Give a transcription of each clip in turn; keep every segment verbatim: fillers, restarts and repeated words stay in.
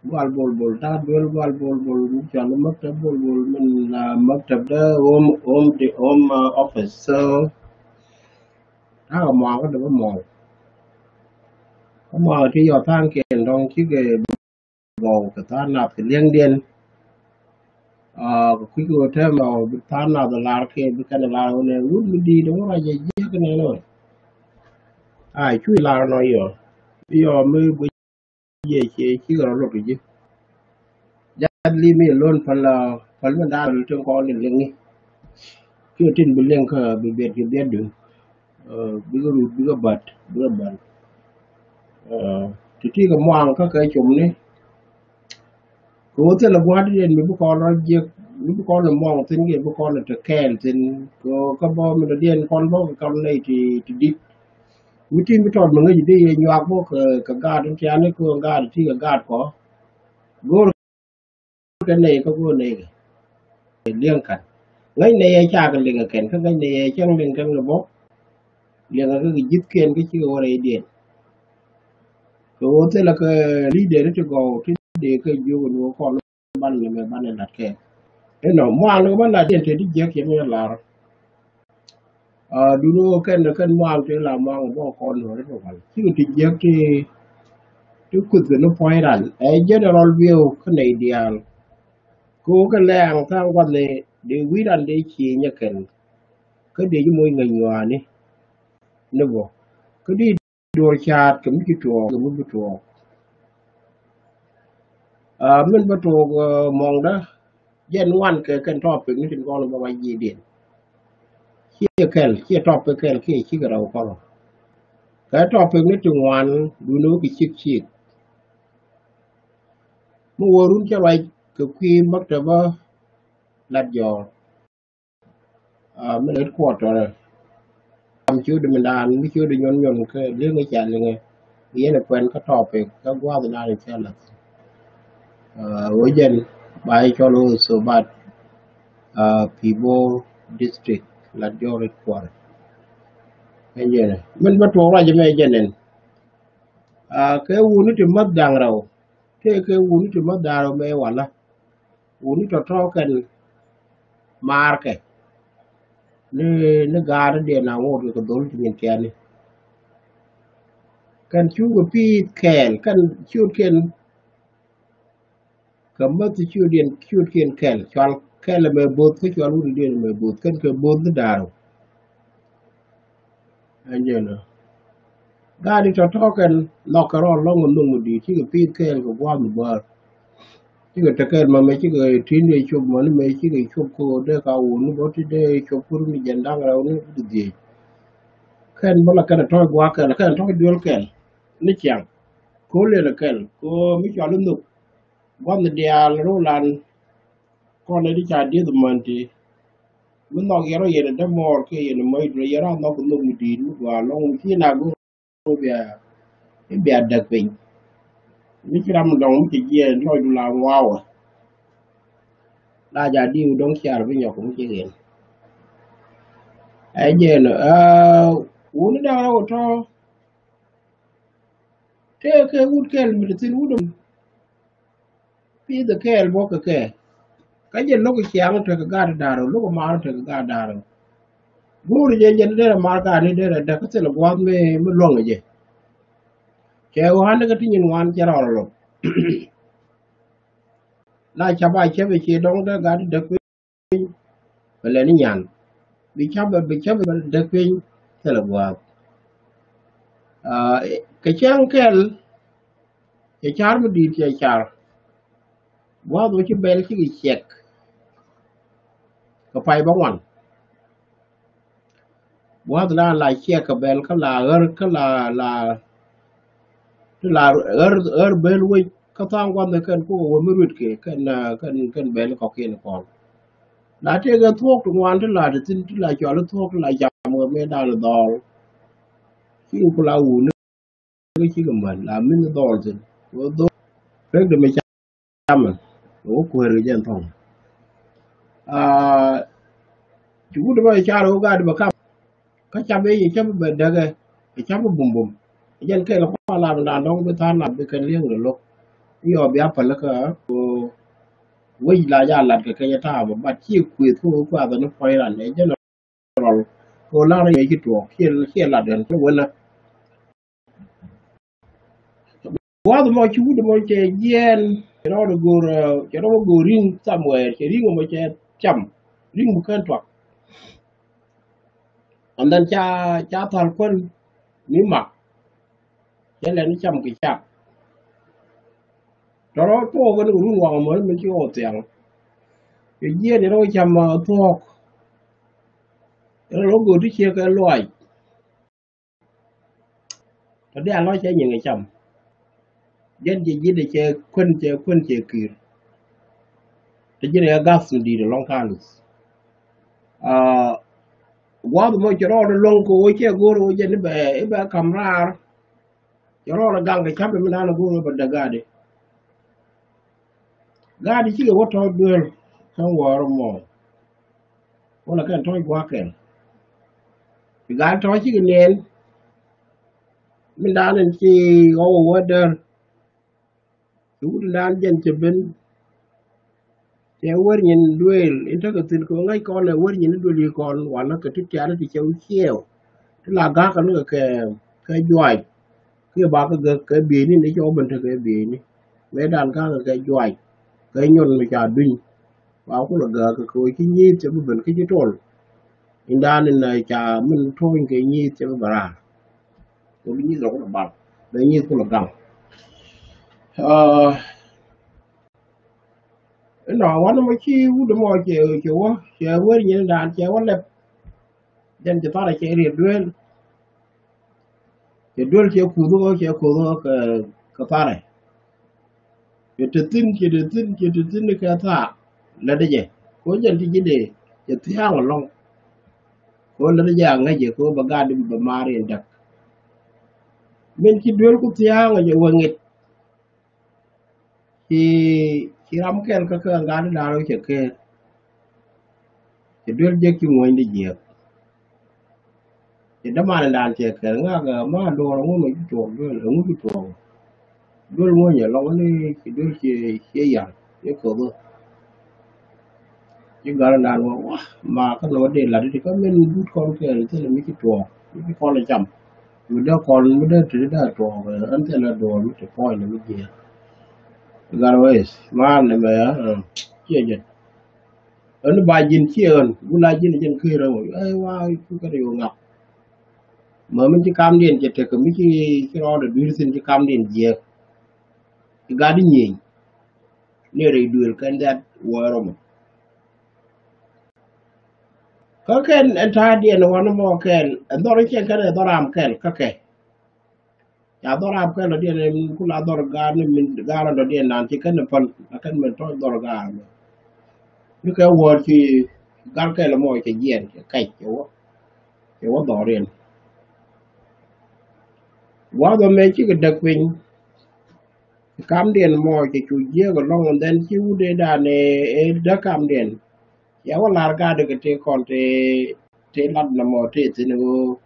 Gual Bol Bol, ta̱a̱ duel Gual Bol Bol, mi cɔal i̱ maktab Bol Bol, min la maktab dee home, home, di home, uh, office. So ta̱a̱ kɛ muaŋ kä dee bä muaŋ. Kä muaŋ ti yɔ tha̱a̱ŋ kiɛn dɔ̱ŋ cikɛ gɔw kɛ tha̱a̱ŋ nath kɛ liɛŋdiɛn. Ah, kɛ kui̱ kɛ ɣöö tɛmɛ ɔ bi tha̱a̱ŋ nath lar kɛ bi kɛn lar ɣöö nɛ wut mi di̱i̱t ɣöö ruac jɛ jiäk nɛn ɣöö. Ai, cu lar nɔ yɔ. Yɔ mi bä jiɛ ciɛ cikɛ rɔ lot kɛ ji̱. Jat li mi lon päl, ah, päl mi da̱a̱n tin kɔn in liŋi. Kiɛ tin bi liŋ kä bi biɛt kɛ biɛt duŋ. Ah, bikɛ rut bikɛ bat bikɛ bat. Ah, ti ti kɛ muaŋ kä kɛ com ni. Kɛ ɣöö thilɛ gua̱a̱r diɛn mi bi kɔn rɔ jiɛk, mi bi kɔn rɔ muɔ̱ɔ̱ŋ thi̱n kiɛ bi kɔn rɔ te kɛɛl thi̱n. Kɛ ɣöö kä bä mi dɔ̱diɛn kɔn bä kɛ kam nɛy ti, ti di̱t. Mi ti mi tɔt mi ŋäc di yɛ nyuak bä kɛ, kɛ gaat in tiani kɛ ɣöö gaat ti kɛ gaat kɔ. Go̱o̱r kɛ nɛy kä go̱o̱r nɛy kɛ. Liɛŋ ka̱n. Ŋäc nɛy ɛ cakɛ liŋ kɛ kɛn, kä ŋäc nɛy ɛ cäŋ liŋ kɛn kɛ bä. Liɛŋ kɛ kɛ ji̱thkiɛn kä cikɛ wä rɛydiɛn. Kɛ ɣöö thilɛ kɛ leader ti gɔw ti dee kɛ jiök ni wä kɔn banɛ mɛ banɛ lat kɛ. Inɔ mual ni kɛ banɛ lat diɛn te ti jiäk yɛ mi lar. Ah, duni wä kɛn kɛn mual ti la mual bä kɔn ni wä ri wal. Cikɛ ti jiäk ti, ti kuth kɛ ni puɔ̱ny ran. Ɛ general view kä nɛy diaal. Kɛ ɣöö kɛ lɛŋ tha̱a̱ŋ guath ni dee wi̱i̱ ran dee ci nyɛ kɛn. Kä dee ji̱ moc ŋäc nyuaani. Ni bä. Kä di duɔr caat kɛ mi ci tuɔɔk kɛ mi bi tuɔɔk. Ah, min bä tuɔɔk, ah, muɔŋdä. Jɛn wan kɛ kɛn topic ni tin kɔn bä wa ji̱ diɛn. Ciɛ kɛl, ciɛ topic kɛl kiɛ cikɛ rɛw kɔn. Kɛ topic ni ti ŋuan duni wä kɛ cik cik. Mi wä run cɛ ruac kɛ kui̱ maktaba Lat Jɔɔr. Ah, mi headquarter. Am ciötdɛ mi naan, mi ciötdɛ nyɔn nyɔn kä liŋ ca liŋ. Yɛn ɛ kuɛn kä topic kä gua̱a̱th naan cɛ lath. Ah, wä jɛn ba i̱ cɔl wä Sobat. Ah, Pibor District, Lat Jɔɔr headquarter. Ɛn jɛn ɛ min bä tuɔɔk ruac mɛ jɛn ɛn. Ah, kɛ wuni ti mäth da̱ŋ rɛw. Tëë kɛ wuni ti mäth da̱ŋ rɛw mɛ wala. Wuni tɔ̱tɔ̱ kɛn maarkɛ. Ni, ni gaari diɛn a ŋot kɛ dhol ti nyin tiani. Kɛn cukɛ pi̱i̱th kɛɛl, kɛn ciötkiɛn. Kɛ mäth ciötdiɛn, ciötkiɛn kɛl, cual kɛl mɛ bo̱th, kä cual wuni diɛn mɛ bo̱th, kɛn kɛ bo̱th ni da̱ŋ rɛw. Ɛn jɛn ɔ. Gaari tɔ̱tɔ̱ kɛn lɔk kɛ rɔɔd lɔŋ kɛ nhök mi di̱i̱t, cikɛ pi̱i̱th kɛɛl kɛ gua̱a̱th mi bäär. Cikɛ te kɛɛl mɛ, mɛ cikɛ ti̱n dee cop mɔni, mɛ cikɛ cop kɛ ɣöö dee ka wuni bä ti dee cop kuri mi jɛn da̱ŋ rɛw ni ti dhiec. Kɛn bä la kɛn tɔ̱ gua̱a̱th kɛl, kɛn tɔ̱ duel kɛl ni ciaŋ. Ko̱l lël kɛl kɛ ɣöö mi cual nhök. Gua̱th diaal ro̱o̱lan kɔn ɛ di ca dieth män ti. Mi nhɔk yɛn rɔ yɛn dämɔɔr kiɛ yɛn mɔc duel yɛn rɔ nhɔk kɛ nhök mi di̱i̱t mi gɔaa lɔŋ mi ci na go̱o̱r bia, bia däk piny. Mi ci ram dɔŋ mi ci jiɛɛn lɔcdu la ŋuawä. La ja diw dɔŋ ciar bi nyɔk mi ci ɣin. Ɛ jɛn, ah, wuni da̱ŋ rɛw tɔ̱. Tëë kɛ wut kɛl mi ti thin wut. Pi̱i̱th kɛɛl bä kɛ kɛ. Kä jɛ lo̱k ciaŋ tekɛ gaat da̱ŋ rɛw, lo̱k maar tekɛ gaat da̱ŋ rɛw. Go̱o̱r jɛ jɛ derɛ maar gaat ni derɛ däk kä thilɛ gua̱a̱th mi, mi luäŋ jɛ. Cɛ ɣɔ̱a̱n kä ti nyin ŋuan cɛ rɔɔl lo̱k. La cap a cäp ɛ ciɛ dɔ̱ŋ dee gaat däk piny. Bɛ lɛ ni nyan. Bi cap, bi cap bɛ däk piny thilɛ gua̱a̱th. Ah, kɛ cäŋ kɛl, cɛ car mi di̱i̱t cɛ car. Gua̱a̱th wä ci bɛl cikɛ ciɛk. Kɛ pay bä ŋuan. Gua̱a̱th la la ciɛk kɛ bɛl kä la ɣär kä la, la, ti la ɣär, ɣär bel wec kä tha̱a̱ŋ gua̱th kɛn kukɛ wä mi ruet kɛ kɛn, ah, kɛn, kɛn bɛl kɔkiɛn kɔn. La tëëkɛ thuɔ̱k ti ŋuan ti la ti thin ti la cɔal i̱ thuɔ̱k ti la cam kɛ mëë dal dhɔl. Ci ku la wuni. Kä cikɛ män la min dhɔl thin wä dhol. Pek de mi camɛ wä kueer kɛ jɛn thɔŋ. Ah, ci wut bä car wä gat bä kam. Kä cap i̱ cap bɛ däkɛ, cap bä bumbum. Jɛn kɛl kua lar dan dɔŋ bi tha̱a̱ŋ lat bi kɛn li̱eŋ de lo̱k. Yɔ bia päl kä ko wec la ja lat kɛ kɛ jɛ ta̱a̱ bä bat ci kueth ko kuath ni pɔy ran ɛ jɛn rɔl. Ko lar yɛ ci tuɔɔk ciɛ ciɛ lat den ko wena. Guath mɔ ci wut mɔ cɛ jiɛn cɛ rɔɔd go̱o̱r cɛ rɔɔd go̱o̱r riŋ somewhere cɛ riŋ mɔ cɛ cam riŋ mɔ kɛn tuak. And then ca ca thal kuän ni mak. Cɛ lɛ ni cam kɛ cak. Tɔrɔ tuɔɔk kɛn kɛ run waŋ mɔ min ci ɣɔw thiaŋ. Kɛ jiɛn irɔ cam thuɔɔk. Irɔ lɔ go̱o̱r ti ciɛ kɛ luac. Tɔ di a lɔ cɛ nyiŋ kɛ cam. Jɛn cɛ ji̱n cɛ kuän cɛ kuän cɛ ki̱i̱r. Tɔ ji̱n kɛ gath mi di̱i̱t ɛlɔŋ ka̱n luth. Gua̱a̱th mɔ cɛ rɔɔdɛ luäŋ kɛ ɣöö cɛ go̱o̱r ɣöö jɛn i̱ bɛ i̱ bɛ ka̱m raar. Cɛ rɔɔdɛ gaŋ kɛ ca̱p mi naan go̱o̱r ɣöö bɛ däk ga̱a̱dɛ. Ga̱a̱dɛ cikɛ wä tɔ̱ duel kä wäärä mɔ. Wala kɛn tɔ̱ gua̱a̱kɛn. Ci ga̱a̱dɛ tɔ̱ cikɛ niɛn. Mi naan in ci ɣɔw wä däär. Ci wut naan jɛn cɛ ben. Cɛ wär nyin duel in tekɛ thi̱n kɛ ŋäc kɔn ɛ wär nyin duel yi kɔn wanɛ kɛ ti tiaani ti cɛ wi̱c ciɛɛw. Ti la ga̱a̱k kɛ ni kɛ kɛ juac. Kiɛ ba kɛ gäk kɛ bieyni ni cɛ wä ben tekɛ bieyni. Mëë dan ga̱a̱k kɛ kɛ juac kɛ nyuɔn mi ca duny. Ba kulɛ gäk kɛ kɛ wä ci nyieth cɛ bi ben kä ci tol. In dan in ca min tuɔny kɛ nyieth cɛ bi bɛ raar. Kɛ bi nyieth lɔ kulɛ bal bɛ nyieth kulɛ gaŋ. Inɔ wanɛ mɔ ci wut mɔ cɛ cɛ wä cɛ wä nyin dan cɛ wä lɛp. Jɛn cɛ tharɛ cɛ riet duel. Cɛ duel cɛ kuth ɣä cɛ kuth ɣä kɛ kɛ tharɛ. Cɛ te thi̱n cɛ te thi̱n cɛ te thi̱n kɛ thaak. Lätdɛ jɛ ko jɛn ti ji̱ dee cɛ thia̱a̱ŋ ɛlɔ̱ŋ. Ko lätdɛ jɛ aŋäc jɛ ko bɛ gat di bɛ maar in däk. Min ci duel ku thia̱a̱ŋ jɛ wä ŋit. Ci ci ram kɛl kä kä gat di da̱r wä cɛ ker. Cɛ duel jek ci ŋuɔ̱ny di jiɛk. Cɛ dämanɛ dan cɛ kɛl ŋak ma duɔr ŋun mɛ ci tuɔɔk duel ŋun ci tuɔɔk. Duel ŋuɔ̱ny ɛ lɔŋ ni ci duel ci ci yar ci koth. Ci gat di dan wä wa ma kä nɔ dee lat di kä min but kɔn kɛl thilɛ mi ci tuɔɔk mi ci kɔn cam. Mi dee kɔn mi dee ti dee tuɔɔk ɛn thilɛ duɔr mi ti pɔɔny ni mi jiɛk. Gat wes ma ni mɛ ciɛ jɛ. Ɛn ba ji̱n ciɛ ɣän wula ji̱n ji̱n kërä wä ɛ wa cu kɛ ri wä ŋak. Mä mi ci kamdiɛn cɛ tekɛ mi ci ci rɔɔdɛ dui̱r thi̱n ci kamdiɛn jiɛk. Ci gat di nyieny ni rɛy duël kɛn that wä rɔmɔ. Kä kɛn ɛn ta̱a̱diɛn wanɛ mɔ kɛn ɛn dhɔr in cɛn kɛn ɛ dhɔr ram kɛn kä kɛ. Ca dhɔr ap kɛn lɔ diɛn in ku la dhɔr gaar ni min gaar lɔ diɛn nan ci kɛn pal la kɛn min tɔc dhɔr gaar mi. Ni kɛ wäär ci gal kɛl mɔ cɛ jiɛn cɛ kɛc cɛ wä cɛ wä dhɔr in. Gua̱th ɔ mɛ cikɛ däk piny. Kamdiɛn mɔ cɛ cu jiɛk ɛlɔŋ and then ci wut ëë dan ëë däk kamdiɛn. Cɛ wä lar gat kɛ tëë kɔn tëë tëë lat nɔmɔ tëë thi̱n ɣöö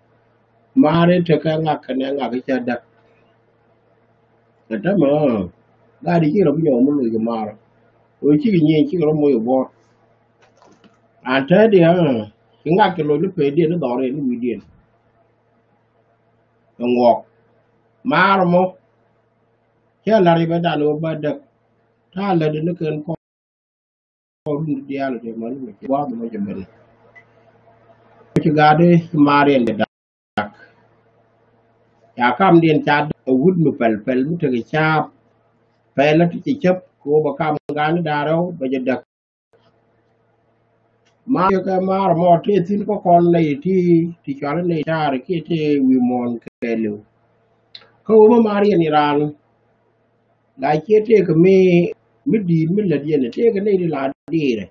maar in tekɛ ŋak kɛnɛ ŋak cä däk. Kɛ tämɛ gat ci rɔ bi nyɔk mi loc kɛ maar ɣöö cikɛ nyieny cikɛ rɔ moc kɛ buɔ̱ɔ̱t. An täädi ɣän ci ŋak kɛ loc ni pɛɛdiɛn ni dhɔriɛn ni wi̱i̱diɛn. Kɛ ŋuɔk maar mɔ cä lar i̱ bɛ dan ɣöö bä däk ta̱a̱ lätdi ni kɛn kɔn. Kɔr run diaal kɛ mani mɛ cɛ gua̱a̱th mɔ cɛ ben. Ci gaat i̱ ci maar yɛn cɛ dak. Ca kamdiɛn ca dak ɛ wut mi pɛl pɛl mi tekɛ caap. Pɛl ɛ ti cɛ cäp kɛ ɣöö bɛ kam ga̱a̱n i̱ da̱a̱r rɛw bɛ cɛ dak. Maar yɛ kɛ maar mɔ tëë thi̱n kä kɔn nɛy ti ti cual i̱ nɛy ta̱a̱r kiɛ tëë wi̱i̱ muɔ̱ɔ̱n kɛɛliw. Kä ɣöö bä maar yɛn i̱ raan. La cie tëëkɛ mi mi di̱i̱t mi lät yɛn tëëkɛ nɛy ti la di̱i̱rɛ.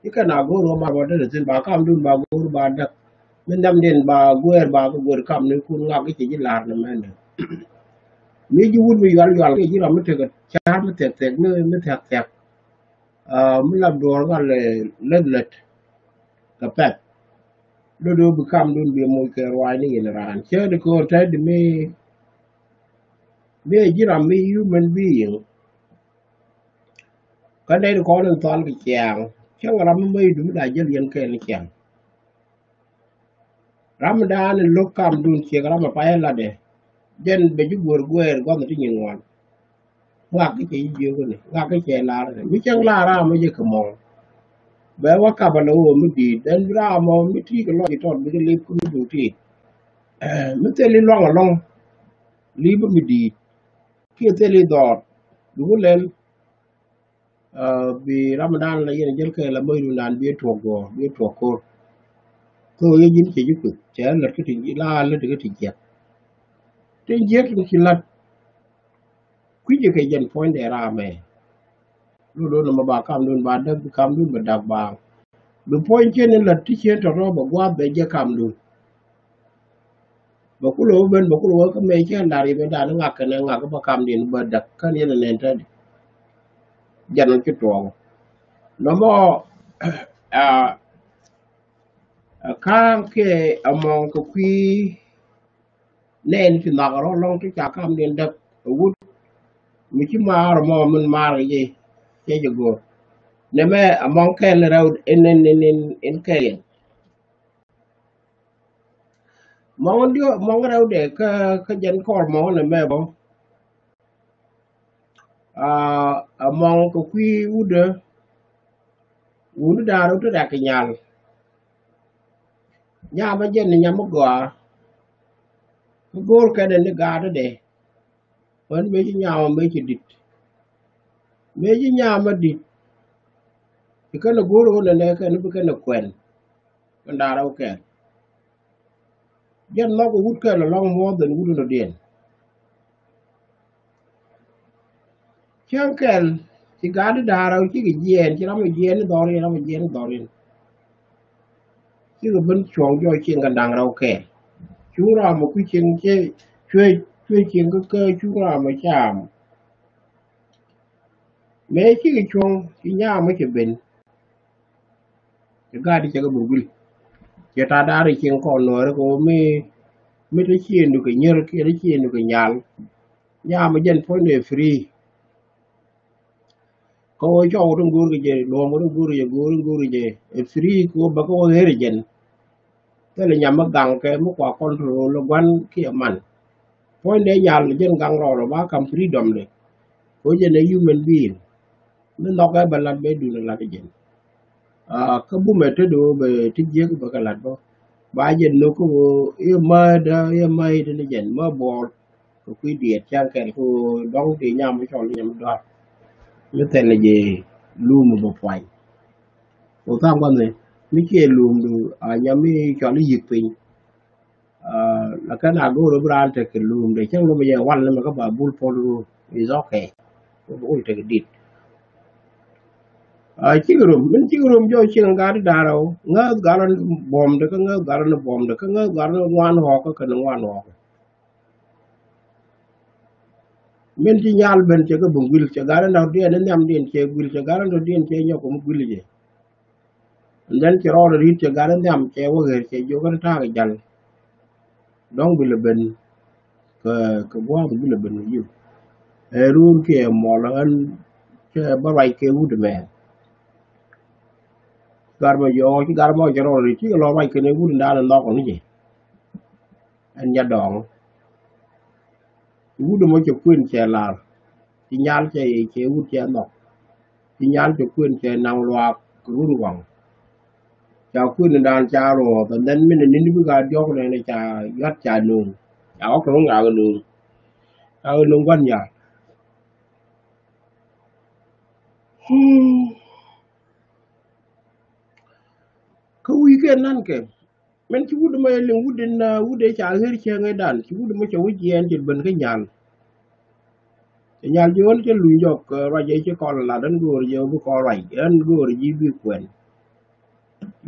Ci kɛn a go̱o̱r ɣä mat wä dee thi̱n ba kamdun ba go̱o̱r ba däk. Mi nhiamdiɛn ba guɛɛr ba kɛ guɛɛr kamnikun ŋak ci ji̱ la̱r ni mɛnɛ. Mi ji̱ wut mi yual yual kiɛ ji̱ ram mi tekɛ ca̱r mi thiɛk thiɛk mi mi thiɛk thiɛk. Mi la duɔɔr gal lät lät kɛ pɛth. Do̱do̱ bi kamdun bi moc kɛ ruaacni yɛn raan cä di ko̱o̱r tɛ̈t di mi. Mi ɛ ji̱ ram mi human being. Kä nɛy ti kɔn in thɔal kɛ ciaŋ. Cäŋ ram mi mäc dum da jäl yɛn kɛɛl ni ciaŋ. Ram mi daan in lo̱k kamdun ciek ram mi pay latdɛ. Jɛn bɛ ji̱ guäär guɛɛr gua̱th ti nyin ŋuan. Ŋak kä cɛ ji̱ jiök ni, ŋak kä cɛ lar ni. Mi cäŋ lar ram mi jɛ kɛ mɔŋ. Bɛ wä kap a lɛ ɣöö mi di̱i̱t, then bi ram mɔ mi ti kɛ lɔc tɔt bikɛ lip kä mi duŋ ti. Mi thil i̱ luaŋ alɔŋ, lip mi di̱i̱t. Kiɛ thil i̱ dhɔɔt, bi wä lɛl. Bi ram dan la yɛn jäl kɛ la mäc run dan bi tuɔk gɔɔ, bi tuɔk ko̱r. Thok yɛ ji̱n cɛ ji̱ kueth, cɛ lät kä ti la lät kä ti jiɛk. Ti jiɛk ti ci lat. Kui̱c kɛ jɛn puɔ̱nydɛ ram ɛ. Lo lo nɔmɔ ba kamdun ba däk, bi kamdun ba däk ba. Bi puɔ̱ny cien in lät ti cien tɔtɔ ba gua̱a̱th bɛ jɛ kamdun. Bɛ kulɛ wä ben, bɛ kulɛ wä kä mëë cɛ lar i̱ bɛ dan ŋak kɛnɛ ŋak bä kamdiɛn bä däk kän yɛn nɛn tädi. Jɛn ci tuɔɔk. Nɔmɔ, a, a ka̱a̱ŋ kɛ among kɛ kui̱ nɛn ti nhak rɔ lɔŋ ti ca kamdiɛn däk a wut. Mi ci maar mɔ min maar kɛ jɛ, cɛ jɛ go̱o̱r. Nɛmɛ among kɛl rɛw in, in, in, in, in kɛl yɛn. Mɔŋ diɔ, mɔŋ rɛwdɛ kä, kä jɛn kɔr mɔŋ nɛ mɛ bɔ. A, a mɔŋ kɛ kui̱ wutdä. Wutdä da̱a̱r wutdä rak kɛ nyal. Nyamä jɛn ni nyamä gɔaa. Kä go̱o̱r kɛn ni gaatdɛ. Wän mëë ci nyamä mëë ci di̱t. Mëë ci nyamä di̱t. Ci kɛn a go̱o̱r wä nɛ nɛ kɛn bi kɛn a kuɛn. Kɛn da̱a̱r wä kɛn. Jɛn nhɔk wut kɛl alɔŋ more than wut in rɔ̱diɛn. Cäŋ kɛl ci gat di da̱a̱r rɛw cikɛ jiɛɛn, ci ram mi jiɛɛn ni dhɔr in, ram mi jiɛɛn ni dhɔr in. Cikɛ ben cuɔ̱ŋ jɔɔc cieŋ kɛ da̱ŋ rɛw kɛɛl. Cu ram mi kui̱ cieŋ cɛ cuec, cuec cieŋ kä kä cu ram mi cam. Mëë cikɛ cuɔ̱ŋ ci nyam mi cɛ ben. Cɛ gaat cɛ kɛ bɛ guil. Cɛ ta̱a̱ da̱a̱r cieŋ kɔn nuɔɔri kɛ ɣöö mi, mi te ciëëndu kɛ nyier kiɛ te ciëëndu kɛ nyal. Nyam jɛn puɔ̱nydɛ free. Kɛ ɣöö cɔw ti go̱o̱r kɛ jɛ, luɔ̱ɔ̱m ti go̱o̱r kɛ jɛ, go̱o̱r ti go̱o̱r kɛ jɛ, ɛ free kɛ ɣöö bɛ kɛ ɣöö ɣer jɛn. Thilɛ nyam mi gaŋ kɛ mi kua control gua̱n kiɛ man. Puɔ̱nydɛ nyal jɛn gaŋ rɔɔdɛ ba kam freedom dɛ. Kɛ ɣöö jɛn ɛ human being. Mi nhɔkɛ bɛ lat bɛ dun lat jɛn. A, kä bumɛ te do̱o̱ bɛ ti jiäk bɛ kɛ lat bä. Ba jɛ nhök kä ɣöö i̱ mädä i̱ mäy ti ni jɛn mä buɔɔr. Kɛ kui̱ diɛɛt cäŋ kɛl kä ɣöö dɔ̱ŋ ti nyam mi cɔl nyam dɔ̱a̱r. Mi thɛl jɛ lum bɛ puany. Ɣöö tha̱a̱ŋ gua̱n ni mi ciɛ lumdu a nyam mi cɔl i̱ yi̱k piny. A, la kɛn a go̱o̱r bi raan tekɛ lumdɛ cäŋ lumɛ jɛ wal ni mɛ kä ba bul puɔl ru is okay. Ɣöö bi wul tekɛ dit. A, cikɛ rom, min cikɛ rom jɔw cieŋ gat di da̱rɛw, ŋääth gat rɔ ni buɔ̱mdɛ, kä ŋääth gat rɔ ni buɔ̱mdɛ, kä ŋääth gat rɔ ni ŋuan ɣɔ̱ɔ̱kä, kä ni ŋuan ɣɔ̱ɔ̱kä. Min ci nyal ben cɛ kɛ bi guil, cɛ gat rɔ ni diɛn ni nhiamdiɛn cɛ guil, cɛ gat rɔ ni diɛn cɛ nyɔk kɛ mi guil jɛ. And then cɛ rɔɔdɛ ri̱t cɛ gat rɔ ni nhiam cɛ wä ɣer cɛ jiök ni ta̱a̱ kɛ jal. Dɔ̱ŋ bi lɛ ben kɛ, kɛ gua̱a̱th bi lɛ ben kɛ ji̱. Ɛ run kiɛ mɔl ɣän cɛ bä ruac kɛ wut mɛ. Gar mɛ jɔɔk ci gar mɔ cɛ rɔɔdɛ ri̱t cikɛ lɔ ruac kɛn ɛ wut in da̱a̱n in nhɔk kɔn i̱ jɛ. Ɛn jɛ dɔɔŋ. Wut mɔ cɛ kuën cɛ lar. Ci nyal cɛ, cɛ wut cɛ nhɔk. Ci nyal cɛ kuën cɛ naŋ luaak run waŋ. Ca kuën dan ca ruɔth, and then min ni bi ka diɔk nɛ ni ca yuat ca nuŋ. Ca ɣɔk kɛ ŋaak nuŋ. Ca ɣɔk nuŋ guan ya. Kä wi̱i̱ kɛ nan kɛ. Min ci wut mɛ liŋ wut in, ah, wut in ca ɣer cieŋ i̱ dan. Ci wut mɛ cɛ wut jiɛɛn ci ben kä nyal. Cɛ nyal ji̱ ɣän cɛ luny jɔk, ah, ruac jɛ ci kɔl lat ɛn go̱o̱r jɛ bi kɔl ruac ɛn go̱o̱r ji̱ bi kuɛn.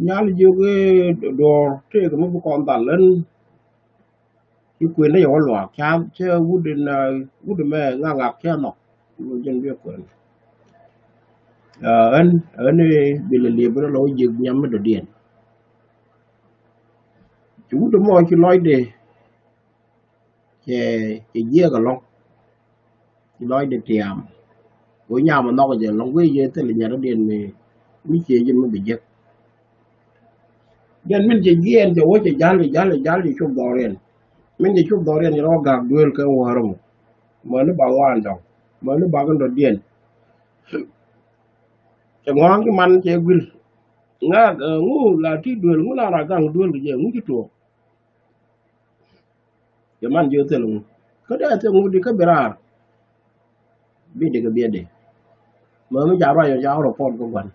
Nyal jiök i̱ duɔ̱ɔ̱r tëëk mi bi kɔn dhal ɛn. Ci kuën ni yɛ wä luaak ca cɛ wut in, ah, wut mɛ ŋaŋak cɛ nhɔk. Ci wut jɛn bi kuɛn. Ah, ɛn, ɛn i̱ bi lɛ liep rɔ lɔ wä jiök nyam mi dɔ̱diɛn. Ci wut mɔ ci lɔcdɛ cɛ, cɛ jiɛk alɔŋ. Ci lɔcdɛ tiam. Kɛ ɣöö nyam ɛ nhɔk jɛ lɔ̱ŋ guic jɛ thil nyɛt rɔ̱diɛn mi, mi ciɛ jɛ mi bi jek. Jɛn min cɛ jiɛɛn cɛ wä cɛ jal cɛ jal cɛ jal cɛ cop dhɔriɛn. Min cɛ cop dhɔriɛn cɛ rɔ gak duel kɛ wäär mɔ. Mäni ba ŋuan dɔŋ. Mäni ba kɛ dɔ̱diɛn. Cɛ ŋɔ̱a̱ŋ ci man cɛ guil. Ŋa, eh, ŋu la ti duel, ŋu la ra gaŋ duel kɛ jɛ, ŋu ci tuɔɔk. Cɛ man jiök thil ŋu. Kä dee thil ŋu di kä bi raar. Bi di kɛ biɛt di. Mäni ca ruac ca report kä gua̱n.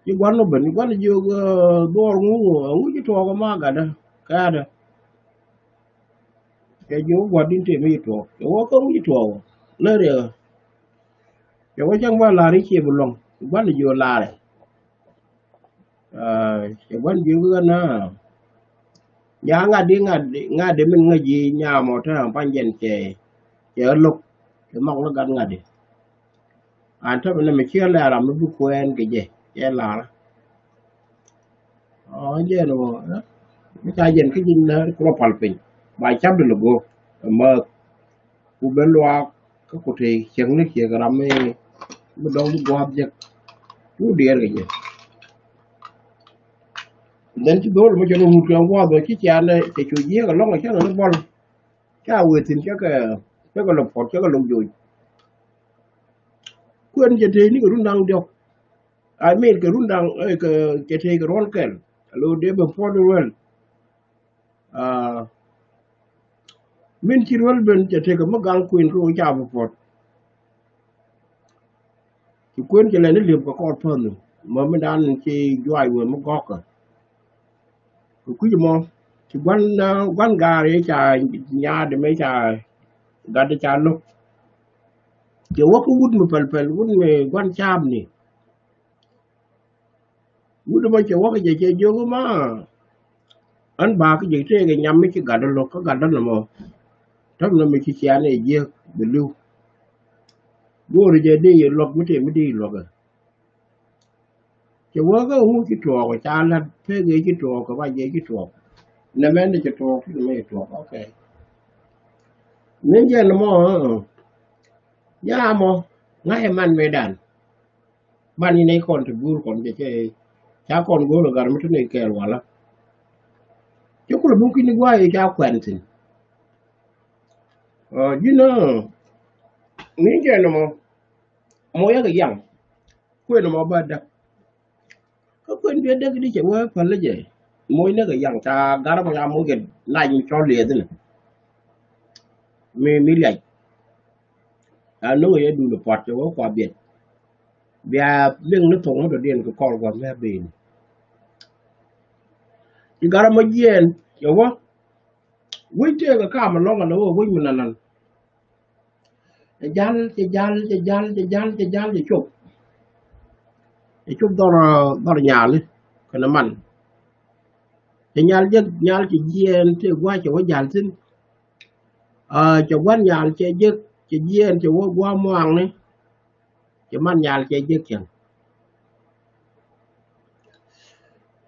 Ci gua̱n ni ben, ci gua̱n jiök, eh, dhuɔr ŋu, eh, ŋu ci tuɔɔk ma gatdä kɛɛdä. Cɛ jiök gua̱n din tëë mi ci tuɔɔk. Cɛ wä kä ŋu ci tuɔɔk. Lä riɛk. Cɛ wä cäŋ ba la̱r i̱ cie bi luɔ̱ŋ. Ci gua̱n jiök la̱rɛ. Ah, cɛ gua̱n jiök ɣän na. Nya ŋa̱t di, ŋa̱t di, ŋa̱t di min ŋäc ji̱ nyam ɔ te pa̱ny jɛn cɛ, cɛ lo̱k. Cɛ nhɔk ni gat ŋa̱t di. An tɔ̱ bi nɛ mi ciɛ lɛ ram mi bi kuɛɛn kɛ jɛ, cɛ lar. Ɔ, jɛn ɔ, eh, mi ca jɛn kä ji̱n na kulɔ pal piny. Ba cap di lɛ go̱o̱k, ɛ määth. Ku ben luaak kä ku tëë ciɛŋni ciɛ kɛ ram mi, mi dɔ̱ŋ bi gua̱a̱th jek. Cu diɛɛr kɛ jɛ. Then ci dho̱o̱l mi cɛ ni wut kɛ gua̱a̱th bä ci ciaandɛ cɛ cu jiɛɛk ɛlɔ̱ŋ cɛ ni bɔl. Ca wëë thi̱n cɛ kɛ, cɛ kɛ lɔ puɔt cɛ kɛ lɔ joc. Kuɛn cɛ tëë ni kɛ run da̱ŋ diɔ̱k. I mean kɛ run da̱ŋ, eh, kɛ, cɛ tëë kɛ ruɔ̱n kɛl. Alo dee ben puɔt ruɛl. Ah, min ci ruel ben cɛ tekɛ mi gaŋ kuën kä wä ca bi puɔt. Ci kuën cɛ lɛni liep kɛ kɔɔr päth ni mɔ mi dan ci juac wee mi gɔ̱kä. Kɛ kui̱c mɔ ci gua̱n, ah, gua̱n gaar yɛ ca nyaat mi ca gat ca lo̱k. Cɛ wä kä wut mi pɛl pɛl, wut mi gua̱n caap ni. Wut ɛmɔ cɛ wä kä jɛ cɛ jiök ma. Ɣän ba kä jɛ tëëkɛ nyam mi ci gatdä lo̱k kä gatdä nɔmɔ. Täm nɔmɔ ci cian ɛ jiäk bi li̱w. Go̱o̱ri jɛ dee yɛ luɔk mi tëë mi dee luɔk ɛ. Cɛ wä kä ŋu ci tuɔɔk ca la̱t pek ɛ ci tuɔɔk kɛ ba jɛ ci tuɔɔk. Nɛ mɛn ni ci tuɔɔk ti mɛ ci tuɔɔk, okay. Ni jɛ nɔmɔ. Nyamɔ ŋa̱cɛ man mëëdan. Man in ɛ kɔn ti guur kɔn cɛ cɛ ca kɔn go̱o̱r ɛ gar mi ti ni kɛɛl walä. Cɛ kulɛ mumkin ni gua̱a̱c ca kuɛn thi̱n. Ɔ, ji̱n ɔ ni jɛ nɔmɔ mɔ yakɛ yaŋ kuën mɔ ba däk. Kä kuën biɛ däk di cɛ wee päl jɛ moc ni kɛ yaŋ ca gar mɔ ya moc kɛ nac mi cɔl liɛth ni. Mi, mi liac. A no̱o̱ŋ yɛ dul puɔt cɛ wä kua biɛt. Bia liŋ ni thoŋ mi dɔ̱diɛn kɛ kɔr gua̱th mɛ ben. Ci gar mɔ jiɛɛn cɛ wä. Wec tëëkɛ kam ɛlɔ̱ŋ ɛn wä wec mi nanan. Cɛ jal, cɛ jal, cɛ jal, cɛ jal, cɛ jal, cɛ cop. Cɛ cop dhɔr, dhɔr nyali kɛnɛ man. Cɛ nyal jek, nyal cɛ jiɛɛn tëë gua̱c cɛ wä jal thi̱n. Ah, cɛ gua̱n nyal cɛ jek, cɛ jiɛɛn cɛ wä gua̱a̱ muaŋni. Cɛ man nyal cɛ jek cieŋ.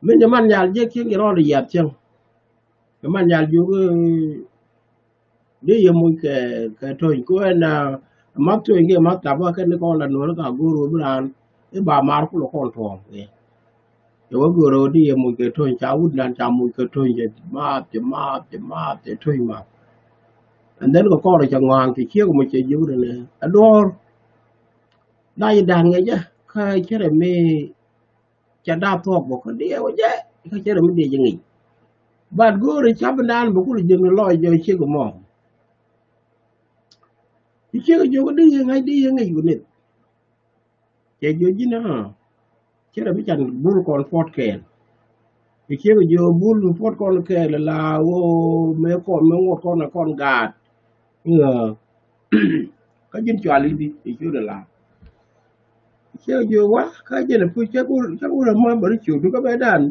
Min cɛ man nyal jek cieŋ cɛ rɔɔd yiath cieŋ. Cɛ man nyal jiök, eh, di yɛ muc kɛ, kɛ töny. Ku ɛn, ah, math töny kɛ math tap kɛn ni kɔn la nuɔl ka go̱o̱r wä bi raan i̱ ba mar kulɛ kɔn tuɔɔŋ. Cɛ wä go̱o̱r wä di yɛ muc kɛ töny, ca wut nan ca muc kɛ töny, cɛ maath, cɛ maath, cɛ maath, cɛ töny maath. And then kɛ kɔrɛ cɛ ŋɔaŋ cɛ ciek mɔ cɛ jiök ni nɛ a duɔ̱ɔ̱r. Na yi da̱a̱n ŋɛc jɛ kä cɛ rɛ mi cɛ da̱a̱ thuɔ̱k bä kä diɛw jɛ kä cɛ rɛ mi diɛ jɛ ŋic. But go̱o̱rɛ cap in da̱a̱n bä kulɛ jiök ni lɔc jɛ ciek mɔ. Ci ciek jiök di yɛ ŋa̱c di yɛ ŋic wä nith. Cɛ jiök ji̱n ɛ cɛ rɛ mi can bul kɔn puɔt kɛɛl. Cɛ ciek jiök bul mi puɔt kɔn kɛɛl la wä mëë kɔn mëë ŋuɔt kɔn ɛ kɔn gaat. Kä ji̱n cual i̱di i̱ ciöt ala. Ciek jiök wa kä ji̱n ɛ puc cä gul cä gul ɛ mɔ bä ri ciök dukä bɛ dan.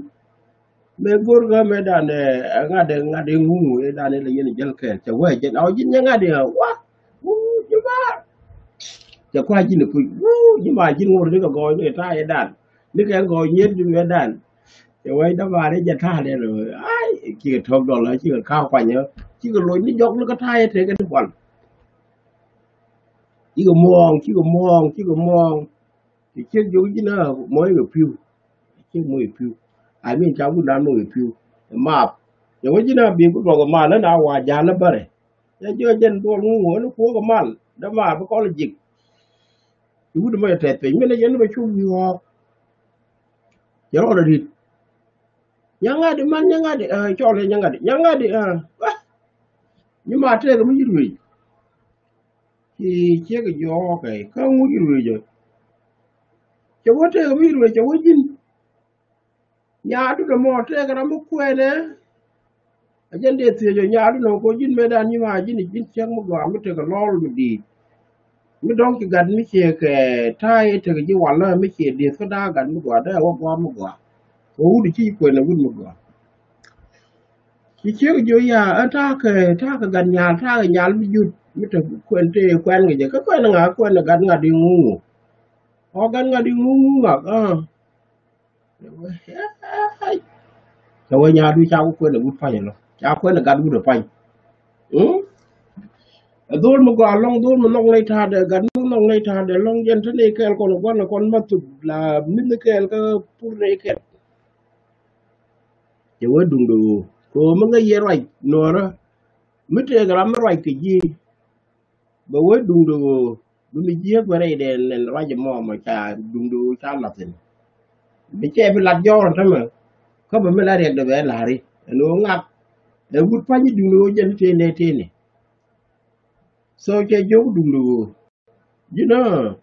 Mëë go̱r kä mëë dan ɛ ŋa̱t ɛ ŋa̱t ɛ ŋuŋ ɛ dan ɛ la yɛn ɛ jäl kɛɛl cɛ wee jɛn ɔ ji̱n nyɛ ŋa̱t ɛ wa. Wuu ji̱ ma. Cɛ kua ji̱n ɛ puc wuu ji̱ ma ji̱n ŋuɔ̱t ni kɛ gɔɔy ni kɛ ta̱a̱ ɛ dan ni kɛ gɔɔy nyiet ji̱ mɛ dan. Cɛ wee dämaari jɛ ta̱a̱ dɛ lɛ ai cikɛ to̱k dɔl cikɛ ka̱a̱ kuanyä cikɛ loc ni jɔk ni kɛ ta̱a̱ ɛ tekɛ ni bual. Cikɛ muɔ̱ɔ̱ŋ, cikɛ muɔ̱ɔ̱ŋ, cikɛ muɔ̱ɔ̱ŋ. Ti ciek jiök ji̱n a mɔ i̱ kɛ pi̱w. Ciek mɔ i̱ pi̱w. I mean ca wut nan mɔ i̱ pi̱w. Ɛ map. Cɛ wä ji̱n a bi ku duɔk ɛ mal ɛ na wa jal ɛ bärɛ. Cɛ jiök jɛn duɔl ŋuŋ ɣöö ni kuɔk ɛ mal dee ma bi kɔl ji̱k. Ci wut mɔ cɛ tɛth piny min ɛ jɛn bɛ cuk wi̱i̱ ɣɔɔk. Cɛ rɔɔdɛ di̱t. Nyaŋa̱di man nyaŋa̱di, ɛ, cɔl ɛ nyaŋa̱di. Nyaŋa̱di, ɛ, wah. Nyi ma tëëk mi ci ruëc. Ci ciek jiök, okay, kä ŋu ci ruëc ɔ? Cɛ wä tëëk mi ci ruëc, cɛ wä ji̱n. Nyaadun ɛmɔ tëëk ram mi kuɛɛnɛ. A jɛn dee thiec ɔ nyaadun ɔ ko ji̱n mëëdan nyi ma ji̱n, ji̱n ciek mi gɔaa mi tekɛ lɔl mi di̱i̱t. Mi dɔ̱ŋ ci gat mi ciɛ kɛ ta̱a̱ i̱ tekɛ ji̱ walä mi ciɛ dieth kä da̱a̱ gat mi gɔaa dee a wä gɔaa mi gɔaa. Kɛ wut ci kuɛn ɛ wut mi gɔaa. Ci ciek jiök ya, ɛ ta̱a̱ kɛ, ta̱a̱ kɛ gat nyal, ta̱a̱ kɛ nyal mi jut mi te kuɛn te kuɛn kɛ jɛ kä kuɛn ŋa, kuɛn gat ŋa di ŋuŋu. Ɔ gat ŋa di ŋuŋu ŋa. Ɛ. Kɛ wee nyaadu ca wä kuɛn ɛ wut pa̱ny ɛlɔ, ca kuɛn ɛ gat wut ɛ pa̱ny. Mm? Ɛ dhol mi gɔaa lɔŋ, dhol mi nhɔk nɛy ta̱a̱dɛ, gat mi nhɔk nɛy ta̱a̱dɛ lɔŋ jɛn te nɛy kɛɛl kɔn ɛ gua̱n ɛ kɔn ma thuk la mi̱th ni kɛɛl kä pur nɛy kɛɛl. Cɛ wee duŋdɛ ɣöö kɛ ɣöö mi ŋäc yɛ ruac nuɔ̱ɔ̱rä mi tëëk ram mi ruac kɛ ji̱. Bɛ wee duŋdɛ ɣöö bi mi jiääk bɛ rɛydɛ nɛn ruac ɛmɔ mɔ ca duŋdɛ ɣöö ca la̱th thi̱n. Bi cɛ bi lat jɔɔr tämɛ kä bɛ mi la riɛkdɛ bɛ la̱ri ɛn ɣöö ŋak ɛ wut pa̱ny i̱ duŋdɛ ɣöö jɛn tëënɛ tëënɛ. So cɛ jiök duŋdɛ ɣöö ji̱n ɣöö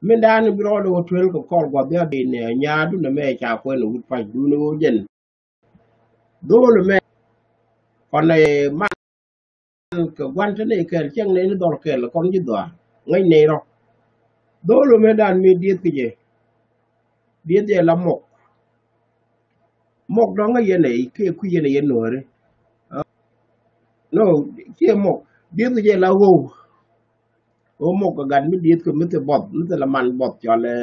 min da̱a̱n bi rɔɔdɛ ɣöö tuel kɛ kɔr gua̱th bia ben nɛ nyaadun ɛmɛ ca kuɛn ɛ wut pa̱ny duŋdɛ ɣöö jɛn. Dhol ɛmɛ kɔn ɛ man kɛ gua̱n te nɛy kɛɛl, cäŋ nɛy ni dhɔl kɛɛl kɔn ji̱ dhɔaar ŋäc nɛy rɔ. Dhol ɛmɛ dan mi dieth kɛ jɛ, dieth jɛ la mok. Mok dɔ̱ŋ ɛ yɛn ɛ kiɛ kui̱ yɛn ɛ yɛn nuɔ̱ɔ̱ri. No, kiɛ mok dieth kɛ jɛ la ɣow. Ɣöö mok kɛ gat mi dieth kɛ mi thil buɔth, mi thil la man buɔth, cɔalɛ,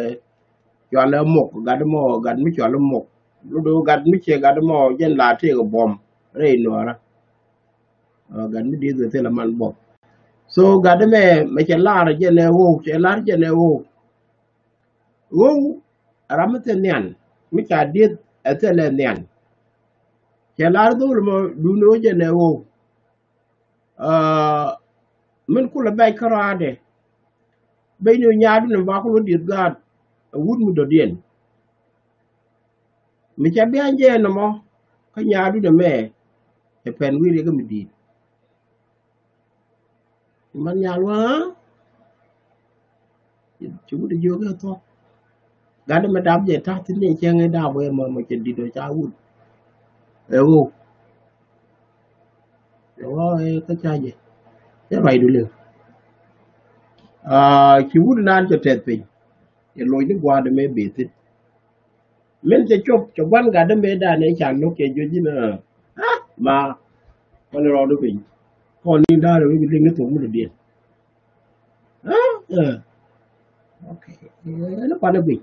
cɔalɛ mok kɛ gat mɔ, gat mi cɔalɛ mok. Lot ɣöö gat mi ciɛ gat mɔ jɛn la tëëkɛ buɔ̱m rɛy nuɔ̱ɔ̱rä. Ɛ, gat mi dieth kɛ thil la man buɔth. So gat mɛ, mɛ cɛ lar jɛn ɛ ɣow, cɛ lar jɛn ɛ ɣow. Ɣow ram mi thil nhian, mi ca dieth ɛ thil ɛ nhian. Cɛ lar dhol mɔ duundɛ ɣöö jɛn ɛ ɣow. Aa, min kulɛ bɛc käraadɛ. Beny ni nyaadun in ba kulɛ dieth gaat ɛ wut mi dɔ̱diɛn. Mi ca bia̱a̱n jɛ nɔmɔ kä nyaadun ɛmɛ ɛ pɛn wi̱i̱ riɛk mi di̱i̱t. Man nyal wä, ci wut jiök i̱ thuɔ̱k. Gat mi dap jɛ ta̱a̱ thi̱n ni cäŋ i̱ dap wee mɔ, mɔ cɛ di̱t ɔ ca wut. Ɛ ɣöö ɛ ɣöö ɛ kä ca jɛ. Cɛ ruacdu liŋ. Aa, ci wut naan cɛ tɛth piny. Cɛ loc ni gua̱a̱r dee mëë bee thi̱n. Min cɛ cop cɛ gua̱n gat dee mëë dan ɛ ca lo̱k cɛ jiök ji̱n ɛ. Ah, ma kɔn rɔɔdu piny. Kɔn ni da̱a̱r ɛ wi̱i̱ bi liŋ ni thok mi dɔ̱diɛn. Aa, ɛ. Okay. Ɛn kuanɛ guic.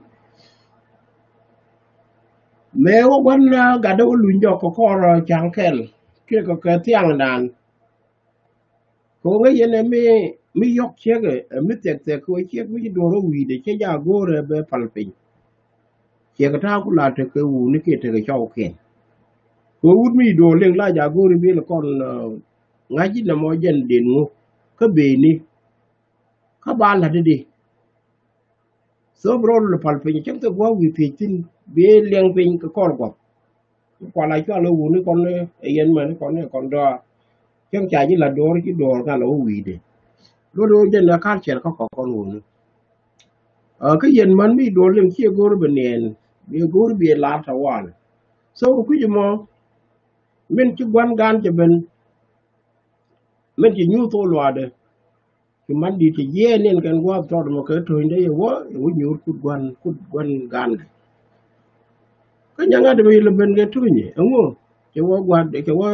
Mëë wä gua̱n, aa, gat dee wä luny jɔk kɛ kɔr, aa, ca̱ŋ kɛl kiɛ kɛ kɛ thiaŋdan. Kɛ ɣöö ŋäc yɛn ɛ mi, mi yɔ̱k ciek ɛ, ɛ mi thiɛk thiɛk kɛ ɣöö ciek mi ci duɔ̱ɔ̱r rɔ wi̱i̱dɛ cɛ jɛ a go̱o̱rɛ bɛ pal piny. Ciek ɛ ta̱a̱ ku la tekɛ wuni kiɛ tekɛ cɔwkiɛn. Kɛ ɣöö wut mi ci duɔ̱ɔ̱r liŋ la jɛ a go̱o̱ri bi ni kɔn, aa, ŋa̱c ji̱ nɛmɔ jɛn den ŋu kä beni. Kä ba la̱t i̱di. So bi rɔɔdu pal piny cäŋ thil gua̱a̱k wi̱i̱ thiec thi̱n bi liɛŋ piny kɛ kɔr gua̱th. Kual a cual ɛ wuni kɔn ɛ yɛn mɛn kɔn ɛ kɔn dɔaar. Cäŋ ca ji̱ la̱t duɔ̱ɔ̱r ci duɔ̱ɔ̱r gal ɛ wä wi̱i̱dɛ. Lot ɣöö jɛn ɛ culture kä kɔk kɔn wuni. Aa, kä yɛn män mi duɔ̱ɔ̱r liŋ ciɛ go̱o̱r bɛ niɛn bi go̱o̱r bi ɛ la̱r tawal. So kui̱c ɛmɔ min ci gua̱n gan cɛ ben. Min ci nyuur thok luaadɛ. Ci man di̱i̱t ci jiɛɛn niɛn kɛn gua̱a̱th tɔɔt mɔ kɛ töny dee yɛ wä, yɛ wä nyuur kut gua̱n, kut gua̱n ga̱a̱n kɛ. Kä nyaŋ gat mɛ yɛ lɛ ben kɛ töny ɛŋu? Cɛ wä gua̱n, cɛ wä,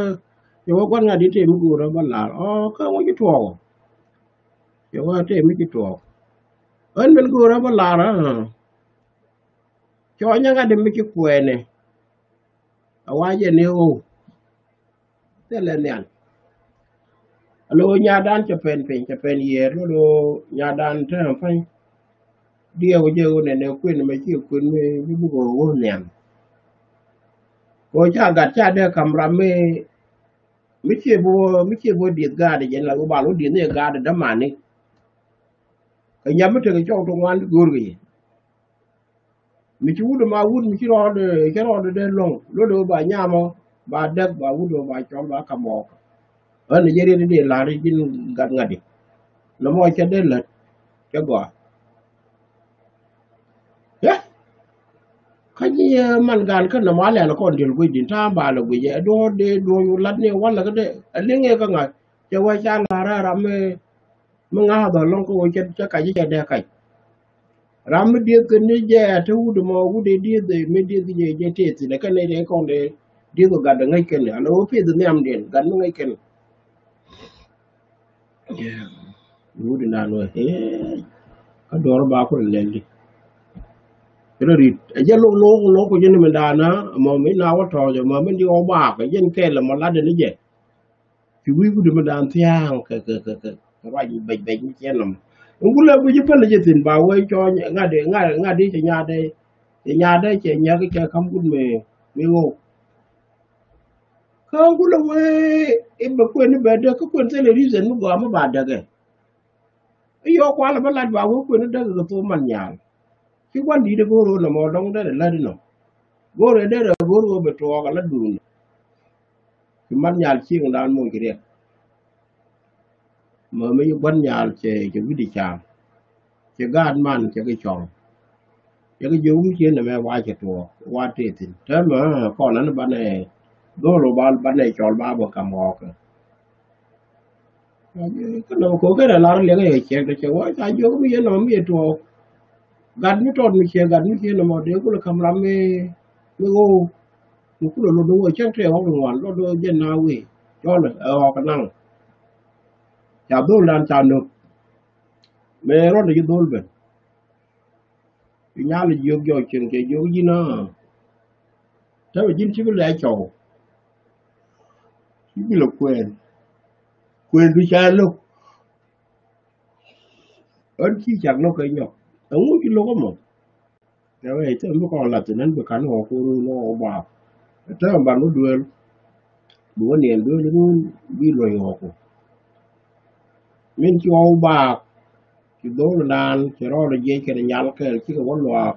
cɛ wä gua̱n gat di̱i̱t tëë mi go̱o̱rä bä la̱r. Ɔ, kä wä ci tuɔɔk. Cɛ wä tëë mi ci tuɔɔk. Ɣän ben go̱o̱rä bä la̱r, aa. Cɛ wä nyaŋ gat mi ci kuɛɛnɛ. A wa jɛ ni ɣöö thilɛ nhial. Lo nyadan cɛ pɛn piny, cɛ pɛn yiɛɛr, lo lo nyadan te piny. Diɛ wä jɛ wä nɛnɛ kuën mɛ ci kuën mi, mi buk wä wä nhiam. Ko ca gat ca dee kam ram mi, mi ci bu, mi ci bu dieth gaat jɛ la wä bal wä dieth ni gaat dämani. Kɛ nyam mi tekɛ cɔw ti ŋuan di go̱o̱r kɛ yɛ. Mi ci wut ma wut mi ci rɔɔdɛ, ci rɔɔdɛ dee lɔŋ. Lotdɛ ba nyamɔ, ba däk, ba wut ba cɔl ba kamɔɔk. Ɣän ni jɛ riet di dee la̱r ji̱n gat ŋa̱t di. Nɔmɔ cɛ dee lät, cɛ gɔaa. Ɛ? Kä ji̱ man gan kä nɔmɔ a lɛl kɔn diɛl guic din ta̱a̱ ba lɛ guic ɛ duɔ̱ɔ̱r dee duɔ̱ɔ̱r yu lat ni walɛ kä dee. Ɛ liŋ ɛ kä ŋa̱t, cɛ wee ca la̱r ɛ ram mi, mi ŋa̱a̱th ɔ lɔŋ kä wee cɛ, cɛ kac cɛ dee kac. Ram mi dieth kɛ ni jɛ a te wut mɔ wut dee dieth mi dieth jɛ jɛ te thin ɛ kɛn ni dee kɔn dee dieth ɔ gat dee ŋäc kɛn ni. Alɛ wee pith nhiamdiɛn gat mi ŋäc kɛn ni. Wut inan wee, ee, kä duɔr ba kulɛ lɛl di. Kɛ rɔ rit ɛ jɛ lo̱k lo̱k lo̱k kɛ jɛ ni mi da̱a̱n na mɔ mi na wä tɔ̱ɔ̱c mɔ mi di wä baak ɛ jɛn kɛɛl mɔ lat ni jɛ. Ci wi̱i̱ wut mi da̱a̱n thia̱a̱ŋ kɛ, kɛ, kɛ, kɛ, kɛ ruac bɛc bɛc mi ciɛ nɔm. Ɛn kulɛ guic päl jɛ thin ba wee cɔ ŋa̱t di, ŋa̱t, ŋa̱t di cɛ nya̱a̱dɛ, cɛ nya̱a̱dɛ cɛ nya̱k cɛ ka̱m wut mi, mi ɣo̱o̱k. Kä ŋu lɛ wee i̱ bɛ kuën i̱ bɛ däk kä kuën thilɛ reason mi gɔaa mi ba däk ɛ. I̱ yɔɔk kualɛ bä lat ba wee kuën i̱ däk kɛ thok man nyal. Ci gua̱n di̱t i̱ go̱o̱r ɣöö nɔmɔ dɔ̱ŋ derɛ lät inɔ. Go̱o̱r i̱ derɛ go̱o̱r ɣöö bɛ tuɔɔk ala duun. Ci man nyal cieŋdan moc kɛ riɛk. Mɛ mi ci gua̱n nyal cɛ, cɛ wi̱cdɛ ca̱a̱ŋ. Cɛ gaat man cɛ kɛ cɔl. Cɛ kɛ jiök mi ciën nɛmɛ wa cɛ tuɔɔk wa tëë thi̱n. Täämɛ kɔn ɛn banɛ dhol ba banɛ cɔl ba bä kam ɣɔɔkɛ. Kä nɔmɔ ko̱kɛ rɛ lar liɛŋɛ cɛ cɛ wa ca jiök mi yɛn nɔmɔ mi yɛ tuɔɔk. Gat mi tɔt mi ciɛ gat mi ciɛ nɔmɔ dee kulɛ kam ram mi, mi ɣo̱o̱. Mi kulɛ lot ni wä cäŋ tëë ɣɔk ni ŋuan lot ni wä jɛn na wee. Cɔl ɛ ɣɔk naŋ. Ca dhol dan ca nök. Mëë rɔ̱dɛ ji̱ dhol ben. Ci nyal jiök jɔɔc cieŋ cɛ jiök ji̱n a. Täämɛ ji̱n ci bi lɛ cɔw. Ci bi lɛ kuɛɛn. Kuɛɛn du ca lo̱k. Ɣän ci cak lo̱k kɛ nyɔk. Ɛŋu ci lo̱k ɛmɔ? Ɛ wee täämɛ bi kɔn lath thin ɛn bi ka̱n ɣɔk ko̱r ni ɣɔk baak. Täämɛ ban wä duel. Bi wä niɛn duel ni bi luɔ̱ny ɣɔk. Min ci ɣɔw baak, ci dhol naan, ci rɔɔdɛ jiɛc kɛnɛ nyal kɛɛl cikɛ wä luaak.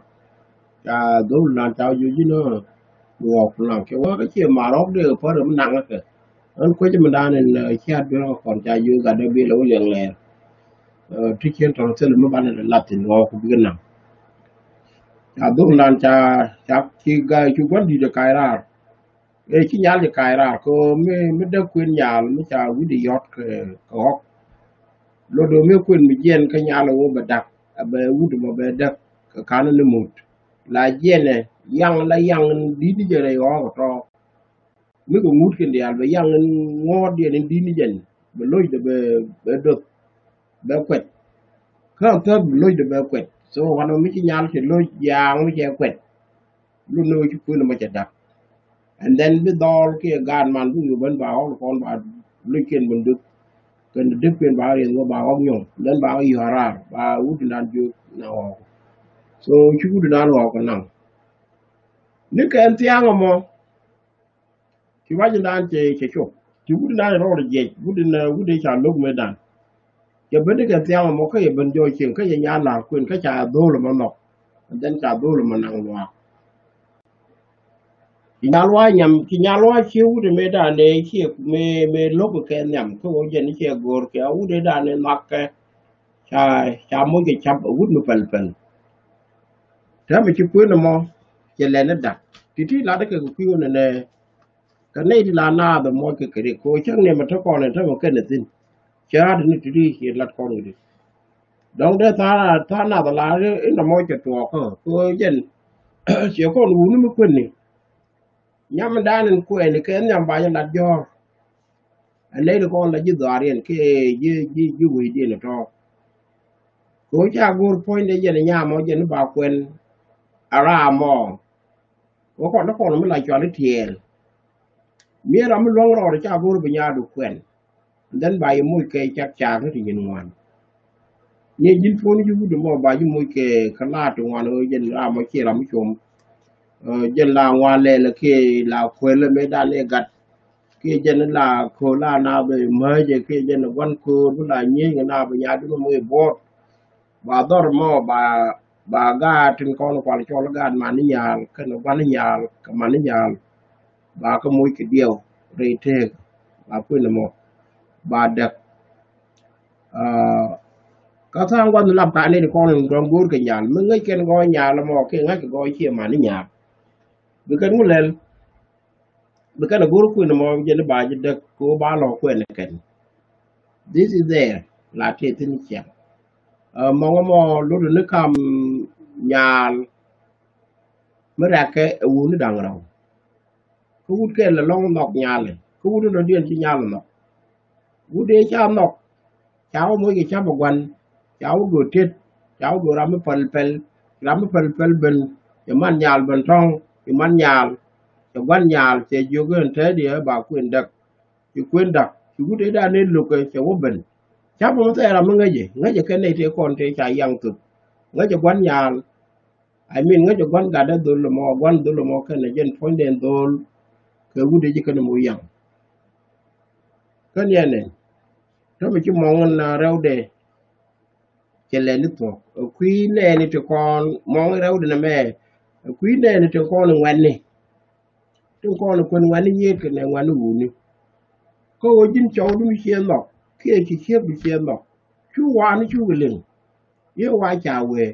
Ca dhol naan ca jiök ji̱n ɣɔk naŋ. Cɛ wä kä ciɛ mar ɣɔk dee kɛ pär mi naŋ kɛ. Ɣän kuecä mi daan in, ɛ, ciaat duel kɛ kɔn ca jiök gat dee bilɛ wä liɛŋ lɛɛr. Ɛ, ti cien tɔn thilɛ mi banɛ dee lath thin ɣɔk bikɛ naŋ. Ca dhol naan ca, ca ci ga̱a̱c cu gua̱n di̱t ɛ kac raar. Ëë ci nyal ci kac raar kɛ ɣöö mi, mi däk kuën nyal mi ca wi̱cdɛ yɔ̱t kɛ, kɛ ɣɔ̱k. Lot ɣöö mi kuën mi jiɛn kä nyal ɣöö bɛ da̱k a bɛ wut mɔ bɛ däk kɛ ka̱n ni mut. La jiɛnɛ yaŋ la yaŋ in di̱t ni jɛ rɛy ɣɔ̱k ɛ tɔ̱. Mi kɛ ŋut kɛn diaal bɛ yaŋ in ŋuɔ̱ɔ̱t diɛn in di̱t ni jɛn bɛ lo̱cdɛ bɛ, bɛ doth bɛ kuɛt. Kä thäk bi lo̱cdɛ bɛ kuɛt. So wanɔ mi ci nyal ci lo̱c yaŋ mi cɛ kuɛt. Lun ni wä ci kuën mɔ cɛ da̱k. And then bi dhɔl kiɛ gaat man bi ŋi̱ ben ba ɣɔk kɔn ba lo̱ckiɛn ben döp. Kɛn döpkiɛn ba riɛth wä ba ɣɔk nyɔŋ. Then ba ɣɔk yɔ̱a̱ raar ba wut nan jiök na ɣɔk. So ci wut nan ɣɔk naŋ. Ni kɛn thiaŋ ɛmɔ. Ci ruac in dan cɛ, cɛ cop. Ci wut in dan rɔɔdɛ jiɛc, wut in, wut in ca lo̱k mëë dan. Cɛ ben ikɛ thiaŋ ɛmɔ kä yɛ ben jɔɔc cieŋ kä yɛ nyaal la̱a̱k kuën kä ca dhol ɛmɔ nhɔk. And then ca dhol ɛmɔ naŋ luaak. Ci nyal wa nyam, ci nyal wa cie wut in mëë dan dee cie mëë, mëë lo̱k kɛ nhiam kä wä jɛn i̱ cɛ go̱o̱r kɛ a wut in dan in nhɔak kɛ. Ca, ca moc kɛ cap a wut mi pɛl pɛl. Täämɛ ci kuën ɛmɔ cɛ lɛn i̱ da̱k. Ti̱ti̱ lat ikɛ kɛ kui̱ wä nɛnɛ. Kä nɛy ti la naath ɛ muɔc kɛ kɛ rik kɛ ɣöö cäŋ ni mɛ te kɔn ɛn te mɛ kɛn ɛ thi̱n. Cɛ ɣa̱t ni ti ti ciɛ lat kɔn kɛ ti. Dɔ̱ŋ dee tha̱a̱ŋ, tha̱a̱ŋ naath ɛ la inɔ muɔc kɛ tuɔɔk kä kɛ ɣöö jɛn ciɛ kɔn wuni mi kuäni. Nyam in dan in kuɛɛni kɛ nhiam ba jɛ lat jɔ̱ɔ̱r. Ɛ nɛy ti kɔn la ji̱ dhɔaariɛn kiɛ ji̱, ji̱, ji̱ wecdiɛn ɛ tɔ̱. Kɛ ɣöö ca go̱o̱r puɔ̱nydɛ jɛn ɛ nyam ɔ jɛn i̱ ba kuɛn a raam ɔ. Wä kɔn te kɔn mi la cual i̱ tiɛɛl. Mi ram mi luäŋ rɔɔdɛ ca go̱o̱r bi nyaadu kuɛn. then ba yɛ moc kɛ cak cak ni ti nyin ŋuan. Ni ji̱n puɔ̱n ji̱ wut mɔ ba ji̱ moc kɛ kɛ la ti ŋuan ɣöö jɛn la mɔ ci ram mi com. Ɛ, jɛn la ŋuan lɛl kiɛ la kuɛl mëë dan ɛ gat. Kiɛ jɛn la köl la na bɛ mäcɛ kiɛ jɛn gua̱n köl bi la nyieny kɛ na bɛ nyaat bi mɔ i̱ buɔt. Ba dhɔr mɔ ba, ba gaat tin kɔn kual cɔl gaat man ni nyal kɛn gua̱n ni nyal kɛ man ni nyal. Ba kä moc kɛ diɛw rɛy tëëk ba kuën mɔ ba däk. Aa, kä tha̱a̱ŋ gua̱n lap ka ni kɔn in gɔn go̱o̱r kɛ nyal mi ŋäc kɛn gɔɔ nyal mɔ kɛ ŋa̱c kɛ gɔɔ ciɛ man ni nyal. Bi kɛn ŋu lɛl bi kɛn a go̱o̱r kuën mɔ jɛn ba ji̱ däk kɛ ɣöö ba lɔ kuɛn kɛn. This is there la tëë thi̱n ciɛŋ. Aa, mɔŋä mɔ lotdɛ ni kam nyal mi rɛ̈kɛ ɛ wuni da̱ŋ rɛw. Kä wut kɛl ɛlɔ̱ŋ nhɔk nyalɛ kä wut in dɔ̱diɛn ci nyal nhɔk. Wut dee ca nhɔk ca wä moc kɛ ca̱p ɛ gua̱n ca wä göt tet ca wä göt ram mi päl päl. Ram mi päl päl ben cɛ man nyal ben tɔ̱ŋ cɛ man nyal cɛ gua̱n nyal cɛ jiök in tɛ̱diɛ ba kuën däk. Ci kuën däk ci wut dee dan ni lo̱kɛ cɛ wä ben. Ca̱p ɛ mi thɛɛr ram mi ŋäcɛ ŋäcɛ kɛn nɛy tëë kɔn tëë ca yaŋ thöp. Ŋäcɛ gua̱n nyal. I mean ŋäcɛ gua̱n gatdä dhol ɛmɔ gua̱n dhol ɛmɔ kɛnɛ jɛn puɔ̱nydɛn dhol. Kɛ wut dee ji̱ kɛn ɛmɔ yaŋ. Kä niɛnɛ tɔ̱mɛ ci mɔŋ in rɛwdɛ. Cɛ lɛni thuɔ̱k ɛ kui̱ nɛɛni ti kɔn mɔŋ in rɛwdɛ nɛmɛ. Ɛ kui̱ nɛɛni ti kɔn in ŋuɛ̈tni tin kɔn in kuɛn ŋuɛ̈tni yiëëk kɛnɛ ŋuɛ̈tni wuni. Kä ɣöö ji̱n cɔwdu mi ciɛ nhɔk kiɛ ci ciek bi ciɛ nhɔk. Cu waani cukɛ liŋ. Yee wa ca wee.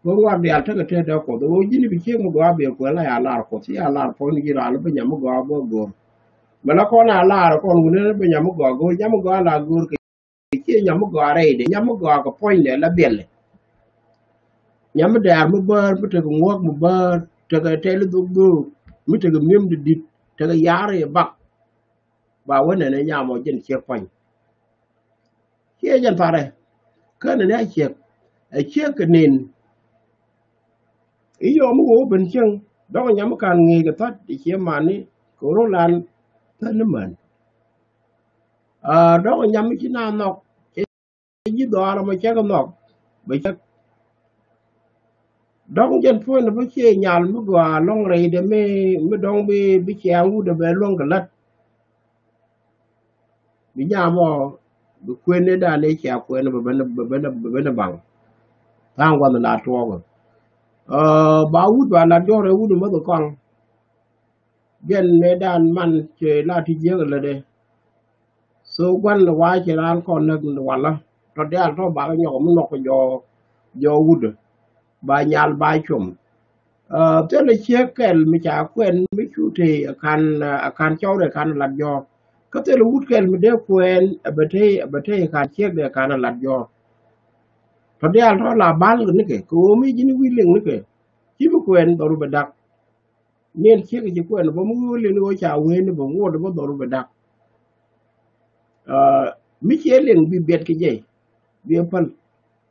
Kɛ ŋuak diaal tekɛ tetdä Kuɔth ɣöö ji̱n bi ciek mi gɔaa biɛ kuɛl la ya lar Kuɔth ci ya lar puɔ̱nyni ji̱ raan bi nyam mi gɔaa bä go̱o̱r. Mɛ la kɔn a lar kɔn wuni bi nyam mi gɔaa go̱o̱r nyam mi gɔaa la go̱o̱r kɛ ciɛ nyam mi gɔaa rɛydɛ nyam mi gɔaa kɛ puɔ̱nydɛ la biɛlɛ. Nyam mi dɛɛr mi bäär mi tekɛ ŋuäk mi bäär tekɛ tɛl dhuk dhuk mi tekɛ mi̱em di di̱t tekɛ ya̱r i̱ bak. Ba wä nɛnɛ nyam ɔ ji̱n ciek puɔ̱ny. Ciɛ jɛn tharɛ känɛ ni a ciek ɛ ciek kɛ nin. I̱ yɔm i̱ wä wä ben cieŋ dɔ̱ŋ nyam i̱ ka̱n ŋi̱i̱c kɛ thät i̱ ciɛ mani kɛ ro̱lan thät ni män. Aa dɔ̱ŋ nyam i̱ ci na nhɔk cɛ ji̱ dhɔaar ɛmɔ cɛ kɛ nhɔk bɛ cɛ. Dɔ̱ŋ jɛn puɔ̱ny ni bä ciɛ nyal mi gɔaa lɔ̱ŋ rɛydɛ mi mi dɔ̱ŋ bi bi ciɛ aŋut ɛ bɛ luäŋ kɛ lät. Bi nyam ɔ bi kuën ni dan ni cia kuën bɛ ben bɛ ben bɛ ben baŋ. Tha̱a̱ŋ gua̱n la tuɔɔk. Ɛ ba wut ba la diɔr ɛ wut mäth kɔŋ. Jɛn ni dan man cɛ la ti jiäk lätdɛ. So gua̱n ni wa cɛ raan kɔn näk ni walä tɔ diaal tɔ ba kɛ nyɔk mi nhɔk jɔ jɔ wut. Ba nyal ba com. Aa thilɛ ciek kɛl mi ca kuɛn mi cu tëë a ka̱n a ka̱n cɔwdɛ ka̱n lat jɔɔk. Kä thilɛ wut kɛl mi dee kuɛn a bɛ tëë a bɛ tëë a ka̱n ciek dee ka̱n a lat jɔɔk. Tɔ diaal tɔ la bal nikɛ kɛ ɣöö mi ji̱n wi̱i̱ liŋ nikɛ. Ci mi kuɛn dhɔru bɛ dak. Niɛn ciek ci kuɛn bä mi wi̱i̱ liŋ ni ɣöö ca wee ni bä ŋuɔt bä dhɔru bɛ dak. Aa mi ciɛ liŋ bi biɛt kɛ jɛ. Biɛ päl.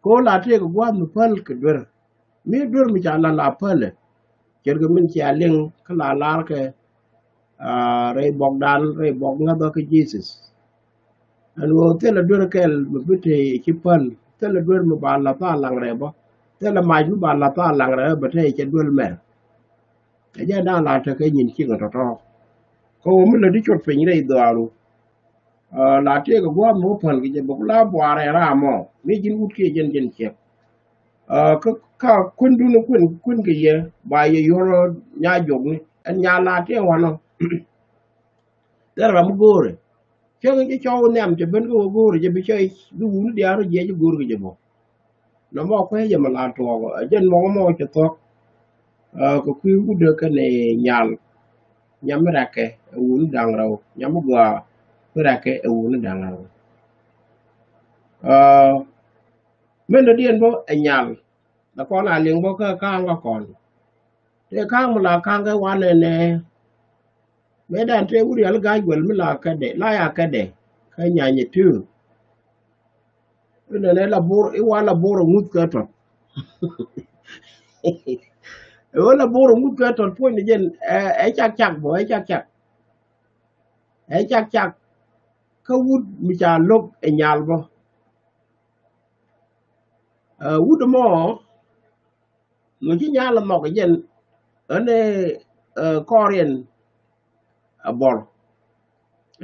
Kɛ ɣöö la tëëk gua̱a̱th mi päl kɛ duer. Mi duer mi ca la la pälɛ. Ce̱tkɛ min cia liŋ kä la la̱rkɛ. Aa rɛy buɔkdan rɛy buɔk ŋäthä kä Jesus. Ɛn ɣöö thilɛ duer kɛl mi bi te ci päl thilɛ duer mi ba la̱th a laŋ rɛpä. Thilɛ mac mi ba la̱th a laŋ rɛpä bɛ te cɛ duel mɛr. Kɛ jɛ da̱a̱n la tekɛ nyin cikɛ tɔ̱tɔ̱. Kä ɣöö mi lätdi cot piny rɛy dhɔaaru. Aa la tëëkɛ gua̱a̱th mi wä päl kɛ jɛ bɛ ku la buaarɛ ram mɔ mi ji̱n wut kiɛ jɛn jɛn ciɛk. Aa kä ka kuendun kuën kuën kɛ yɛ ba yɛ yuɔr nya jokni ɛn nya la tëë wanɔ. Thil ram mi go̱o̱rɛ cäŋ ci cɔw nhiam cɛ ben kä wä go̱o̱rɛ jɛ bi cɔy bi wuni diaar rɔ jiɛc go̱o̱r kɛ jɛ bä. Nɔmɔ kuecä jɛ mi la tuɔɔk ɛ jɛn mɔk mɔ cɛ thuɔ̱k. Aa kɛ kui̱ wudä kɛnɛ nyal. Nyam mi rakɛ ɛ wuni da̱ŋ rɛw nyam mi gɔaa mi rakɛ ɛ wuni da̱ŋ rɛw. Aa min dɔ̱diɛn bä ɛ nyal. La kɔn a liŋ bä kä ka̱a̱ŋ kä kɔn. Tëë ka̱a̱ŋ mi la ka̱a̱ŋ kɛ wanɛ nɛ. Mëë dan tëë wut yal ga̱a̱c guɛl mi la kädɛ la ya kädɛ kä nyanyɛ tëë. Inɛ nɛ la bor i̱ wa la bor aŋuth kɛ tɔt. I̱ wa la bor aŋuth kɛ tɔt puɔ̱ny ni jɛn ɛ cak cak bɔ ɛ cak cak. Ɛ cak cak. kä wut mi ca lo̱k ɛ nyal bä. Ɛ, wut ɛmɔ mi ci nyal ɛ nhɔk ɛ jɛn, ɛn ɛ, ɛ, kɔriɛn ɛ bɔr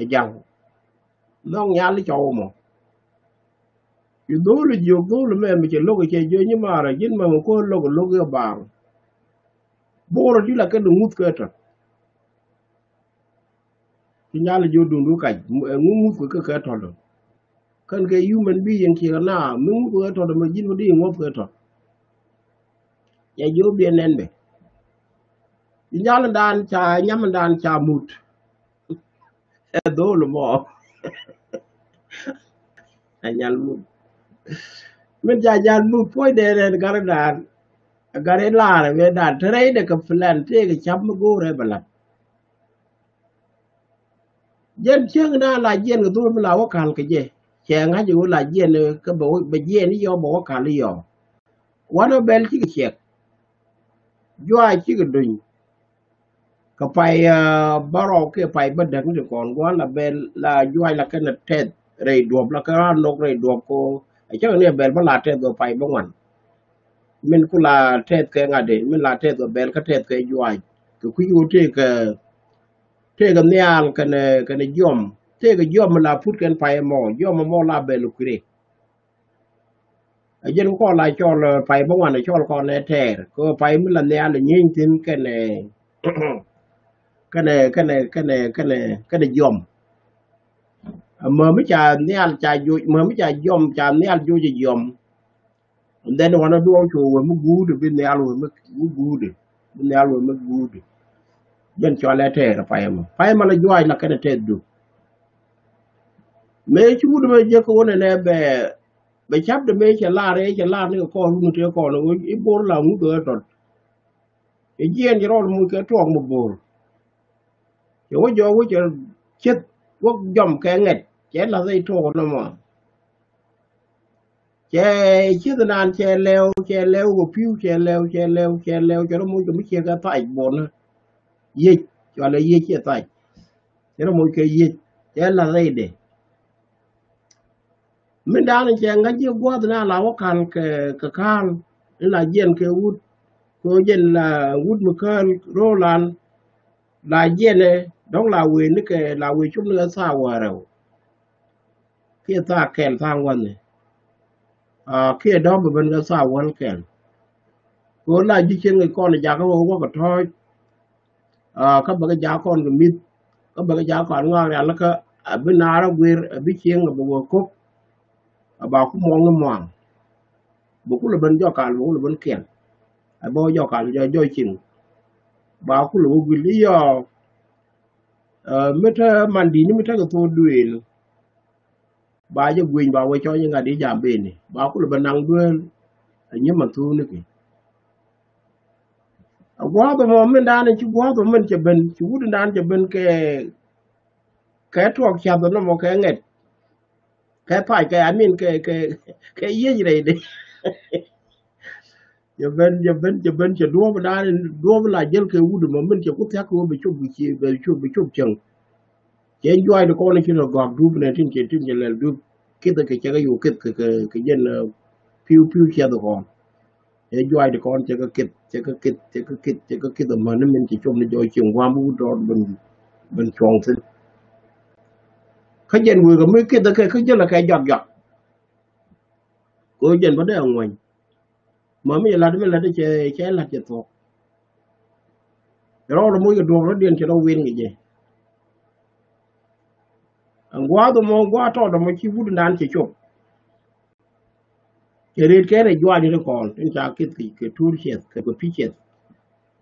ɛ jaŋ. Nhɔk nyal i̱ cɔw ɛmɔ. Ci dho̱o̱l ɛ jiök dho̱o̱l ɛmɛ mi cɛ lo̱k ɛ cɛ jiök nyimaarä ji̱n mɛ mi ko̱r lo̱k ɛ lo̱k i̱ ɛ bar. Bo̱o̱r ɛ di̱t la kɛn ɛ ŋuth kɛ tɔ̱. Ci nyal jiök duundu kac, ɛ ŋu ŋuth kɛ kɛ kɛ tɔ̱. Kɛn kɛ human being kiɛ na mi ŋuth kɛ tɔ̱ mɛ ji̱n mi di ŋuth kɛ tɔ̱. Cɛ jiök biɛ nɛn bɛ. Ci nyal dan ca nyam dan ca mut. Ɛ dho̱o̱l mɔ. Ɛ nyal mut. Min ca nyal mut puɔ̱c dee rɛn gar dan. Gar i̱ laar ɛ wee dan te rɛy dee kɛ plan tëëkɛ cap mi go̱o̱rɛ bɛ lat. Jɛn cieŋ na la jiɛn kɛ dhol mi la wä kal kɛ jɛ. Cɛ ŋa̱c i̱ wä la jiɛn kä bɛ wä, bɛ jiɛn i̱ yɔ bɛ wä kal i̱ yɔ. Wanɔ bɛl cikɛ ciɛk. Juac cikɛ duny. Kɛ pay, ah, bärɔw kiɛ pay bädäk ni ti kɔn gua̱n la bɛl la juac la kɛn a tɛth rɛy duɔ̱p la kɛ ran nok rɛy duɔ̱p ko. A cäŋ ni a bɛl bä la tɛth kɛ pay bä ŋuan. Min ku la tɛth kɛ ŋa̱t di, min la tɛth kɛ bɛl kä tɛth kɛ juac. Kɛ kui̱ wä tëëkɛ, tëëkɛ nhial kɛnɛ, kɛnɛ jiɔm. Tëëkɛ jiɔm mi la put kɛn pay ɛmɔ, jiɔm ɛmɔ la bɛl kui̱ rɛy. A jɛn kɔn la cɔl, eh, pay bä ŋuan cɔl kɔn ɛ tɛɛr. Kɛ pay mi la nhial nyieeny thi̱n kɛnɛ, kɛnɛ, kɛnɛ, kɛnɛ, kɛnɛ, kɛnɛ jiɔm. Mɛ mi ca nhial ca joc, mɛ mi ca jiɔm, ca nhial joc jiɔm. And then wanɛ duɔ̱ɔ̱ŋ cu wee mi guut, bi nhial wee mi guut, bi nhial wee mi guut. Jɛn cɔl ɛ tɛɛr pay mɔ. Pay mɔ la juac la kɛnɛ tɛth du. Mëë ci wut mɛ jek kɛ wunɛ nɛ bɛ, bɛ cap de mëë cɛ lar, cɛ lar ni kɛ kɔn wut ni tëë kɔn i̱ bor la ŋut kɛ tɔt. Cɛ jiɛn cɛ rɔɔd muc kɛ tuɔɔk mi bor. Cɛ wä jɔɔk wä cɛ cieth wä jɔm kɛ ŋɛt cɛ lath i̱ tuɔɔk nɔmɔ. Cɛ cieth naan cɛ lɛw, cɛ lɛw kɛ pi̱w, cɛ lɛw, cɛ lɛw, cɛ lɛw, cɛ rɔ muc kɛ mi cieth kɛ thac bor ni. Yiec, cɔalɛ yiec ciɛ thac. Cɛ rɔ muc kɛ yiec, cɛ lath i̱ dee. Min da̱a̱n cɛ ŋa̱c ji̱ gua̱a̱th na la wä kal kɛ, kɛ ka̱l. Ni la jiɛn kɛ wut. Kɛ jɛn la wut mi käl ro̱o̱lan. La jiɛn ɛ dɔ̱ŋ la wee ni kɛ la wee cop ni kɛ thaak wäl rɛw. Kiɛ thaak kɛl thaak ŋuan ni. Ah, kiɛ dɔ̱ŋ bɛ ben kɛ thaak wäl kɛl. Kɛ la ji̱ cieŋ kɛ kɔn jakä wä wä kɛ tɔ̱ɔ̱c. Ah, kä bɛ kɛ jak kɔn kɛ mi̱th, kä bɛ kɛ jak kɔn ŋɔak rial kä a bi naar a guir a bi cieŋ a bɛ wä kok. A ba ku muɔŋ ni muaŋ. Bɛ kulɛ ben jɔkal, bɛ kulɛ ben kiɛn. A bɛ wä jɔkal jɔ jɔy cieŋ. Ba kulɛ wä guil i̱ yɔ. Ah, mi te man di̱t ni mi te kɛ thok duëël. Ba jɛ gui̱ny ba wee cɔny ŋa̱t i̱ jam beni ba kulɛ bɛ naŋ duel. A nyi man thuk ni ki. A gua̱a̱th ɛmɔ min dan ci gua̱a̱th ɛmɔ min cɛ ben, ci wut dan cɛ ben kɛ, kɛ tuɔɔk cath nɔmɔ kɛ ŋɛt. Kɛ pac kɛ, I mean, kɛ, kɛ, kɛ yiec rɛy de. Cɛ ben, cɛ ben, cɛ ben, cɛ duɔ̱ɔ̱p dan, duɔ̱ɔ̱p la jäl kɛ wut ɛmɔ min cɛ ku thia̱k kɛ wä bɛ cop, bɛ cop, bɛ cop cieŋ. Cɛ juac di kɔn ci rɔ gɔak dup nɛ tin cɛ, tin cɛ lɛl dup. Kith kɛ cɛ kɛ yo̱o̱ kith kɛ, kɛ, kɛ jɛn, eh, pi̱w, pi̱w ciɛth kɔn. Cɛ juac di kɔn cɛ kɛ kith, cɛ kɛ kith, cɛ kɛ kith, cɛ kɛ kith amäni min cɛ cop ni jɔɔc cieŋ gua̱a̱m bi wut dɔɔr ben, ben cuɔ̱ŋ thi̱n. Kä jɛn wëë kɛ mi kith kɛ, kä jäl kɛ jɔt jɔt. Kɛ jɛn bä dee aŋuany. Mä mi lat mi lat cɛ, cɛ lat cɛ thuɔ̱k. Rɔɔdɛ moc kɛ duɔ̱ɔ̱k rɔ̱diɛn cɛ rɔ win kɛ jɛ. Ɛn gua̱a̱th ɛmɔ, gua̱a̱th tɔɔt ɛmɔ ci wut dan cɛ cop. Cɛ riet kɛn ɛ juac ni kɔn tin ca kith kɛ, kɛ tuur ciɛth kɛ, kɛ pi̱ ciɛth.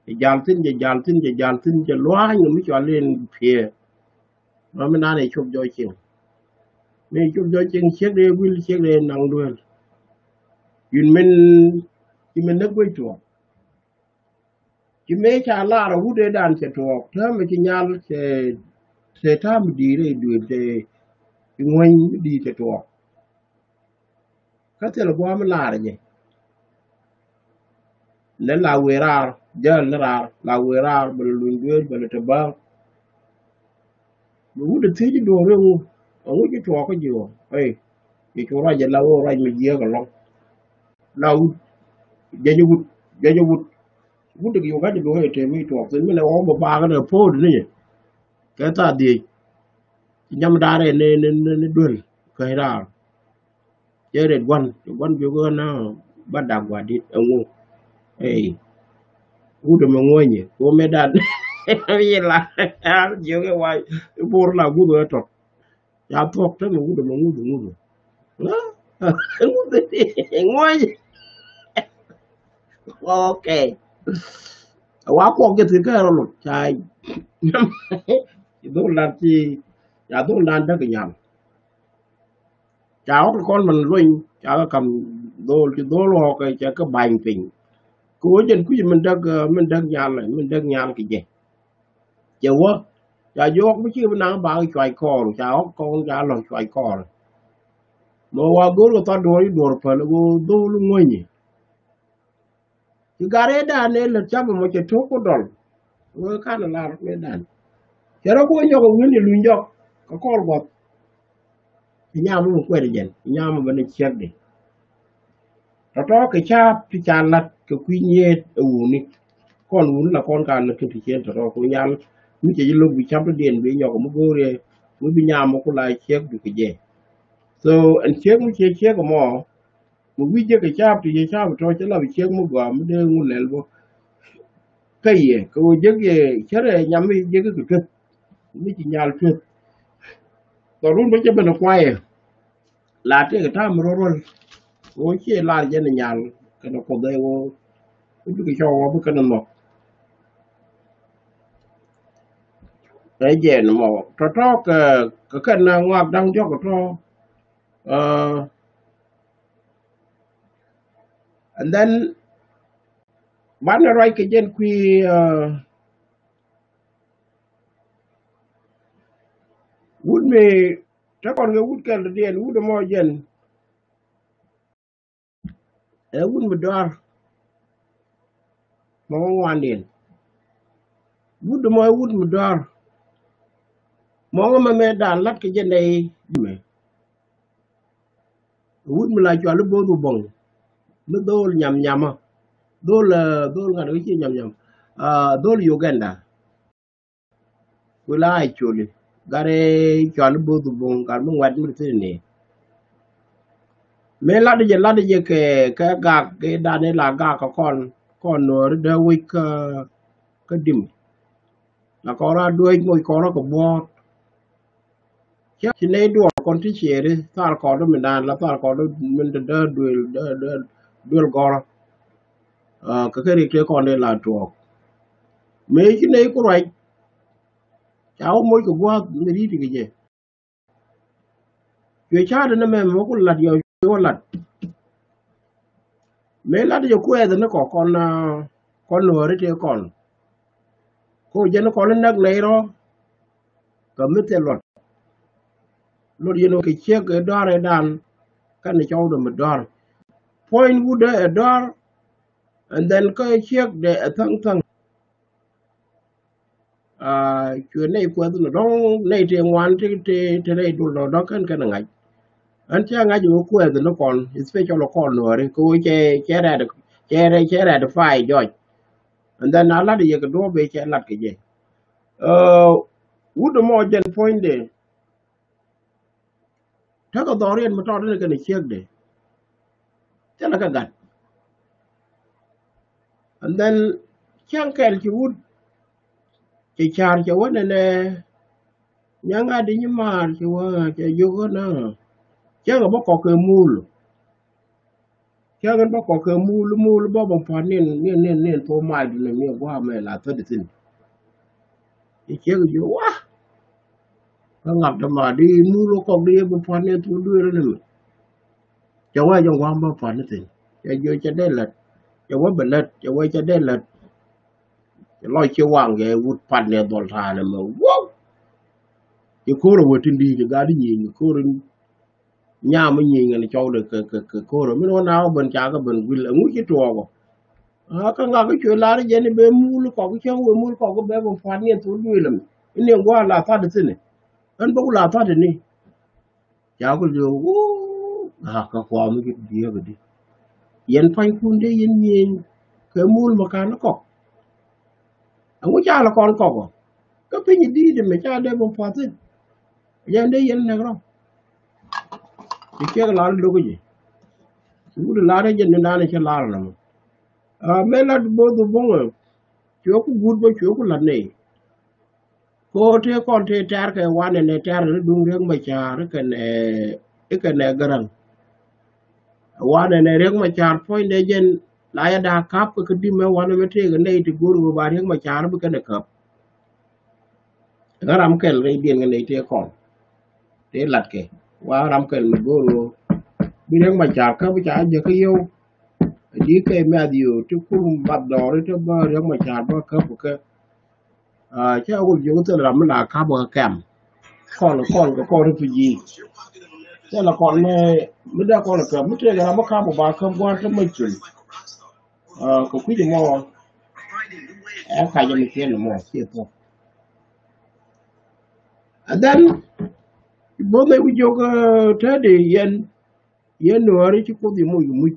Cɛ jal thi̱n, cɛ jal thi̱n, cɛ jal thi̱n, cɛ lua̱a̱ny kɛ mi cɔal in piëë. Mä mi naan ɛ cop jɔɔc cieŋ. Mi cop jɔɔc cieŋ ciek dee guil, ciek dee naŋ duel. Yun min, ci min näk guec tuɔɔk. Ci mëë ca lar a wut ëëdan cɛ tuɔɔk, täämɛ ci nyal cɛ, cɛ ta̱a̱ mi di̱i̱t rɛy duëël cɛ, ci ŋuäny mi di̱i̱t cɛ tuɔɔk. Kä thil gua̱a̱m lar jɛ. Lɛ la wëë raar, jäl ni raar, la wëë raar, bɛ lɛ luny duëël, bɛ lɛ te bäär. Bɛ wut ɛ thiec i̱ duɔ̱ɔ̱r rɛw ŋu. Ŋu ci tuɔɔk kä ji̱ ɣɔɔ. Ey, ci cu ruac jɛ la ɣöö ruac mi jiääk ɛlɔ̱ŋ. La wut, jɛc wut, jɛc wut. Wut dek Uganda bi wee te mi tuɔɔk thin mi lɛ ɣɔw bä bakä ni po̱o̱t ni. Kɛ thaa dhiec. Ci nyam da̱a̱r ni, ni, ni, ni duel. Kɛ raar. Cɛ ret gua̱n, gua̱n bi wee na ba dak gua̱dit ɛŋu. Ey. Wut ɛmɛ ŋuɔ̱nyɛ. Ko mɛ dan. Yɛ la. Jiök ɛ wa. Bor la guth ɛ tɔt. Ca thuɔ̱k te mɛ wut ɛmɛ ŋuth ŋuth. Ŋuth ŋuth. Okay. Wa kuɔk jɛ thil kɛ rɔ lot ca. Ci dhol dan ci ca dhol dan däk nyal. Ca ɣɔk kɔn man luny ca kɛ kam dhol ci dhol ɣɔk kɛ cɛ kɛ bany piny. Kɛ wä jɛn kui̱c min däk min däk nyal min däk nyal kɛ jɛ. Cɛ wä ca jiök mi ci bi naŋ bak cuac kɔɔr ca ɣɔk kɔn ca lɔ cuac kɔɔr. Mɛ wa go̱o̱r kɛ thɔt duɔ̱ɔ̱r i̱ duɔ̱ɔ̱r päl ɣöö dho̱o̱l ŋuänyɛ. Ci gat rɛɛdan ëë lät cap ɛmɔ cɛ to̱k ku dɔl. Ɣöö kan ɛ lar rɛɛdan cɛ rɔ ku wä nyɔk ɛ wi̱n i̱ luny jɔk kɛ kɔɔr guɔth. Inyam mi kuɛt jɛn inyam mi bä ni ciɛkdi. Tɔtɔ kɛ ca̱a̱p ti ca la̱t kɛ kui̱ nyiet ɛ wuni. Kɔn wuni la kɔn ka lät kä ti cien tɔtɔ ku nyal mi cɛ ji̱ lo̱k bi ca̱p ti diɛn bi nyɔk mi go̱o̱riɛ mi bi nyam mi ku la ciɛkdi kɛ jɛ. So ɛn ciek mi ciek ciek ɛmɔ mi wi̱c jek kɛ ca̱a̱p ti cɛ ca̱a̱p tɔ cɛ la bi ciek mi gɔaa mi dee ŋu lɛl bä. Kä yɛ kɛ wä jek yɛ cärɛ nyam mi jek kɛ tueth mi ci nyal tueth. Tɔ run bä cɛ ben kuayɛ. La tëëkɛ ta̱a̱ mi rɔ̱l rɔ̱l. Ɣöö ciɛ lar jɛn nyal kɛnɛ Kuoth ɛ ɣöö i̱ bikɛ cɔw ɣɔɔ bi kɛnɛ nhɔk. Ɛ jɛn mɔ tɔ̱tɔ̱ kɛ kɛ kɛn ŋɔak da̱ŋ jɔk tɔ̱. Uh, and then banɛ ruac kɛ jɛn kui̱ uh, wut mi te kɔn kɛ wut kɛl diɛn wut mɔ jɛn. Ɛ wut mi dɔaar. Mɔ ŋuandiɛn wut mɔ ɛ wut mi dɔaar. Mɔ ŋä mɛ mɛ daan lat kɛ jɛ nɛy. Mɛ wut mi la cual i̱ bo̱o̱th wä bɔŋ mi dho̱o̱l nyam nyamä. Dho̱o̱l dho̱o̱l ŋa̱t kɛ ci nyam nyam. Dho̱o̱l Uganda. Ku la actually gat i̱ cual i̱ bo̱o̱th wä bɔŋ gat mi ŋuɛt mi thi̱n ni. Mëë lat jɛ lat jɛ kɛ kɛ gak kɛ dan i̱ la gak kɛ kɔn kɔn nuɔɔri dee wi̱c kä kä dim. La kɔn ra duec moc kɔn ra kɛ buɔ̱ɔ̱t. Cä ci nɛy duɔl kɔn ti ciëëri thal kɔn ti mi dan la thal kɔn ti min ti dee duel dee dee duel gɔrä. Kɛ kɛ rik tëë kɔn ti la tuɔɔk. Mëë ci nɛy ku ruac. Ca wä moc kɛ gua̱a̱th mi ri̱t kɛ jɛ. Cuɛ ca̱a̱t ni mɛmɛ wä ku lat yɔ cuɛ wä lat. Mëë lat jɛ kuɛɛth ni kɔ kɔn kɔn nuɔɔri tëë kɔn. Ko jɛn kɔn ni näk nɛy rɔ. Kɛ mi thil luɔt. Luɔt yɛn wä kɛ ciek ɛ dɔ̱r ɛ dan. Kɛn cɔwdɛ mi dɔ̱r. Puɔ̱ny wutdɛ ɛ dɔ̱r. And then kä ciekdɛ ɛ thaŋ thaŋ. Cuɛ nɛy kuɛth ni dɔ̱ŋ nɛy tëë ŋuan ti ti ti nɛy dul dɔ̱ŋ dɔ̱ŋ kɛn kɛn ŋa̱c. Ɣän cä ŋa̱c ɣöö kuɛth ni kɔn especially kɔn nuɔɔri kɛ ɣöö cɛ cɛ rɛt cɛ rɛt cɛ rɛt fay jɔc. And then a lat yɛ kɛ duɔ̱ɔ̱p bee cɛ lat kɛ jɛ. Wut mɔ jɛn puɔ̱nydɛ. Tekɛ dhɔriɛn mi tɔt ni kɛn ciekdɛ. Thilɛ kɛ gat. And then cäŋ kɛl ci wut cɛ ca̱r cɛ wä nɛnɛ. Nyaŋ a di nyi maar cɛ wä cɛ jiök ɣän a cäŋ a bä kɔk kɛ muul. Cä ɣän bä kɔk kɛ muul muul bä bä pua̱t niɛn niɛn niɛn niɛn thok mac duni niɛn gua̱a̱ mɛ la thädi thi̱n. I̱ ciek i̱ jiök wa. Kä ŋak dämaat i̱ muul wä kɔk di i̱ bä pua̱t niɛn thok dueer ni mɛ. Cɛ wä jɛ gua̱a̱ bä pua̱t ni thi̱n cɛ jiök cɛ dee lät. Cɛ wä bɛ lät cɛ wä cɛ dee lät. Cɛ lɔc ci waŋ kɛ wut pua̱t niɛn dhɔl ta̱a̱ ni mɛ wow. Cɛ ko̱r a wä tin di cɛ gat i̱ nyieny ko̱r in. Nyam mi nyieny ŋän cɔwdɛ kɛ kɛ kɛ ko̱rä min wä na wä ben ca kɛ ben guil ɛŋu ci tuɔɔkɔ. Kä ŋak kä cuɛ lar jɛn i̱ ben mul kɔk cäŋ wee mul kɔk i̱ ben ben pua̱t niɛn thok duëël ɛmɛ i̱ niɛn gua̱a̱r la thatdɛ thi̱n i̱ ɣän bä ku la thatdɛ ni. Ca ku liöök wuu, a kä kuɔm i̱ bi̱i̱ kä di. Yɛn pua̱nykun dee yɛn nyieny kɛ muul mi ka̱n kɔk. Ɛŋu ca lɛ kɔn kɔk ɔ? Kä piny i̱ di̱i̱t ɛmɛ ca dee bä pua̱thi̱n. Yɛn dee yɛn nɛk rɔ. Ci ciek lar lo̱k ji̱. Ci wut lar jɛ ni dan cɛ lar nɔmɔ. A mëë lat bo̱o̱th bo̱ŋ ɛ, cuɛ ku guut bä cuɛ ku la̱t nɛy. Ko tëë kɔn tëë tɛ̈r kɛ wanɛ nɛ tɛ̈r ni duŋ Riek Machar kɛnɛ, ikɛnɛ Gäräŋ. Wanɛ nɛ Riek Machar puɔ̱nydɛ jɛn la yɛ da̱a̱ ka̱p kɛ kä di̱mɛ wanɛ mɛ tëëkɛ nɛy ti go̱o̱r ɣöö ba Riek Machar bi kɛnɛ käp. Kä ram kɛl rɛydiɛn kɛ nɛy tëë kɔn tëë latkɛ wa ram kɛl mi go̱o̱r ɣöö bi Riek Machar käp ca jɛ kä yio̱w. Di kɛ miath yio̱w ti kur bath dɔɔri ti bä Riek Machar bä käp kɛ. Cä wul jiök thil ram mi la kap kɛ kɛm. Kɔn kɔn kɛ kɔn refugee. Thil kɔn mi mi dee kɔn kɛ mi tëëkɛ ram mi kap ba kap gua̱a̱r ti mec cul. Kɛ kui̱c mɔ ɛ kac mi ciɛn mɔ ciɛ thuɔ̱k. And then both mɛ wi̱c jiök täätdi yɛn yɛn nuääri ci Kuoth yɛ moc kɛ muc.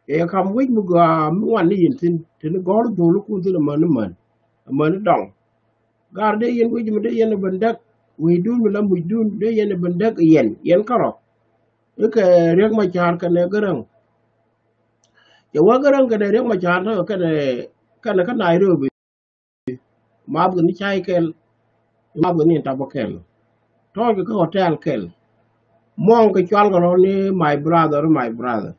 Ɛ kam wec mi gɔaa mi ŋuan ni yɛn thi̱n te ni gɔ̱r dho̱o̱l kun thi̱n amäni män amäni dɔŋ. Gar dee yɛn wec mi dee yɛn ɛ ben däk wecdun mi la mucdun dee yɛn ɛ ben däk yɛn yɛn kärɔ. Ikɛ Riek Machar kɛnɛ Gäräŋ. Cɛ wä Gäräŋ kɛnɛ Riek Machar tɔ̱ kɛnɛ kɛnɛ kä Nairobi. Math kɛ ni cay kɛl. Math kɛ ni tap kɛl. Tɔɔc kɛ kä hotel kɛl. Muɔ̱ŋ kɛ cual kɛ rɔ ni my brother, my brother.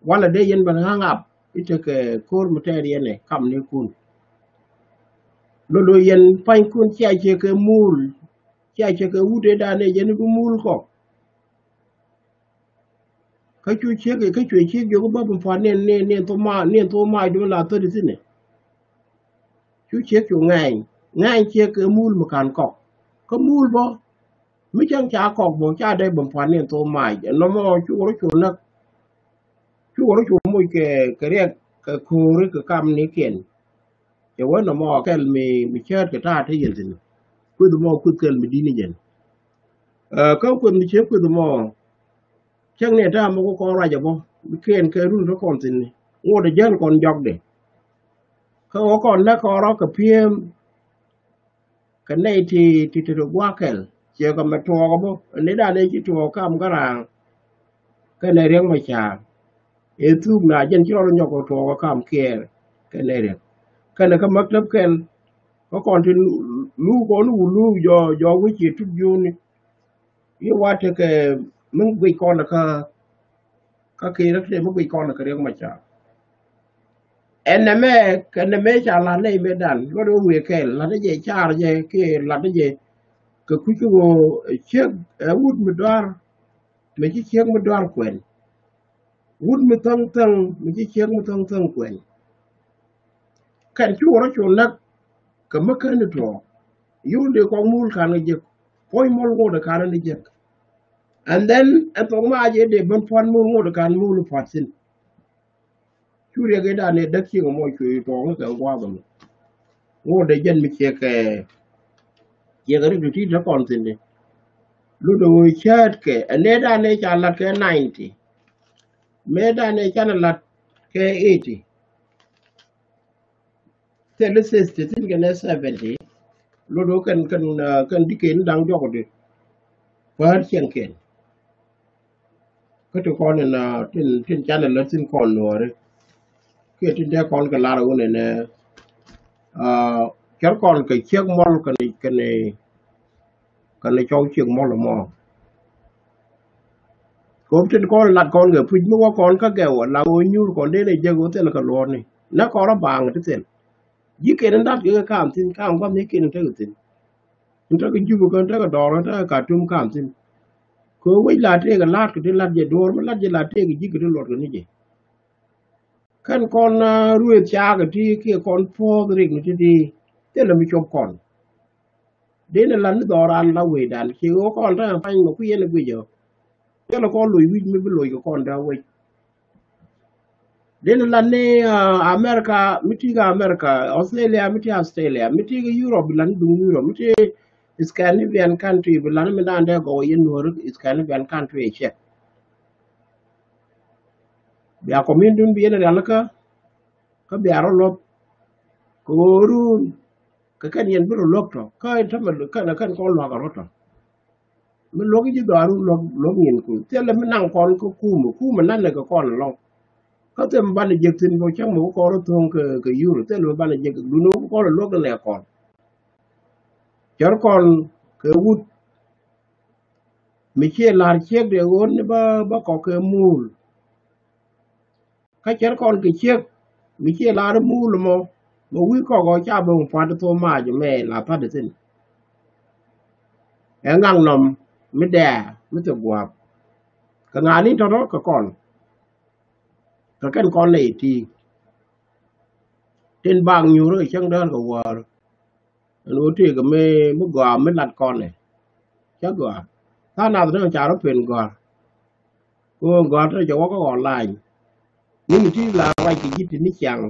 Walɛ dee yɛn ben hang up i̱ tekɛ ko̱r mi tɛɛr yɛn ɛ kam ni kun. Lolo yɛn pa̱nykun cia ciɛ kɛ muul. Cia ciɛ kɛ wut ëë dan ëë yɛn bi muul kɔ. Kä cu ciek kä cuɛ ciek jiök bä bi pua̱t niɛn niɛn niɛn thok ma niɛn thok ma jom la thäri thi̱n ɛ. Cu ciek cu ŋɛny ŋɛny ciek kɛ muul mi ka̱n kɔk. Kä muul bä mi cäŋ ca kɔk bä ca dee bi pua̱t niɛn thok ma nɔmɔ cu wä rɔ cu näk. Cu wä rɔ cu moc kɛ kɛ riɛk kɛ ko̱o̱ri kɛ kam ni kiɛn. Cɛ wä nɔmɔ kɛl mi mi cäät kɛ ta̱a̱ te yɛn thi̱n. Kueth mɔ kueth kɛl mi di̱t ni jɛn. Kä kueth mi ciek kueth mɔ. Cäŋ ni ta̱a̱ mɔ ku kɔn ruac ɛ bɔ bi kiɛn kɛ run te kɔn thi̱n ni ŋot ɛ jäl kɔn jɔkdɛ. Kä wä kɔn näk kɔn rɔ kɛ pi̱em. Kɛ nɛy ti ti ti gua̱a̱k kɛl ciɛ kɛ mɛ tuɔɔk ɛ bä ni dan ëë ci tuɔɔk kam Gäräŋ. Kɛnɛ Riek Machar ëë thuk na jɛn ci rɔɔd nyɔk kɛ tuɔɔk ɛ kam Kiɛɛr kɛnɛ Riek. Kɛnɛ kä maktab kɛl kä kɔn ti lu kɔn wulu jɔ jɔ wi̱c ci tup juni. I̱ wa tekɛ mi guic kɔn kä kä Kiir kä mi guic kɔn kä Riek Machar. Ɛn nɛmɛ kɛ nɛmɛ ca la̱t nɛy mëë dan luɔt wä wëë kɛɛl la̱t jɛ car jɛ kiɛ la̱t jɛ kɛ kuc kä ɣöö ciek ɛ wut mi dɔaar. Mi ci ciek mi dɔaar kuɛn wut mi thäŋ thäŋ mi ci ciek mi thäŋ thäŋ kuɛn. Kɛn cu wä rɔ cu näk kɛ mi ken ni tuɔɔk. Yun dee kɔk muul ka̱n kɛ jek puɔ̱ny muɔl ŋot ɛ ka̱n ni jek. And then ɛn thok ma jɛ dee ben pua̱t muul ŋot ɛ ka̱n muul pua̱t thi̱n. Cu riɛk i̱ dan ɛ däk ciek ɛmɔ cuɛ i̱ tuɔɔk ni kɛ gua̱a̱th ɛmɔ. Ŋot ɛ jɛn mi ciek kɛ ciek ɛ rik ti ti te kɔn thi̱n di. Lundɛ ɣöö cäätkɛ ɛ nɛ dan ɛ ca la̱t kɛ ninety. Mëë dan ɛ canɛ la̱t kɛ eighty. Thil i̱ sixty thi̱n kɛnɛ seventy. Lot wä kɛn kɛn kɛn di̱ ken da̱ŋ jɔk di päär cieŋ kɛn. Kä ti kɔn in tin tin canɛ lät thi̱n kɔn nuɔɔri. Kiɛ tin dee kɔn kɛ lar wun in cär kɔn kɛ ciek mɔl kɛn kɛn kɛn cɔw ciek mɔl mɔ. Kop tin kɔn lat kɔn kɛ puc mi wä kɔn kä gɛw la wä nyuur kɔn den ɛ jek wä thil kɛ luɔr ni nɛ kɔn rɔ baaŋ ti thil. Ji̱ ken in dat kɛ kam thin kam gua̱th ni ken in tekɛ thin. In tekɛ jup kɛ in tekɛ dɔɔr in tekɛ ka tum kam thin. Kɛ wec la tëëkɛ la̱t kɛ ti la̱t jɛ duɔ̱ɔ̱r mi la̱t jɛ la tëëkɛ ji̱ kɛ ti luɔt kɛ ni jɛ. Kɛn kɔn ruëëth cakɛ ti kiɛ kɔn puɔ̱ɔ̱th rik ni ti ti thilɛ mi cop kɔn. Dee ni lat ni dhɔran la wecdan ci ɣöö kɔn te pany mɛ kui̱ yɛn ɛ guic ɔ. Thilɛ kɔn loc wi̱c mi bi loc kɛ kɔn te wec. Dee ni lat ni America mi ti kɛ America, Australia mi ti Australia, mi ti kɛ Europe lat ni duŋ Europe, mi ti Scandinavian country, bi lan mi dan dee gɔw yɛn Nuɔr Scandinavian country ɛ ciɛ. Bia community dun bi yɛn rialikä, kä bia rɔ luɔp kɛ ɣöö run kɛ kɛn yɛn bi rɔ luɔp tɔ, kä in tämɛ kɛn kɛn kɔn luak rɔ tɔ. Mi luɔk ji̱ dhɔaar wun luɔk, luɔk nyin ku thilɛ mi naŋ kɔn kä kumɛ, kumɛ nanɛ kɛ kɔn ɛlɔŋ. Kä thil mi banɛ jek thi̱n bä cäŋ mi wä kɔn rɔ tho̱o̱ŋ kɛ, kɛ yur, thil mi banɛ jek duni wä kɔn rɔ luɔk nɛ kɔn. Cär kɔn kɛ wut mi ciɛ la̱r ciek dee ɣöö ni bä, bä kɔk kɛ muul. Kä cär kɔn kɛ ciek mi ciɛ la̱r muul mɔ, mɔ wi̱i̱ kɔk ɔ ca ben pua̱t thok mac mɛ la pa̱t thi̱n. Ɛ ŋaŋ nɔm mi dɛɛ mi thok gua̱a̱p. Kɛ ŋa̱a̱n in tɔ̱tɔ̱ kɛ kɔn. Kɛ kɛn kɔn lɛ iti tin bak nyuur kɛ cäŋ däär kɛ wäär. Ɛn ɣöö tëëkɛ mi, mi gɔaa mi lat kɔnɛ. Cä gɔaa. Tha̱a̱ŋ nath ni ca rɔ pen gɔaa. Kɛ ɣöö gɔaa tɔ̱ cɛ wä kä online. Ni mi ti la ruac kɛ ji̱ ti ni ciaŋ.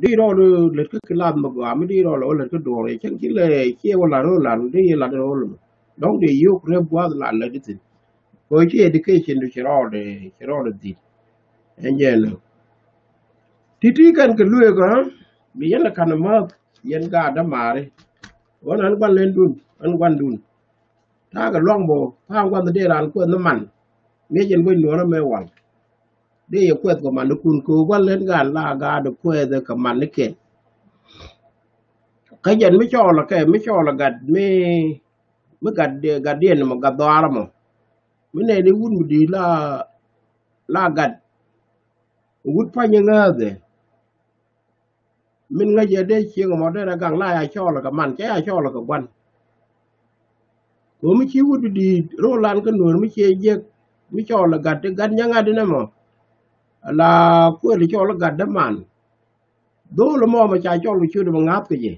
Di rɔɔd lät kä kilath mi gɔaa, mi di rɔɔd lɛ wä lät kä duɔ̱ɔ̱r. Cäŋ ci lɛ ciɛ wä lat rɔ lat, di yɛ lat rɔ lat. Dɔ̱ŋ di yio̱k rep gua̱a̱th lat lät di thi̱n. Kɛ ɣöö ci education du ci rɔɔd, ci rɔɔd dhi̱t. Ɛn jɛn ɔ. Ti̱ti̱ kɛn kɛ lueek ɣä, bi yɛn ɛ ka̱n ɛ mäth, yɛn gaat dämaari. Ɣän ɣän gua̱n lendun, ɣän gua̱ndun. Ta̱a̱ kɛ lua̱ŋ bä, ta̱a̱ gua̱n dee raan kuɛth ni man. Ŋi̱eec ɛn guec nuɔ̱ɔ̱rä mëë wal. Dee yɛ kuɛth kɛ man ni kun kɛ ɣöö gua̱n len gaat la gaat kuɛth kɛ man ni kɛn. Kä jɛn mi cɔɔl kɛ, mi cɔɔl gat mi, mi gat, gatdiɛn mɔ, gat dhɔaarä mɔ. Mi nɛni wut mi di̱i̱t la, la gat. Wut pa̱ny ŋääthɛ. Min ŋäc yɛ dee cieŋ ɛmɔ dee rɛ gaŋ la ya cɔɔl kɛ man, cɛ ya cɔɔl kɛ gua̱n. Kɛ mi ci wut di̱i̱t ro̱o̱ lan kä nuɔ̱ɔ̱r mi cie jiäk, mi cɔɔl gat, gat nyaŋat inɛ mɔ. La kuël cɔɔl gat däman. Dho̱o̱l ɛmɔ mɔ ca cɔɔl kɛ ciöt ɛmɔ ŋa̱a̱th kɛ jɛ.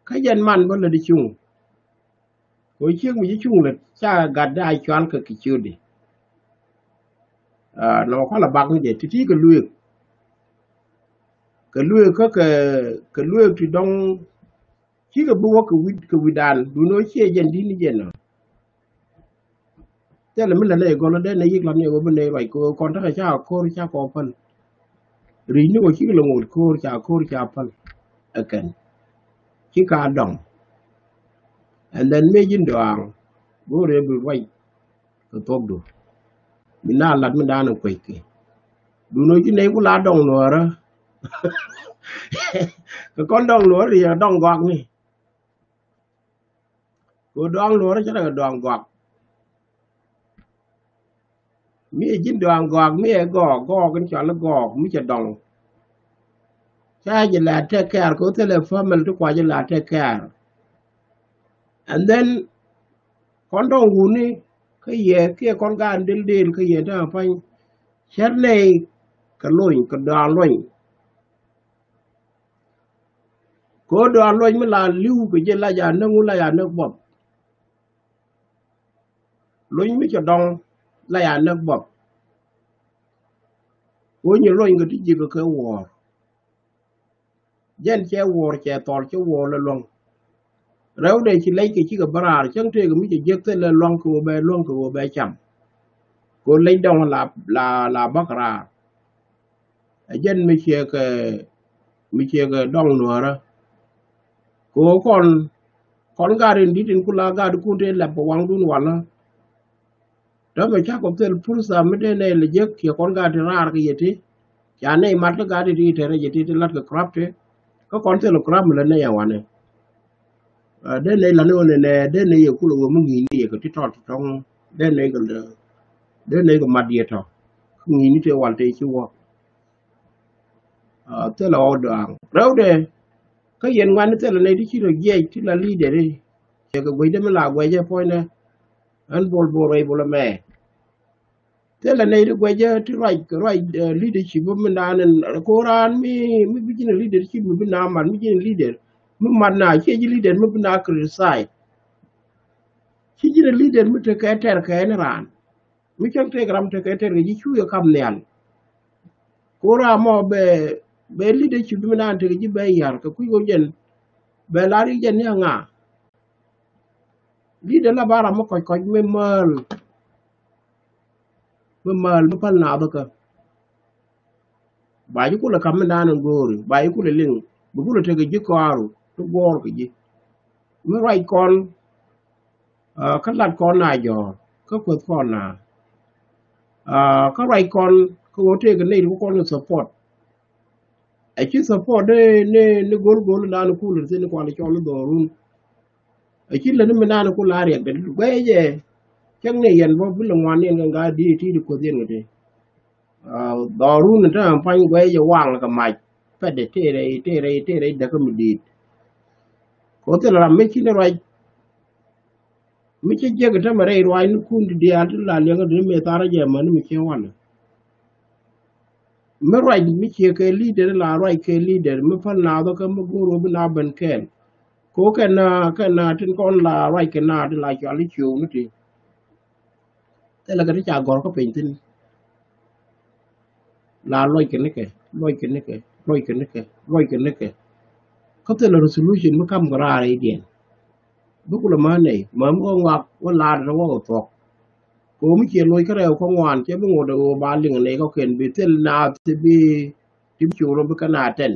Kä jɛn man bä lät i̱ cuŋ. Kɛ ɣöö ciek mi ci cuŋ lät ca gat dee a cual kɛ kɛ ciötdi. Aa, nɔmɔ kualɛ bak ni jɛ ti̱ti̱ kɛ lueek. Kɛ lueek kä kɛ, kɛ lueek ti dɔ̱ŋ cikɛ bi wä kɛ wi̱c, kɛ wi̱cdan duundɛ ɣöö ciɛ jɛn di̱t ni jɛn ɔ. Thilɛ mi lät nɛy gɔl dee nɛy yik lat ni ɣöö bi nɛy ruac kɛ ɣöö kɔn tekɛ ca ko̱r ca kɔ päl. Ri̱c ni ɣöö cikɛ lɛ ŋot ko̱r ca ko̱r ca päl. Ɛ kɛn ci ka dɔŋ. And then mëë ji̱n dɔaaŋ go̱o̱rɛ bi ruac kɛ thokdu. Mi na lat mi da̱a̱n kuec kɛ duundɛ ɣöö ci nɛy ku la dɔŋ nuɔ̱ɔ̱rä. Kɛ kɔn dɔŋ nuɔ̱ɔ̱rä yɛ dɔŋ gɔakni. Kɛ ɣöö dɔaŋ luɔ̱ɔ̱rä cä rɛ kɛ dɔaŋ gɔak. Mi ɛ ji̱n dɔaŋ gɔak mi ɛ gɔɔk, gɔɔk in cɔal i̱ gɔɔk mi cɛ dɔŋ. Ca ji̱ la take care kɛ ɣöö thilɛ family ti kua ji̱ la take care. And then kɔn dɔŋ wuni kä yɛ kiɛ kɔn gaan del del kä yɛ te a pa̱ny. Cär nɛy kɛ lony kɛ dɔaŋ lony. Kɛ ɣöö dɔaŋ luɔc mi la li̱w kɛ jɛ la ca näk ŋu la ca näk buɔth. Luɔc mi cɛ dɔŋ la ca näk buɔth. Kɛ ɣöö nyi luɔc kɛ ti ji̱ kɛ kɛ wuɔ̱ɔ̱r. Jɛn cɛ wuɔ̱ɔ̱r cɛ thɔl cɛ wuɔ̱ɔ̱r lɛ luɔ̱ŋ. Rɛwdɛ ci lɛc kɛ cikɛ bä raar cäŋ tëëkɛ mi cɛ jiäk thilɛ lua̱ŋ kɛ ɣöö bɛ luäŋ kɛ ɣöö bɛ cam. Kɛ ɣöö lɛc dɔ̱ŋ la, la, la bäk raar. Ɛ jɛn mi ciɛ kɛ, mi ciɛ kɛ dɔ̱ŋ nuäärä. Kɛ ɣöö kɔn, kɔn gat in di̱t in ku la gat kun tëë lɛp kɛ waŋdun walä. Täämɛ cakɔ thil pursa mi dee nɛy lɛ jek kiɛ kɔn gaat ti raar kɛ yɛ ti. Ca nɛy mat kä gaat ti ti tɛrɛ jɛ ti ti lat kɛ krap ti. Kä kɔn thil krap mi lät nɛy a wanɛ. Aa, dee nɛy lat ni ɣöö nɛ, nɛ dee nɛy yɛ kulɛ ɣöö mi ŋi̱i̱cni yɛ kɛ ti tɔt ti tɔŋ. Dee nɛy kɛ, dee nɛy kɛ mat yɛ tɔ. Kä ŋi̱i̱cni tëë wal tëë ci wä. Aa, thilɛ ɣɔw dɔaaŋ rɛwdɛ. Kä yɛn ŋuani thilɛ nɛy ti ci rɔ jiɛc ti la leader i̱. Cɛ kɛ guecdɛ mi la guɛcɛ puɔ̱nydɛ. Ɣän bol bol rɛy bol ɛmɛ. Thilɛ nɛy ti guɛcä ti ruac, ruac, eh, leadership mi naan in, eh, ko̱ raan mi, mi bi ji̱n leadership mi bi naan mat, mi ji̱n leader mi mat na, ciɛ ji̱ leader mi bi naan criticize. Ci ji̱n leader mi tekɛ tɛr kɛ ni raan. Mi cäŋ tek ram tekɛ tɛr kɛ ji̱ cu yɛ kap nhial. Ko̱ raan mɔ bɛ, bɛ leadership mi naan tekɛ ji̱ bɛ yar kɛ kui̱ ɣöö jɛn Bɛ la ri jɛ ni a ŋa. Leader la ba ram mi kɔc kɔc mi mäl. Mi mäl mi päl naath kä. Ba ji̱ kulɛ kam mi naan in go̱o̱ri ba ji̱ kulɛ liŋ. Bi kulɛ tek ji̱ kɔaaru ti guɔ̱ɔ̱r kɛ ji̱. Mi ruac kɔn. Kä lat kɔn na jɔ̱ɔ̱r kä kueth kɔn na. Kä ruac kɔn kä ɣöö tëëk nɛy ti ku kɔn in support. Ɛ ci support ni ni ni go̱l go̱l dan kul in thin kual cɔl dhɔrun. Ɛ ci lät ni mi naan kul a riɛk dɛ guɛc jɛ. Cäŋ ni yɛn bä bi lɛ ŋuan ni yɛn kɛ ŋa̱ di ti di kueth yɛn kɛ ti. Dhɔrun in te pua̱ny guɛc jɛ waŋ kɛ mac. Pɛt dɛ tëë rɛy tëë rɛy tëë rɛy däkä mi di̱i̱t. Kɛ ɣöö thil ram mi ci ni ruac. Mi ci jiäk i̱ tämɛ rɛy ruac ni kun ti diaal ti la liɛŋä duni mëë tharä jɛ mäni mi ciɛ wanɛ. Mi ruac mi ciɛ kɛ leader la ruac kɛ leader mi päl naath kä mi go̱o̱r wä bi na ben kɛɛl. Ko kɛn kɛn tin kɔn la ruac kɛ naath ti la cual i̱ ciöw ni ti. Thilɛ kɛ ti ca gɔ̱r kä piny thi̱n. La luɔc kɛ nikɛ luɔc kɛ nikɛ luɔc kɛ nikɛ luɔc kɛ nikɛ. Kä thilɛ resolution mi kam kɛ raar i̱ diɛn. Bi kulɛ mä nɛy mä mi kɔ ŋuak wä laat rɛ wä kɛ thuɔ̱k. Kɛ ɣöö mi ciɛ loc kä rɛw kä ŋuan cɛ bi ŋot ɛ ɣöö ba liŋ nɛy kɔ̱kiɛn bi thil naath ti bi ti bi cur rɔ bi kä naath tɛn.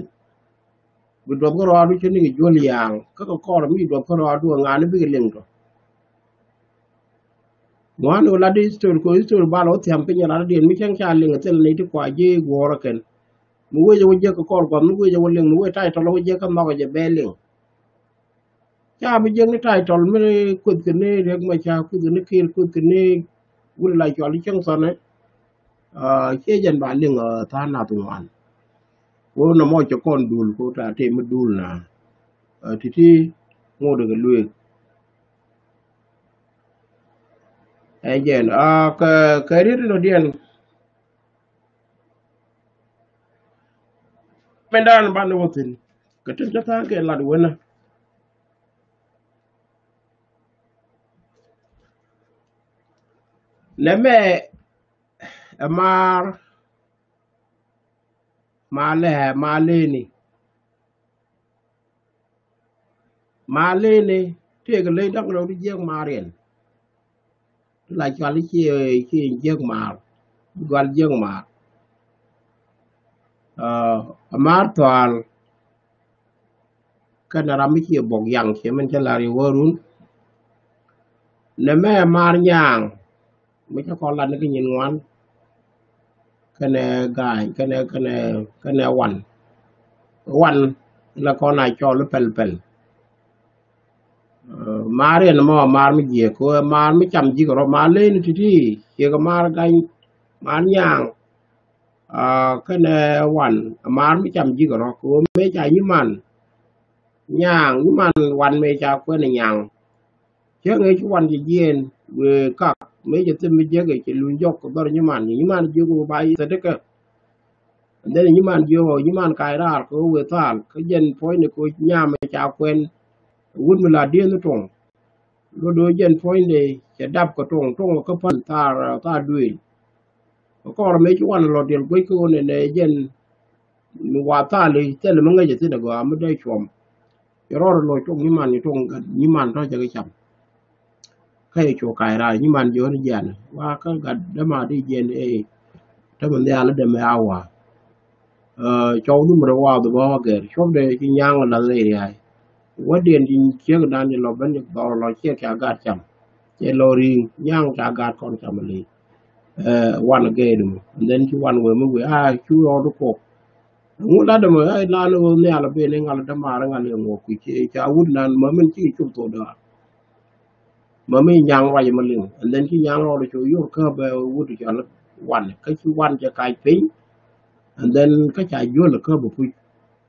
Bi duɔth kä rɔɔdu cä ni kɛ juɔl yaŋ kä kɛ kɔr mi duɔth kä rɔɔdu ɛ ŋa̱n bikɛ liŋ tɔ. Ŋuan wä lat di history ko history bal wä thiam piny ɛ lat diɛn mi cäŋ ca liŋ thil ni ti kua ji̱ guɔ̱ɔ̱r ɛ kɛn. Mi wecɛ wä jiäk kɛ kɔr gua̱th mi wecɛ wä liŋ mi wec ta̱y tɔl wä jiäk kä nhɔk ɛ jɛ bɛ liŋ. Ca bi jiäk ni ta̱y tɔl mi kueth kɛ ni riɛk ma ca kueth kɛ ni kir kueth kɛ ni wul la cual cäŋ thɔnɛ. Ciɛ jɛn ba liŋ tha̱a̱ŋ nath ŋuan. Ko na mɔ cɛ kɔn dul ko ta te mi dul na. Titi ŋot kɛ lueek. Ɛ jɛn kɛ riet inɔ diɛn. Mɛn dan ban wä thin kɛ tin cä tha̱a̱ŋ kɛ lat wänä. Nɛ mɛ ɛ maar. Malɛ maleni. Maleni tëëkɛ leny dɔ̱ŋ rɛw ti jiäk maar yɛn. Ti la cual i̱ cie cie jiäk maar. Bi gual jiäk maar. Ɛ maar thual. Kɛnɛ ram mi cie buɔk yaŋ cie min cä lar i̱ wärun. Nɛ mɛ maar nyaaŋ. Mi cä kɔn lat ni kä nyin ŋuan. Kɛnɛ ga̱a̱ny kɛnɛ kɛnɛ kɛnɛ wan. Wan la kɔn a cɔl pɛl pɛl. Maar yɛn mɔ maar mi jiɛk kɛ maar mi cam ji̱ kɛ rɔ maar leni titi ciɛ kɛ maar gany maar nyaaŋ. Kɛnɛ wan maar mi cam ji̱ kɛ rɔ kɛ mëë ca nyiman. Nyaaŋ nyiman wan mëë ca kuɛn nyaaŋ. Cäŋ ëë ci wan ci jiɛɛn wëë kak mëë cɛ thim mi jiäk ëë cɛ luny jɔk kɛ dhɔr nyiman nyiman jiäk wëë ba yi thätikä. And then nyiman jiäk ɔ nyiman kac raar kɛ wëë thal kä jɛn puɔ̱nyni kɛ nyam ëë ca kuɛn. Wut mi la dieth ni tuɔ̱ŋ. Lot do̱ jɛn puɔ̱nyni cɛ dap kɛ tuɔ̱ŋ tuɔ̱ŋ kä pän thar thar duëël. Kɛ kɔr mëë ci wan lɔ diɛl guec kä ɣöö nɛnɛ jɛn. Mi wa thali thilɛ mi ŋäcɛ thin agɔaa mi dee cuɔm. Cɛ rɔɔd loc tuɔŋ nyiman ni tuɔŋ gat nyiman tɔ̱ cɛ kɛ cam. Kä yɛ cuɔ kac raar nyiman jiɔn jian wa kä gat däma di jiɛn ɛ. Tämɛ nhial dämɛ a wa. Cɔw ni mi rɛ wa dhubä wa gɛr cuɔpdɛ ci nyaŋ la lɛ riay. Wädiɛn ci ciek dan ci lɔ ben dhɔr lɔ ciek ca gat cam. Cɛ lɔ ri̱i̱ŋ nyaŋ ca gat kɔn cam li. Wan gɛɛt mɔ and then ci wan wee mi wee a cu rɔɔdu kok. Ŋu lat dämɛ a lan wee nhial ben iŋal dämaar iŋal iŋuɔk kui̱ ci ca wut nan mä min ci cup thok däär. Mä mi nyaŋ ruac ma liŋ and then ci nyaŋ rɔɔdu cu yor käp bɛ wut cɔl wan kä ci wan cɛ kac piny. And then kä ca juɔl käp bɛ puc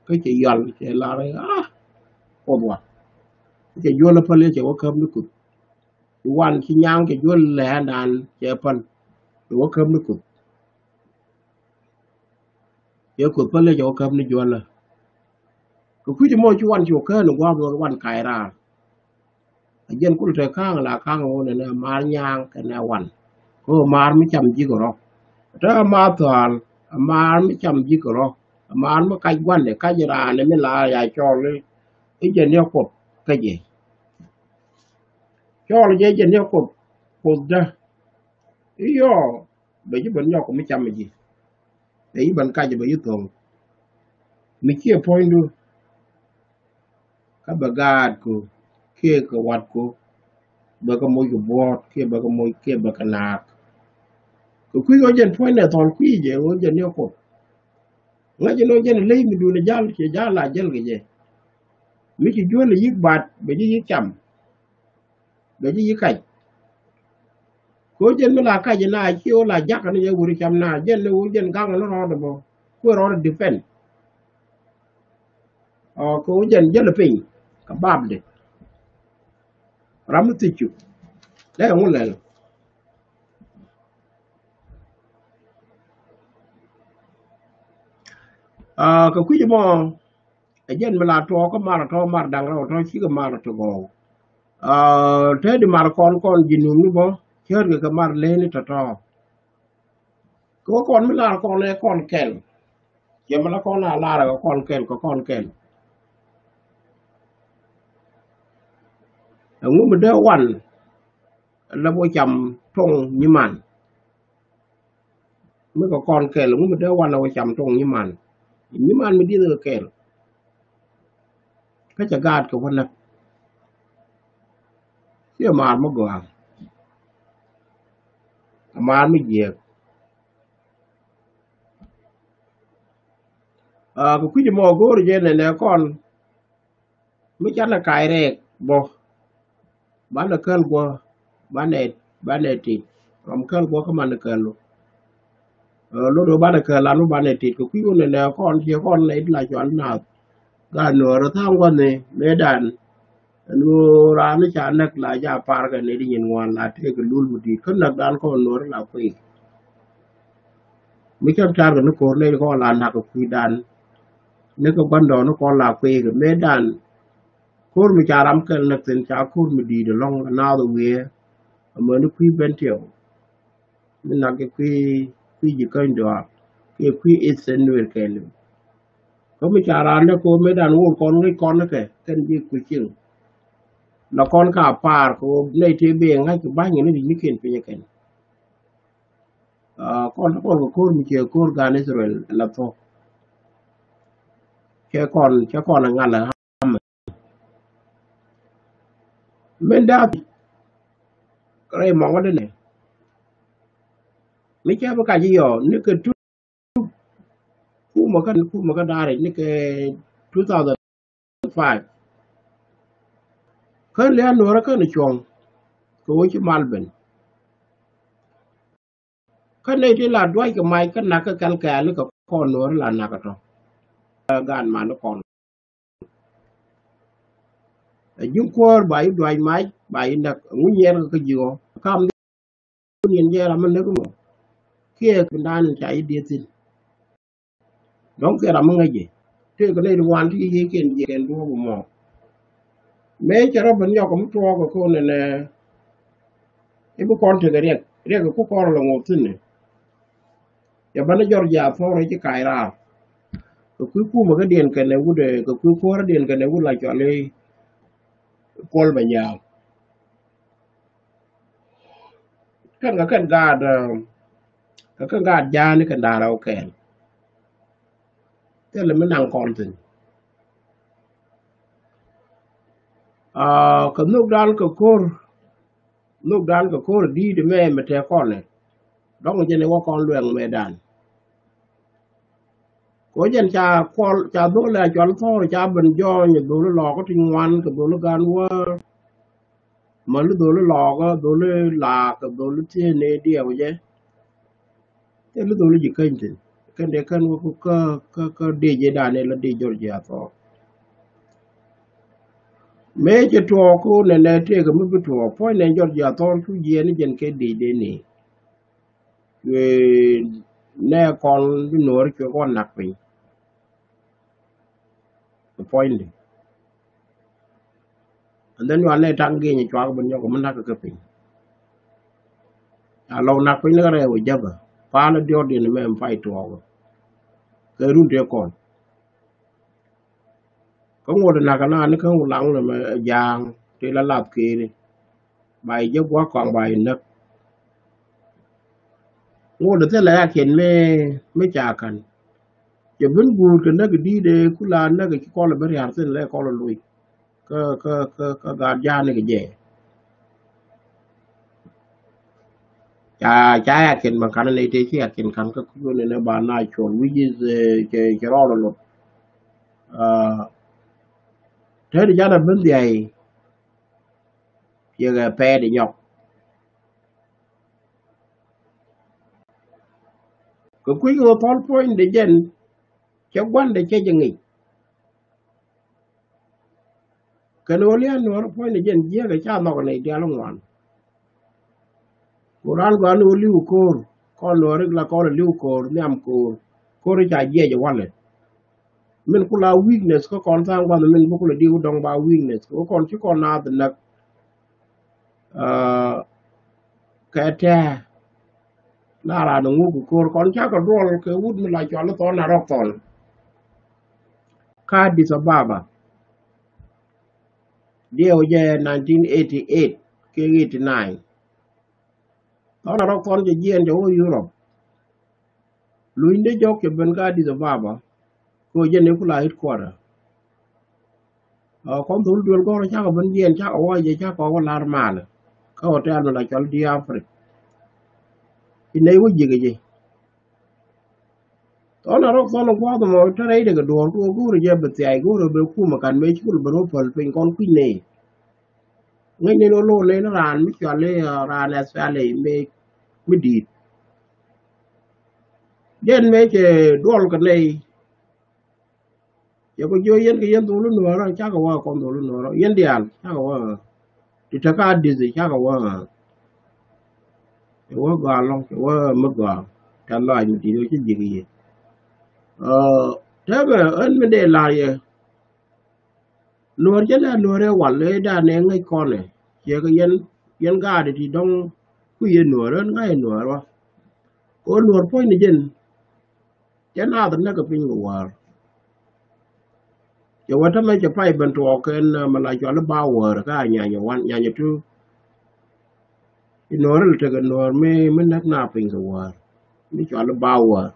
kä cɛ yɔl cɛ lar a kuoth wa. Kä cɛ juɔl päl cɛ wä käp ni kuth. Wan ci nyaŋ cɛ juɔl lɛɛndan cɛ päl cɛ wä käp ni kuth. Cɛ kuth päl cɛ wä käp ni juɔlä. Kɛ kui̱c mɔ ci wan ci wä käp ni gua̱a̱p wan kac raar. A jiɛn kul te ka̱a̱ŋ la ka̱a̱ŋ wä nɛnɛ maar nyaŋ kɛnɛ wan. Kä maar mi cam ji̱k rɔ. Te maar thɔal maar mi cam ji̱k rɔ. Maar mi kac gua̱ndɛ kac raan mi la ya cɔl i̱ i̱ jɛn ni a Kuoth kä jɛ. Cɔɔl jɛ i̱ jɛn ni a Kuoth, Kuothdä. I̱ yɔɔ, bɛ ji̱ ben nyɔk mi cam ji̱. Bɛ ji̱ ben kac bɛ ji̱ thoŋ. Mi ciɛ puɔ̱nydu. Kä bɛ gaatku kiɛ kɛ watku, bɛ kɛ moc kɛ buɔ̱ɔ̱t kiɛ bɛ kɛ moc kiɛ bɛ kɛ naak. Kɛ kui̱ ɣöö jɛn puɔ̱nydɛ thɔl kui̱ jɛ ɣöö jɛn ni a Kuoth. Ŋäc jɛn ɣöö jɛn ley mi duundɛ jal ciɛ jal la jäl kɛ jɛ. Mi ci juäl yi̱k bat bɛ ji̱ yi̱k cam. Bɛ ji̱ yi̱ kac. Kɛ ɣöö jɛn mi la kac ina ci ɣöö la jakä ni jɛ wuri cam na jɛn ni ɣöö jɛn gaŋ ni rɔɔdɛ bä. Kuɛ rɔɔdɛ defend. Ɔ, kɛ ɣöö jɛn jäl piny kɛ bapdɛ. Ram mi thicu. Dee ŋu lɛl. Aa, kɛ kui̱c mɔ, ɛ jɛn mi la tuɔɔk kä mar tɔ̱ mar da̱ŋ rɛw tɔ̱ cikɛ mar tɔ̱ gɔw. Aa, te di mar kɔn kɔn ji̱ num ni bä, cär kɛ kɛ mar leni tɔ̱tɔ̱. Kɛ wä kɔn mi lar kɔn ɛ kɔn kɛl. Cɛ mi la kɔn a lar kɛ kɔn kɛl, kɛ kɔn kɛl. Ɛŋu mi dee wan, la bä cam tuɔŋ nyiman. Mi kɛ kɔn kɛl, ŋu mi dee walɛ wä cam tuɔŋ nyiman. Nyiman mi dieth kɛ kɛl. Kä cɛ gaat kɛ wä näk. Ciɛ maar mi gɔaa. Ɛ maar mi jiɛk. Aa, kɛ kui̱c mɔ go̱o̱r jɛ nɛnɛ kɔn. Mi canɛ kac rɛɛk bɔ. Banɛ käl guɔ, banɛ, banɛ tit. Ram käl guɔ kä manɛ käl. Ɛ, lot ɣöö banɛ käl an wä banɛ tit kɛ kui̱ wä nɛ nɛ kɔn ciɛ kɔn nɛ it la cual naath. Gaat nuɔɔr tha̱a̱ŋ gua̱n ni mëëdan. Ɛn ɣöö raan ni ca näk la ja par kɛ nɛ di nyin ŋuan la tëëk kɛ lul mi di̱i̱t kä näkdan kɔn nuɔɔr la kui̱. Mi cäŋ ta̱rkɛ ni ko̱r nɛy kɔn la nak kɛ kui̱dan. Ni kɛ gua̱ndɔɔŋ ni kɔn la kui̱ kɛ mëëdan. Ko̱r mi ca ram kɛl näk thi̱n ca ko̱r mi di̱i̱t ɛlɔ̱ŋ ɛ naath ɛ wiee. Amäni kui̱ ben tiɛw. Mi nak kɛ kui̱, kui̱ ji̱ käny dɔaar kiɛ kui̱ ith thi̱n nuëër kɛɛliw. Kä mi ca raan dee ko̱r mëëdan wur kɔn ŋäc kɔn ni kɛ kɛn ji̱ kui̱ cieŋ. La kɔn ka pa̱a̱r kɛ ɣöö nɛy tëë bëë ŋa̱c kɛ ba̱ny kɛ ni ri̱c ni kiɛn piny kɛn. Aa, kɔn, kɔn kɛ ko̱r mi ciɛ ko̱r gan Israel la thuɔ̱k. Cɛ kɔn, cɛ kɔn ɛ ŋal ɛ ram. Min da̱a̱k rɛy mɔŋä dee nɛ. Mi cɛ bi kac i̱ yɔ ni kɛ tuk kumä kä, kumä kä da̱a̱r ni kɛ two thousand five. Kä lia̱a̱ nuɔ̱ɔ̱rä kä ni cuɔ̱ŋ kɛ wä ci mal ben. Kä nɛy ti la duac kɛ mac kä nak kä kɛl kɛɛl kɛ kɔn nuɔ̱ɔ̱rä la nak kä tɔ̱. Ɛ, gaan man ni kɔn. Ɛ ji̱n kuäär ba yi duac mac ba yi näk ŋu nyiɛɛr kä ji̱ ɣɔ̱ kam. Kun yɛn jɛ ram mi näk mɔ kiɛ kindan ca yi dieth thi̱n. Dɔ̱ŋ kɛ ram mi ŋäc jɛ tëëkɛ nɛy ti wan ti yiëëkiɛn jiɛkɛn duɔ̱ɔ̱p mɔ. Mëë cɛ rɔ ben nyɔk mi tuɔɔk kɛ ko̱n ɛnɛ. I̱ bi kɔn tekɛ riɛk, riɛk ku kɔn rɔ lɔ ŋo̱o̱k thi̱n ni. Cɛ bäni Jɔrjia Thɔr i̱ ci kac raar. Kɛ kui̱ kumä kädiɛn kɛnɛ wut ɛ, kɛ kui̱ kuäärdiɛn kɛnɛ wut la cɔl i̱ Kuɔl Bɛ Nyaal. Kɛn kɛ kɛn gaat, ɛ, kɛ kɛn gaat ja̱a̱ni kɛn da̱a̱r rɛw kɛɛl. Thilɛ mi naŋ kɔn thi̱n. Aa, kɛ nhökdan kɛ ko̱r, nhökdan kɛ ko̱r di̱i̱t mɛ mi tɛk kɔn ɛ. Dɔ̱ŋ jɛn i̱ wä kɔn luɛŋ mëëdan. Kɛ ɣöö jɛn ca kuɔl, ca dholi a cɔal Thɔɔr ca ben jɔɔny ɛ dholi lɔɔkä ti ŋuan kɛ dholi gan wäär. Mäli dholi lɔɔkä, dholi laak kɛ dholi thieen ni diɛw jɛ. Thil dholi ji̱ käny thi̱n kɛn dee kän wä kä, kä, kä dee jɛ dan ila dee Jɔrjia Thɔɔr. Mëë cɛ tuɔɔk kä nɛnɛ tëëkɛ mi bi tuɔɔk puɔ̱ny nɛ Jɔrjia Thɔɔr cu jiɛɛn ni jɛn kɛ dee dee ni. Ëë, nɛ kɔn bi nuɔɔri cuɛ kɔn nak piny. Kɛ puɔ̱nydi. And then yuan nɛ taŋ gieny cuak bi nyɔk mi nak kä piny. A lɔk nak piny ni kä rɛw jabä. Pa̱a̱n diɔt diɛn mɛ mi pay tuɔɔk. Kɛ run tëë kɔn. Kä ŋot nak na ni kä ŋot laŋ ni mɛ ja̱a̱ŋ ti la lath keni. Ba yi jɛ gua̱k kɔaŋ ba yi näk. Ŋot thilɛ ya kiɛn mi, mi ca ka̱n. Cɛ ben guur kɛ näk di̱i̱t ɛ kula näk ci kɔl ben ria̱r thin lɛ kɔl loc. Kä, kä, kä, kä gaat ja̱a̱n ni kɛ jɛ. Ca, ca ya kiɛn ma ka̱n ni te ci ya kiɛn ka̱n kä kuyun ni ba na cuɔl, which is, eh, cɛ, cɛ rɔɔl lot. Ah, te di jana ben dhiay. Yɛ kɛ pɛɛt inyɔk. Kɛ kui̱ kɛ thɔl puɔ̱ny de jɛn, cɛ gua̱n de cɛ jɛ ŋic. Kɛn ɣöö lia̱a̱ nuɔ̱ɔ̱r puɔ̱ny de jɛn jiɛkɛ ca nhɔk nɛy diaal ŋuan. Ku raan gɔaa ni ɣöö li̱w ko̱o̱r, kɔn nuɔ̱ɔ̱r la kɔn li̱w ko̱o̱r, nhiam ko̱o̱r, ko̱o̱r ca jiɛc ɛ walɛ. Min kula weakness kä kɔn tha̱a̱ŋ gua̱th min bä kula diw dɔ̱ŋ ba weakness. Kɛ kɔn ci kɔn naath näk. Ah, kɛ tɛ̱̈ɛ̱̈. La raan ŋuk kɛ ko̱r kɔn cakɛ duɔl kɛ wut mi la cɔl i̱ Thɔn Arɔk Thɔn. Kä Addis Ababa. Diɛw jɛ nineteen eighty eight kɛ eighty nine. Thɔn Arɔk Thɔn cɛ jiɛɛn cɛ wä Europe. Luny de jɔk cɛ ben kä Addis Ababa. Kɛ jɛ ni kula headquarter. Ah, kɔn thol duel gɔr cakɛ ben jiɛn cakɛ wä jɛ cakɛ wä lar mal. Kä hotel mi la cɔl di Africa. Inɛ wä jiɛkɛ jɛ. Thɔn Arɔk Thɔn gua̱th mɔ te rɛy de kɛ duɔr kɛ wä go̱r jɛ bɛ thiay go̱r bɛ kumɛ kan mɛ cukul bɛ rɔ päl piny kɔn kui̱ nɛ. Ŋäc ni nɔ lo̱o̱ nɛ ni raan mi cual i̱, ah, raan ɛ thial i̱ mɛ mi di̱i̱t. Jɛn mɛ cɛ duɔl kɛ nɛy. Yɛ kɔ jiɔ yɛn kɛ yɛn dholi nuɔrɔ cakɛ wä kɔn dholi nuɔrɔ yɛn diaal cakɛ wä. Ti te ka Addis cakɛ wä. Cɛ wä gɔaa lɔŋ cɛ wä mi gɔaa. Ca lɔac mi ti yɛ ci ji̱k yɛ. Aa, tɛmɛ ɣän mi dee la yɛ. Nuɔr jɛ la nuɔr ɛ wal ɛ danɛ ŋäc kɔnɛ. Ciɛ kɛ yɛn, yɛn gaat ti dɔŋ. Ku yɛ nuɔr ɣän ŋa̱c nuɔr wa. Kɛ ɣän nuɔr puɔ̱ny ni jɛn. Cɛ naath näk kɛ piny kɛ wäär. Cɛ wä tämɛ cɛ pay ben tuɔɔk kɛn, ɛ, mɛ la cɔal i̱ ba wäär kä a nyanyɛ wan nyanyɛ tu. I̱ nuɔ̱ɔ̱r ilɛ tekɛ nuɔ̱ɔ̱r mi, mi näk naath piny kɛ wäär. Mi cɔal i̱ ba wäär.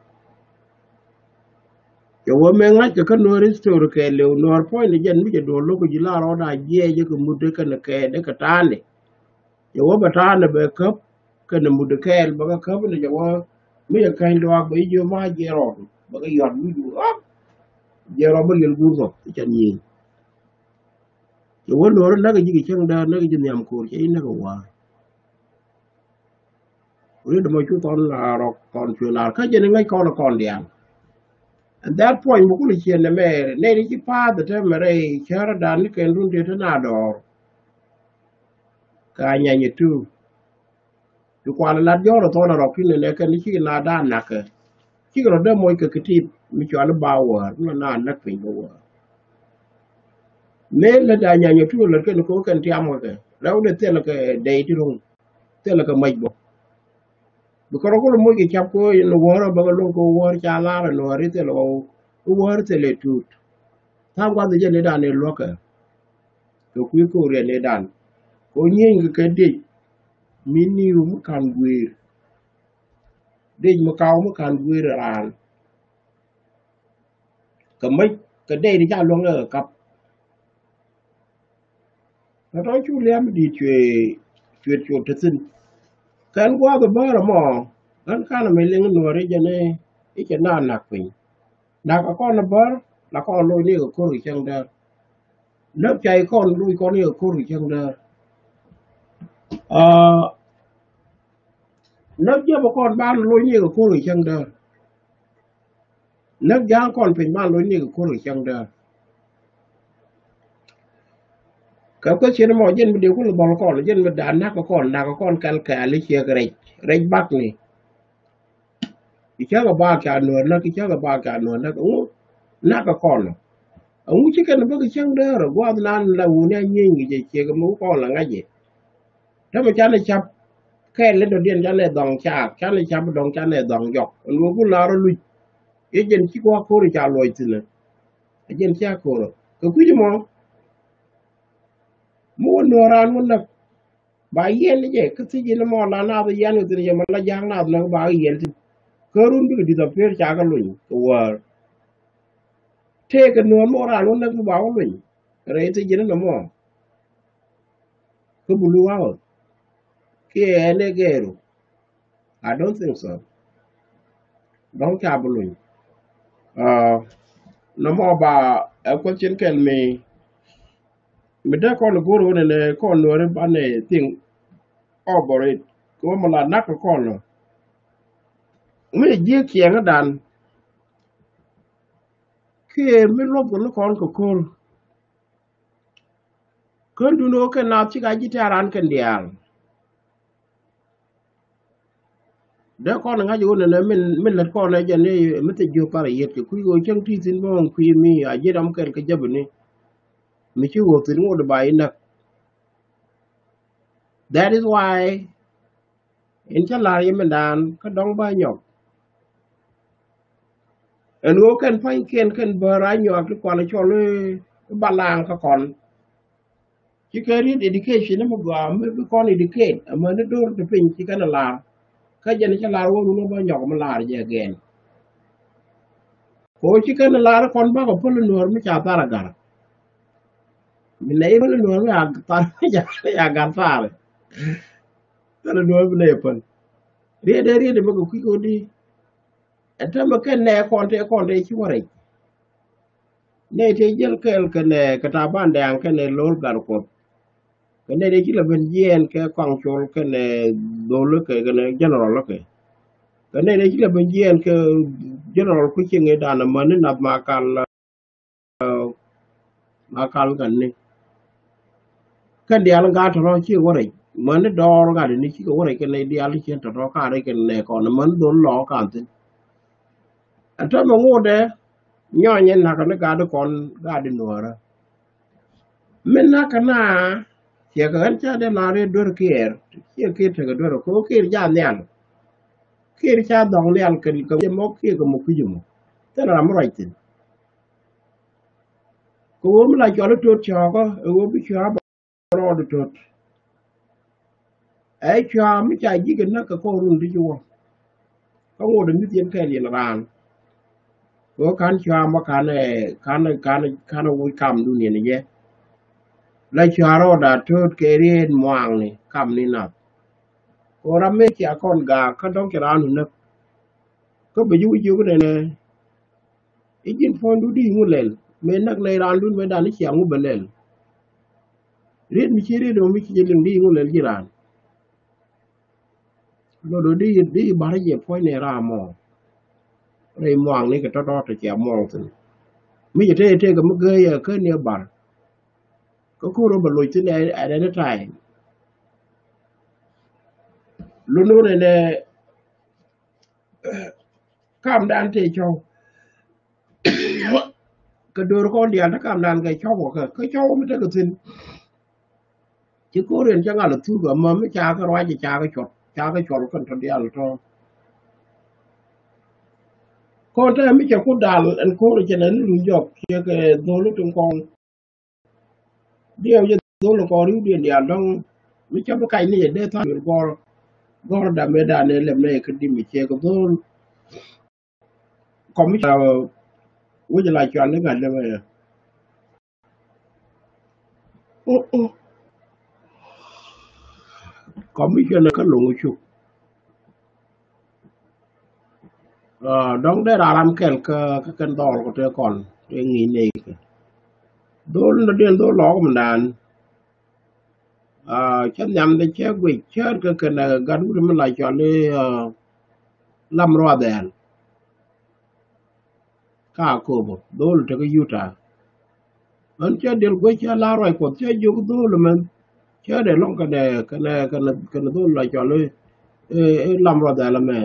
Cɛ wä mëë ŋa̱ckɛ kä nuɔ̱ɔ̱r history kɛɛliw nuɔ̱ɔ̱r puɔ̱ny ni jɛn mi cɛ duɔl lo̱k kɛ ji̱ la rɔɔd a jiɛɛc kɛ mut dee kɛn kɛ dee kɛ ta̱a̱ni. Cɛ wä bɛ ta̱a̱n bɛ käp kɛnɛ mut kɛɛl bɛ kɛ käp ni cɛ wä mi cɛ käny luaak bɛ ji̱ jiö ma jiɛn rɔɔd bɛ kɛ yɔt wi̱c wä ɣɔk. Jiɛn rɔɔd bä liɛl guur kɔ i̱ cɛ nyieny. Cɛ wä nuɔ̱ɔ̱r näk ji̱ kɛ cäŋ däär näk ji̱ nhiam ko̱o̱r cɛ i̱ näk ɛ wa̱a̱. Ri dämɛ cu thɔn la rɔk thɔn cuɛ lar kä jɛn i̱ ŋäc kɔn kɔn diaal. And that point bä kulɛ ciɛ nɛmɛ nɛy ni ci pa̱a̱th ɛ tɛmɛ rɛy cärädan ni kɛn run tëë te na dɔɔr. Ka nyany tu. Ti kual lat jɔr thɔn rɔk ti nɛ nɛ kɛn cikɛ na da nakɛ. Cikɛ rɔ dee moc kɛ kɛ tip mi cual ba wär mi na nak piny bä wär. Mëë lät da nyany tu lät kɛn ko kɛn tiam kɛ kɛ rɛw de thil kɛ dɛy ti ro̱ŋ. Thil kɛ mac bä. Bi kɔrɔ kulɛ moc kɛ cap ko in wär bä kɛ loŋ ko wär ca lar in wär thil kɛ wär thil tut. Tha̱a̱ŋ guath jɛ ni dan in luäkɛ. Kɛ kui̱ ko̱o̱r yɛn ni dan ko nyieny kɛ kɛ diec. Mi niw mi ka̱n gui̱i̱r. Dec mi kaw mi ka̱n gui̱i̱r raan. Kɛ mäc kɛ dɛy ti ca luäŋ kɛ kɛ kap. Kɛ tɔ̱ cu liam di̱i̱t cuëë cuëë cuɔt te thi̱n. Kɛn gua̱a̱th bäärä mɔ ɣän kanɛ mi liŋ nuɔ̱ɔ̱ri jɛn i̱ cɛ na nak piny. Nak kɛ kɔn bär la kɔn lo̱c ni kɛ ko̱r kɛ cäŋ däär. Näk cay kɔn loc kɔn yɛ ko̱r kɛ cäŋ däär. Aa, näk jiɛp kɔn ban loc ni kɛ ko̱r kɛ cäŋ däär. Näk ja̱a̱ŋ kɔn piny ban loc ni kɛ ko̱r kɛ cäŋ däär. Kɛ kueth ciɛn mɔ jɛn mi dee kulɛ dhɔl kɔn jɛn mi da̱a̱n nak kɛ kɔn nak kɛ kɔn kɛl kɛɛl i̱ ciek rɛc rɛc bakni. I̱ cäkɛ bak ca nuɔ̱ɔ̱r näk i̱ cäkɛ bak ca nuɔ̱ɔ̱r näk ɛŋu? Näk kɛ kɔn. Ɛŋu ci kɛn bäk i̱ cäŋ däär ɛ gua̱a̱th nan la wuni a nyieny kɛ jɛ ciek mi wä kɔn la ŋa̱c jɛ. Tämɛ canɛ cap kɛɛl i̱ dɔ̱diɛn canɛ dhɔŋ caak canɛ cap dɔ̱ŋ canɛ dhɔŋ jɔk ɛn wä ku la̱r ɔ luc. I̱ jɛn ci kua ko̱r i̱ ca luɔc thi̱n ɛ jɛn cia ko̱r ɔ. Kɛ kui̱c mɔ mi wä nuɔ̱ɔ̱r raan wä näk ba yiɛn ni jɛ kä thiec in mɔ la naath yiɛn kɛ thi̱n jɛ mɔ la ja̱a̱k naath näk ba kɛ yiɛn thi̱n. Kä run bikɛ di̱th apër ca kɛ luny kɛ wäär. Tëëkɛ nuɔ̱ɔ̱r mi wä raan wä näk mi ba wä luny kɛ rɛy thiec in mɔ. Kä bulu waw kiɛ ɛn ɛ gɛɛru. I don't think so. Dɔ̱ŋ ca bi luny. Nɔmɔ ba ɛ kuäth cin kɛl mi mi dee kɔn go̱r wä nɛnɛ kɔn nuɔri banɛ thing over it. Kɛ wä mi la nak kɛ kɔn lɔ mi jiɛ kiɛŋä dan kiɛ mi luɔp kɛ ni kɔn kɛ ko̱r. Kän dun ɣöö kɛn naath cik a ji̱ tɛ̈r an kɛn diaal. Dee kɔn ŋa̱c ɣöö nɛnɛ min, min lät kɔn ɛ jɛn ni mi thil jiök parɛ yiet kɛ kui̱ ɣöö cäŋ ti thi̱n bä ɣän kui̱ mi a ji̱ ram kɛl kɛ jäpɛ ni. Mi ci ɣöö thi̱n ŋot ba inäk. That is why in cä la̱r yɛ mindan kä dɔ̱ŋ bä nyɔk. Ɛn ɣöö kɛn pa̱nykiɛn kɛn bär a nyɔak ti kɔn cɔl i̱ balaŋ kä kɔn. Ci kɛ riet education mi gɔaa mi bi kɔn educate amäni do̱r ti piny ci kɛn a la̱r. Kä jɛn cä la̱r wä run wä bä nyɔk mi la̱r jɛ gɛn. Ko ci kɛn a la̱r kɔn bakɔ päl nuɔ̱ɔ̱r mi ca thar a gar. Mi nɛ i̱ päl nuɔ̱ɔ̱r mi a thar mi ca gar thar. Thar nuɔ̱ɔ̱r mi nɛ i̱ päl. Riet dee riet mi kɛ kui̱ kodi. Ɛn täämɛ kɛn nɛ kɔn tëë kɔn tëë ci wä rɛc. Nɛ tëë jiɛl kɛɛl kɛnɛ kɛ ta̱a̱ ban dɛ̈ɛ̈ŋ kɛnɛ lo̱l gat kuɔth. Kɛ nɛ tëë ci lɛ ben jiɛɛn kɛ kɔaŋ col kɛnɛ dhol kɛ kɛnɛ general kɛ. Kɛ nɛ tëë ci lɛ ben jiɛɛn kɛ general ku cieŋ i̱ dan amäni nath ma kal. Ma kal kɛn ni kɛn diaal gat tɔ̱tɔ̱ cikɛ wä rɛc mäni dɔɔr gat ni cikɛ wä rɛc kɛn ni diaal cien tɔ̱tɔ̱ ka rɛc kɛn nɛ kɔn mäni dhol lɔ kan thi̱n. Ɛn täämɛ ŋotdɛ nyɔny ɛn nakä ni gat kɔn gat nuäärä. Min nakä na ciɛ kɛ ɣän ca dee na rɛy duer kiɛɛr ciɛ kiɛɛr tekɛ duer kɛ ɣöö kiɛɛr jaa nhial. Kiɛɛr ca dhɔŋ nhial kɛ kɛ mɔ kiɛɛr kɛ mɔ kui̱c mɔ thil ram mi ruac thi̱n. Kɛ ɣöö mi la cɔl i̱ tot cɔɔkä ɛ ɣöö bi cua̱a̱ bä rɔɔd i̱ tot. Ɛ cua̱a̱ mi ca ji̱ kɛ näk kɛ kɔn run ti ci wä. Kä ŋot ɛ mi̱th yɛn kɛɛl yɛn raan. Kɛ ɣöö ka̱n cua̱a̱ mɔ ka̱n ɛ ka̱n ɛ ka̱n ɛ ka̱n ɛ woc kamdun yɛn ɛ jɛ. La cua̱a̱ rɔɔd a tot kɛ riet muaŋni kamni nath. Kɛ ɣöö ram mëë cia kɔn gaak kä dɔ̱ŋ cɛ raan wä näk. Kä bɛ ji̱ wi̱c jiök nɛnɛ. I̱ ji̱n puɔ̱nydu di ŋu lɛl mëë näk nɛy raandun mëë dan i̱ cia ŋu bɛ lɛl. Riet mi ci riet ɔ mi ci jɛ liŋ di ŋu lɛl ji̱ raan. Lot ɔ di di barä jɛ puɔ̱ny nɛy ram ɔ. Rɛy muaŋni kɛ tɔ̱tɔ̱ tɔ cia muɔŋ thi̱n. Mi jɛ tëë tëë kɛ mi gee yɛ kä ni ɛ bar. Kä ko̱r ɔ bɛ loc thi̱n at any time. Lot nɔ nɛnɛ. Kamdan tëë cɔw. Kɛ do̱r kɔn diaal te kamdan kɛ cɔw kɛ kɛ cɔw mi tekɛ thi̱n. Ci ko̱r yɛn cä ŋal thuk ɛmɔ mi ca kɛ ruac ca kɛ cuɔt ca kɛ cuɔl kɛn tɔ diaal tɔ. Kɔn te mi cɛ ku dal ɛn ko̱r cɛ nɛ ni luny jɔk ciɛ kɛ dhol tin kɔn. Diɛw jɛ dhol kɔn riw diɛn diaal dɔŋ mi cä bi kac ni jɛ dee tha̱a̱ŋ gɔr gɔr dam mëë dan ni lɛm ni kɛ dim mi ciɛ kɛ dhol. Kɔmicɔn wec la cual ni gat lɛ wee. Kɔmicɔn kä loŋ cuk. Dɔŋ dee raram kɛl kä kɛn dhɔl kɔ tëë kɔn tëë ŋi̱i̱c nɛy kɛ. Dhol ni diɛn dhol lɔɔk mi naan. Cä nhiam dee cä guic cäät kä kɛn gat wut mi la cɔl i̱ lam ruath ɛɛl. Ka Akobo dhol tekɛ Utah. Ɣän cä diɛl guec cä la ruac kuɔth cä jiök dhol mɛn cä dee lɔŋ kɛnɛ kɛnɛ kɛnɛ kɛnɛ dhol la cɔl i̱ lam ruath ɛɛl ɛmɛ.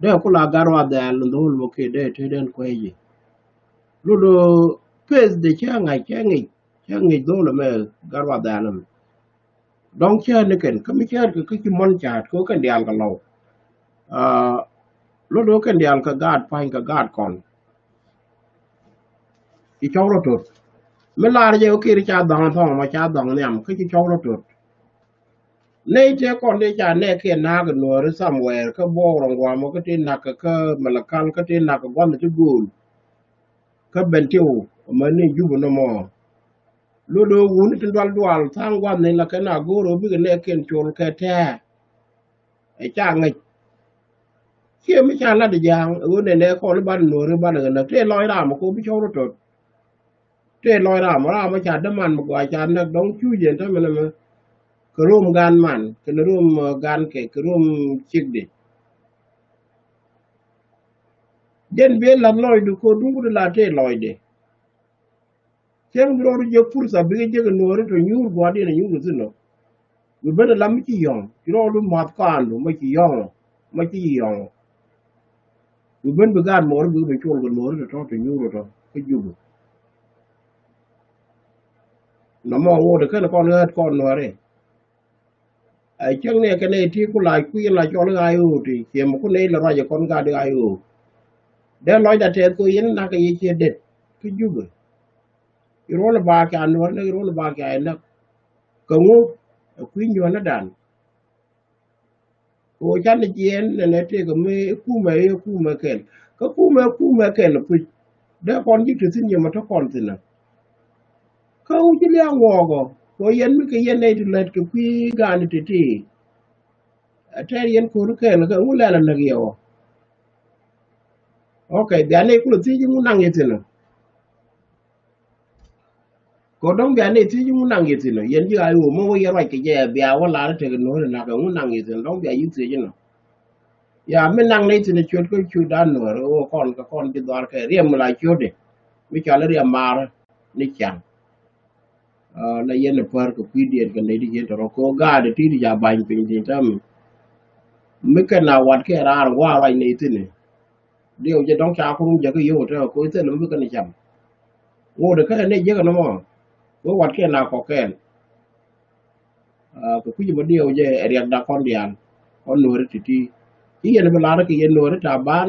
Dee ku la gat ruath ɛɛl dhol mɔ kiɛ dee te den kuec ji̱. Lulu peth dee cä ŋa̱c cä ŋic cä ŋic dhol ɛmɛ gat ruath ɛɛl ɛmɛ. Dɔ̱ŋ cäät ni kɛn kä mi cäät kɛ kä ci muɔ̱n ca̱a̱t kɛ kɛn diaal kɛ lɔw. Lot ɣöö kɛn diaal kɛ gaat pa̱ny kɛ gaat kɔn. Ci cɔk rɔ tot. Mi lar jɛ wä Kiir ca dhɔŋ thɔŋ mɔ ca dhɔŋ nhiam kä ci cɔk rɔ tot. Nɛy tëë kɔn tëë ca nɛɛkiɛn na̱a̱k ɛ Nuääri somewhere kä Bor ŋuamɔ kä tëë na̱k kä Malakal kä tëë na̱k gua̱n ti gööl. Kä Bentiu mɛ ni Jubɛ nɔmɔ. Lolo wuni tin dual dual tha̱a̱ŋ gua̱n ni la kɛn a go̱o̱r ɔ bikɛ nɛɛkiɛn col kɛ tɛ̱̈ɛ̱̈. Ɛ ca ŋäc. Ciɛ mi ca lat ja̱a̱ŋ ɛ ɣöö nɛnɛ kɔn i̱ ban Nuääri ban ɛ ɣän näk tëë lɔc ram ɛ kɔ bi cɔk rɔ tot. Tëë lɔc ram ram ca däman mi gɔaa ca näk dɔ̱ŋ cu jɛn tämɛ nɛmɛ. Kɛ rom gan man kɛnɛ rom, eh, gan kɛ kɛ rom cikdi. Jɛn bi lath lɔcdu ko̱ duŋ kut la tëë lɔcdɛ. Cäŋ bi rɔɔdu jek pursa bikɛ jek Nuääri tɔ nyuur gua̱a̱r diɛn a nyuur kɛ thi̱n ɔ. Bi ben a lam mi ci yɔ̱ŋ ci rɔɔdu ma̱th kaandu ma ci yɔ̱ŋ ɔ ma ci yɔ̱ŋ ɔ. Bi ben bi gaat mɔɔri bikɛ bi cuɔl kɛ Nuääri tɔ tɔ tɔ nyuur tɔ kä Jubɛ. Nɔmɔ ŋot kɛn kɔn ɣäät kɔn Nuääri. Ɛ cäŋ ni kɛn ɛ ti ku lac kui̱ la cɔl i̱ I O ti ciɛ mɛ ku nɛy la ruac ɛ kɔn gat i̱ I O. Dee lɔcda tɛth kɛ yɛn nak kɛ yɛ ciɛ det kä Jubɛ. Iruɔl i̱ baak ca Nuäär näk iruɔl i̱ baak ca i̱ näk. Kɛ ŋu ɛ kui̱ nyuɔ̱n i̱ dan. Kɛ ɣöö canɛ jiɛɛn nɛnɛ tëëkɛ mi kumɛ i̱ kumɛ kɛl. Kä kumɛ kumɛ kɛl ɛ puc. Dee kɔn ji̱ te thi̱n yɛ mɛ te kɔn thi̱n ɛ. Kä wi̱c lia̱a̱ ŋuɔɔk ɔ kɛ ɣöö yɛn mi kɛ yɛn nɛy ti lät kɛ kui̱ gaani ti̱ti̱. Ɛ tɛɛr yɛn ko̱ri kɛl kɛ ŋu lɛl ɛ näk yɛ ɔ. Ok, bia nɛy kulɛ thiec i̱ ŋu naŋ yɛ thi̱n ɔ. Kɛ dɔ̱ŋ bia nɛy thiec i̱ ŋu naŋ yɛ thi̱n ɔ yɛn ji̱ I O mɔ wä yɛ ruac kɛ jɛ bia wä lar i̱ tekɛ Nuääri nak kɛ ŋu naŋ yɛ thi̱n ɔ dɔ̱ŋ bia yi̱ thiec inɔ. Ya mi naŋ nɛy thi̱n ɛ ciöt kä ciöt dan Nuääri ɣöö kɔn kɛ kɔn ji̱ dhɔaar kɛ riɛm mi la ciötdɛ mi cɔal i̱ riɛm maar ni ciaŋ. Ah, la yɛn ɛ pär kɛ kui̱diɛn kɛ nɛy ti yɛn tɔrɔ kɛ ɣöö gaat ɛ ti̱i̱t ca ba̱ny piny tin täämɛ. Mi kɛn a wat kɛ raar gua̱a̱r ruac nɛy thi̱n ɛ. Diɛw jɛ dɔ̱ŋ ca kurum jɛ kä yio̱w te kɛ ɣöö thilɛ mi bi kɛn ɛ cam. Ŋot ɛ kɛn ɛ nɛy jiäk ɛn ɛmɔ. Kɛ ɣöö wat kɛn a kɔk kɛn. Ah, kɛ kui̱c ɛmɔ diɛw jɛ ɛ riɛkda kɔn diaal. Kɔn Nuääri ti̱ti̱. Ci yɛn bi lar kɛ yɛn Nuääri Taban.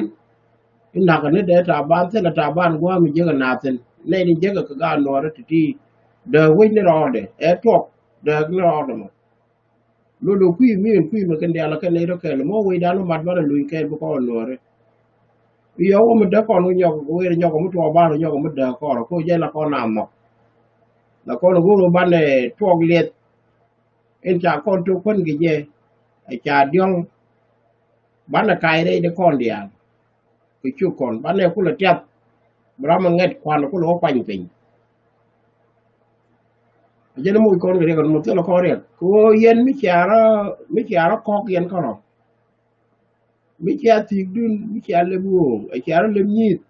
I̱ nakä ni dee Taban thilɛ Taban gua̱a̱m mi jiäk ɛ nath thi̱n. Nɛy ni jiäk ɛ kɛ gaat Nuääri ti̱ti̱. Dääk wec ni rɔɔdɛ ɛ tuɔk dääk ni rɔɔdɛ mɔ. Lolo kui̱ mi ɛn kui̱ mi kɛn diaal kɛn nɛy rɔ kɛl mɔ wecdan wä mat banɛ luny kɛl bi kɔn Nuääri. I̱ yɔk wä mi däk kɔn wä nyɔk wä ɣer nyɔk wä mi tuɔɔk ban wä nyɔk wä mi däk kɔn kɛ wä jɛ la kɔn a mɔk. La kɔn wä ɣer wä banɛ tuɔɔk liɛth. In ca kɔn tok kuän kɛ jɛ. Ɛ ca diɔ̱ŋ. Banɛ kac rɛy di kɔn diaal. Kɛ cuk kɔn banɛ kulɛ tiath. Bi ram mi ŋɛt kuan kulɛ wä kuany piny. A jɛn moc kɔn kɛ riɛk ɛn moc thilɛ kɔn riɛk kɛ ɣöö yɛn mi cia rɔ mi cia rɔ kɔk yɛn kärɔ. Mi cia thi̱i̱kdun mi cia lep ɣöö a cia rɔ lep nyi̱i̱th.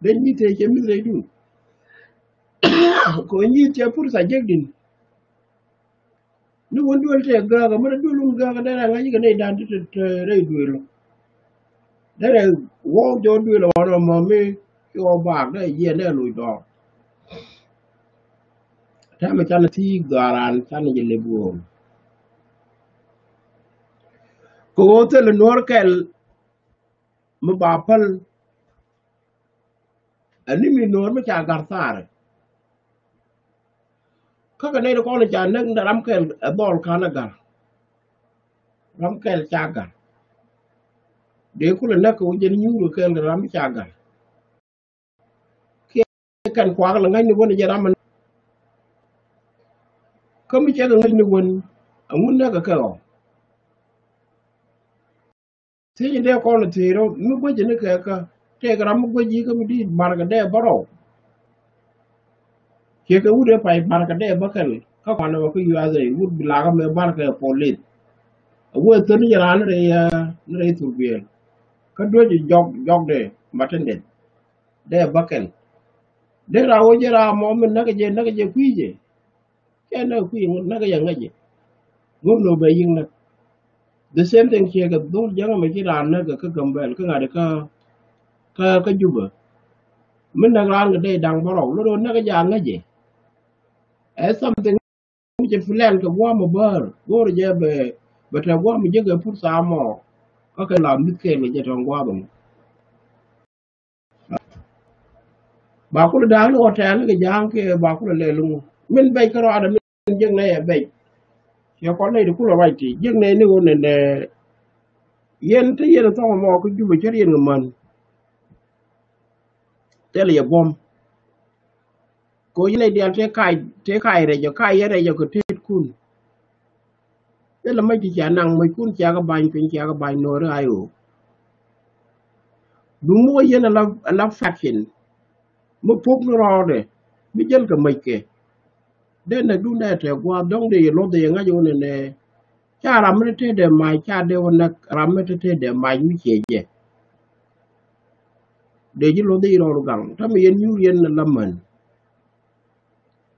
Den nyi̱i̱th tëë cɛ mi̱th rɛydun. Kɛ ɣöö nyi̱i̱th cɛ pur tha jekdin. Ni wun duel tëë gääk amäni duel wun gääk dee rɛ ŋa̱c kɛ nɛy da̱a̱n ti te rɛy duel. Dee rɛ wä jɔw duel ɣɔn ɔmɔ mi ci ɣɔw baak dee jiɛn dee loc dɔɔr. Täämɛ canɛ thi̱i̱k dhɔaaran canɛ jɛ lep wun. Kɛ ɣöö thilɛ Nuäär kɛl mi ba päl. Ɛn ni mi Nuäär mi ca ga̱r thaarɛ. Kä kɛ nɛy ti kɔn ca näk ni ram kɛl ɛ dhɔl ka̱n ɛ ga̱r. Ram kɛl ca ga̱r. Dee kulɛ näk kɛ wä jɛn nyuur kɛ kɛl kɛ ram mi ca ga̱r. Kiɛ kɛn kuak lɛ ŋa̱cni wän jɛ ram ɛn. Kä mi cɛ kɛ ŋa̱cni wän ɛŋu näk kɛ kɛ ɔ. Thiec in dee kɔn thiec rɔ mi guäc ni kɛ kä tëëk ram mi guäc yi kä mi di̱i̱t barkɛ dee bä rɔw. Ciɛ kɛ wut ëë pay barkɛ dee bä kɛl kä kuan ɛmɛ kä U S A wut bi lakä mëë barkɛ police. A wee thäni jɛ raan ni rɛy ni rɛy thurbiɛl. Kä duec jɔk jɔk dee matindɛt dee bä kɛl. Dee raa wä jɛ raa mɔ mi näk jɛ näk jɛ kui̱ jɛ. Cɛ näk kui̱ näk jɛ ŋäc jɛ. Go̱r lo̱ bɛ yi̱k näk. The same thing ciɛ kɛ dhol jäŋä mɛ ci raan näk kɛ kä Gambɛl kä ŋa̱t kä kä kä Jubɛ. Mi näk raan kɛ dee da̱ŋ bärɔw lo̱ do̱ näk jɛ a ŋäc jɛ. Ɛ something mi cɛ plan kɛ gua̱a̱m ɔ bäär go̱o̱r jɛ bɛ bɛ tɛ gua̱a̱m jɛ kɛ pur thaam ɔ. Kä kɛ la mi̱th kɛɛl kɛ jɛ tɔ̱ŋ gua̱a̱m ɔ. Ba kulɛ da̱a̱k ni ɣɔtɛɛl ni kɛ ja̱a̱ŋ kiɛ ba kulɛ lɛl ŋu. Min bɛc kärɔadɛ min jiäk nɛy ɛ bɛc. Ciɛ kɔn nɛy ti kulɛ ruac ti jiäk nɛy ni ɣöö nɛnɛ. Yɛn te yɛn thɔŋ ɛmɔ kä Jubɛ cär yɛn kɛ män. Thilɛ yɛ buɔ̱m. Kɛ ɣöö yɛn nɛy diaal tëë kac, tëë kac rɛc ɔ, kac yɛn rɛc ɔ kɛ tetkun. Thilɛ mäc ti cia naŋ, mäckun cia kɛ ba̱ny piny, cia kɛ ba̱ny Nuɔ̱ɔ̱ri ay ɣöö. Duŋ mi wä yɛn ala, ala faction. Mi pok ni rɔɔdɛ mi jäl kɛ mäckɛ. Dee näk duundɛ tɛ gua̱a̱th dɔ̱ŋ dee yɛ luɔth dee yɛ ŋa̱c wä nɛnɛ. Ca ram mi te te dee mac ca dee wä näk ram mi te te dee mac mi ciɛ jɛ. Dee ji̱ luɔth dee yɛ rɔɔd gaŋ ta̱ mi yɛn nyuur yɛn la män.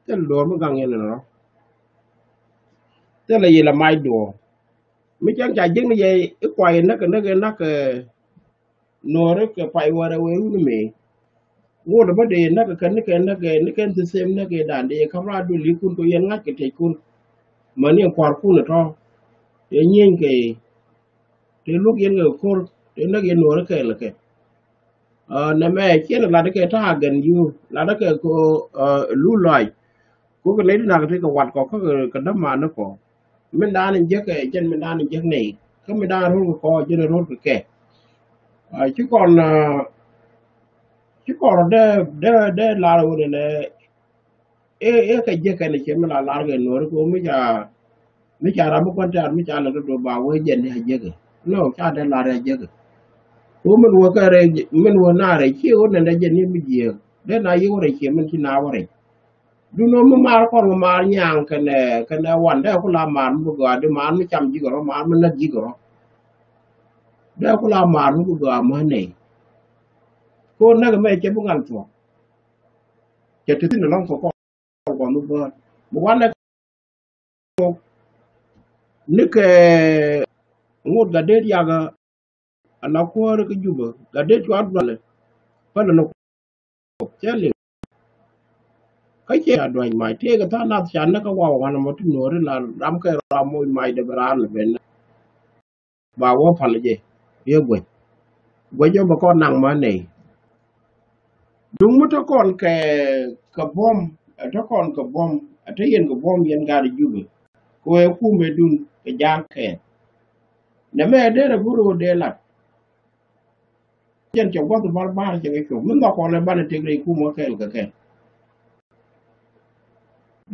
Thil duɔ̱ɔ̱r mi gaŋ yɛn ni rɔ. Thil a yɛ la mac duɔ̱ɔ̱r. Mi cäŋ ca jiäkni yɛ i̱ kuay näk näk näk. Nuɔ̱ɔ̱ri kɛ pay wärɛ wee run mëë. Ŋot bä dee näk kɛ ni kɛ näk kɛ ni kɛn the same näk kɛ dan dee ka̱m raar dul ikun kɛ yɛn ŋa̱c kɛ tɛckun. Mäni kua̱rkun ɛ tɔ̱. Yɛ nyieeny kɛ. Tëë luäk yɛn kɛ ko̱r tëë näk yɛn Nuɔ̱ɔ̱ri kɛɛl kɛ. Nɛmɛ ciɛn lat kɛ ta̱a̱ gɛn yuu lat kɛ ko lu lɔac. Ko kɛ nɛy ti nak ti kɛ wat kɔ kä kɛ dämanä kɔ. Min dan in jek kɛ jɛn min dan in jek nɛy kä min dan rol kɛ kɔ jɛn rol kɛ kɛ. Ci kɔn ci kɔn rɔ dee dee dee lar wun in ɛ ɛ kɛ jek kɛn ciɛ min la lar kɛ Nuɔri kɛ mi ca mi ca ram mi kɔn tɛr mi ca lɛ dee ba wee jɛn ni a jek. No ca dee lar a jek. Ko min wä kɛ rɛ min wä na rɛ ci wun in dee jɛn ni mi jiek dee na yi wä rɛ ciɛ min ci na wä rɛ. Duno mi maar kɔn mi maar nyaŋ kɛnɛ kɛnɛ wan dee ku la maar mi bi gɔaa di maar mi cam ji̱ kɛ rɔ maar mi näk ji̱ kɛ rɔ. Dee ku la maar mi bi gɔaa mä nɛy. Ko näk mɛ cɛ bi ŋal thuɔ̱k. Cɛ ti thin lɔŋ kɛ kɔn kɔn mi bäär mi wan nɛ. Ni kɛ ŋot gat det yakä. Ala kuäärä kä Jubä gat det cuat dualɛ. Pälä ni kuɔth cɛ liŋ. Kä ciɛ a duany mac tëëkɛ tha̱a̱ŋ nath ca näk kä waw ɣän ɛmɔ ti Nuɔri la ram kɛ ram moc mac dee bɛ raan lɛ ben. Ba wä pal jɛ yɛ guec. Guec jɛ bɛ kɔn naŋ mä nɛy. Duŋ mi te kɔn kɛ kɛ buɔ̱m ɛ te kɔn kɛ buɔ̱m ɛ te yɛn kɛ buɔ̱m yɛn gaat Jubä. Kɛ wee kumɛ duŋ kɛ ja̱a̱ŋ kɛɛl. Nɛmɛ dee rɛ bi ro̱o̱ dee lat. Cɛn cɛ gua̱th bar bar cɛ kɛ cop mi nhɔk kɔn ɛ banɛ tek rɛy kumä kɛɛl kɛ kɛɛl.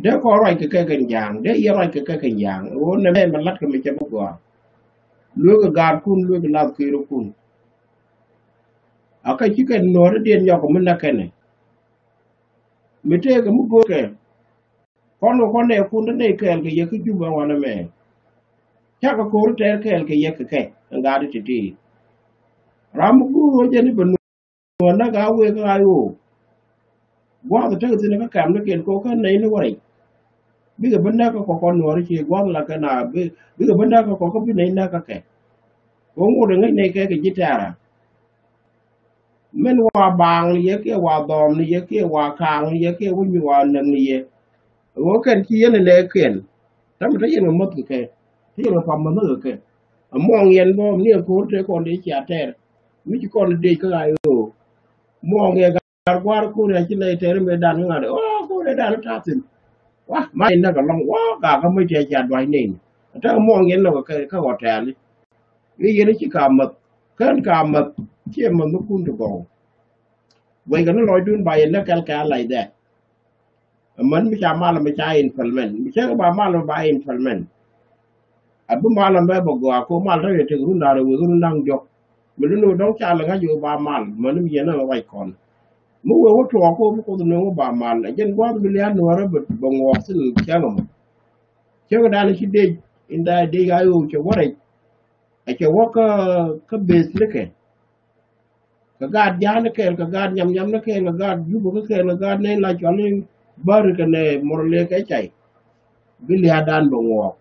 Dee kɔn ruac kɛ kɛ kɛn ja̱a̱ŋ dee yɛ ruac kɛ kɛ kɛn ja̱a̱ŋ ɣöö nɛmɛ mɛ lat kɛ mi cɛ bi gɔaa. Lueek kɛ gaatkun lueek kɛ lath kiirikun. A kä ci kɛn Nuɔri diɛn nyɔk kɛ mi näk kɛnɛ. Mi tëëkɛ mi go̱o̱rkɛ. Kɔn kɛ kɔn nɛɛkun te nɛy kɛɛl kɛ yɛ kä Jubä wanɛ mɛ. Cakɛ ko̱r tɛɛr kɛɛl kɛ yɛ kɛ kɛ ɛn gaat ti ti̱ti̱. Ram mi guur ɣöö jɛn i̱ bɛ Nuɔr näk a wëë kä ɣa̱c ɣöö gua̱a̱th tekɛ thi̱n kä kɛm ni kɛn ko̱ kä nɛy ni wä rɛc. Bikɛ bi näk kä kɔk kɔn Nuɔr ci gua̱a̱th la kɛn a bikɛ bi näk kä kɔk kä bi nɛy näk kä kɛ. Ko̱ ŋot ɛ ŋäc nɛy kɛ kɛ ji̱ tɛɛrä. Min wa baaŋ ni yɛ kiɛ wa dhɔɔm ni yɛ kiɛ wa kaaŋ ni yɛ kiɛ wä nyu wa näk ni yɛ. Ɣöö kɛn ci yɛn ɛ nɛɛkiɛn. Täämɛ te yɛn kɛ mäth kɛ kɛ te yɛn kɛ pam mäth kɛ kɛ. Ɛ muɔŋ yɛn bä ni ɛ ko̱r te kɔn dee cia tɛɛr. Mi ci kɔn dee kä ɣa̱c ɣöö muɔŋ yɛ gar gua̱a̱r ko̱r yɛ ci lɛy tɛɛr mëë dan kä ŋa̱t ɛ ɣöö ko̱r yɛ dan ta̱a̱ thi̱n. Wa ma yɛn näk ɛlɔ̱ŋ wa gakä mäc tɛɛr cia dua̱c nɛy ni. Ɛ tekɛ muɔŋ yɛn lɔk kɛ kä ɣɔtɛɛli. I̱ yɛn i̱ ci ka mäth kän ka mäth. Ciɛ mäth mi kun ti gɔw. Guɛckɛ ni lɔcdun ba yɛ näk kɛl kɛ a lac dhɛ. Ɛmän mi ca mal mi ca implement mi cäŋ ba mal mi ba implement. A bi mal mi bɛ bɛ gɔaa ko mal rɛw yɛ tek run da̱ŋ rɛw wek run da̱ŋ jɔk. Mi luni wä dɔ̱ŋ ca lɛ ŋa̱c wä ba mal män mi yɛn ni ruac kɔn. Mi wee wä tuɔɔk ko bi kuoth ni wä ba mal ɛ jɛn gua̱th mi lia̱a̱ nuɔ̱ɔ̱rä bɛ ŋuɔɔk thin cäŋ ɛmɔ. Cäŋ dan ci dec in da dec a yo̱o̱ cɛ wä rɛc. Ɛ cɛ wä kä kä beth ni kɛ. Kɛ gaat ja̱a̱n ni kɛɛl kɛ gaat nyam nyam ni kɛɛl kɛ gaat Jubä kä kɛɛl kɛ gaat nɛy la cɔal ni bäri kɛ nɛ mor lëë kɛ cay. Bi lia̱a̱ dan bɛ ŋuɔɔk.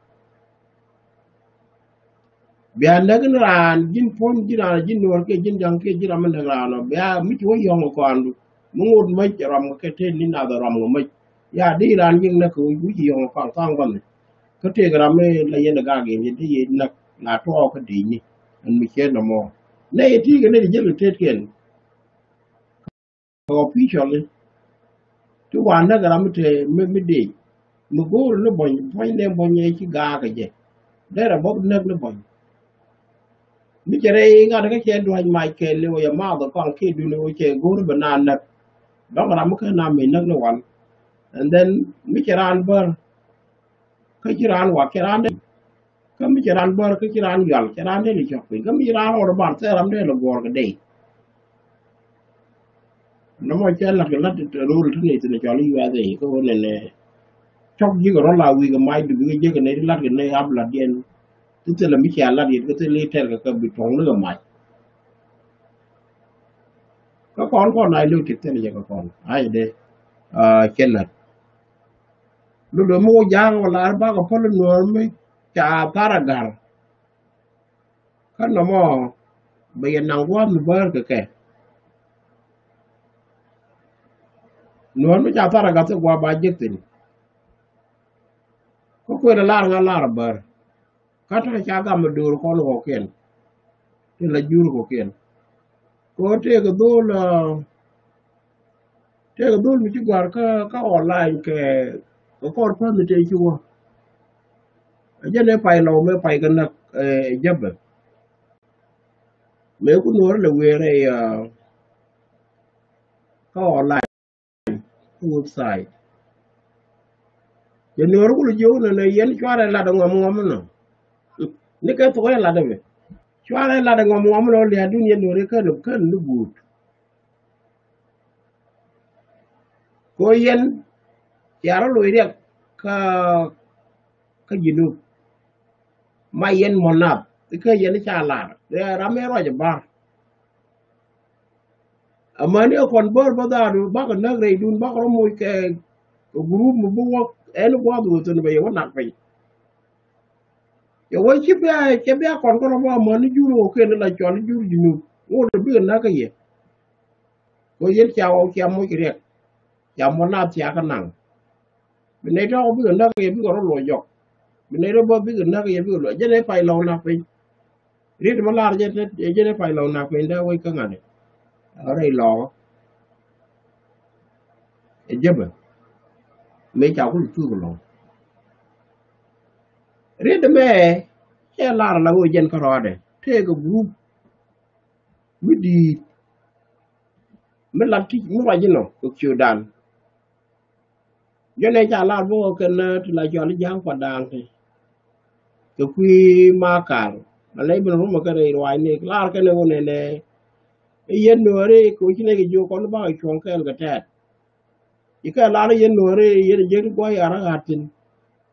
Bia näk ni raan ji̱n puɔ̱ny ji̱n raan ji̱n nuɔr kiɛ ji̱n ja̱ŋ kiɛ ji̱n ram mi näk raan ɔ bia mi ci wä yɔ̱ŋ kɔaandu. Mi ŋot mäc ɛ ram kɛ te ni nath ɛ ram kɛ mäc. Ya di raan ji̱n näk kɛ wi̱c yɔ̱ŋ kɔaŋ kɔaŋ gua̱n ni. Kä tëëk ram mi la yɛn ɛ gak yɛn yɛn te yɛ näk la tuɔɔk kä dec ni. Ɛn mi ciɛ nɔmɔ nɛ yɛ ti̱i̱ kɛ ni ti ji̱n kɛ tetkiɛn. Kɛ officially Ti wa näk ram mi te mi, mi dec. Mi go̱o̱r ni buɔ̱ny, buɔ̱ny ni buɔ̱ny ëë ci gaak kɛ jɛ. Derɛ bä näk ni buɔ̱ny. Mi cɛ rɛy ŋa̱t kä cɛ dua̱c mac kɛ liw yɛ maath kɔaŋ kiɛ duni wä cɛ go̱o̱r bɛ na näk. Dɔ̱ŋ ram mi kä na mi näk ni wal. And then mi cɛ raan bär. Kä ci raan wak cɛ raan dee. Kä mi ci raan bär kä ci raan yual cɛ raan dee ni cɔk piny. Kä mi ci raan rɔɔd bar thɛɛr ram dee ni guɔ̱ɔ̱r kɛ dee. Nɔmɔ cɛ lat kɛ lat rööl ti ni thin cɔl i̱ U S A kä ɣöö nɛnɛ. Cɔk ji̱ kɛ rɔ̱ la wi̱i̱ kɛ mac dubi kɛ ji̱ kɛ nɛy ti lat kɛ nɛy ap lat yɛn. Ti thilɛ mi cia lat yɛn kä thilɛ i̱ tɛr kɛ kɛ bi tuɔ̱ŋ ni kɛ mac. Kä kɔn kɔn a i̱ lo̱k ti thilɛ jɛ kɛ kɔn a i̱ dee. Cɛ lat. Lulu mi wä ja̱a̱ŋ wä lar bakɔ päl nuɔ̱ɔ̱r mi ca thar a ga̱r. Kä nɔmɔ bɛ yɛ naŋ gua̱a̱th mi bäär kɛ kɛ. Nuɔ̱ɔ̱r mi ca thar a ga̱r thil gua̱a̱th ba jek thi̱n. Kä kuël a lar ŋa lar a bäär. Kä ta̱a̱ ca gam a do̱r kɔn kɔkiɛn. Ti la jur kɔkiɛn. Kɛ ɣöö tëëkɛ dhol, tëëkɛ dhol mi ci gɔ̱a̱r kä, kä online kɛ, kɛ kɔr päth mi tëë ci wä. A jɛn ɛ pay lɔw mëë pay kɛ näk ɛ jäpɛ. Mëë ku nuɔ̱ɔ̱r lɛ wëë rɛy kä online. Website. Yɛ nuɔ̱ɔ̱r wul jiök nɛ nɛ yɛn cuarɛ lat ŋɔm ŋɔm nɔ. Ni kɛ thok ɛ lat ɛmɛ. Cuarɛ lat ŋɔm ŋɔm nɔ lia̱a̱dun yɛn nuɔ̱ɔ̱r kän kän ni guut. Ko yɛn cia rɔ loc riɛk kä, kä Jinub. Ma yɛn mɔ nath kä yɛn ca lar ram ɛ ruac ɛ bar. Amäni ɛ kɔn bär bä dhaadu bakɔ näk rɛydun bakɔ rɔ moc kɛ, kɛ gurup mi bi wä ɛn gua̱a̱th wä thon bɛ yɛ wä nak piny. Yɛ wä ci bia cɛ bia kɔn kɔn bä amäni jur wä ken la cɔl jur Jinub ŋot bikɛ näk kä yɛ. Kɛ yɛn cia wä cia moc riɛk cia mɔ nath cia kä naŋ. Bi nɛy tɔ̱ bikɛ näk yɛ bikɛ rɔ luɔc jɔk. Bi nɛy tɔ̱ bä bikɛ näk yɛ bikɛ luɔc jɛn ɛ pay lɔw nak piny. Riet mɔ lar jɛ tɛ jɛn ɛ pay lɔw nak piny dee wec kä ŋa̱ni. Rɛy lɔɔkä ɛ jepɛ. Mëë ca kul cuuk lɔw. Riet mɛ cɛ lar la wec jɛn kä rɔɔdɛ tëëkɛ gurup mi di̱i̱t. Mi lat ti mi ruac inɔ kɛ ciötdan. Jɔnɛ ca lar bä kɛn ti la cɔl i̱ ja̱a̱ŋ pa daaŋ ti. Kɛ kui̱ makar. Ala i̱ bin rumä kɛn i̱ ruac ni lar kɛn i̱ wun ɛnɛ. I̱ yɛn nuɔ̱ɔ̱ri kɛ wi̱c ni kɛ jiök kɔn bakɛ cuɔ̱ŋ kɛɛl kɛ tɛɛt. I̱ kɛ lar i̱ yɛn nuɔ̱ɔ̱ri yɛn i̱ jiäk ti gua̱c i̱ a rak ɣa̱t thi̱n.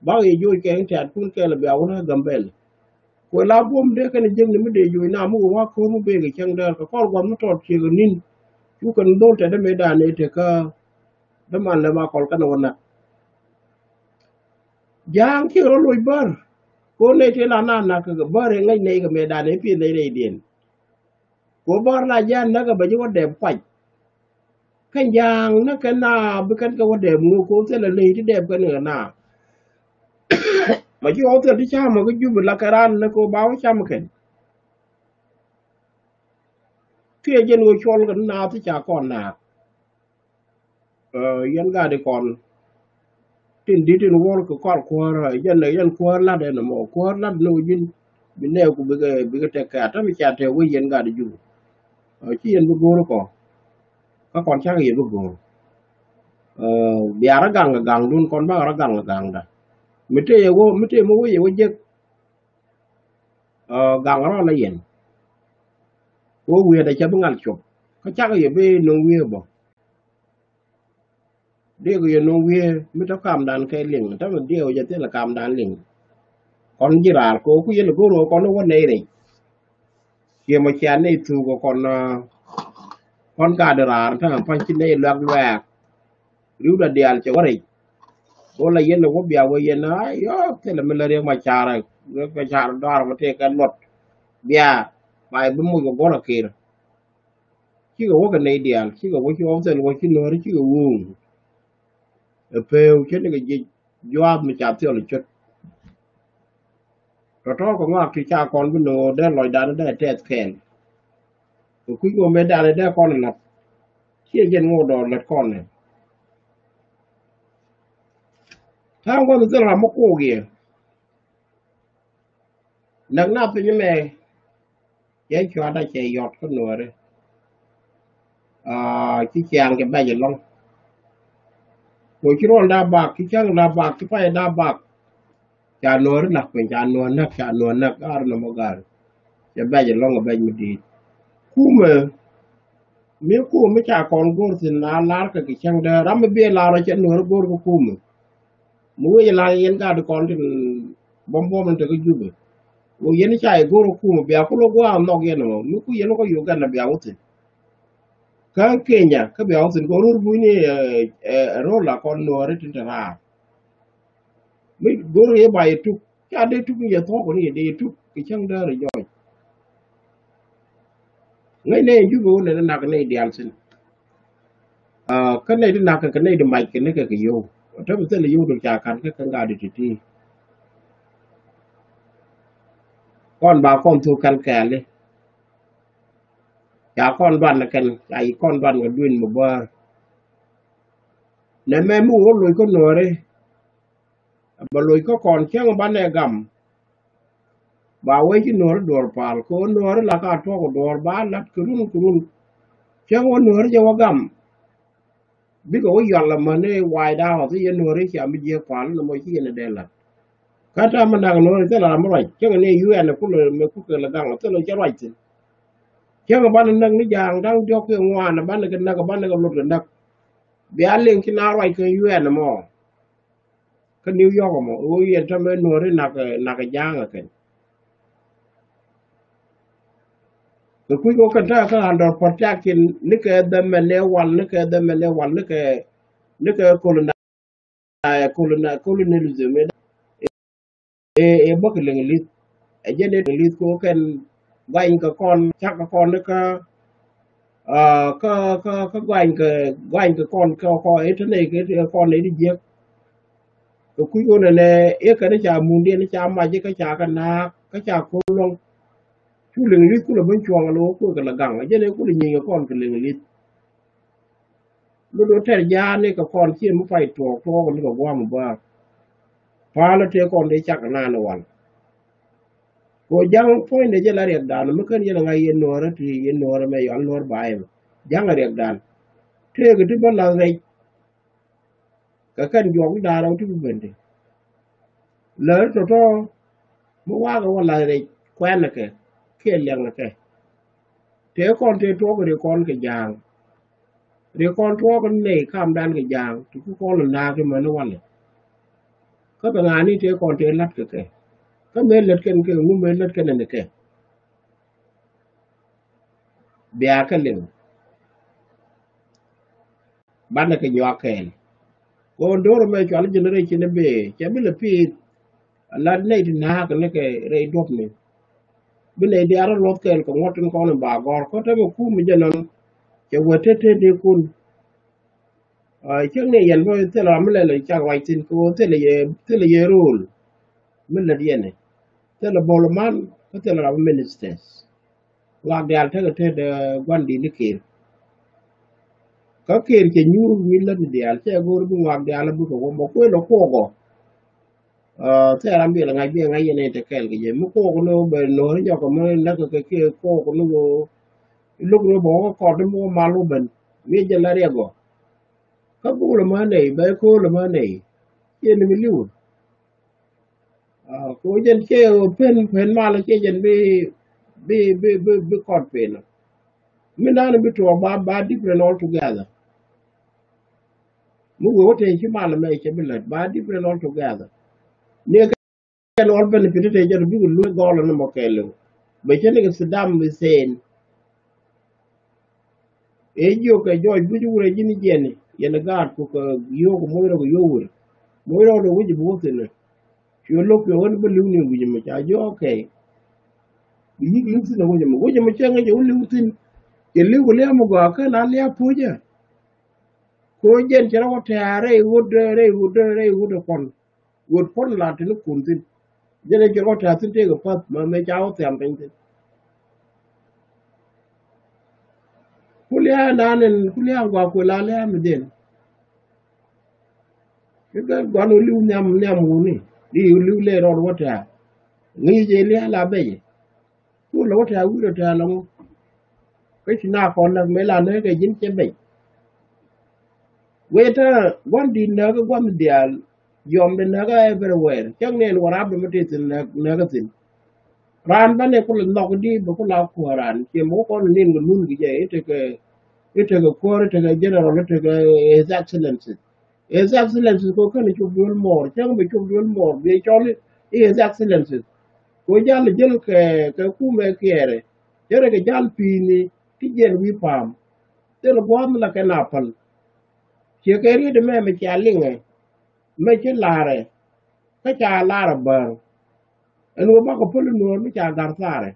Bakɛ yɛ joc kɛ i̱ tɛɛt kun kɛɛl i̱ bia wun ɣä Gambɛl. Kuɛ la buɔ̱m dee kɛn jiäkni mi dee juɔc na mi wä wa̱a̱ ko̱r mi bek kɛ cäŋ däär kɛ kɔr gua̱th mi tɔt ciek ɛ ni̱n. Cu kɛn dhol tɛt dee mëëdan ëë tekä dee man lɛ ma kɔl kɛn wä nak. Ja̱a̱ŋ ciek rɔ loc bär. Ko̱r nɛy tëë la na nak kɛ bär ëë ŋäc nɛy kɛ mëëdan ëë pi̱eth nɛy rɛydiɛn. Kɛ ɣöö bä rɔ la ji̱ a näk ɛ bɛ ji̱ wä dɛɛp kuac. Kä ja̱a̱ŋ näk kɛn na bi kɛn kɛ wä dɛɛp ŋuuk kɛ ɣöö thilɛ ley ti dɛɛp kɛn kɛ na. Ma ci ɣɔw thil ti camä kä Jubɛ la kɛ raan näk kɛ ɣöö ba wä cam kɛn. Kiɛ jɛn ɣöö cuɔl kɛn naath ti ca kɔn naak. Ɛ, yɛn gat ikɔn tin di̱t in wuɔ̱r kɛ kɔr kuäär, ɛ, yɛn, yɛn kuäär lat ɛn ɛmɔ, kuäär lat ni wä ji̱n bi nɛɛku bikɛ, bikɛ tɛk kɛ atäm i̱ ca tɛk wec yɛn gat i̱ jur. Ɛ, ci yɛn bi go̱o̱r ikɔ kä kɔn cakɛ yɛn bi go̱o̱r. Ɛ, bia rɔ gaŋ kɛ gaŋdun kɔn bakɛ rɔ gaŋ kɛ gaŋda. Mi tëë yɛ wä, mi tëë mi wec yɛ wä jek. Ɛ, gaŋ rɔ la yɛn. Wä wi̱i̱dɛ cɛ bi ŋal cop kä cakɛ yɛ bi no̱ŋ wi̱i̱ bä. Diɛk yɛ no̱o̱ŋ wiee mi tɔ̱ kamdan kɛ liŋ, tɔ̱ mi diɛk yɛ thilɛ kamdan liŋ. Kɔn ji̱ raar kɛ ɣöö ku yɛn ɛ go̱r ɣöö kɔn wä nɛy rɛc. Ciɛ mɔ cia nɛy thuk ɛ kɔn, aa, kɔn gat raar tɔ̱ pa̱ny ci nɛy luɛk luɛɛk. Ri̱wdɛ diaal cɛ wä rɛc. Kɛ ɣöö la yɛn ɛ wä bia wä yɛn, aa, yɔ, thilɛ mi lät riɛk ma caarɛ, riɛk ma caarɛ dɔaar mɔ tëëkɛ luɔt. Bia, ba yɛ bi moc kɛ guɔ̱r ɛ kir. Cikɛ wä kɛ nɛy diaal, cikɛ wä ci ɣɔw thil wä ci nuääri cikɛ wä. Ɛ pee wä ce̱tnikɛ ji̱ juath mi ca thiɔl i̱ cöt. Tɔ̱tɔ̱ kɛ ŋɔak ti ca kɔn bi no̱o̱ŋ dee lɔcdan dee tɛth kɛɛl. Kɛ kui̱ ŋuɔ̱mɛtdan dee kɔn ilat. Ciɛ jɛn ŋuɔ̱k dɔɔr lät kɔn nɛ. Tha̱a̱ŋ gua̱th thil ram mi kok yɛ. Näk na piny mɛ. Cɛ cuat a cɛ yɔt kä nuɔri. Aa, ci ciaŋ kɛ bɛc ɛlɔ̱ŋ. Ko ci ruɔl da bak, ci cäŋ da bak, ci pay da bak. Ca nuɔri nak piny, ca nuɔr näk, ca nuɔr näk, gar nɔmɔ gar. Cɛ bɛc ɛlɔ̱ŋ ɛ bɛc mi di̱i̱t. Kumɛ, mi kumɛ ca kɔn go̱r thin na lar kɛ kɛ cäŋ dee, ram mi biɛ lar ɔ cɛ nuɔri go̱r kɛ kumɛ. Mi wec la yɛn gat kɔn tin buɔ̱m buɔ̱m in te kä Jubɛ. Wä yɛn ca i̱ go̱r kum bia ku lo gua̱a̱ nhɔk yɛn mɔ. Mi ku yɛn wä kä Uganda bia wä thin. Kä Kenya kä bia wä thin kɛ rur buny ni, eh, eh, rol la kɔn nuɔri tin te raar. Mi go̱r yɛ ba yɛ tuk. Ca dee tuk ni yɛ thuɔk ni yɛ dee yɛ tuk kɛ cäŋ däär jɔc. Ŋäc nɛy Jubɛ wä nɛn nak nɛy diaal thin. Aa, kä nɛy ti nak kɛ nɛy ti mac kɛ ni kɛ kɛ yio̱w. Ɔ te bi thil yio̱w ti ca ka̱n kä kɛ ŋa̱t ti ti. Kɔn ba kɔn thuk kɛn kɛɛli. Ca kɔn duan ni kɛn, ca yi kɔn duan kɛ duin mi bäär. Nɛ mɛ mi wä loc kä nuɔri. Bɛ loc kä kɔn cäŋ banɛ gam. Ba wee ci nuɔ̱ɔ̱ri duɔ̱ɔ̱r pal kɛ ɣöö nuɔ̱ɔ̱ri la ka tuɔk duɔ̱ɔ̱r ba lat kɛ run kɛ run. Cäŋ wä nuɔ̱ɔ̱ri jɛ wä gam. Bikɛ wä yual amäni White House i̱ yɛ nuɔ̱ɔ̱ri cia mi jiääk pal ni mɔ ci yɛn ɛ dee lat. Kä ta̱a̱ mi nak nuɔ̱ɔ̱ri thilɛ ram mi ruac cäŋ ni U N kulɛ mɛ kukɛ lɛ gaŋ thilɛ cɛ ruac thi̱n. Cäŋ banɛ näk ni ja̱a̱ŋ da̱ŋ diɔ̱k kiɛ ŋuan banɛ kɛ näk banɛ kɛ lot kɛ näk. Bia liŋ ci na ruac kɛ U N mɔ. Kä New York mɔ ɣöö yɛn tämɛ nuɔ̱ɔ̱ri nak, nak ja̱a̱ŋ ɛ kɛn. Kɛ kui̱ kɛ kɛn ta̱a̱ kä under protection ni kɛ dhɛmɛ lɛ wal ni kɛ dhɛmɛ lɛ wal ni kɛ, ni kɛ coloni-, coloni-, colonialism. Ɛ, ɛ bäk liŋ li̱th. Ɛ jɛn ɛ li̱th kɛ kɛn guany kɛ kɔn cak kɛ kɔn ni kä, aa, kä, kä, kä guany kɛ, guany kɛ kɔn kɛ kɔn ɛ te nɛy kɛ kɔn ɛ di jiäk. Kɛ kui̱ ɣöö nɛnɛ i̱ kɛn ca mundiɛn ca mac i̱ kä ca kɛ na̱a̱k kä ca ko̱r luɔ̱ŋ. Cu liŋ li̱th kulɛ ben cuɔ̱ŋ alo̱ kuëë kɛ la gaŋ a jɛn i̱ kulɛ nyieny kɛ kɔn kɛ liŋ li̱th. Mi do̱ tɛr ja̱a̱n i̱ kɛ kɔn ciɛ mi pay tuɔɔk tuɔɔk ni kɛ gua̱a̱m bäär. Pa̱a̱l i̱ tëë kɔn dee cak kɛ naan i̱ wal. Kɛ ɣöö ja̱ŋ puɔ̱nydɛ jɛ la riɛkdan mi kän yɛn ŋa̱c yɛn nuɔ̱ɔ̱rä ti yɛn nuɔ̱ɔ̱rä mɛ yɔal nuɔ̱ɔ̱r ba ɛmɛ. Ja̱ŋ a riɛkdan tëëkɛ ti bä la̱th rɛc. Kɛ kɛn juɔk ti da̱a̱r rɛw ti bi ben ti. Lär tɔ̱tɔ̱ mi wa̱a̱ kɛ wä la̱th rɛc kuɛn kɛ kiɛ liɛŋ kɛ. Tëë kɔn tëë tuɔɔk ri kɔn kɛ ja̱a̱ŋ. Ri kɔn tuɔɔk ni nɛy kamdan kɛ ja̱a̱ŋ ti ku kɔn lɛ na̱a̱k ti mäni walɛ. Kä bɛ ŋa̱a̱ni tëë kɔn tëë la̱t kɛ kɛ. Kä mëë lät kɛn kɛ ŋu mëë lät kɛn ni kɛ. Bia kɛ liŋ. Banɛ kɛ nyuak kɛɛl. Kɔn do̱r mɛ cual generation bee cɛ bi lɛ piith. A lat nɛy ti na̱a̱k ni kɛ rɛy duɔ̱pni. Bi nɛy diaal rɔ luɔth kɛɛl kɛ ŋuɔ̱t tin kɔn in ba gɔ̱r kä te mɛ kum mi jɛ nɔn. Cɛ wä te te ni kun. Aa, cäŋ ni yɛn bä thilɛ ram mi lɛl cak ruac thi̱n kɛ ɣöö thilɛ yɛ, thilɛ yɛ rööl. Mi lät yɛn i̱ thilɛ bol man kä thilɛ ram mi ministers. Ŋuak diaal tekɛ tet, eh, gua̱n di̱t ni Kiir. Kä Kiir cɛ nyuur wi̱i̱ lät ni diaal cɛ go̱o̱r bi ŋuak diaal bikɛ wä mɔ kuël ɔ kuɔk ɔ. Eh, thɛɛr ram biɛl ŋa̱c biɛ ŋa̱c yɛn in te kɛɛl kɛ jɛ mi kuɔk ni bɛ no̱ri nyɔk kɛ mi näk kɛ kiɛ kuɔk ni wä. Lo̱k ni bɛ wä kɔt ni mi wä mal wä ben mi jɛ la riɛk ɔ. Kä buk lɛ mä nɛy bɛ ko̱o̱l lɛ mä nɛy. Ciɛ ni mi li̱w. Ah, ko jɛn cɛ pen, pen mal cɛ jɛn bi, bi, bi, bi, bi kɔt pen. Mi nan bi tuɔ ba, ba different altogether. Mi wee wä te ci mal mɛ cɛ bi lät ba different altogether. Ni kɛ nɔl ben piti te jɛn bi wä luɛ gɔl ni mɔ kɛɛliw. Bɛ cɛ ni kɛ Saddam Hussein. Ëë jiök kɛ Jɔɔc Buc wurɛ ji̱n jiɛni yɛn gaat ku kɛ yio̱o̱k moc rɔ kɛ yio̱o̱k wur. Moc rɔ dee wi̱c bi wä thi̱n. Cuɛ lo̱k cuɛ wä ni bä li̱w ni wi̱c mi ca jiök kɛ. Bi yi̱k li̱w thi̱n ɛ wi̱c mi wi̱c mi cɛ ŋäc ɛ wä li̱w thi̱n. Cɛ li̱w kɛ lia̱a̱ mi gɔaa kä na lia̱a̱ puɔ̱cä. Ko jɛn cɛ rɔ wä tɛ̈ɛ̈ rɛy ɣöt rɛy ɣöt rɛy ɣöt ɛ kɔn. Wut puɔ̱n la tini kun thi̱n. Jɛn ɛ ci rɔ tɛ̈th thi̱n tëëkɛ päth mɛ mɛ ca wä thiam piny thi̱n. Kulia̱a̱ naan in kulia̱a̱ gɔaa kuɛ la lia̱a̱ mi dhi̱n. Kɛ gua̱n wä li̱w nhiam nhiam wuni. Di wä li̱w lɛ rɔɔd wä tɛ̈ɛ̈. Ŋi̱i̱c jɛ lia̱a̱ la bɛc. Ku lɛ wä tɛ̈ɛ̈ wi̱i̱ rɔ tɛ̈ɛ̈ lɔŋ. Kä ci na kɔn näk mëë la näk kɛ ji̱n cɛ bɛc. Wee tɛ gua̱n di̱t näk gua̱n diaal. Yɔm de näk everywhere. Cäŋ nɛn wä rap de mi tëë thi̱n näk, näk thi̱n. Raan bä nɛ kulɛ nhɔk di bɛ kulɛ kuäär raan. Ciɛ mɛ wä kɔn nin kɛ nun kɛ jɛ itekɛ, itekɛ kuäär, itekɛ general, itekɛ His Excellency. His Excellency ko kɛn cop duel mɔɔr, cäŋ bɛ cop duel mɔɔr, bɛ cɔl i His Excellency. Ko jal jel kɛ, kɛ kumɛ kiɛɛrɛ. Jɛrɛ kɛ jal pi̱i̱ni ti jɛn wi̱i̱ pa̱a̱m. Thil gua̱a̱th mi la kɛn a päl. Ciɛ kɛ riet mɛ mɛ cia liŋɛ. Mɛ ci la̱rɛ. Kä ca la̱rɛ bäär. Ɛn wä bakɔ päl nuɔ̱ɔ̱r mi ca ga̱r thaarɛ.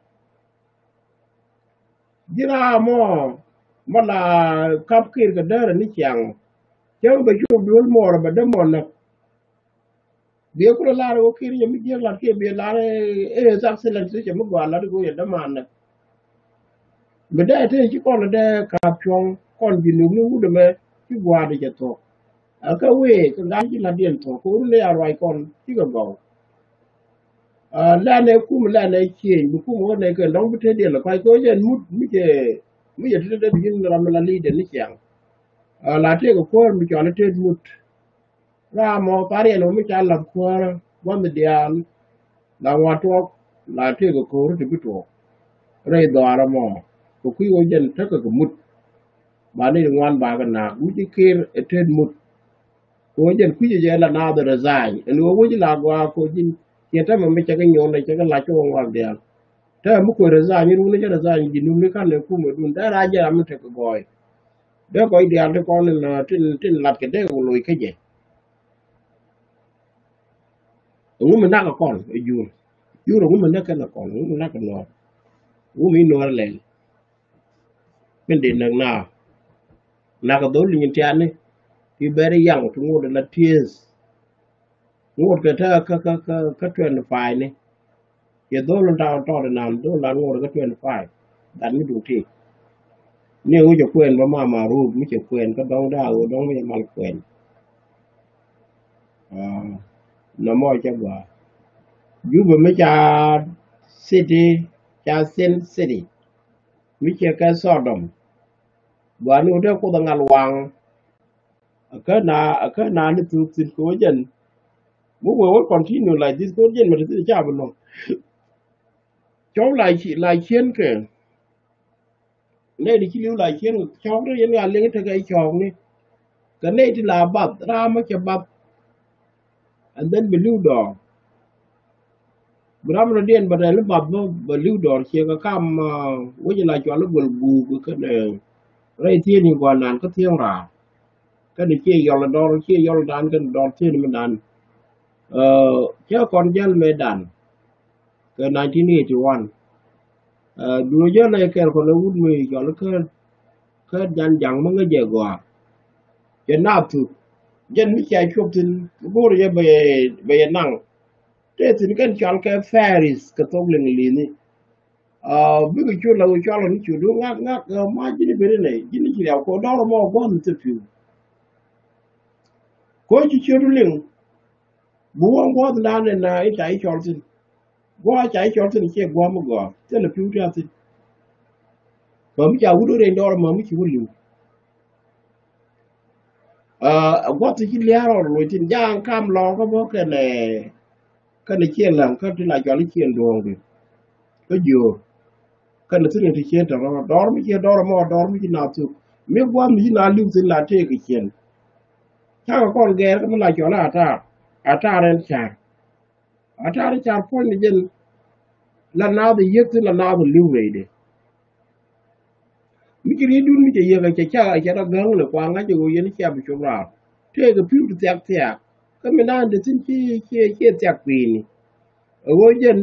Ji̱ raa mɔ, mɔ la kap kir kɛ däärä ni ciaŋ. Cäŋ bɛ cop duel mɔɔr bɛ dämɔ näk. Biɛ kulɛ lar wä kir yɛ mi jiäk lat kiɛ biɛ lar ɛ His Excellency cɛ mi gɔaa lat i̱ go̱o̱r yɛ däman näk. Mi dee te ci kɔn dee kap cuɔ̱ŋ kɔn ji̱ nukni wut ɛmɛ ci gua̱a̱r di cɛ thuɔ̱k. Ɛ kä wee kɛ ŋa̱c ci la̱tdiɛn thuɔ̱k kɛ wut ni a ruac kɔn cikɛ gɔw. Aa, lɛn ɛ kum lɛn ɛ cieeny bi kum wä nɛ kɛ dɔ̱ŋ bi tetdiɛn lɛ kɔc kɛ wä jɛn mut mi cɛ, mi cɛ tetdɛ bi ji̱n ram mi la li̱i̱dɛ ni ciaŋ. Aa, la tëëk ɛ kuäär mi cɔal i̱ tet mut. Ram mɔ thariɛn ɔ mi ca lath kuäärä gua̱th diaal. La ŋuan tuɔɔk la tëëk ɛ ko̱o̱ri ti bi tuɔɔk. Rɛy dhɔaarä mɔ kɛ kui̱ ɣöö jɛn tekɛ kɛ mut. Ba ni ŋuan ba kɛ naak wi̱c i̱ kir ɛ tet mut. Kɛ ɣöö jɛn kui̱c ɛ jɛ la naath ɛ resign ɛn ɣöö wec la gɔaa kɛ ɣöö ji̱n ciɛ tämɛ mi cɛ kɛ nyuɔ̱n ɛ cɛ kɛ lac cä wä ŋuak diaal. Tämɛ mi kuɛ resign in wun i̱ cä resign ji̱ num ni ka̱n ɛ kumɛ dun dee rac jɛ ram mi tekɛ gɔɔy. Dee kɔc diaal ti kɔn in, uh, tin, tin lat kɛ dee kɛ loc kä jɛ. Ɛŋu mi nak kɛ kɔn ɛ jur? Jur ɛŋu mi nak kɛn kɛ kɔn? Ɛŋu mi nak kɛ nuɔr? Ɛŋu mi nuɔr lɛl? Min di nak na. Nak kɛ dhol nyin tiani. Ti bɛri yaŋ ti ŋot la tieth. Ŋot kɛ te kä, kä, kä, kä twenty five ni. Yɛ dhol in ta̱a̱ tɔɔt inan, dhol in ŋot kä twenty five. That mi duŋ ti. Ni ŋu cɛ kuɛn bä mama rup mi cɛ kuɛn kä dɔŋ da̱a̱ ɣöö dɔŋ mi cɛ mal kuɛn. Aa, nɔmɔ cɛ gɔaa. Jubɛ mi ca city, ca Sin City. Mi cɛ kɛ Sodom. Gɔaa ni wä dee Kuoth ɛ ŋal waŋ. Akä na, akä na ni thuk thi̱n kɛ wä jɛn. Mi wee wä continue like this kɛ wä jɛn mɛ ti thi̱n ca bi luɔ̱ŋ. Cɔw la ci, la cien kɛ. Nɛy ti ci li̱w la cien kɛ cɔwni yɛn ya liŋ tekɛ cɔwni. Kɛ nɛy ti la bath ram mɔ cɛ bath. And then bi li̱w dɔɔr. Bi ram rɔ diɛn bɛ rɛl i̱ bath bä bɛ li̱w dɔɔr ciɛ kɛ kam, ah, wec la cual i̱ gol guuk kɛnɛ rɛy thieen i̱ guanan kä thieen raar. Kɛnɛ ciɛ yɔl dɔɔr ciɛ yɔl dan kɛnɛ dɔɔr thieen mi dan. Ah, cɛ kɔn jäl mɛ dan. Kɛ nineteen eighty one. Aa, duɔ̱ɔ̱c jɛ lɛ kɛɛr kɔn ɛ wut mi cɔl kä, kä jan jaŋ mi ŋäc jɛ gɔaa. Cɛ naath thuk. Jɛn mi cia cuɔp thi̱n, mi go̱o̱r jɛ bɛ yɛ, bɛ yɛ naŋ. Tëë thi̱n kɛn cɔal kɛ fairies kɛ thok Liŋlini. Aa, bikɛ cu la wä cɔl ni cu du ŋak ŋak, aa, ma ji̱n i̱ ben inɛ, ji̱n i̱ ci riaw kɛ dɔr mɔ gua̱n thil pi̱w. Ko̱ ci ciöt du liŋ. Bi wä gua̱th dan in, aa, i̱ ca i̱ cɔl thi̱n. Gua̱a̱ ca i̱ cɔl thi̱n ciɛ gua̱a̱ mi gɔaa. Thilɛ pi̱w ti a thi̱n. Bä mi ca wut ren dɔɔr ma mi ci wä li̱w. Aa, gua̱th ti ci lia̱a̱ rɔɔd loc thi̱n ja̱a̱ŋ kam lɔɔk kä bä kɛnɛ, kɛnɛ ciɛ läŋ kä ti la cɔl i̱ ciɛ duɔ̱ɔ̱ŋ di. Kä jiöör. Kɛnɛ thi̱n in ti ciɛ tɔ̱ rɔɔd. Dɔɔr mi ciɛ dɔɔr mɔ dɔɔr mi ci na thuk. Mi gua̱th mi ci na li̱w thi̱n la tëëk kɛ ciɛn. Cakɛ kɔn gɛɛr kä mi la cɔl a taar. A taar ɛn ca̱r. A ta̱a̱ ri car puɔ̱ny ni jɛn la naath yiëk thi̱n la naath li̱w rɛydɛ. Mi ci ri̱cdun mi cɛ yiëk a cɛ cak a cɛ rɔ gäŋ ni kua ŋa̱c jɛ ɣöö yɛn cia bi cop raar. Tëëkɛ pi̱w ti thiak thiaak. Kä mi naan te thi̱n ci, ci, ci thiak pi̱i̱ni. A ɣöö jɛn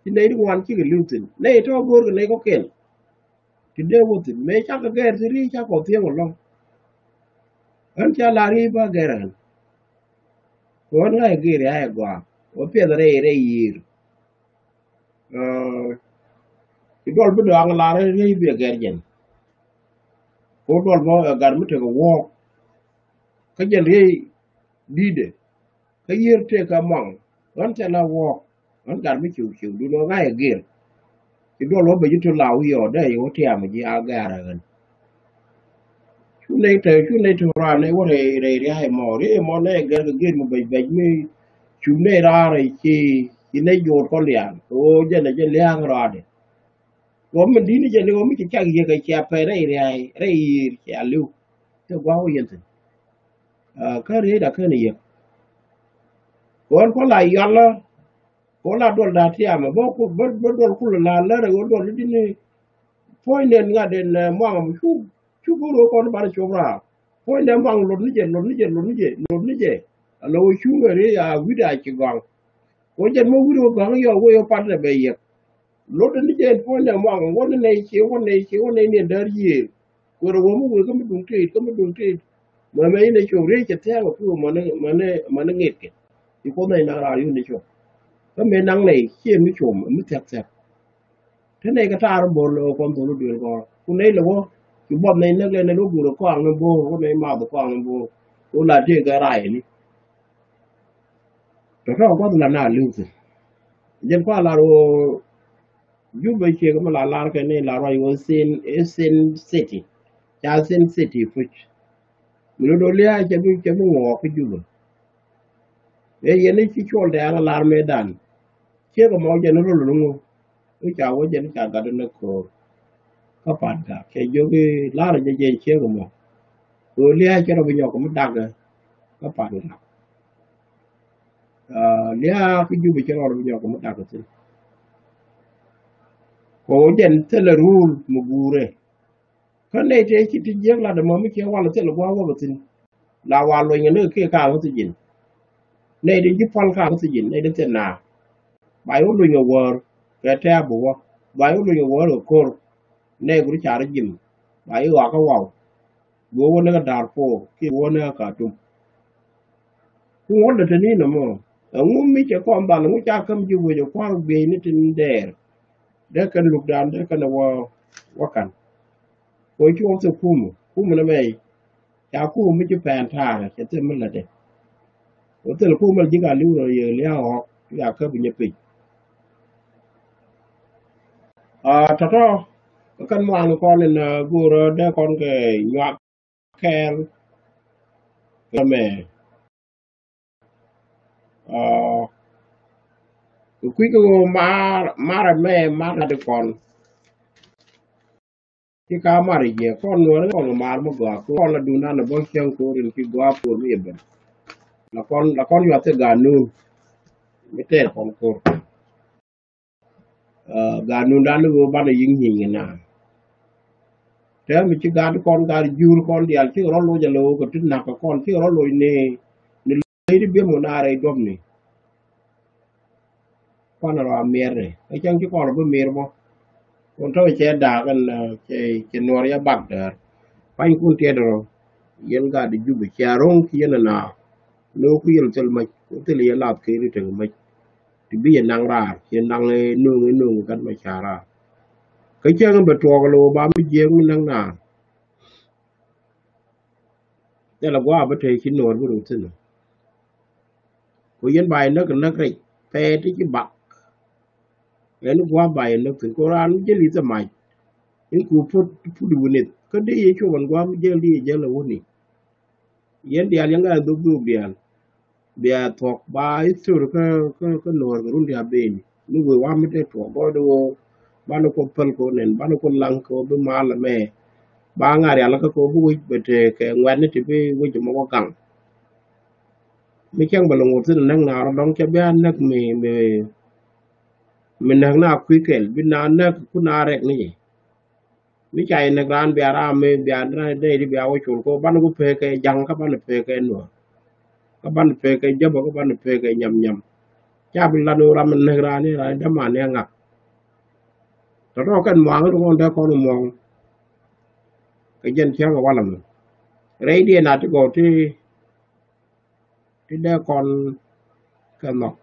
ci nɛy ti ŋuan cikɛ li̱w thi̱n. Nɛy tɔ̱ go̱o̱rkɛ nɛy kɔ̱kiɛn. Ti dee wä thi̱n mëë cakɛ gɛr thi̱n ri̱c cakɔ thiäŋ ɛlɔ̱ŋ. Ɣän ca la ri̱c ba gɛr ɣän. Kɛ ɣän ŋa̱c gɛr ya ɛ gɔaa wä piɛth rɛy rɛy yiër. Aa, ci duɔl bi dɔaŋ la rɛy ri̱c bi ɛ gɛr jɛn. Kɛ ɣän duɔl bä ɛ gat mi tekɛ wuɔ̱ɔ̱k. Kä jɛn ri̱c di̱tdɛ. Kä yiër tëë kä mɔŋ ɣän thilɛ wuɔ̱k. Ɣän gat mi ciw ciw dun ɣän ŋa̱c ɛ gir. Ci duɔl wä ben ji̱ tun la wi̱i̱ ɔ dee yɛ wä tiam ji̱ a gɛ̈r ɛ ɣän. Cu nɛy te cu nɛy te raan nɛy wä rɛy rɛy ria̱a̱c mɔ ria̱a̱c mɔ nɛy gɛr kɛ gir mi bɛc bɛc mi. Cu nɛy raar ci ci nɛy jo̱o̱t kɔ liaal kɛ ɣöö jɛn ɛ jɛn lia̱a̱ŋ raadɛ. Ɣöö min di̱t ni jɛn i̱ ɣöö mi ci cak yiëk ɛ cia pɛn rɛy ria̱a̱c rɛy yiëër cia li̱w. Te gua̱a̱k wä yɛn thi̱n. Kä riey da ken yek. Kɔn kɔ la yɔl la kɔ la duɔl da tiam bä ku bä bä duɔl kul la lɛ rɛ wä duɔl di ni. Puɔ̱ny nɛn ŋa den muaŋ mu cu cu bä ro kɔn ban cop ra. Puɔ̱ny nɛn muaŋ lot ni jɛ lot ni jɛ lot ni jɛ lot ni jɛ. A lɛ wä cu ŋɛ riey a wi̱da ci gɔŋ. Wä jɛn mɔ wi̱r wä ga̱ŋ yɔ wä yɔ pat lɛ bɛ yɛk. Lot ni jɛ puɔ̱ny lɛ muaŋ wä ni nɛy cie wä nɛy cie wä nɛy ni däär yiëë. Kuɛrɛ wä mi wee kä mi duŋ tit kä mi duŋ tit. Mɛ mɛ inɛ cop riec cɛ thɛɛk wä pi wä mɔni mɔni mɔni ŋitkɛ. Ci kuoth nɛy naŋ raar yun ni cop. Kä mëë naŋ nɛy cie mi com mi thia̱k thia̱k. Te nɛy kɛ taar in bo̱o̱r lɛ ɣöö kɔn dhol i̱ duël kɔn ku nɛy lɛ wä. Ci buɔth nɛy näk lɛ nɛn wä go̱o̱r kɔaŋ ni bo̱o̱r wä nɛy math kɔaŋ ni bo̱o̱r. Wä la tëë kɛ raay ni. Tɔ̱tɔ̱ gua̱th la na li̱w thi̱n. Jɛn kua lar ɣöö Jubɛ ciek mi la lar kɛ ni la ruac ɣöö Sin, Sin City. Ca Sin City puc. Mi lot ɣöö lia̱a̱ cɛ bi cɛ bi ŋuɔɔk kä Jubɛ. Ëë yɛn i̱ ci cuɔl dɛɛŋ lar mëëdan. Ciek ɛmɔ jɛn i̱ rol ni ŋu. I̱ ca wä jɛn i̱ ca gat in i̱ ko̱o̱r. Kä pat gak cɛ jiök i̱ lar jɛ jɛn ciek ɛmɔ. Kɛ ɣöö lia̱a̱ cɛ rɔ bi nyɔk mi dakɛ. Kä pat gak. Lia̱a̱ kä Jubɛ cɛ rɔ bi nyɔk mi dakɛ thi̱n. Kɛ ɣöö jɛn thilɛ rul mi guurɛ. Kä nɛy tëë ci ti jiäk lat ɛmɔ mi ciɛ wal thil gua̱a̱k wäk thi̱n. La wa luny kɛ ni kiɛ ka̱a̱ŋ thi̱n ji̱n. Nɛy tin ji̱ päl ka̱a̱ŋ thi̱n ji̱n nɛy tin thil na. Ba yɛ wä luny kɛ wäär kɛ tɛ̈ɛ̈p bi wä. Ba yɛ wä luny kɛ wäär kɛ ko̱r. Nɛy kuri car ji̱m. Ba yɛ ɣɔakä waw. Bi wä wä ni kɛ Darfur kiɛ bi wä ni kɛ Khartoum. Ku ŋuɔ̱t dee te ni nɔmɔ. Ɛŋu mi cɛ kɔn dhal ɛŋu ca käm ji̱ wec ɛ kua̱r bieyni tin dɛɛr. Dee kɛn lukdan dee kɛn ɛ wä wä ka̱n. Kɛ ɣöö ci wä thil kumä kumä ni mɛy. Ca kumä mi ci pɛn ta̱a̱rä cɛ thil mi lätdɛ. Wä thil kumä ji̱ ka li̱w rɔ yɛ lia̱a̱ ɣɔ̱k ti ka käp nyɛ piny. Aa tɔ̱tɔ̱ kä kɛn muaŋ kɔn in go̱o̱rä dee kɔn kɛ nyuak kɛɛl. Kɛ mɛ Aa, kɛ kui̱ kɛ ɣöö mar mar ɛmɛ mar lat kɔn. Ci ka mar jiɛ kɔn nuɔ̱ɔ̱r kɔn kɛ mar mi gɔaa kɔn la duundan bä cäŋ ko̱r in ci gɔaa ko̱r mi yɛ ben. La kɔn la kɔn yuath thil ganun mi tɛɛr kɔn ko̱r. Aa, ganundan ni ɣöö banɛ yi̱k nyieny kɛ na. Tɛm mi ci gat kɔn gat jur kɔn diaal ci rɔ loc a loc kɛ ti nak kɛ kɔn ci rɔ loc ni ni loc ti biɛm kɛ na rɛy duɔ̱pni. Kɔn rɔ a miɛr ni kä cäŋ ci kɔn rɔ bi miɛr bä. Kun tɔ̱ cɛ daak ɛn cɛ cɛ nuɔr ya bak däär. Panykun tiɛt rɔ yɛn gat di Jubɛ cia ro̱ŋ ki yɛn ɛn a. Ni wä ku yɛl thil mac ku thil yɛ lath kɛ ri tek mac. Ti bi yɛ naŋ raar cɛ naŋ ɛ no̱o̱ŋ ɛ no̱o̱ŋ ɛ gat ma ca raar. Kä cäŋ bɛ tuɔɔk lo̱o̱ ba mi jiɛɛk mi naŋ naar. Thilɛ gua̱a̱ bä te ci no̱o̱r bi rut thi̱n. Ku yɛn ba yɛ näk näk rɛc pɛɛ ti ci bak. Ɛn gua̱a̱ ba yɛ näk thi̱n ku raan mi jäl i̱ thɛ mac. In ku put put i̱ wunith kä dee yɛ cuɔp ɛn gua̱a̱ mi jäl di yɛ jäl ɛ wuni. Yɛn diaal yɛn gaa dhuk dhuk diaal. Bia thuɔ̱k ba history kä kä kä nuɔɔr kɛ run diaal ben. Ni wee wa mi te tuɔɔk gɔɔydɛ woo. Banɛ kɔ päl kɔ nɛn banɛ kɔ laŋ kɔ bi mal ɛmɛ. Ba ŋa̱r yal kä kɔ bi wec bɛ te kɛ ŋuɛ̈tni ti bi wec ɛmɔ wä gaŋ. Mi cäŋ bɛ lɛ ŋot thin näk na rɔ dɔ̱ŋ cɛ bi a näk mi mi mi näk na kui̱ kɛl bi na näk ku na rɛk ni jɛ. Mi ca yɛ näk raan bia ram mi bia raan dee di bia wä col kɔ banɛ ku pekɛ ja̱ŋ kä banɛ pekɛ nuɔ̱ɔ̱r. Kä banɛ pekɛ jäpä kä banɛ pekɛ nyam nyam. Ca bi lat ni ram mi näk raan ni raan däman ni ŋak. Tɔ̱tɔ̱ kɛn muaŋ ni kɔn dee kɔn muɔ̱ŋ. Kɛ jɛn cäŋ walɛ mi rɛy diɛ na ti gɔw ti ti dee kɔn kɛ nhɔk.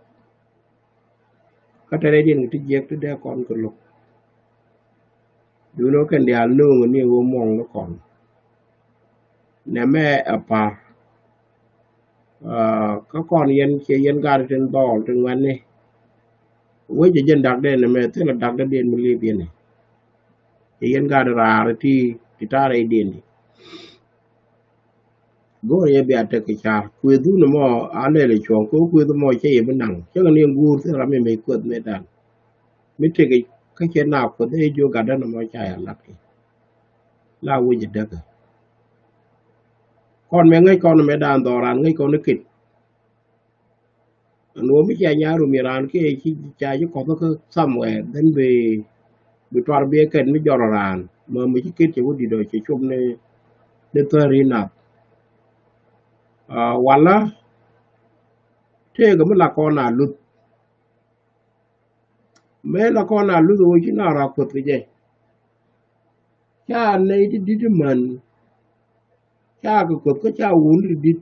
Kä te rɛy diɛn kɛ ti jiɛk ti dee kɔn kɛ lo̱k. Duundɛ kɛn diaal no̱o̱ŋ ni ɣöö muɔ̱ŋ ni kɔn. Nɛmɛ ɛ pa̱r. Aa, kä kɔn yɛn ciɛ yɛn gat tin dhɔl tin ŋuɛ̈tni. Wec jɛ jɛn dakdɛ ni mɛ thilɛ dakdɛ diɛn mi lip yɛn ni. Ciɛ yɛn gat raar ti ti ta̱a̱ rɛy diɛn di. Go̱o̱r yɛ bia tek kɛ car kueth wun mɔ a lɛl cuɔ̱ŋ kɛ kueth mɔ cɛ yɛ bi naŋ cɛ kɛ ni guur thil ram mi mɛ kueth mɛ dan. Mi tek kä cɛ na kueth ɛ jiö gat dan mɔ ca yɛ lat kɛ. La wec jɛ däkä. Kɔn mɛ ŋäc kɔn mɛ dan dhɔran ŋäc kɔn ni ket. Ɛn ɣöö mi cia nya̱a̱ rum iran kiɛ ci ca ci kɔth kä somewhere, then bi bi tuar bi ɛ kɛn mi jɔr ran mɛ mi ci ket cɛ wä dit ɔ cɛ cop ni ni thäri nath. Aa, wala tëëkɛ mi la kɔn a luth. Mëë la kɔn a luth ɣöö ci na ra kuoth kɛ jɛ. Ca nɛy ti dit män. Ca kɛ kuoth kä ca wun ti dit.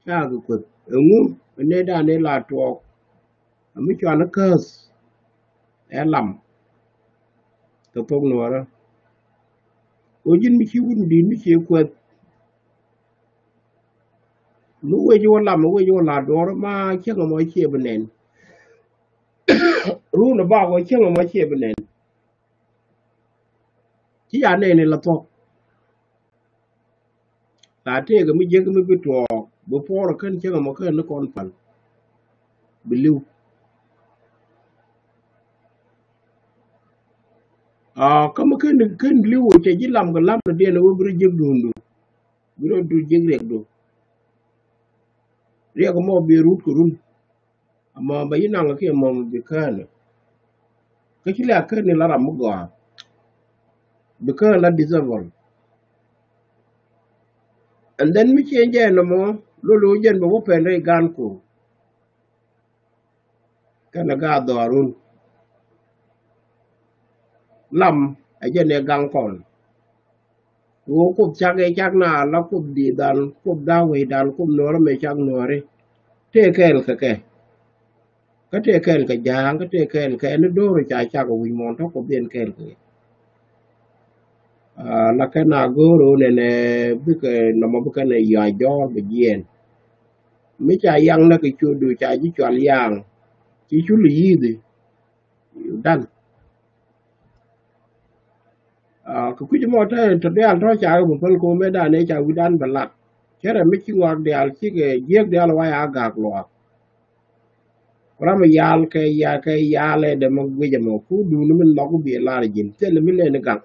Ca kɛ kuoth ɛŋu ɛ nɛy dan ɛ la tuɔɔk. Ɛ mi cuan ɛ käth. Ɛ lam. Kɛ thok nuɔrä. Ɣöö ji̱n mi ci wun dit mi ci kuoth. Mi wec wä lam mi wec wä la duɔrä ma cieŋ ɛmɔ ciɛ bi nɛn. Run ɛ bak wä cieŋ ɛmɔ ciɛ bi nɛn. Ci ya nɛn ila thuɔ̱k. La tëëkɛ mi jiäk mi bi tuɔɔk bi puɔr kän cieŋ ɛmɔ kän ni kɔn pal. Bi li̱w. Aa, kä mi kän kän li̱w cɛ ji̱ lam kɛ lam ni diɛn ɛ wä bi rɔ jiäk duundu. Bi rɔ du jiäk riɛkdu. Riɛk ɛmɔ bi rut kɛ run. Ɛmɔ bɛ yi naŋ kiɛ mɔm bi kään. Kä ci lɛ a kään ni la ram mi gɔaa. Bi kään la disable. And then mi ciɛ jɛ nɔmɔ lolo jɛn bɛ wä pɛn rɛy gan ko. Kɛnɛ gaa dhɔarun. Lam ɛ jɛn ɛ gaŋ kɔn. Ɣöö kuoth cak ɛ cak na la kuoth di̱i̱dan kuoth da̱a̱ wecdan kuoth nuɔ̱ɔ̱ri mɛ cak nuɔ̱ɔ̱ri. Tëë kɛɛl kɛ kɛ. Kä tëë kɛɛl kɛ ja̱a̱ŋ kä tëë kɛɛl kɛ ɛn do̱r ca cak ɛ wi̱c muɔ̱ɔ̱n tɔ̱ kuoth yɛn kɛɛl kɛ kɛ. Aa, la kɛn a go̱o̱r ɣöö nɛnɛ bikɛ nɔmɔ bikɛ nɛ yɔac jɔɔr bɛ jiɛɛn. Mi ca yaŋ nɛ kɛ ciötdu ca ji̱ cual yaŋ. Ci cul i̱ yi̱i̱thi. Dan. Aa, kɛ kui̱c mɔ te tɔ diaal tɔ ca kɛ bä päl ko̱mɛ dan ëë ca wi̱dan bɛ lat. Cɛ rɛ mi ci ŋɔak diaal cikɛ jiäk diaal wa ya gak luaak. Ku ram mi yal kɛ ya kɛ yal ɛ dɛ mɛ guic ɛmɔ ku duuni mi nhɔk bi lar ji̱n thil mi leni gaŋ.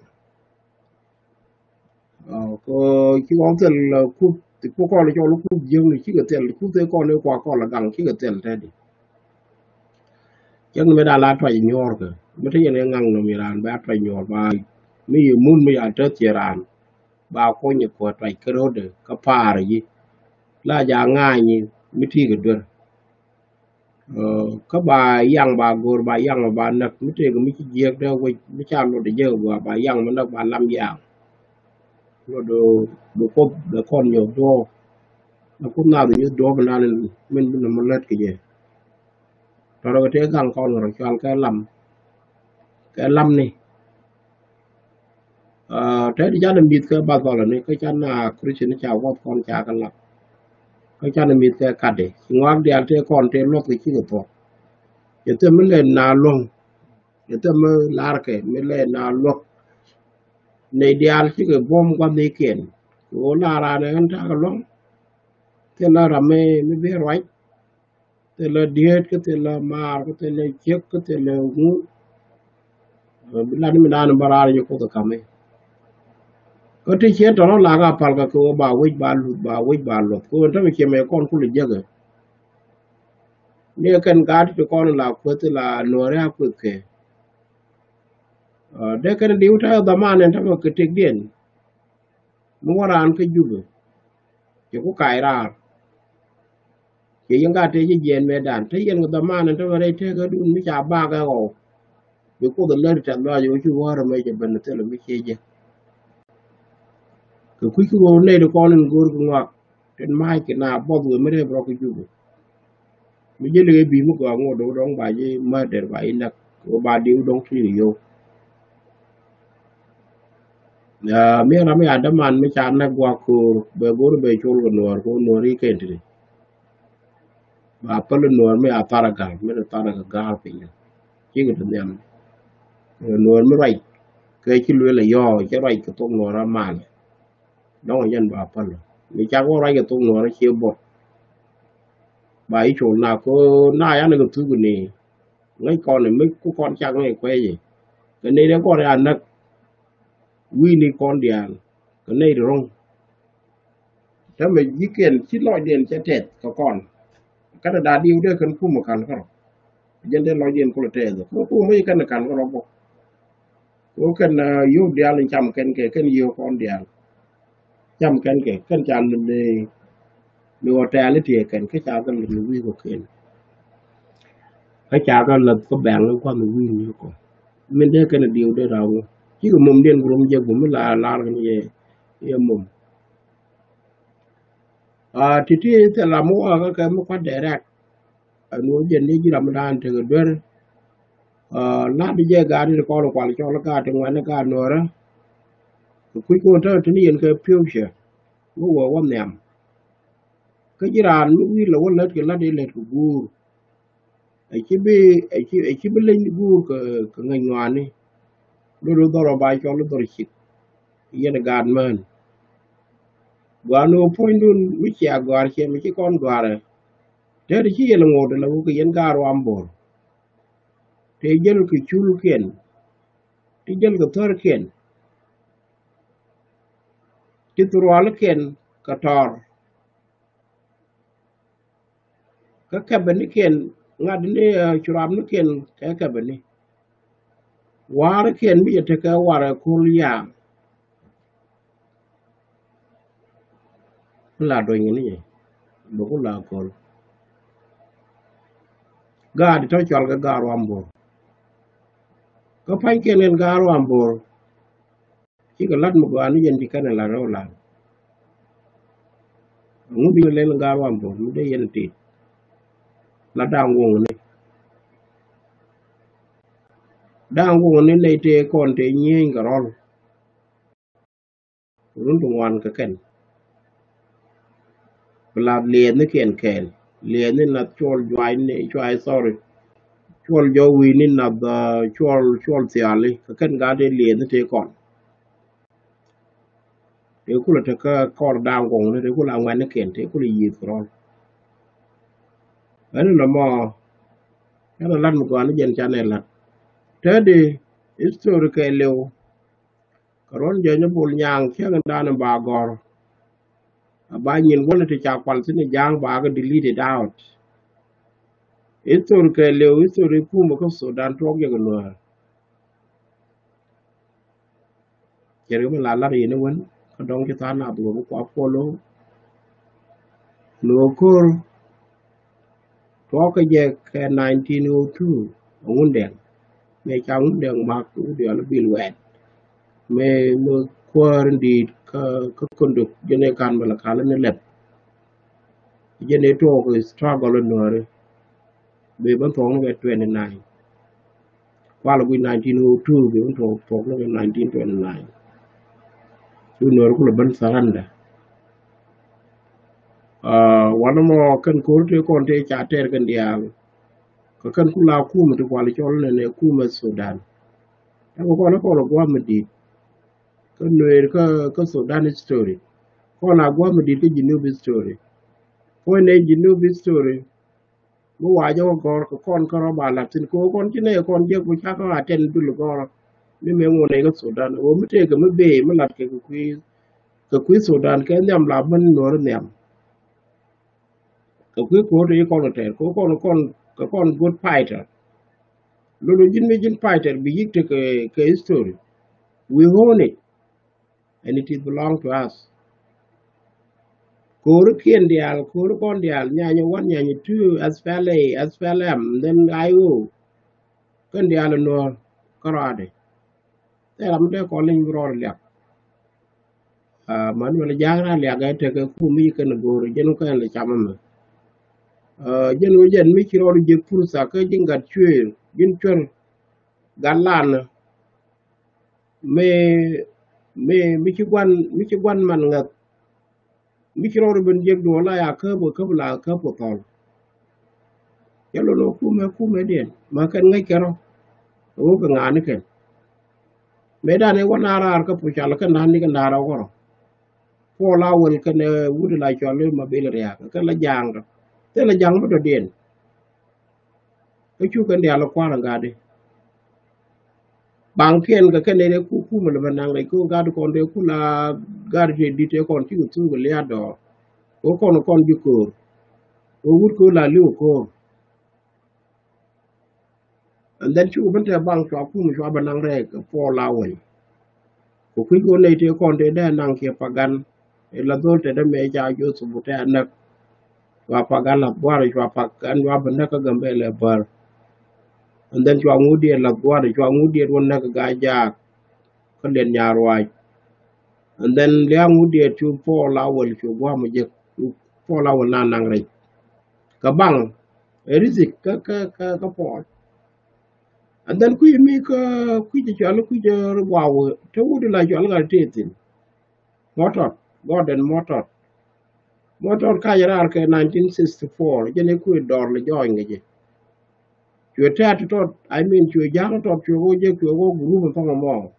Aa, kɛ ci ɣɔk thil, aa, kup ti ku kɔl cɔl kup jiäkni cikɛ thil kup thil kɔl i̱ kua kɔl gaŋ cikɛ thil tɛdi. Cäŋ mi da la tuac nyuɔr kɛ mi te yɛn ŋaŋ nɔm iran ba tuac nyuɔr ba mi yɛ mun mi ya tet ci ran ba kuny kua tuac kɛ rot kä par yi la ja ŋany mi ti kɛ duer. Aa, kä ba yaŋ ba go̱r ba yaŋ ba näk mi tëëk mi ci jiäk dee wec mi ca luɔt jek ba ba yaŋ mi näk ba lam yaŋ. Luɔt bi kuoth bɛ kɔn nyuɔth duɔɔk. Bɛ kuoth nath nyuɔth duɔɔk bi nan min bi nɔmɔ lät kɛ jɛ. Tɔrɔ kɛ tëë gaŋ kɔn kɛ rɔ cual kɛ lam. Kɛ lam ni. Aa, te di canɛ mith kɛ bathɔlɛ ni kä canɛ Christian ca wuɔth kɔn ca kɛ lak. Kä canɛ mith kɛ katdi ci ŋɔak diaal tëë kɔn tëë luɔth kɛ cikɛ thuɔk. Cɛ thil mi lɛ na luɔ̱ŋ. Cɛ thil mi larkɛ mi lɛ na luɔ̱k. Nɛy diaal cikɛ buɔ̱m gua̱thnikiɛn. Kɛ ɣöö la raan ɛ ɣän ta̱a̱ kɛ luɔ̱ŋ. Thil la ram mi mi ben ruac. Thilɛ diet kä thilɛ maar kä thilɛ ciek kä thilɛ ŋu. Bi lat ni mi dan bä raar nyɛ kuoth ɛ kami. Kä ti cien tɔnɔ la ka pal ka kɛ wä ba wec ba luth ba wec ba luth kɛ wä tämɛ ciɛ mɛ kɔn kulɛ jek ɛ. Ni kɛn gaat ti kɔn la kueth la nuɔri a kueth kɛ. Dee kɛn diw ta dhaman ɛn tämɛ kɛ tëkdiɛn. Mi wä raan kä Jubɛ. Cɛ ku kac raar. Cɛ yɛn ka tëë ci jiɛɛn mëë dan te yɛn kɛ dhaman te mɛ rɛy tëëkädun mi ca bak ɛ ɣɔw. Bi kuoth ɛ lät tɛth lɔac ɣöö ci wäär ɛmɛ cɛ ben thilɛ mi ciec jɛ. Kɛ kui̱ ki ɣöö nɛy ti kɔn in go̱o̱r ki ŋɔak tin ma̱a̱c kɛ na buɔth wee mi rɛp rɔk ki Jubɛ. Mi ji̱ liŋ i̱ bi̱i̱ mi gɔaa ŋot do̱k dɔ̱ŋ ba ji̱ murder ba ji̱ näk. Kɛ ɣöö ba diw dɔ̱ŋ ti yio̱w. Aa, mi ram mi a däman mi ca näk guak ko̱o̱r bɛ go̱r bɛ col kɛ nuɔɔr kɛ ɣöö nuɔɔr i̱ kɛn tini. Ba päl Nuɔɔr mi a thar a ga̱r, mi a thar a ga̱r piny. Cikɛ ti nhiam. Nuɔɔr mi ruac kɛ ci lueel a yɔɔ, cɛ ruac kɛ thok Nuɔɔr a mal. Dɔ̱ŋ a jɛn ba päl. Mi cak wä ruac kɛ thok Nuɔɔr a cie bot. Ba i̱ col na ko na yan kɛ thuk ni. Ŋäc kɔn mi ku kɔn cak ŋäc kuɛc i̱. Kɛ nɛy dee kɔn ya näk. Wi̱i̱ni kɔn diaal kɛ nɛy di ro̱ŋ. Täämɛ ji̱kiɛn ci lɔcdiɛn cɛ tɛth kɛ kɔn. Kɛn a da̱a̱ diw dee kɛn kumɛ ka̱n kärɔ. Jɛn dee lɔcdiɛn kulɛ tɛth kɛ kumɛ ci kɛn ka̱n kärɔ bä. Kɛ kɛn yio̱w diaal in cam kɛn kɛ kɛn yio̱w kɔn diaal. Cam kɛn kɛ kɛn ca lɛ mi ɣɔtɛɛl i̱ tiɛɛkɛn kä ca kɛ lɛ mi wi̱i̱ kɔ̱kiɛn. Kä ca kɛ lɛ kä bɛŋ in kua̱n mi wi̱i̱ ni kɔ. Min dee kɛn a diw dee raw ŋu cikɛ mom diɛn gurum jɛ gum mi la lar kɛn yɛ yɛ mom. Aa, titi thil ram mi wä kä kɛ mi kua̱t dɛrɛk. Ɛn wä jɛn ni ji̱ ram mi daan tekɛ duer. Aa, lat jɛ gaat ni kɔn kual cɔl gaat ti ŋuɛn ni gaat nuɔrä. Kɛ kui̱ kɔn tɛ tini yɛn kɛ future. Mi wä wä nhiam. Kä ji̱ raan mi wi̱i̱ lɛ wä lät kɛ lat ilɛt kɛ guur. Ɛ ci bi, ɛ ci, ɛ ci bi leny guur kɛ, kɛ ŋäc ŋɔaani. Lot dhɔr ɔ ba cɔl dhɔr cik. Yɛn gaat mään. Gua̱a̱r ni wä puɔ̱nydun mi cia gɔ̱a̱r ciɛ mi ci kɔn gɔ̱a̱rɛ. Tëë ti ci yɛl ŋo̱o̱t la wä kɛ yɛn gaat ruam bo̱r. Tëë jäl kɛ culkiɛn. Ti jäl kɛ thärkiɛn. Ti thurualikiɛn kɛ tɔr. Kä kɛpɛ ni kiɛn ŋa̱t ni, ɛ, curam ni kiɛn kɛ kɛpɛ ni. Wa̱a̱r kiɛn mi jɛ tekɛ wa̱a̱r ɛ ko̱l yaam. Mi la duɔ̱ny ni jɛ bɛ ku la ko̱l. Gaat tɔ cual kɛ gaat ruam bo̱r. Kä pa̱ny kiɛn kɛn gaat ruam bo̱r. Cikɛ lat mi gɔaa ni jɛn ci kɛn ɛ lat rɛw lat. Ŋut in lɛl gat ruam puɔ̱th mi dee yɛn tit. La da̱a̱ŋ woŋni. Da̱a̱ŋ woŋni nɛy tëë kɔn tëë nyieny kɛ rɔl. Run ti ŋuan kɛ kɛn. Bi lath liɛɛth ni kiɛn kɛɛl. Liɛɛth ni nath cuɔl juac ni cuac, sorry. Cuɔl jɔw wi̱i̱ ni nath, uh, cuɔl, cuɔl thiali. Kɛ kɛn gat tëë liɛɛth ni tëë kɔn. Tëë kulɛ tekä kɔr da̱a̱ŋ guɔ̱ŋni, tëë kulɛ aŋuɛ̈tnikiɛn, tëë kulɛ yiëth kɛ rɔl. Ɛn nɔmɔ, ɛn ɛ la̱t mi gɔaa ni jɛn canɛ la̱t. Tëëdi, history kɛɛliw. Kɛ ruɔ̱n jɔ̱ɔ̱ny ɛ Bol Nyaŋ cäŋ in da̱a̱n in ba gɔ̱r. A ba nyin guɔ̱n ti ca kual thi̱n i̱ ja̱a̱ŋ ba kɛ deleted out. History kɛɛliw, history kumɛ kä Sudan tuɔɔk jɛ kɛ Nuäär. Cɛ ri mi la lar yini wen kä dɔŋ ci tha̱a̱ŋ nath wä mi kua polo. Ni wä ko̱r tuɔɔk kɛ jɛ kɛ nineteen oh two a Wundɛŋ. Mëë ca Wundɛŋ mak wut yɔl bil wɛɛt. Mëë mi kuäär in di̱i̱t kä, kä Kondok jɛn ɛ kan mi la kal ni lɛp. Jɛn ɛ tuɔɔk struggle in Nuääri. Bɛ ben thuɔ̱k ni kɛ twenty nine. Kual guic nineteen oh two bɛ ben thuɔ̱k, thuɔ̱k ni kɛ nineteen twenty nine. Cu Nuääri kulɛ ben surrender. Ah, wanɛ mɔ kɛn ko̱r tëë kɔn tëë ca tɛr kɛn diaal. Kɛ kɛn kula kumɛ ti kual cɔl nɛnɛ kumɛ Sudan. Ɛn kɛ kɔn kɔn guam mi di̱i̱t. Kä Nueer kä, kä Sudan history. Kɔn a guam mi di̱i̱t kä Junub history. Puɔ̱ny nɛ Junub history. Mi wa jɛ wä gɔ̱r kɛ kɔn kä rɔ ba lat thi̱n kɛ ɣöö kɔn ci nɛ kɔn jek mi cakɛ a tɛn dul gɔ̱r. Mi mëë ŋun nɛ kä Sudan ɣöö mi tëëkɛ mi bëë mi lat kɛ kɛ kui̱, kɛ kui̱ Sudan kɛ nhiam la ben Nuɔ̱ɔ̱ri nhiam. Kɛ kui̱ ko̱o̱t i̱ kɔn kɛ tɛɛr kɛ kɔn, kɔn, kɛ kɔn good fighter. Lolo ji̱n mi ji̱n fighter bi yi̱k tekɛ kɛ history. We own it. And it is belong to us. Ko̱ri kiɛn diaal, ko̱ri kɔn diaal, nyanya one, nyanya two, S P L A, S P L M, then I O. Kɛn diaal in Nuɔ̱ɔ̱r kärɔaadɛ. Thɛɛr ram mi dee kɔn leny bi rɔɔd liak. Ah, man wala ja̱a̱k raan liak ɛ tekɛ kum mi kɛn go̱o̱r jɛn wä kɛn lɛ cam ɛmɛ. Ah, jɛn wä jɛn mi ci rɔɔd ji̱ pursa kä ji̱n gat cuëër, ji̱n cuɛr gat lan. Mi, mi, mi ci gua̱n, mi ci gua̱n man ŋäth. Mi ci rɔɔd ben jiɛk duɔl la ya käp kɛ käp la käp kɛ thɔl. Cɛ lon ɛ kumɛ, kumɛ diɛn ma kɛn ŋäc kɛn rɔ. Ɛ wä kɛ ŋa̱a̱n ni kɛn. Mëë dan ɛ wä naar raar kä pucal kɛn dan ni kɛn daar ɛ wä rɔ. Puɔl a wël kɛn ɛ wut la cɔl i̱ ma bil riaak kɛn la ja̱a̱ŋ rɔ. Thilɛ ja̱a̱ŋ mi dɔ̱diɛn. Kä cu kɛn diaal kua̱r ɛ gatdi. Baŋkiɛn kɛ kɛn ɛ ku kumɛ lɛ bɛ naŋ rɛc ku gatdi kɔn dee ku la gatdi tëë di̱t ɛ kɔn cikɛ thuk ɛ lia̱a̱ dɔɔr. Kɛ kɔn kɔn ji̱ ko̱o̱r. Kɛ wut kɛ la li̱w ko̱o̱r. And then cukɛ ben tɛ baŋ cua kum cua bɛ naŋ rɛɛk kɛ puɔl a wɛl. Kɛ kui̱ kɛ nɛy tëë kɔn tëë dee naŋ kiɛ pagan. Ɛ la dhol tɛ dee mëë ca Joseph tɛ a näk. Cua pagan lath gua̱r cua pagan cua bɛ näk kä Gambɛlɛ bär. And then cua ŋut diet lath gua̱r cua ŋut diet wä näk kä Gaa Jaak. Kä liɛt nyaar ruac. And then lia̱a̱ ŋut diet cu puɔl a wɛl cu gua̱a̱m jek cu puɔl a wɛl na naŋ rɛc. Kɛ baŋ ɛ rizik kä kä kä kä puɔl. And then kui̱ mi kä kui̱ cɛ cɔal kui̱ cɛ waw te wut la cɔal ŋa̱t te thin. Mɔtɔt, Gordon Mɔtɔt. Mɔtɔt kac raar kɛ nineteen sixty-four jɛn i̱ kui̱ dɔr lɛ jɔɔny kɛ jɛ. Cuɛ tɛ̈t tɔt, I mean cuɛ ja̱a̱ŋ tɔt cuɛ wä jɛ cuɛ wä group in thɔŋ mɔ.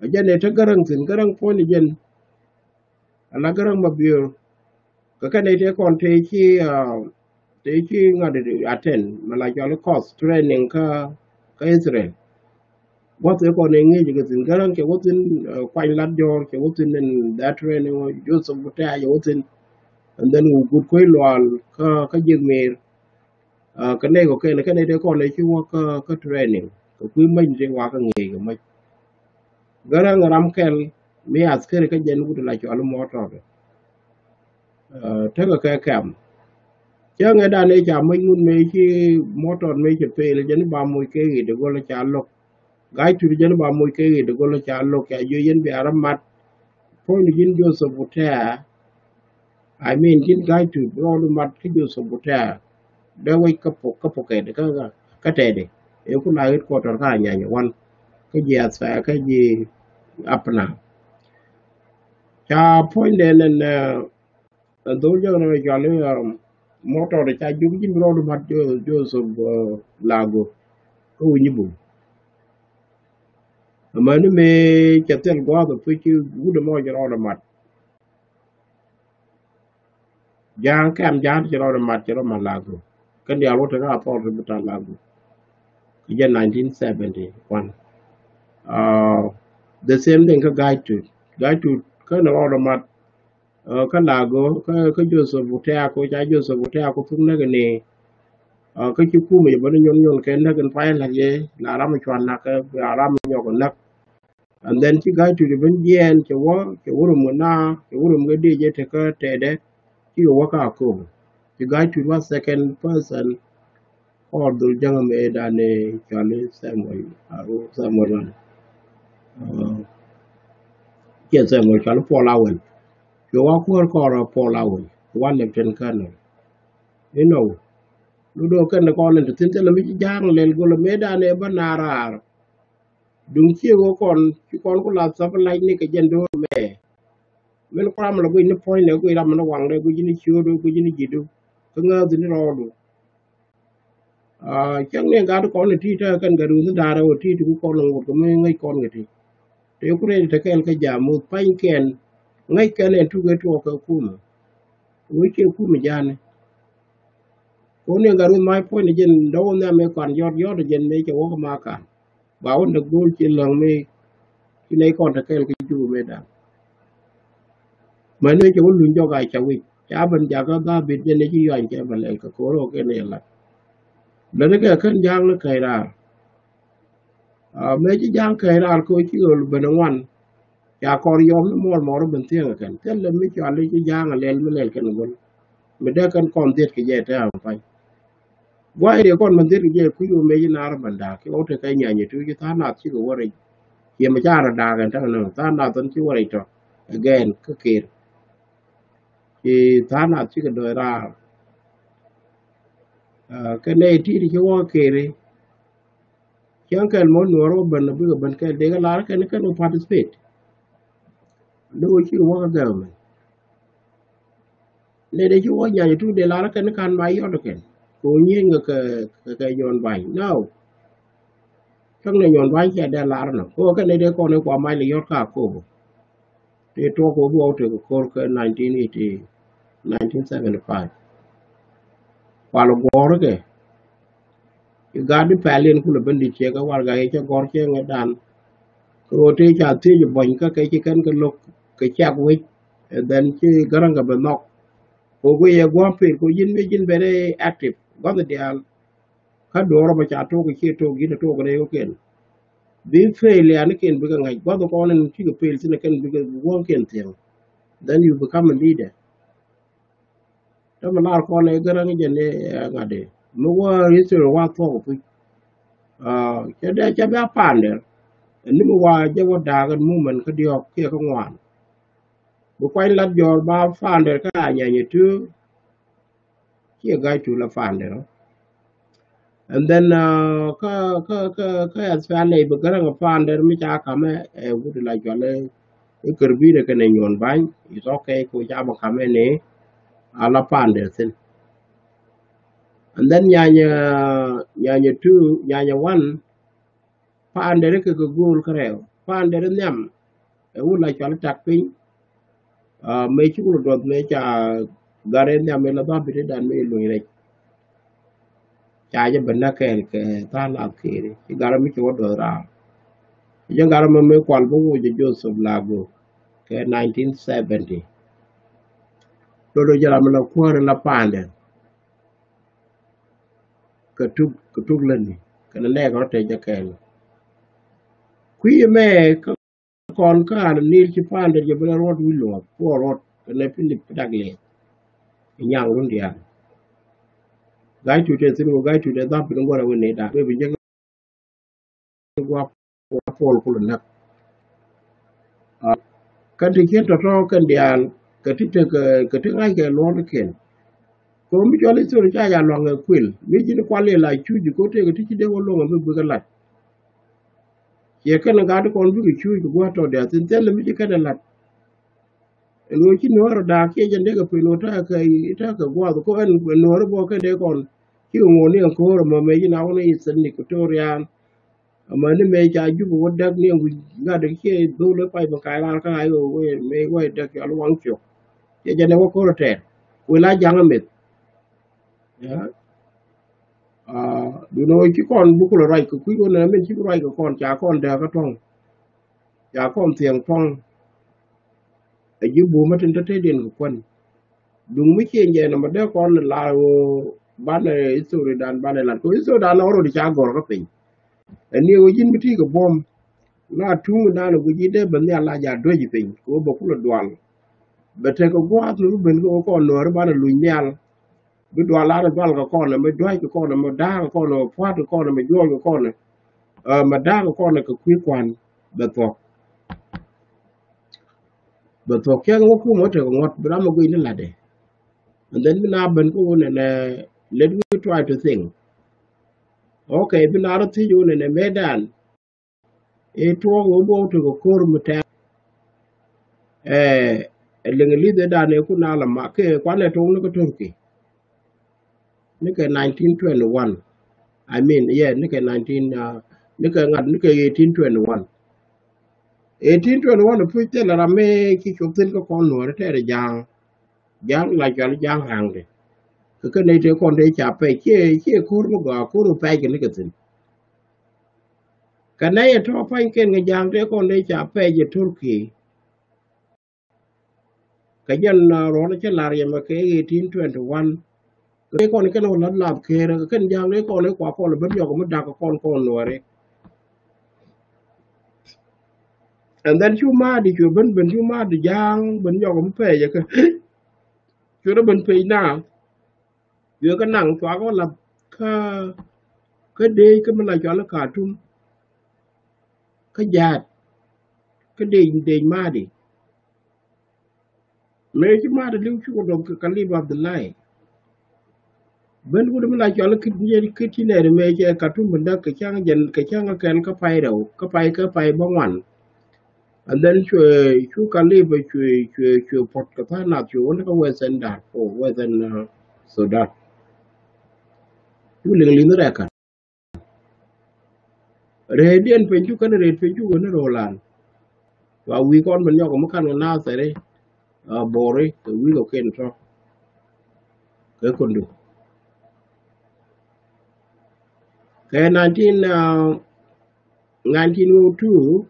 A jɛn i̱ te Gäräŋ thin Gäräŋ puɔ̱ny jɛn. Ala Gäräŋ ma biör. Kɛ kɛn i̱ te kɔn te ci, ah, te ci ŋa̱t attend mɛ la cɔal course training kä kä Israel. Gua̱th ɛ kɔn ɛ ŋi̱i̱c kɛ thi̱n Gäräŋ cɛ wä thi̱n, eh, kuany lat jɔɔr cɛ wä thi̱n in that training Joseph Butɛa cɛ wä thi̱n. And then wä gut kuec lual kä kä ji̱ mi̱i̱r. Ah, kɛ nɛy kɔ kɛn kɛ nɛy tëë kɔn ɛ ci wä kä kä training kɛ kui̱ mäc ni tëë wakä ŋi̱i̱c kɛ mäc. Gäräŋ ram kɛl mi askeri kä jɛn wut la cɔal mɔtɔt. Ah, tekɛ kɛ kɛm. Cäŋɛ dan ëë ca mäc ŋut mëë ci mɔtɔt mëë cɛ pel jɛn ba moc kɛ ɣit ɛ gɔl ca lo̱k. Ga̱a̱c tut jɛn ba moc kɛ ɣit ɛ gɔl ca lo̱k ca jiö yɛn bia rɔ mat. Puɔ̱ny ji̱n Joseph Butɛa. I mean ji̱n ga̱a̱c tut rɔɔdu mat kä Joseph Butɛa. Dee wec kä pok kä pok kɛt kä kä tɛɛdi. Ëë ku la ɣit kuɔtɔr kä Anyanya wan kä ji̱ Athaya kä ji̱ Apna. Ca puɔ̱nydɛ nɛn, eh, dhol jɛ nɛn cɔal i̱, um, mɔtɔr ca juk ji̱n rɔɔdu mat Jo-, Joseph, eh, Lago. Kä wi̱ny i̱ bum. Amäni mëë cɛ thil gua̱a̱th ɛ puc ci wut ɛmɔ cɛ rɔɔdɛ mat. Ja̱a̱ŋ kɛm ja̱a̱ŋ cɛ rɔɔdɛ mat cɛ rɔ mat Lago. Kɛn diaal wä tekɛ authority bi ta̱ Lago. Kɛ jɛ nineteen seventy one. Ah, the same thing kä Ga̱a̱c Tut. Ga̱a̱c Tut kɛn rɔɔdɛ mat. Ah, kä Lago kä, kä Joseph Butɛa kɛ ca Joseph Butɛa kɛ thuk näk ni. Ah, kä ci kumɛ jɛ bä ni nyol nyol kɛ näk in pay la̱k yɛ la ram cuan nak kɛ la ram nyɔk näk. And then ci Ga̱a̱c Tut ben jiɛɛn cɛ wä cɛ wä rum kɛ na cɛ wä rum kɛ diec jɛ tekä tɛɛdɛ. Ci kɛ wä ka Akobo. Ci Ga̱a̱c Tut wä second person. Or dhol jäŋ mɛ dan ni cɔal i̱ Samuel. Aru Samuel wan. Uh, ciɛ Samuel cɔal i̱ Paul Awel. Cuɛ wa kuäär kɔr Paul Awel. Wa Lieutenant Colonel. You know. Lu do kɛn kɔn in ti thin thilɛ mi ci ja̱a̱ŋ lɛl gol mɛ dan ni bä na raar. Duŋ ciɛ wä kɔn ci kɔn ku la thap lac ni kɛ jɛn do̱r mɛ. Min kuram la guic ni puɔ̱ny ni guic ram ni waŋ ni guic ni ciöödu guic ni ji̱du. Kä ŋääth ni rɔɔdu. Ah, cäŋ ni gat kɔn ni ti̱i̱ tekɛ kɛn gat wun ni da̱a̱r rɛw ti̱i̱ ti ku kɔn ni ŋut kɛ mi ŋäc kɔn kɛ ti. Te ku rɛy te kɛl kä jam muth pa̱ny kɛn ŋäc kɛn ɛn tukɛ tuɔɔk kɛ kumɛ. Wee ciɛ kumɛ ja̱a̱ni. Kun ni gat wun ma̱a̱c puɔ̱ny ni jɛn dɔ̱k wun nhiam mi kɔn yɔt yɔt jɛn mi cɛ wä kä ma kan. Ba wä näk go̱o̱l ci läŋ mi ci nɛy kɔn te kɛɛl kä Jubɛ mëë da̱ŋ. Mäni cɛ wä luny jɔk a ca wi̱c ca ben jakä dhabit jɛn ni ci yuany cɛ bɛ lɛl kɛ ko̱r ɣɔk kɛn yɛ lat. Lätni kɛ kän ja̱a̱ŋ ni kɛy raar. Ah, mëë ci ja̱a̱ŋ kɛy raar kɛ ɣöö ci ɣöl ben ŋuan. Ca kɔr yɔm ni muɔr mɔr ben thiäŋ kɛn thil lɛ mi cɔal i̱ ci ja̱a̱ŋ a lɛl mi lɛl kɛn go̱l. Mi dee kɛn kɔn dhiet kɛ jɛ te a pa̱ny. Gua̱a̱c riɛk kɔn mɛn dhil kɛ jɛ kui̱ wä mec in ar bän da̱a̱k kiɛ wä tekɛ nyany ɛ tuuc tha̱a̱ŋ nath cikɛ wä rɛc. Ciɛ mɛ ca rɔ da̱a̱k ɛn täk nä tha̱a̱ŋ nath ɛn ci wä rɛc tɔ. Again kä ker. Ci tha̱a̱ŋ nath cikɛ dɔ̱c raar. Ah, kɛ nɛy ti̱i̱t ci wä ker i̱. Cäŋ kɛl mɔ nuɔr wä bän bikɛ bän kɛl dee kɛ lar kɛn kɛn wä participate. Ni wä cikɛ wä kä government. Nɛ dee ci wä nyany tuk dee lar kɛn kan ma yɔt kɛn. Kɛ ɣöö nyieny kɛ, kɛ, kɛ, kɛ Nyuɔn Ba̱ny. No. Cäŋ ni Nyuɔn Ba̱ny cɛ dee lar nɔ. Kɛ ɣöö kɛn ni dee kɔn i̱ kua mac lɛ yɔt kä Akobo. Ti tuɔk kɛ ɣöö bi wä wä tëk kɛ ko̱r kä nineteen eighty, nineteen seventy-five. Kual guɔ̱ɔ̱r kɛ. I̱ gaat i̱ pɛl in kulɛ ben di̱t ciɛ kɛ warɛga i̱ cɛ gɔ̱r ciɛ ŋädan. Kɛ ɣöö tëë ca thiec i̱ buɔ̱ny kä kɛ ci kɛn kɛ lo̱k kɛ ciak wec. And then ci Gäräŋ kɛ ben nhɔk. Kɛ ɣöö guiy ɛ gua̱a̱p pil kɛ ɣöö ji̱n mi ji̱n very active. Gua̱th diaal. Kä duɔ̱ɔ̱r ɔ bä ca tok i̱ ciɛ tok ji̱n ɛ tok rɛy wä kɛn. Bi fail yani kɛn bikɛ ŋa̱c gua̱th kɔn in cikɛ fail thin kɛn bikɛ guɔ̱ŋ kɛn thiäŋ. Then you become a leader. Täämɛ lar kɔn ɛ Gäräŋ jɛ ni ɛ ŋa̱t ɛ mi wä history wa thuɔk puc. Cɛ dee cɛ bia pa̱a̱ndɛ. Ɛn ni mi wa jɛ wä da̱a̱k ɛn movement kä diɔ̱ɔ̱k kiɛ kä ŋuan. Bi kuany lat jɔɔr ba founder kä Anyanya Two. Ciɛ Gai Tuul a founder. And then kä kä kä kä S P L A bi Gäräŋ a founder mi ca kamɛ ɛ wut la cual ɛ Kärbinɛ kɛnɛ Nyuɔn Ba̱ny. It's okay kɛ ca bi kamɛ ni a la founder thin. And then Nyanya, Nyanya Two, Nyanya One, founder kɛ kɛ go̱o̱l kärɛw. Founder nhiam ɛ wut la cual tak piny. Mëë ci wut duɔth mëë ca gat rɛy nhiam mëë la dhɔp bit i̱ dan mëë luny rɛc. Ca jɛ ben na kɛɛl kɛ tha̱a̱ŋ lath kɛɛl ci gat rɛy mi ci wä duɔth raar. Jɛ gat rɛy mɛ mëë kual bä woc jɛ Joseph Lagu kɛ nineteen seventy. Dodo jɛ ram mi la kuäär la founder. Kɛ tuk kɛ tuk lätni kɛnɛ nɛɛk rɔ tɛc jɛ kɛɛl. Kui̱ mɛ kä kɔn kä an nil ci founder jɛ bi la ruɔt wi̱i̱ luɔth kuɔ ruɔt kɛnɛ Philip Douglas. I̱ nyaŋ run diaal. Gai Tuul tɛ thin wä Gai Tuul tɛ dhap bi ni guɔrɛ wä ni da̱a̱k bɛ bi jɛ gua̱a̱p gua̱a̱p puɔl kulɛ näk. Kɛn ti kiɛn tɔ̱tɔ̱ kɛn diaal kɛ ti tek kɛ ti ŋa̱c kɛ luɔ̱n kiɛn. Kɛ mi cɔl history ca ca luaŋ ɛ kuil mi ji̱n kual i̱ la cuc ji̱ ko̱ tëëk ti ci dee wä luɔ̱ŋ ɛ mi gui̱k ɛ lat. Ciɛ kɛn ɛ gat kɔn bikɛ cuc kɛ gua̱a̱t tɔ̱ diaal thin thil mi ci kɛn ɛ lat. Ɛn ɣöö ci nuɔ̱ɔ̱r ɛ da̱a̱k ciɛ jɛn dee kɛ pil ɣöö ta̱a̱ kɛ ta̱a̱ kɛ gua̱a̱th kɔ ɛn nuɔ̱ɔ̱r ɛ bɔ kɛn dee kɔn. Cikɛ ŋuɔ̱ɔ̱n ni ɛn ko̱o̱r ɛmɔ mëë ci na wä ni Eastern Equatoria. Amäni mëë ca Jubɛ wä däk ni wi̱c ŋa̱t däk ciɛ dhol ɛ pay bä ka̱c raar kä ŋa̱c ɣöö wee mëë wee däk cɔal waŋ ciök. Cɛ jɛn ɛ wä ko̱r ɛ tɛɛr wee la ja̱ŋ ɛ meth. Duundɛ ɣöö ci kɔn bukul ɛ ruac kɛ kui̱ ɣöö nɛ min ci bi ruac kɛ kɔn ca kɔn dääk kä tuɔ̱ŋ. Ca kɔn thiɛŋ tuɔ̱ŋ. Ɛ ji̱ buumä tin te tëëdiɛn kɛ kuän. Duŋ mi ciëŋ jɛ nɔmɔ dee kɔn la ɣöö banɛ history dan banɛ lat kɛ history dan already ca gɔr kä piny. Ɛn ni ɣöö ji̱n mi ti kɛ buɔ̱m la tuŋ dan ɣöö ji̱ dee bä nhial la ja duec piny kɛ ɣöö bä kulɛ dual. Bɛ tekɛ gua̱a̱th mi bi ben kɛ ɣöö kɔn nuääri banɛ luny nhial. Bi dual lar dual kɛ kɔn mi dua̱c kɛ kɔn mi da̱a̱k kɛ kɔn mi pua̱t kɛ kɔn mi juɔc kɛ kɔn. Ɛ, mi da̱a̱k kɛ kɔn kɛ kui̱ kuan bɛ thuɔ̱k. Bɛ thuɔ̱k cɛ ŋuɔ̱t kumɛ wä tekɛ ŋuɔ̱t bi ram mi guic ni latdɛ. And then bi na ben kä wun ɛnɛ let me try to think. Okay, bi na rɔ thiec wun ɛnɛ mëëdan. Ɛ tuɔɔk wä bä wä tekɛ ko̱r mi tɛk. Ɛ, ɛ liŋ li̱th ɛ dan ɛ kun a la ma kɛ kuan ɛ tuɔɔk ni kä Turkey. Ni kɛ nineteen twenty-one. I mean, yeah, ni kɛ nineteen, uh, ni kɛ ŋa̱t, ni kɛ eighteen twenty-one. Eighteen twenty-one puc thilɛ ram mi ci cop thin kä kɔn nuɔ̱ɔ̱ri tɛɛr ja̱a̱ŋ. Ja̱a̱ŋ la cual ja̱a̱ŋ ra̱a̱ŋdɛ. Kɛ kɛ nɛy tëë kɔn tëë ca pɛc ciɛ, ciɛ ko̱r mi gɔaa ko̱r mi pɛc kɛ ni kɛ thin. Kɛ nɛy ɛ tɔ̱ pa̱ny kɛn kɛ ja̱a̱ŋ tëë kɔn tëë ca pɛc ɛ Turkey. Kɛ jɛn, uh, ruɔ̱n cä lar yɛmɛ kɛ eighteen twenty-one. Kɛ kɔn kɛn wä la̱t lath ker kɛ kɛn ja̱a̱ŋ kɛ kɔn kua kɔn ben yɔk mi dak kɔn kɔn nuɔri. And then cu ma̱a̱di cu ben ben cu ma̱a̱di ja̱a̱ŋ ben yɔk mi pɛɛcɛ kɛ cu rɛ ben pec na. Cuɛ kɛ naŋ cuakɛ wä lath kä kä dec kä mi la cual kä Khartoum. Kä ja̱a̱t kä dec dec ma̱a̱di. Mëë ci ma̱a̱t li̱w cukɛ duɔth kɛ Khalifa Abdullahi. Ben wut mi la cɔl kit, kit ci nɛɛri mëë cɛ Khartoum ben däk kɛ cäŋ jɛn kɛ cäŋ kɛ kɛn kä pay rɛw kä pay kä pay bä ŋuan. And then cuɛ cu Khalifa cuɛ cuɛ cuɛ puɔt kɛ tha̱a̱ŋ nath cuɛ wä ni kä Western Darfur, Western, uh, Sudan. Cu liŋ liŋ rɛɛk kan. Rɛɛdiɛn piny cu kɛn rɛɛt piny cu wen ro̱o̱lan. Wa wi̱i̱ kɔn ben nyɔk mi kan kɛ nathɛri, a bori kɛ wi̱i̱ kɔken tɔ. Kɛ kundu. Kɛ nineteen, uh, nineteen oh two,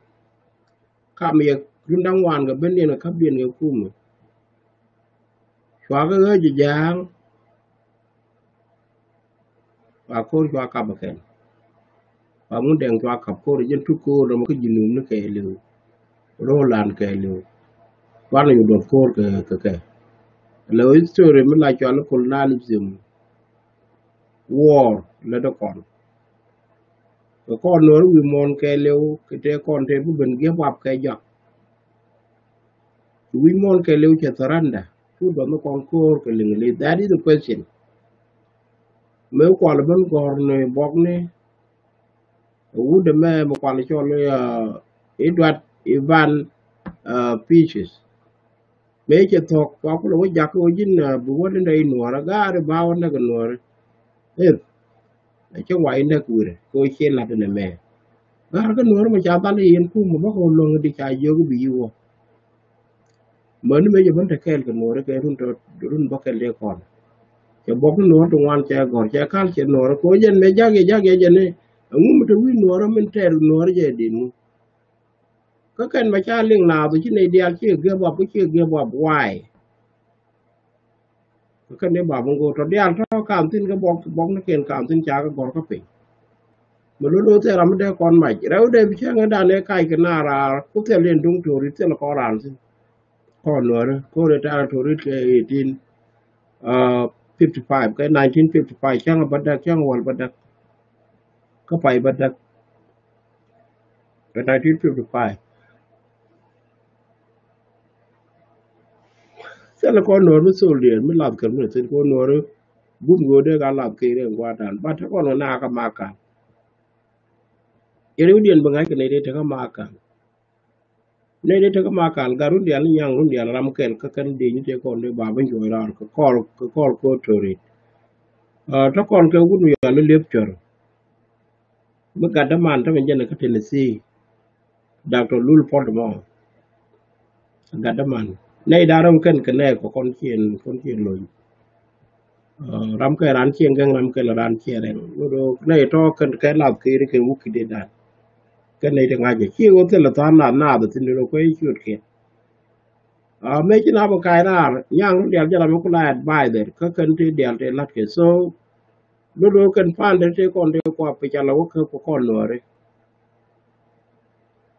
kam yɛ run da̱ŋ wan kɛ ben diɛn kɛ kap diɛn kɛ kumɛ. Cua kɛ ɣä ji̱ ja̱a̱ŋ. Wa ko̱r cua kap kɛn. Wa mun dɛŋ cua kap ko̱r jɛn tuk ko̱r dɔmɔ kä ji̱ num ni kɛɛliw. Ro̱o̱lan kɛɛliw. Kuan ni duɔth ko̱r kɛ kɛ kɛ. Lɛ history mi la cua ni colonialism. War lɛ dɔ kɔn. Kɛ kɔn nuɔr wi̱i̱ muɔ̱ɔ̱n kɛɛliw kɛ tëë kɔn tëë bi ben gi̱ep wap kɛ jɔak. Wi̱i̱ muɔ̱ɔ̱n kɛɛliw cɛ surrender. Cu duɔth ni kɔn ko̱r kɛ liŋ li̱th. That is the question. Mëë kual ben gɔ̱r ni buɔk ni wut ɛmɛ mi kual cɔl, uh, Edward Ivan, uh, Pieces. Mëë cɛ thuɔ̱k kua kulɛ wä jak kɛ wä ji̱n, uh, bi wä ni nɛ inuɔrä gaari ba wä näk inuɔrä. Ëth. Ɛ cä wac näk wirɛ kɛ wä ciɛ lat inɛ mɛ. Gaari kä nuɔrä mi ca dhal i̱ yɛn kum mi bä kɛ wä luäŋ di ca jiök i̱ bi yi wä. Mäni mëë jɛ ben te kɛɛl kɛ nuɔri kɛ run tɔ run bä kɛl dee kɔn. Cɛ buɔk ni nuɔri ti ŋuan cɛ gɔr cɛ kal cɛ nuɔri kɛ wä jɛn mëë jak yɛ jak yɛ jɛn ni. Ɛŋu mi te wi̱i̱ nuɔri min tɛɛr nuɔri jɛ din ŋu. Kä kɛn mɛ ca liŋ naath ci nɛy diaal ci give up ci give up why. Kä kɛn dee bap ŋu tɔ diaal tɔ kam thin kä buɔk buɔk ni kɛn kam thin ca kä gɔr kä piny. Mɛ lolo thil ram mi dee kɔn mac rɛw dee bi cäŋ dan ɛ kac kɛ na raar ku thil in duŋ to̱ri thil kɔn ran thin. Kɔn nuɔri ko̱ri ta̱a̱ to̱ri kɛ eighteen, uh, fifty five kɛ nineteen fifty five cäŋ bä däk cäŋ wäl bä däk. Kä pay bä däk. Kɛ nineteen fifty five. Thilɛ kɔn nuɔr mi soldier mi lath kɛ mi thin kɔn nuɔr gum go̱o̱r dee ka lath kɛ rɛn gua̱a̱r dan. But te kɔn kɛ na kä Makal. Yɛn wi̱diɛn bi ŋa̱c kɛ nɛy dee te kä Makal. Nɛy dee te kä Makal gat run diaal ni nyaŋ run diaal ram kɛl kä kɛn dee nyi te kɔn dee ba bi ncuɔy raar kɛ kɔr kɛ kɔr ko̱o̱r to̱ri. Te kɔn kɛ wut mi yɔal ni liep cuɔr. Mi gat däman tämɛ jɛn kä Tennessee. Doctor Lul Pɔt mɔ. Gat däman. Nɛy da̱ŋ rɛw kɛn kɛ nɛɛk kɛ kɔn ciɛn kɔn ciɛn lo̱ny. Ram kɛ ran ciɛn gɛŋ ram kɛ ran ciɛn rɛŋ. Nɛy tɔ kɛn kɛ lath kɛ ri kɛ wuk ki dee dan. Kɛn nɛy ti ŋa̱cɛ ci ɣöö thilɛ tha̱a̱ŋ nath nath thin ri rɔ kuɛ ciöt kɛ. Mëë ci na bä ka̱a̱c raar nyaŋ run diaal jɛ ram mi ku la advisor kä kɛn ti diaal ti la̱t kɛ so. Do̱do̱ kɛn pa̱a̱n dee tëë kɔn dee kuap pi ca la wä käp kɛ kɔn nuɔɔri.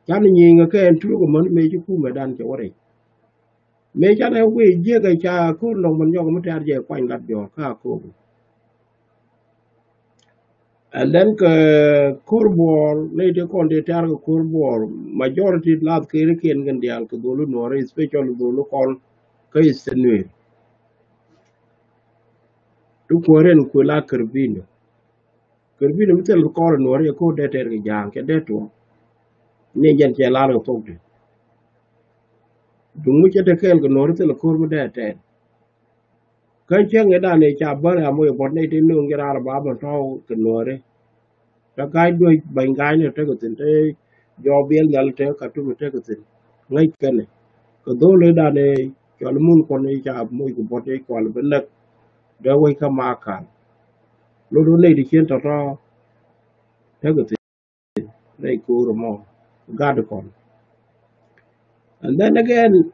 Can nyiŋä kɛ ɛn tuuk ɛmän mëë ci kumɛ dan cɛ wä rɛc. Mëë can ɛ wëë jiäk ɛ ca ko̱r nɔŋ män nyɔk mi tɛ̈r jɛ kuany lat jɔɔr kä Akobo. And then kɛ ko̱r buɔɔr nɛy tëë kɔn dee tɛ̈r kɛ ko̱r buɔɔr majority lath kerikiɛn kɛn diaal kɛ dholi nuɔɔri especially dholi kɔn kä Eastern Nuer. Ti kuäär ɛn kuël a Kerbino. Kerbino mi thil kɔr nuɔri ɛ ko̱r dee tɛɛr kɛ ja̱a̱ŋ kɛ dee tuɔɔk. Ni jɛn cɛ lar kɛ thok ti. Duŋ mi cɛ te kɛɛl kɛ nuɔri thil ko̱r mi dee tɛɛr. Kä cäŋ ɛ dan ɛ ca bär ɛ amoc ɛ buɔt nɛy ti no̱o̱ŋ jɛ raar ba bä tɔ̱ɔ̱k kɛ nuɔri. Te ga̱a̱c duäc bäny ga̱a̱c ni tekɛ thi̱n te jɔɔk biɛl nhial te Katum tekɛ thi̱n. Ŋäc kɛnɛ kɛ dho̱l i̱ dan i̱ cɔal i̱ mun kuɔn i̱ ca moc kɛ buɔt i̱ kual bi näk. Dee wec kä Makal. Lot wä nɛy ti cien tɔ̱tɔ̱ tekɛ thi̱n. Nɛy ko̱r ɛmɔ gat kɔn. And then again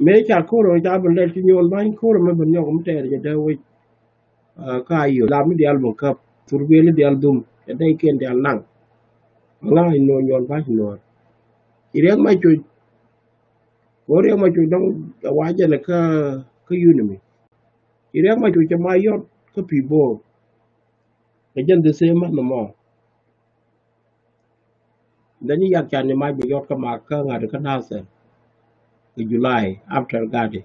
mëë ca ko̱r ɛ ca bi lɛl ci nyuɔn ba̱ny ko̱r ɛmɛ bi nyɔk mi tɛɛr jɛ dee wec. Kä a yio̱ lam mi diaal mi käp thurbiɛli diaal dhum cɛ dɛykiɛn diaal naŋ. Ŋa̱c nuɔɔr nyuɔn ba̱c nuɔɔr. Ci riɛk mac cuc. Kɛ ɣöö riɛk mac cuc dɔ̱ŋ ɛ wa jɛn kä kä yunimi. Ci riɛk mac cuc cɛ ma yɔt kä pi̱i̱ bo̱o̱r. Kɛ jɛn the same month mɔ. Dani yak can ni mac bi yɔt kä mak kä ŋa̱t kä Nasir. Kɛ July after Gadi.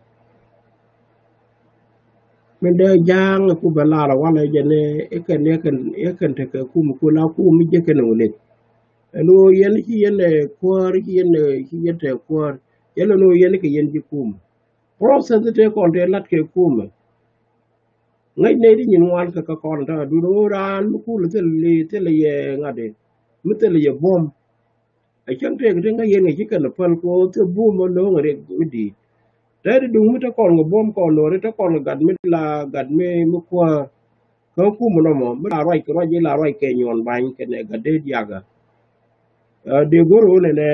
Min dee ja̱a̱ŋ ku bɛ lar walɛ jɛ ni ikɛn ikɛn ikɛn tekɛ kum ku la kum mi jɛ kɛn wuni. Ɛn ɣöö yɛn ci yɛn ɛ kuäär ci yɛn ɛ ci yɛn tɛ kuäär. Yɛn ɛn ɣöö yɛn kɛ yɛn ci kum. Process ni tëë kɔn tëë lat kɛ kumɛ. Ŋäc nɛy ti nyin ŋuan kɛ kä kɔn ta̱a̱ duun ɣöö raan mi kul thil, thil yɛ ŋa̱t i̱ mi thil yɛ buɔ̱m. A cäŋ tëëk ti ŋäc yɛn ŋäc ci kɛn a päl kɛ ɣöö thil buɔ̱m ɔ no̱o̱ŋ a riɛk mi di̱i̱t. Tëë ti duŋ mi te kɔn kɛ buɔ̱m kɔn no̱o̱ri te kɔn kɛ gat mi la gat mi, mi kuäär. Kä kum nɔmɔ mi la ruac kɛ ruac i̱ la ruac kɛ nyuɔn ba̱ny kɛnɛ gat dee diakä. Dee go̱r ɣöö nɛnɛ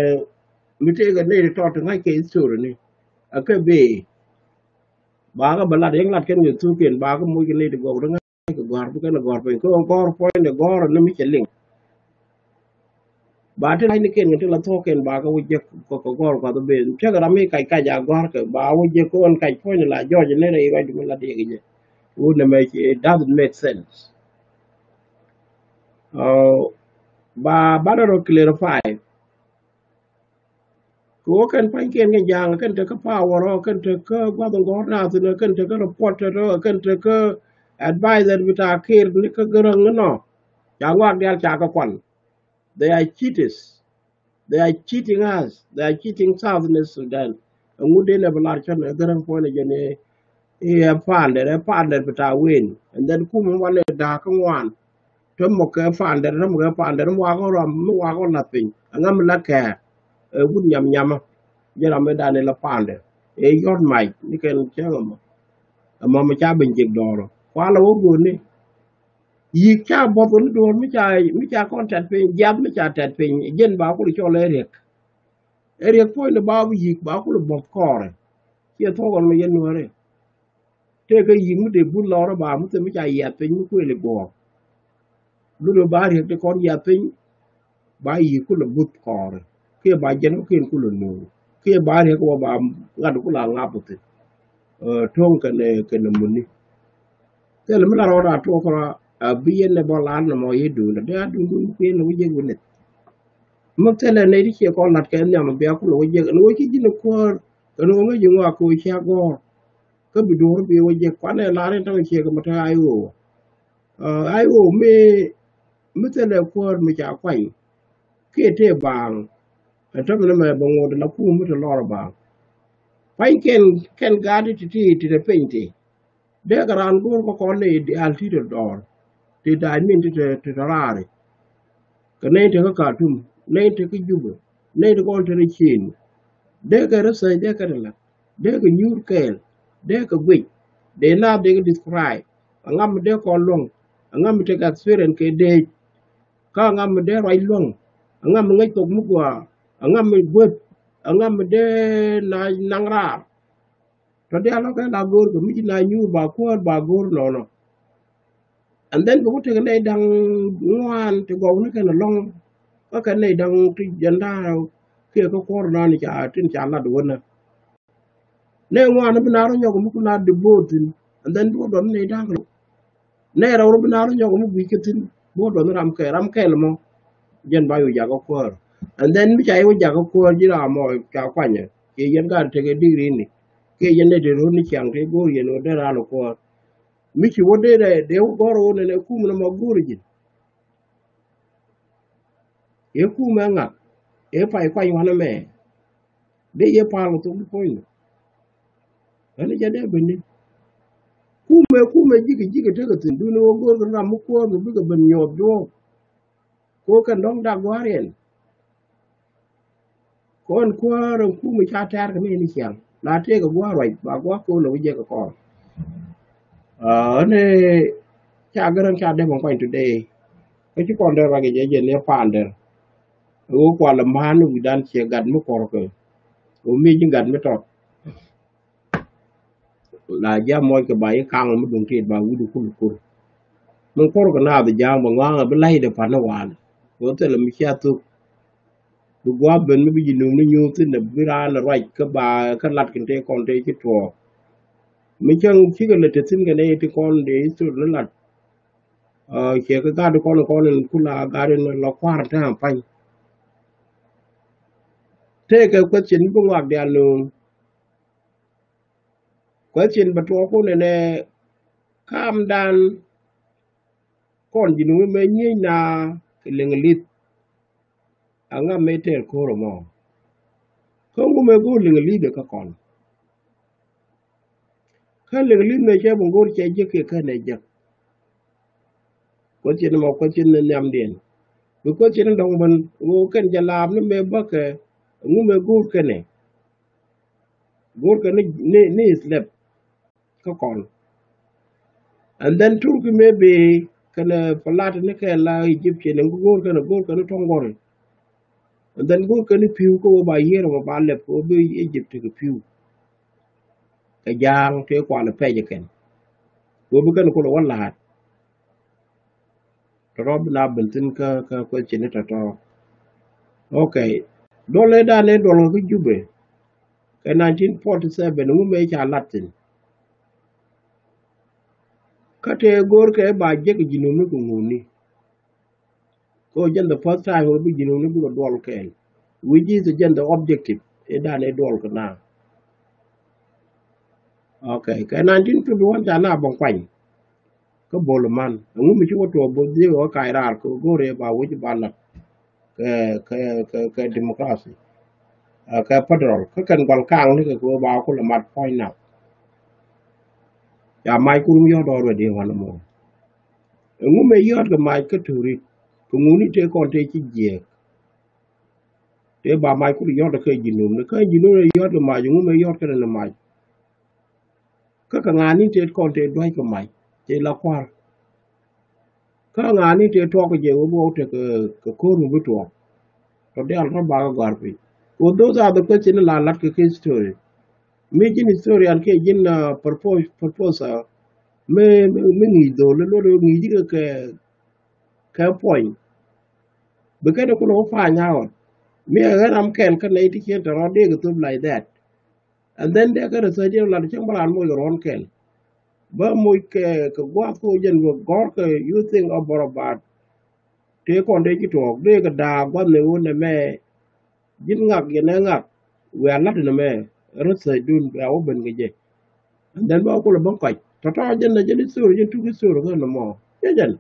mi tëëk a nɛy ti tɔt ti ŋa̱c kɛ history ni a kɛ bee. Ba kä bä lat yäŋ lat kɛn kɛ thukiɛn ba kä moc kɛ nɛy ti gɔk ti ŋa̱c kɛ gɔ̱a̱r bi kɛn a gɔ̱a̱r piny kä gɔ̱a̱r puɔ̱ny ni gɔ̱a̱r ni mi cɛ liŋ. Ba ti la̱c ni kɛn kɛ ti la thuɔ̱k kɛn ba kä wä jek kɛ gɔ̱a̱r kuath ben cäk ram mi kac kac a gɔ̱a̱r kɛ ba wä jek kɛ ɣän kac puɔ̱ny ni la jɔɔc ni rɛy ruac mi la diɛk jɛ. Wun ni mɛ it doesn't make sense. Ba ba dɔ rɔ clarify. Kɛ ɣöö kɛn pa̱nykiɛn kɛ ja̱a̱ŋ kɛn tekä power ɔ kɛn tekä gua̱th in gɔ̱r nath in kɛn tekä reporter ɔ kɛn tekä advisor bi ta̱a̱ kir ni kä gäräŋ inɔ. Ca ŋuak diaal ca kɛ kual. They are cheaters. They are cheating us. They are cheating South Sudan. Ɛŋu den ɛ bi lar cɔn ɛ gäräŋ puɔ̱n ɛ jɛn ɛ ɛ founder, ɛ founder bi ta̱a̱ wen. And then kum in walɛ da̱a̱k kä ŋuan. Tɔ̱ mɔ kɛ founder, tɔ̱ mɔ kɛ founder mi wakɔ ram mi wakɔ lath piny. Aŋa mi la kɛɛr ɛ wut nyam nyamä. Jɛ ram mi dan ila founder ɛ yɔt mac ni kɛn cäŋ ɛmɔ. Ɛmɔ mi ca ben jek dɔɔrɔ kualɛ wä go̱o̱ni. Yi̱k ca buɔth ni duɔ̱ɔ̱r mi ca, mi ca kɔn tɛt piny jiath mi ca tɛt piny jɛn ba kul cɔl ɛ riɛk. Ɛ riɛk puɔ̱ny ni ba bi yi̱k ba kul buɔth kɔɔrɛ. Ciɛ thuɔk ɣɔn mi yɛn nuɔ̱ɔ̱ri. Tëëkɛ yi̱k mi dee but lɔrä ba mi thil mi ca yiath piny mi kuëël i̱ guɔ̱ɔ̱r. Lun mi ba riɛk ti kɔn yiath piny ba yi̱k kulɛ but kɔɔri kiɛ ba jɛn kä kiɛn kulɛ nuur kiɛ ba riɛk wä ba ŋa̱t kulɛ ŋa̱p thi̱n. Ɛ, to̱ŋ kɛnɛ, kɛnɛ muni. Thilɛ mi la rɔɔd a tuɔk kɔrɔ a bi yɛn ɛ bɔ la̱r nɔmɔ i̱ duundɛ dee a duundun kuëën ni wä jek wä nith. Mi thilɛ nɛy ti ciɛ kɔn la̱t kɛ nhiam bia kulɛ wä jek ni wä ci ji̱n ɛ kuäär kɛn wä ŋäc ji̱ ŋɔak kɛ wä cia gɔ̱ɔ̱r. Kä bi duɔ̱ɔ̱r bi wä jek kuanɛ la̱r in tämɛ ciɛ kɛ mɛ te a i̱ ɣöö. Ɛ, a i̱ ɣöö mi, mi thilɛ kuäär mi ca kuany kiɛ tëë baaŋ. Ɛn tämɛ ni mɛ bɛ ŋot la kum mi te lɔr baaŋ. Kuany kɛn, kɛn gaat ti ti ti te piny ti. Dee kɛ raan go̱o̱r kä kɔn ni diaal ti te dɔɔr ti da̱a̱c min ti te, ti te raari. Kɛ nɛy tekä Khartoum, nɛy tekä Juba, nɛy tekä ɣɔn te rɛ cien. Dee kɛ research, dee kɛ te la̱t, dee kɛ nyuur kɛɛl, dee kɛ guic, dee naath dee kɛ describe. Aŋa mi dee kɔn luɔ̱ŋ, aŋa mi tekɛ experience kɛ deec. Kä aŋa mi dee ruac luɔ̱ŋ, aŋa mi ŋäc thok mi gɔaa, aŋa mi guäth, aŋa mi dee na naŋ raar. Tɔ diaal lɔ kɛ la go̱o̱r kɛ mi ci na nyuur ba kuäär ba go̱o̱r nɔnɔ. And then bɛ ku tekɛ nɛy da̱ŋ ŋuan ti gɔw ni kɛn ɛlɔ̱ŋ. Kä kɛn nɛy da̱ŋ ti jɛn da̱a̱ kiɛ kä kuɔr nan ca tin ca lat wänä. Nɛy ŋuan bi na rɔ nyɔk mi ku na di bo̱o̱th thi̱n. And then bi wä dɔn nɛy da̱ŋ rɔ. Nɛy rɛw rɔ bi na rɔ nyɔk mi guic kä thi̱n. Bi wä dɔn ram kɛl, ram kɛl mɔ. Jɛn ba yu jakä kuäär. And then mi ca yu jakä kuäär ji̱ ram mɔ ca kuanyɛ. Kiɛ yɛn gaat tekɛ digri ni. Kiɛ yɛn nɛy ti ro̱o̱n ni ciaŋ ti go̱o̱r yɛn wä dee ral kuäär. Mi ci wä dee dee wä gɔr wä nɛnɛ kum nɛ mɔ go̱o̱r ji̱n. Ëë kumɛ ŋak, ëë pay kuany wanɛ mɛ. Dee yɛ pal kɛ thok di puɔ̱ny nɔ. Ɛn jɛ dee ben ni. Kumɛ, kumɛ ji̱kɛ, ji̱kɛ tekɛ thi̱n duni wä go̱o̱r kɛ ram mi kuäär mi bikɛ ben nyuɔth duɔ̱ɔ̱k. Ko kɛn dɔ̱ŋ dak gua̱a̱r yɛn. Kɔn kuäär ɛn kumɛ ca tɛ̈r kɛ ni ni ciaŋ la tëëkɛ gua̱a̱r ruac ba gua̱a̱r ko̱n ɛ wä jek kɛ kɔn. Ɛn ca gärän ca dee mɛ kuany today. Kä ci kɔn dee ruac kɛ jɛ jɛ ni pa̱a̱n dee. Ɛ wä kual ɛ ma̱a̱n wi̱dan ciɛ gat mi kɔr kɛ. Ɛ wä mi ci gat mi tɔt. La jam mɔc kɛ ba yi kaŋ mi duŋ tit ba wut kul kur. Min kɔr kɛ naath ja̱a̱ŋ bɛ ŋɔaŋ bi la̱cdɛ pa̱n ni wa̱a̱n. Kɛ thilɛ mi cia thuk. Bi gua̱a̱p ben mi bi ji̱ nuŋ ni nyuuth thin bi raan ruac kä ba kä lat kɛn tëë kɔn tëë ci tuɔɔk. Mi cäŋ cikɛ lɛ te thi̱n kɛ nɛy ti kɔn dee thil ni lat. Ciɛ kä gat kɔn kɔn in kula gat in lɔ kua̱r tääm pa̱ny. Tëëkɛ question bi ŋɔak diaal nuŋ. Question bɛ tuɔɔk kun ɛnɛ kamdan kɔn ji̱ nuŋ mɛ nyiec na kɛ liŋ li̱th. Aŋa mɛ tɛɛr ko̱r ɛmɔ. Kä ŋu mɛ go̱o̱r liŋ li̱th ɛ kä kɔn. Kä lek li̱th mëë cɛ bi go̱o̱r cɛ jek kiɛ kɛn ɛ jek. Question mɔ, question ni nhiamdiɛn. Bi question ni dɔ̱ŋ ben ɣöö kɛn jɛ laap ni mëë bäkɛ ŋu mëë go̱o̱r kɛn ɛ. Go̱o̱r kɛn ni, ni, ni slave kä kɔn. And then Turkey maybe kɛn ɛ Plato ni kɛ la Egyptian ni go̱o̱r kɛn ɛ, go̱o̱r kɛn ni tɔ̱ŋ gɔ̱ri. And then go̱o̱r kɛn ni pi̱w kä ɣöö ba yier mɔ ba lɛp kä ɣöö bi Egypt tekɛ pi̱w. Kɛ ja̱a̱ŋ tëë kualɛ pɛc ɛ kɛn. Ɣöö bi kɛn kulɛ wä la̱a̱t. Tɔ̱tɔ̱ bi na ben thi̱n kä, kä question ni tɔ̱tɔ̱. Okay. Duɔl ëëdan ëë duɔl kä Jubɛ kɛ nineteen forty seven ŋu mëë ca lat thi̱n. Kä tëë go̱o̱r kɛ ba jek ji̱ Junub ni kɛ ŋuni. Kɛ ɣöö jɛn the first time ɣöö bi ji̱ Junub ni bikɛ duɔl kɛɛl. Which is jɛn the objective ëëdan ëë duɔl kɛ na. Okay. Kɛ nineteen fifty one ca na bä kuany. Kä Bol man ɛŋu mi ci wä tuɔɔk bo̱th dhiek ɣä kac raar kɛ go̱o̱r ëë ba wec ba lat kɛ, kɛ, kɛ, kɛ democracy. Ɛ, kɛ federal kä kɛn gual kaŋ ni kɛ kɛ ɣöö ba kulɛ mat puɔ̱ny nath. Ca mac kurum yɔ̱t already ɣɔn ɛmɔ. Ɛŋu mëë yɔ̱t kɛ mac kä Turit kɛ ŋuni tëë kɔn tëë ci jiɛɛk. Tëë ba mac kulɛ yɔ̱t kɛ ji̱ Junub ni kä ji̱ Junub ni yɔ̱t kɛ mac ɛŋu mëë yɔ̱t kɛn ni mac. Kä kɛ ŋa̱a̱ni tëë kɔn tëë dua̱c kɛ mac tëë la kua̱r. Kä ŋa̱a̱ni tëë tuɔɔk kɛ jɛ wä bi wä tekɛ, kɛ ko̱r mi bi tuɔɔk. Tɔ diaal rɔ bakɛ gɔ̱a̱r piny. Well, those are the question la lat kɛ kɛ history. Mi ji̱n historian kiɛ ji̱n, uh, propose, propose, uh, mi, mi, mi ŋi̱i̱c dhol, luɔt ŋi̱i̱c kɛ, kɛ, kɛ puɔ̱ny. Bi kɛn kulɛ wä find out. Mi ɛ ɣän ram kɛl kä nɛy ti cien tɛ rɔ dee kɛ thop like that. And then dee kä research in lat cäŋ bä raan moc kɛ ruɔ̱n kɛl. Bä moc kɛ, kɛ gua̱a̱th kɛ jɛn kɛ gɔ̱r kɛ you think about, about. Tëë kɔn dee ci tuɔɔk dee kɛ da̱a̱ gua̱th ni wun nɛ mɛ. Ji̱n ŋak yɛn ɛ ŋak. Wiaa la̱t nɛ mɛ research dun bia wä ben kɛ jɛ. And then bä kulɛ bä kɔc tɔ̱tɔ̱ jɛn nɛ jɛn history jɛn tuk history kä nɛ mɔ. Jɛ jɛn.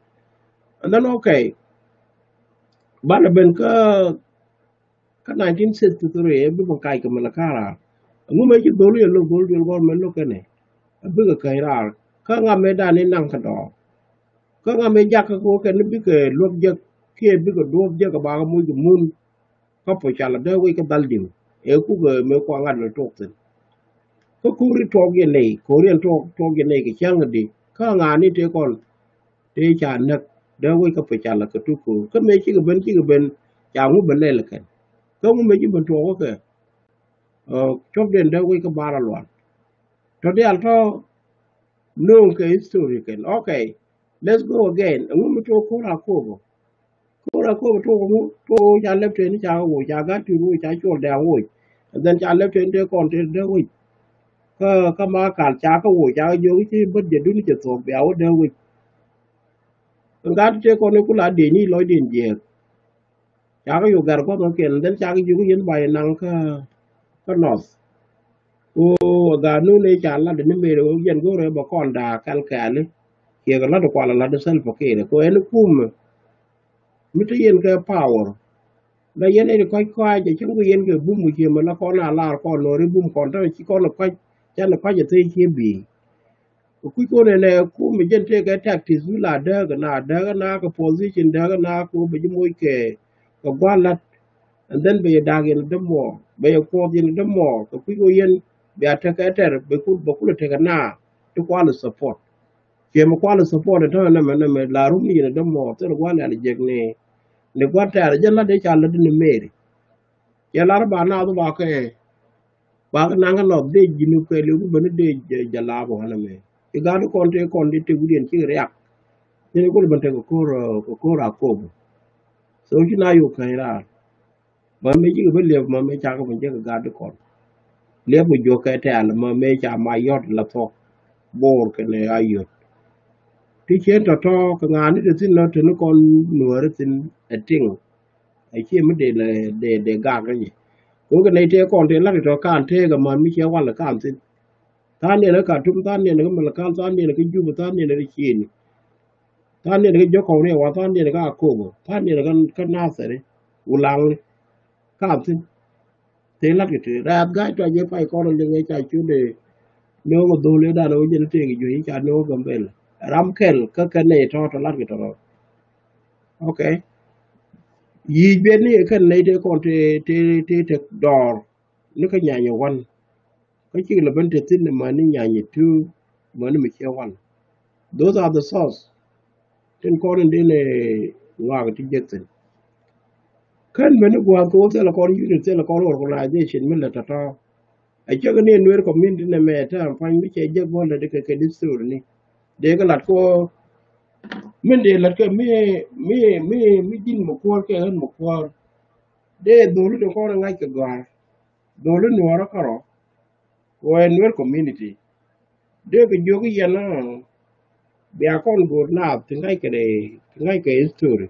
And then okay. Banɛ ben kä Kä nineteen sixty-three ɛ bi bä kac kɛ Malakal. Ɛŋu mëë ci dhol yɛ lo̱k, dhol duël gɔr mëë lo̱k kɛnɛ. Ɛ bikɛ käny raar. Kä ŋa mëë dan in naŋ kä dɔɔk. Kä ŋa mëë jak kä kɛ wä kɛn bikɛ luäk jek kiɛ bikɛ duɔ̱ɔ̱p jek kɛ bakɛ moc kɛ mun. Kä puɔ̱c cal ɛ dee wec kä dhal di̱m. Ɛ kukɛ mëë kua ŋa̱t lɛ tuɔk thi̱n. Kä ko̱ri tuɔk yɛ nɛy, ko̱ri ɛn tuɔk, tuɔk yɛ nɛy kɛ cäŋ di. Kä ŋa ni tëë kɔn. Tëë ca näk dee wec kä puɔ̱c cal ɛ kɛ tuk ko̱r. Kä mëë cikɛ ben, cikɛ ben ca ŋu ben lɛl kɛn. Kä ŋu mëë ci ben tuɔk kɛ. Cuɔp den dee wec kä bar a lual. Tɔ diaal tɔ no̱o̱ŋ kɛ history kɛn. Okay. Let's go again. Ɛŋu mi tuɔk ko̱r a ko̱r bä. Ko̱r a ko̱r bä tuɔk ŋu tuɔk ca lɛp tëë ni ca kɛ woc ca gat tuur woc ca cuɔl dɛ̈ɛ̈ŋ woc. And then ca lɛp tëë ni tëë kɔn tëë dee woc. Kä, kä ma kal ca kɛ woc ca kɛ jiök ci bät jɛ duni cɛ thuɔ̱k bia wä dee woc. Ŋa̱t tëë kɔn i̱ kula dee ni lɔcdiɛn jiɛɛk. Cakɛ yuk gɛr gua̱th kɔ̱kiɛn, then cakɛ yuk yɛn ba yɛ naŋ kä, kä north. Ko a gaat nun ëë ca lat ni mëë yɛn go̱o̱rɛ bɛ kɔn da̱a̱ kɛl kɛɛli. Kiɛ kɛ lat kual a lat Salva Kiir ko ɛn kumɛ. Mi te yɛn kɛ power. La yɛn ëë kɔc kɔc a cäŋ ku yɛn kɛ bum ku ciëmɛ la kɔn a lar kɔn nɔri bum kɔn tɔ̱ ci kɔn kɔc. Can kɔc a thee cië bi̱i̱. Kɛ kui̱ kɔn ɛnɛ kumɛ jɛn tëëkɛ tactics mi la dääk ɛna dääk ɛna kɛ position dääk ɛna kɛ wä bɛ ji̱ moc kɛ, kɛ gua̱a̱r la̱t. And then bɛ yɛ da̱a̱k yɛn dämɔ bɛ yɛ kuɔth yɛn dämɔ kɛ kui̱ kɔn yɛn bɛ a tekɛ tɛr bɛ kul bɛ kulɛ tekɛ na ti kual support. Kiɛ mi kual support ɛn tɔ̱ ɛnɛmɛ ɛnɛmɛ la rum ni yɛn dämɔ thil gua̱a̱r lɛl jek ni, ni gua̱a̱r tɛr jɛn la̱t dee ca la̱t ni meri. Cɛ lar ba naath ba kɛ ba kɛ naŋ kɛ nɔth dee ji̱n kɛ liw bi ben dee jɛ, jɛ laap ɣän ɛmɛ. Ci gaat kɔn tëë kɔn dee tëë wi̱diɛn cikɛ riak. Cin kul ben tëë kɛ ko̱r, kɛ ko̱r a kop. So ci na yuk käny raar. Ma mëë cikɛ ben liɛp ma mëë cakɛ ben jɛ kɛ gaat kɔn. Liɛp kɛ juɔk kɛ tɛ̈ɛ̈l ma mëë ca ma yɔt la thuɔk. Bo̱o̱r kɛnɛ a yɔt. Ti cien tɔ̱tɔ̱ kɛ ŋa̱a̱ni te thi̱n lɔ te ni kɔn nuääri thi̱n ɛ tiŋ. Acie mi dee lɛ dee dee gak kä jɛ. Ko kɛ nɛy tëë kɔn tëë la̱t tɔ̱ kan tëë kɛ män mi ciɛ wal kan thi̱n. Tha̱a̱ŋ niɛn kä Katum, tha̱a̱ŋ niɛn kä Malakal, tha̱a̱ŋ niɛn kä Juba, tha̱a̱ŋ niɛn kä Cieni. Tha̱a̱ŋ niɛn kä Jɔkɔw ni wa, tha̱a̱ŋ niɛn kä Akobo, tha̱a̱ŋ niɛn kä, kä Nathɛri, Ulaŋni. Kan thi̱n. Tëë la̱t kɛ tëë rɛ̈th ga̱a̱c tɔ̱ jɛ pay kɔn liŋ ɛ ca cu dee. Ni wä dholi dan wä jɛn tëë kɛ juey ca ni wä Gambɛl. Ram kɛl kä kɛn nɛy tɔ̱ tɔ̱ lat kɛ tɔ̱ rɔ. Okay. Yic ben ni kɛn nɛy tëë kɔn tëë tëë tëë tëë dɔɔr ni kä nyanyɛ wan. Kä cik lɛ ben te thin ni mani nyanyɛ tu mani mi ciɛ wan. Those are the source. Tin kɔn in den ɛ ŋɔak ti jek thin. Kän ben ni gua̱a̱th kɛ wä thilɛ kɔn unit thilɛ kɔn organization mi lɛ tɔ̱tɔ̱. A cäk ni Nuer community ni mɛ tɛm pany mi cɛ jek bä lɛ di kɛ kɛ di story ni. Dee kɛ lat kɔ min dee lat kɛ mi mi mi mi jin mɛ kuɔr kɛ ɣän mɛ kuɔr. Dee dholi ti kɔn ŋa̱c kɛ gɔ̱a̱r. Dholi Nuɔrä kärɔ. Wee Nuer community. Dee kɛ jiök i̱ yɛn ɛ bia kɔn go̱o̱r naath ti ŋa̱ckɛ dee ti ŋa̱ckɛ history.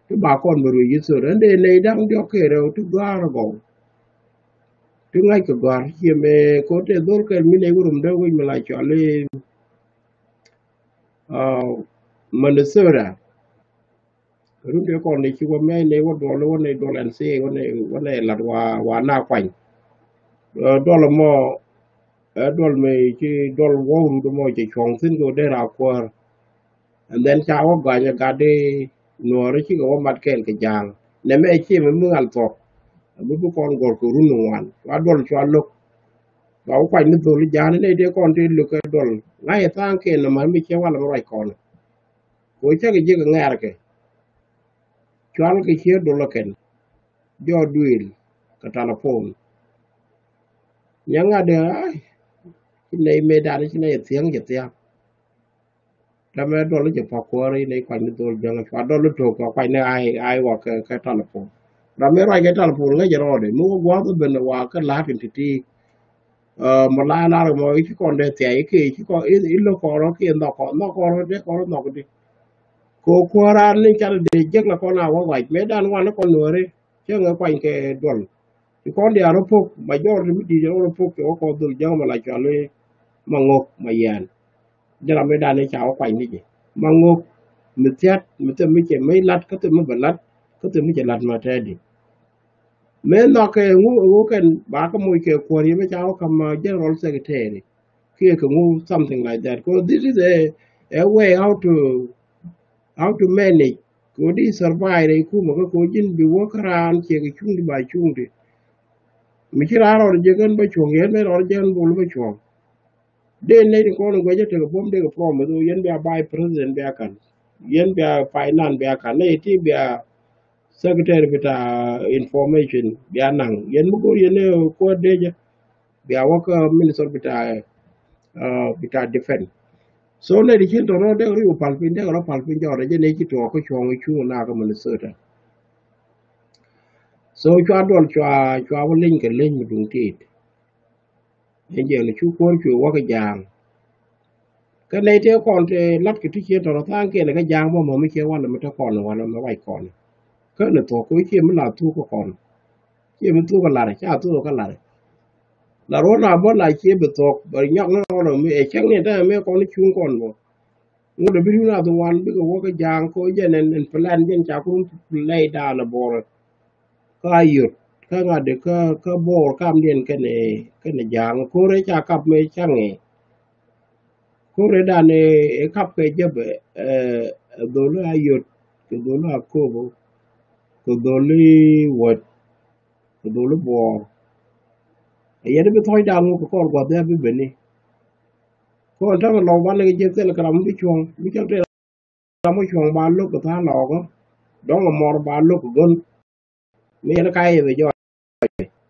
Ti ba kɔn bɛ ruec history ɛn dee nɛy da̱ŋ diɔ̱k kɛ rɛw ti gɔ̱a̱r gɔw. Ti ŋa̱ckɛ gɔ̱a̱r ciɛ mɛ ko̱r tɛ dhol kɛl mi nɛy wä rum dee wec mi la cɔal i̱ Minnesota. Run tëë kɔn ni ci wä mɛy ni wä duɔl wä ni duɔl ɛn si wä ni wä ni lat wa wa na kuany. Duɔl mɔ ɛ duɔl mi ci duɔl wä rut mɔ ci cuɔ̱ŋ thin kɛ wä dee ra kuäär. And then ca wä gany ɛ gat di Nuɔɔri cikɛ wä mat kɛɛl kɛ ja̱a̱ŋ. Nɛ mɛ ci mi mi ŋal thuɔk. Mi bi kɔn gɔr kɛ run ni ŋuan wa duɔl cua lo̱k. Ba wä kuany ni dhol ja̱a̱ŋ ni nɛy tëë kɔn tëë lo̱k kɛ duɔl ŋa̱c ɛ tha̱a̱ŋ kɛɛl ni män mi ciɛ wal mi ruac kɔn. Kɛ ɣöö cakɛ jiäk ɛ ŋɛ̈rkɛ. Cual kɛ cië dol ɛ kɛn jɔɔk duëël kɛ talapon. Nyaŋ ŋa̱t dee ai ci nɛy mëëdan ci nɛy thiäŋ cɛ thia̱k. Tamɛ dol cɛ pa̱k kuäär i̱ nɛy kuany ni dhol jäŋ cua dol i̱ tok kɛ kuany ni ai ai wä kɛ talapon. Ram mëë ruac kɛ talapon ŋäc jɛ rɔɔdɛ mi wä gua̱a̱th i̱ ben wä kɛ la̱a̱t in ti̱ti̱. Mɛ la lar mɔ i̱ ci kɔn dee thiac i̱ kee ci kɔn i̱ lo̱k kɔn rɔ kiɛ nhɔk kɔn nhɔk kɔn rɔ dee kɔn rɔ nhɔk di. Kɛ kuäär an ni cal dee jek la kɔn a wä wac mëë dan wan ni kɔn nuɔri cä ŋɛ kuany kɛ duɔl. Ci kɔn diaal rɔ pok majority mi di̱i̱t rɔ pok kɛ wä kɔn dhol jäŋ mɛ la cual i̱ ma ŋok ma yɛn. Jɛ ram mi dan i̱ ca wä kuany ni jɛ ma ŋok mi thiat mi thim mi cɛ mi lat kä thim mi bɛ lat kä thim mi cɛ lat ma tɛɛdi. Mëë nhɔk kɛ ŋu ŋu kɛn ba kä moc kɛ kuɔr yɛ mi ca wä kam general secretary kiɛ kɛ ŋu something like that. Ko this is a, a way how to how to manage ko di survive rɛ kumɛ kä ko jin bi wä kä raan kiɛ kɛ cuŋdi ba cuŋdi. Mi ci raan rɔɔd jɛ kɛn ba cuɔ̱ŋ yɛn mi rɔɔd jɛ kɛn bol ba cuɔ̱ŋ. Dee nɛy ti kɔn in guɛcä tekɛ buɔ̱m dee kɛ promise ɣöö yɛn bia vice president bia ka̱n. Yɛn bia finance bia ka̱n. Nɛy ti bia secretary bita information bia naŋ. Yɛn mi go̱o̱r yɛn ni kuäär dee jɛ bia wä kä minister bita bita defense. So nɛy ti cin tɔ̱ rɔ dee kɛ rɔ pal piny dee kɛ rɔ pal piny jɔɔt jɛ nɛy ci tuɔɔk kä cuɔ̱ŋ i̱ cuŋ na kä Minnesota. So cua duɔl cua cua wä leny kɛ leny mi duŋ tit. Ni jɛ ni cu kuɔr cuɛ wä kɛ ja̱a̱ŋ. Kä nɛy tëë kɔn tëë lat kɛ ti cië tɔrɔ tha̱a̱ŋ kiɛn kɛ ja̱a̱ŋ bä mɔ mi ciɛ walɛ mi te kɔn walɛ mi wac kɔn. Kä ni thuɔ̱k kɛ ciɛ mi la thuk kä kɔn. Ciɛ mi thuk kä lar ca thuk kä lar. La ruɔ̱n a bä la ciɛ bi thuɔ̱k bɛ nyɔk ni rɔɔdɔ mi ɛ cäŋ ni te mi kɔn cuŋ kɔn bä. Ŋut a bi run a thuɔ̱k wan bikɛ wä kɛ ja̱a̱ŋ kɛ jɛn ɛn plan jɛn ca kun lay da̱a̱n a borɛ. Kä a yot kä ŋa̱t di kä kä bo̱o̱r kamdiɛn kɛnɛ kɛnɛ ja̱a̱ŋ ko̱rɛ ca kap mëë caŋɛ. Ko̱rɛ dan ɛ kap kɛ jɛp ɛ dholi a yot kɛ dholi a kobo kɛ dholi wäd kɛ dholi buɔɔr. Ɛ yɛn bi thɔc dan ŋuk kɛ kɔr gua̱th ya bi beni. Kɔn ta̱mɛ lɔk ban ni kɛ jɛp thil kɛ ram bi cuɔ̱ŋ bi cɔl tëë ram mi cuɔ̱ŋ ba lo̱k kɛ tha̱a̱ŋ lɔɔkä. Dɔ̱ŋ ɛmɔr ba lo̱k kɛ go̱n. Mi yɛn ka yɛ bɛ jɔɔc.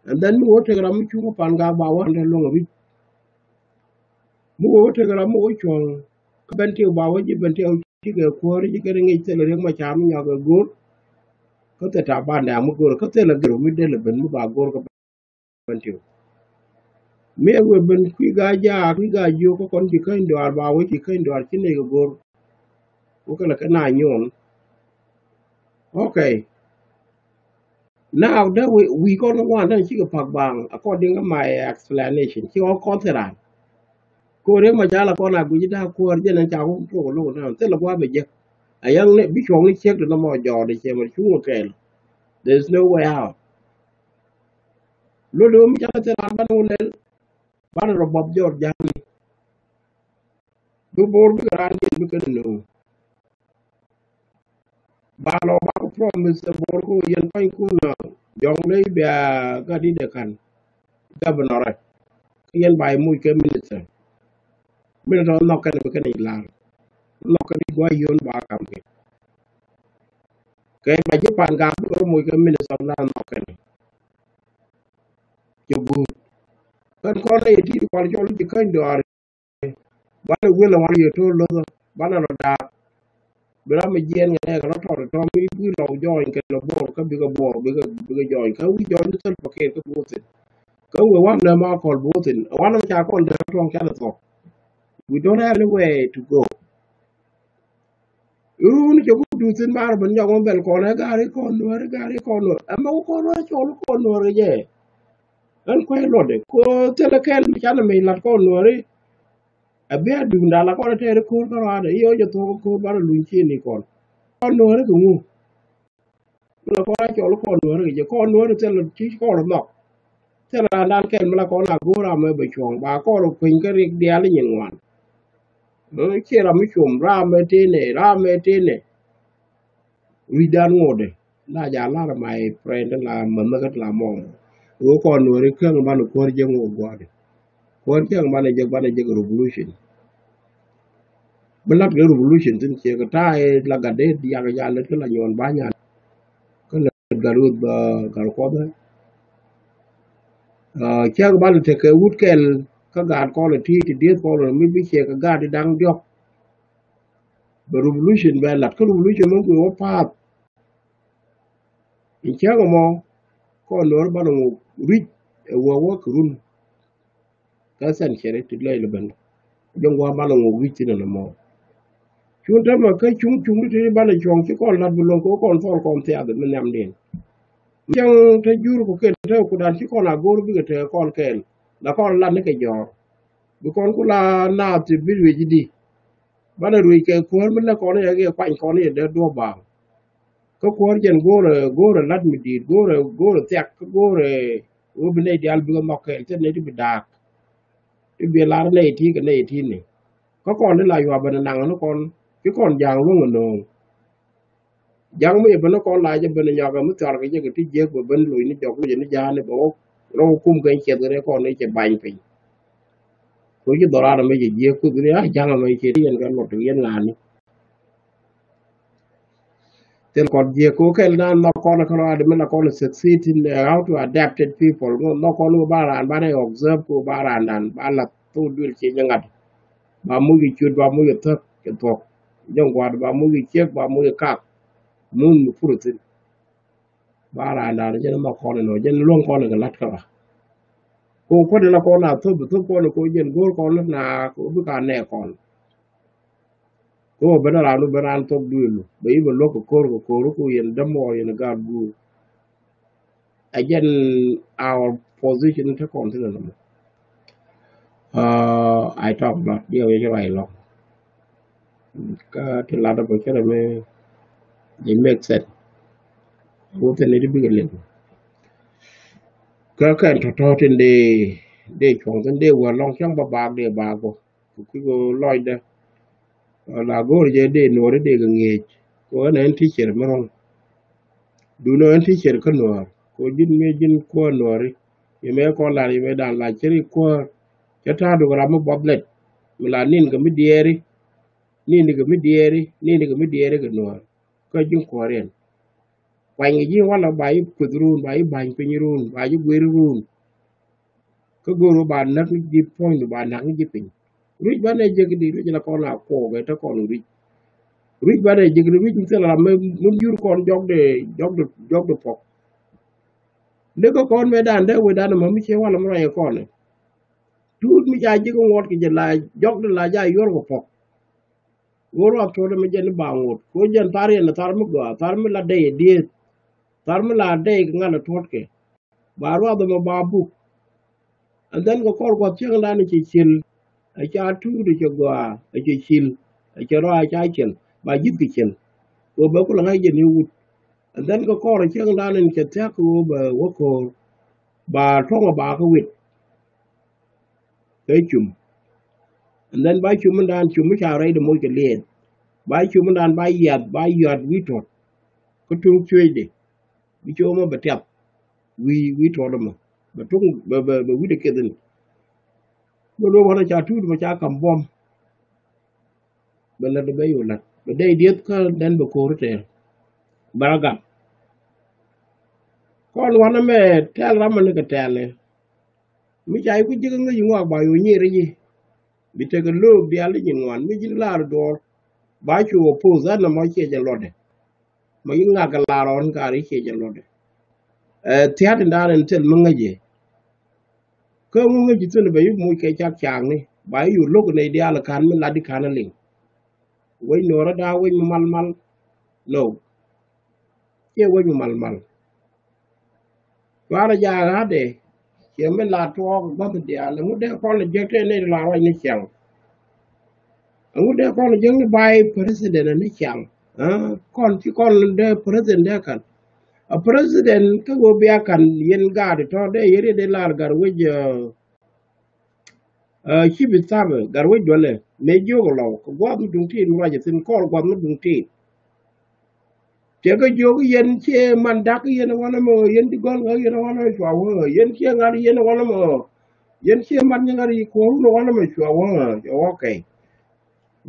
And then mi wä tek ram mi cuŋ kä pan gak ba wä kɛn luŋ a wi̱c. Mi wä tek ram mi wä cuɔ̱ŋ kä ben tiw ba wä ji̱ ben tiw cikɛ kuäär cikɛ ri ŋic thilɛ riek ma ca mi nyɔk kɛ go̱r. Kä thil ta̱a̱ ban dɛ̈ɛ̈ mi go̱r kä thilɛ gɛr mi del ben mi ba go̱r kä ben tiw. Mi ɛ wee ben kui̱ gaa jaak kui̱ gaa jiök kä kɔn ci käny dɔaar ba wee ci käny dɔaar ci nɛy kɛ go̱r. Wä kɛ lɛ kɛ na nyuɔn. Okay. Now that we we kɔn ŋuan dan cikɛ pak baŋ according to my explanation ci ɣɔk kɔn thil raan. Ko̱r yek ma jal a kɔn a guic da̱a̱ kuäär jɛn ɛn ca wä tok lo̱k dan thil a gua̱a̱ bɛ jek. A yaŋ ni bi cuɔ̱ŋ ni ciek ti nɔmɔ jɔɔd i̱ ciɛ mɛ cuŋ kɛɛl. There is no way out. Lol mi ca thil raan ban wä lɛl. Banɛ rɔ buɔth jɔɔr ja̱a̱ni. Bi Bor bikɛ raan diɛn bikɛ ni nööŋ. Ba lɔ ba kɛ promise ɛ Bor kä yɛn pa̱ny kum na Jɔŋlei bia gat di dee kan. Governor ɛ. Kä yɛn ba imuc kɛ minister. Minister nhɔk kɛn bi kɛn ilar. Nhɔk kɛn i̱ gua̱c yön ba kam kɛ. Kɛ ba ji̱ pan gak bikɛ rɔ muc kɛ minister na nhɔk kɛn. Cɛ guut. Kɛn kɔn ɛ yɛ ti kual cɔl ji̱ käny dɔɔri. Banɛ wi̱el ɛ wan yɛ to̱l lo̱thä, banɛ lɔ daak. Bi ram mi jiɛɛn kɛ nɛɛkɛ lɔ tɔt ɛ tɔ̱ mi wi̱i̱ lɔk jɔɔny kɛ lɔ Bor kä bikɛ Bor bikɛ bikɛ jɔɔny kä wi̱i̱ jɔɔny ni thil pakɛt kä bi wä thi̱n. Kä wee wan nɛ ma kɔl bi wä thi̱n ɛ wan nɛ mi ca kɔn dee rɔ tuɔ̱ŋ canɛ thuɔ̱k. We don't have anywhere to go. Run cɛ ku duth in bar ben jɔk mɛ bɛl kɔn ɛ gari kɔn nuɔri gari kɔn nuɔri ɛmɛ ku kɔn nuɔri cɔl kɔn nuɔri jɛ. Ɛn kuɛ lɔdɛ ko thilɛ kɛl mi canɛ mi lat kɔn nuɔri. Ɛ bia duŋ dal a kɔn ɛ tɛɛri ko̱r kä ruaadɛ iɔ jɛ thuɔk ko̱r bar luny cini kɔn kɔn nuɔri kɛ ŋu. Mi la kɔn a cɔl kɔn nuɔri kɛ jɛ kɔn nuɔri thilɛ ti kɔn nhɔk. Thilɛ raan dan kɛl mi la kɔn a go̱o̱r ram mɛ bɛ cuɔ̱ŋ ba kɔn kueny kä rik diaal nyin ŋuan. Cie ram mi cuɔm ram mɛ tene ram mɛ tene. Wi̱c dan ŋotdɛ la ja lar my friend la mämɛ kä la mɔm. Wä kɔn nuɔri käŋ ban kuɔr jɛ ŋot guɔdɛ. Kuɔr jɛ ŋot ban jɛ ban jɛ revolution. Bi lat kɛ revolution thin ciɛ kɛ ta̱a̱ la gat dee diak ja lät kä la nyuɔn ba nyan. Kä lät gat wut ba gat kuɔth. Ciɛ kɛ ban tekɛ wut kɛl kä gat kɔn ti ti dieth kɔn mi bi ciɛ kɛ gat di daŋ diɔk. Bɛ revolution bɛ lat kä revolution mɛ kuɛ wä path. In ciɛ kɛ mɔ kɔn nuɔr ban ŋok ric ɛ wä wä kɛ run. Kä sɛn cɛ ri ti lɔc lɛ ben. Jɔŋ gua̱a̱ banɛ ŋok wi̱c thin ɛn ɛmɔ. Cuŋ tämɛ kä cuŋ cuŋ ti ti banɛ cuɔ̱ŋ ci kɔn la̱t bi luɔ̱ŋ kɛ kɔn thɔl kɔn thiath mi nhiam din. Cäŋ te jur ku ken te ku dan ci kɔn a go̱o̱r bikɛ te kɔn kɛɛl. La kɔn lat ni kɛ jɔ̱ɔ̱r. Bi kɔn ku la naath ti bi ruec di. Banɛ ruec kɛ kuäär mi lɛ kɔn yɛ kɛ kuany kɔn yɛ dee duɔ̱p baaŋ. Kä kuäär jɛn go̱o̱rɛ go̱o̱rɛ lat mi di̱i̱t go̱o̱rɛ go̱o̱rɛ thiak kä go̱o̱rɛ wä bi nɛy diaal bikɛ nhɔk kɛɛl thil nɛy ti bi daak. Ti bi lar nɛy ti kɛ nɛy ti ni. Kä kɔn ti la yuap ben naŋ ni kɔn ci kɔn ja̱a̱ŋ luäŋ ɛ nööŋ. Ja̱a̱ŋ mi yɛ ben ni kɔn la jɛ ben nyɔk ɛ mi thiɔr kɛ jɛ kɛ ti jiäk bɛ ben loc ni jɔk loc ni ja̱a̱n ni bɛ wä rɔ kum kɛ ciɛth kɛ rɛ kɔn ni cɛ bany piny. Ko ci dhɔran mi cɛ jiäk kuth ni a ja̱a̱ŋ mi cɛ ti yɛn kɛ luɔt yɛn ŋa̱a̱n ni. Thil kɔn jiɛ ko kɛl na nhɔk kɔn kä rɔadɛ mi la kɔn succeed in, uh, how to adapted people. Nhɔk kɔn wä ba raan banɛ observe ko ba raan dan ba la thok duël ciɛ nyɛ ŋa̱t. Ba muc kɛ ciöt ba muc kɛ thäk kɛ thuɔk. Jɔŋ gua̱a̱t ba muc kɛ ciek ba muc kɛ kak. Mun mi pur thin. Ba raan dan jɛn nhɔk kɔn inɔ jɛn luɔ̱ŋ kɔn kɛ lat kä ba. Ko kuädɛ la kɔn a thop thop kɔn ko jɛn go̱o̱r kɔn na ko bi ka nɛ kɔn. Ko ben a raan ben raan thok duël bɛ i̱ bɛ luɔk kɛ ko̱r kɛ ko̱r ko yɛn däm ɔ yɛn gaat guur. Ɛ jɛn our position te kɔn thin ɛn ɛmɔ. Uh, I talk about diɛ wec ruac lɔk. Kä ti lat bä kɛ rɛ mi it make sense. Wä thin ni ti bikɛ lin. Kä kɛn tɔ̱tɔ̱ tin dee dee cuɔ̱ŋ thin dee wä lɔŋ cäŋ bä baak dee baak bä. Ku kui̱ kɛ lɔcdä. La go̱o̱r jɛ dee nuɔɔri dee kɛ ŋi̱eec. Kɛ ɣän ɛn teacher mi ro̱ŋ. Duundɛ ɛn teacher kä nuɔɔr kɛ ji̱n mi ji̱n kuäär nuɔɔri. Yɛ mɛ kɔn lar yɛ mɛ da̱a̱n la cɛ ri kuäär. Cɛ ta̱a̱ duk ram mi buɔth lɛt mi la nin kɛ mi diɛɛri. Nin kɛ mi diɛɛri nin kɛ mi diɛɛri kɛ nuɔɔr. Kä ji̱n kuäär yɛn. Kuany kɛ ji̱ walɛ ba ji̱ kueth run ba ji̱ ba̱ny piny run ba ji̱ guer run. Kä go̱o̱r ba näk ni ji̱ puɔ̱ny ba näk ni ji̱ piny. Ruic banɛ jek di ruic la kɔn a kuɔɔk ɛ te kɔn ruic. Ruic banɛ jek di ruic mi thil ram mi jur kɔn jɔkdɛ jɔkdɛ jɔkdɛ puɔk. Dee kä kɔn mɛ dan dee wee dan ma mi cie wal mi ruac kɔn. Tuut mi ca jek ŋuɔt kɛ jɛ la jɔkdɛ la ja yuɔr kɛ puɔk. Ɣöö ruath tuɔ̱ɔ̱dɛ mi jɛn i̱ ba ŋot kɛ ɣöö jɛn thar yɛn thar mi gɔaa thar mi la dɛy ɛ dieth. Thar mi la dɛy kɛ ŋa̱l ɛ tuɔ̱tkɛ. Ba ruath ɛmɛ ba buk. And then kɛ kɔr gua̱th cieŋdan cɛ cil. Ɛ ca tuur di cɛ gɔaa ɛ cɛ cil. Ɛ cɛ rɔa ɛ ca cil ba ji̱th kɛ cil. Kɛ ɣöö bɛ kulɛ ŋa̱c jɛn i̱ wut. And then kɛ kɔr cieŋdan in cɛ thia̱k kɛ ɣöö bɛ wä ko̱o̱r. Ba tuɔ̱ŋ ɛ ba kä wit. Kɛ cum. And then ba cum in dan cum mi ca rɛy di moc kɛ liɛɛt. Ba cum in dan ba yiath ba yiath wi̱i̱ tuɔt. Kä tuŋ cuecdi bi cop mɔ bɛ tiap. Wi̱i̱ wi̱i̱ tuɔt mɔ bɛ tuŋ bɛ bɛ bɛ wi̱i̱ di keth in. Bɛ luɔk wä ca tuut mɔ ca kam buɔm. Bɛ lät bɛ yo̱ lät bɛ dee dieth kä den bɛ ko̱r tɛɛr. Bɛ rɔ gam. Kɔn wanɛ mɛ tɛl ram mɛ ni kɛ tɛl ni. Mi ca yi ku jikä ŋäc yi ŋuak ba yo̱ nyir yi. Bi tekɛ lo̱o̱k diaal i̱ nyin ŋuan mi ji̱n laar duɔɔr. Ba cu wä poth ɛn nɔmɔ ciɛ jɛ luɔtdɛ. Ma yi ŋak kɛ laar ɔn kaar i̱ ciɛ jɛ luɔtdɛ. Ɛ thia̱t in daan in thil mi ŋäc yɛ. Kä ŋu ŋäc yi thil bɛ yi muc kɛ cak caakni ba yi yo̱ lo̱k nɛy diaal ka̱n mi lat i̱ ka̱n a liŋ. Wec nuɔrä daa wec mi mal mal. No. Ciɛ wec mi mal mal. Cuarɛ jaak ɣa̱dɛ. Ciɛ mi la tuɔɔk gua̱th diaal ɛŋu dee kɔn lɛ jek tëë nɛy ti la ruac ni ciaŋ. Ɛŋu dee kɔn lɛ jek ni bay president ni ciaŋ. Kɔn ci kɔn dee president dee kan. A president kä ɣöö bia kan yɛn gaat tɔ dee yɛn riet dee lar gat wec. Ci bi thapɛ gat wec duɔlɛ mëë jiök lɔw kɛ gua̱th mi duŋ tiit mi ruac thin kɔɔr gua̱th mi duŋ tiit. Tiɛkä jiök yɛn ciɛ man dak yɛn wanɛ mɔ yɛn ti gɔl ŋa̱k yɛn wanɛ mɔ cua wä yɛn ciɛ ŋa̱t yɛn wanɛ mɔ. Yɛn ciɛ man nyɛ ŋa̱t yi kuɔ̱r wun wanɛ mɔ cua wä cua wä kɛy.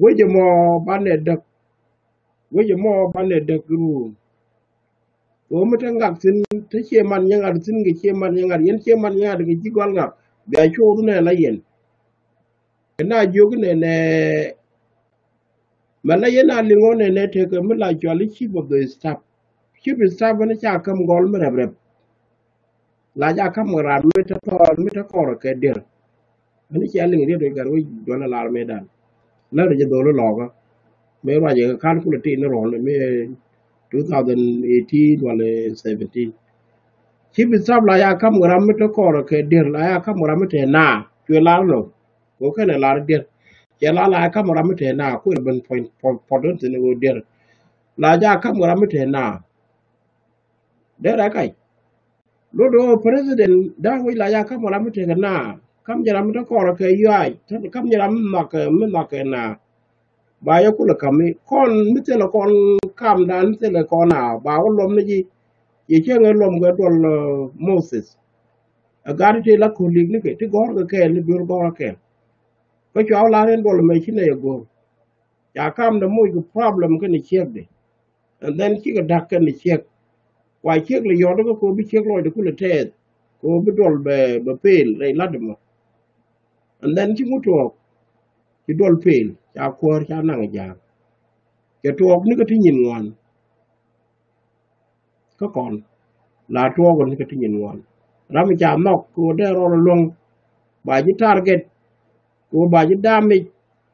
Wecɛ mɔ banɛ däk. Wecɛ mɔ banɛ däk ruun. Kɛ ɣöö mi te ŋak thi̱n te cie man nyɛ ŋa̱t thi̱n kɛ cie man nyɛ ŋa̱t yɛn cie man nyɛ ŋa̱t kɛ ji̱ gɔal ŋak bia cuɔth nɛ la yɛn. Kɛ na jiök nɛ nɛ mɛ la yɛn a liŋ ɣöö nɛ nɛ tekɛ mi la cɔal i̱ chief of the staff. Chief of staff ni ca käm gɔl mi rɛp rɛp. La ja ka̱m ram mi te kɔɔr mi te kɔɔr kɛ dier. Ani cia liŋ riet wi̱c gat wi̱c duɔl a lar mëëdan. Lär jɛ dhol lɔkä. Mëë ruac jɛ ka̱n kulɛ ti ni rɔɔn mi two thousand eighteen wala seventeen. Ci bi thap la ya ka̱m ram mi te kɔɔr kɛ dier la ya ka̱m ram mi te na cuɛ lar lɔ. Ko kɛnɛ lar dier. Cɛ la la ya ka̱m ram mi te na kuɛ ben pɔn pɔn pɔn tin ko dier. La ja ka̱m ram mi te na. Dee rɛ kac. Lot ɣöö president da̱ŋ wi̱c la ya ka̱m ram mi tekɛ na ka̱m jɛ ram mi te kɔrɛ kɛ yuac ka̱m jɛ ram mi nhɔakɛ mi nhɔakɛ na. Ba yɛ kulɛ ka̱m mi kɔn mi thilɛ kɔn kamdan mi thilɛ kɔn a ba wä luɔm ni ji̱. Yɛ cieŋ ɛ luɔm kɛ duɔl Moses. Ɛ gat ti la kolik ni kɛ ti gɔ̱r kɛ kɛɛl ni duel gɔ̱r kɛ kɛɛl. Kä cua wä la rin duɔl mɛ ci nɛ yɛ go̱r. Ca kamdɛ moc kɛ problem kɛn ciekdɛ. And then cikɛ da̱k kɛn ciek. Wa ciek lɛ yɔt kä ko bi ciek lɔcdɛ kulɛ tɛth ko bi duɔl bɛ bɛ pel rɛy lat mɔ. And then ci ŋut tuɔɔk ci duɔl pel ca kuäär ca naŋ ja̱a̱k. Cɛ tuɔɔk ni kä ti nyin ŋuan. Kä kɔn la tuɔɔk ni kä ti nyin ŋuan. Ram ca nhɔk ko dee rɔl luɔ̱ŋ ba ji̱ target ko ba ji̱ damage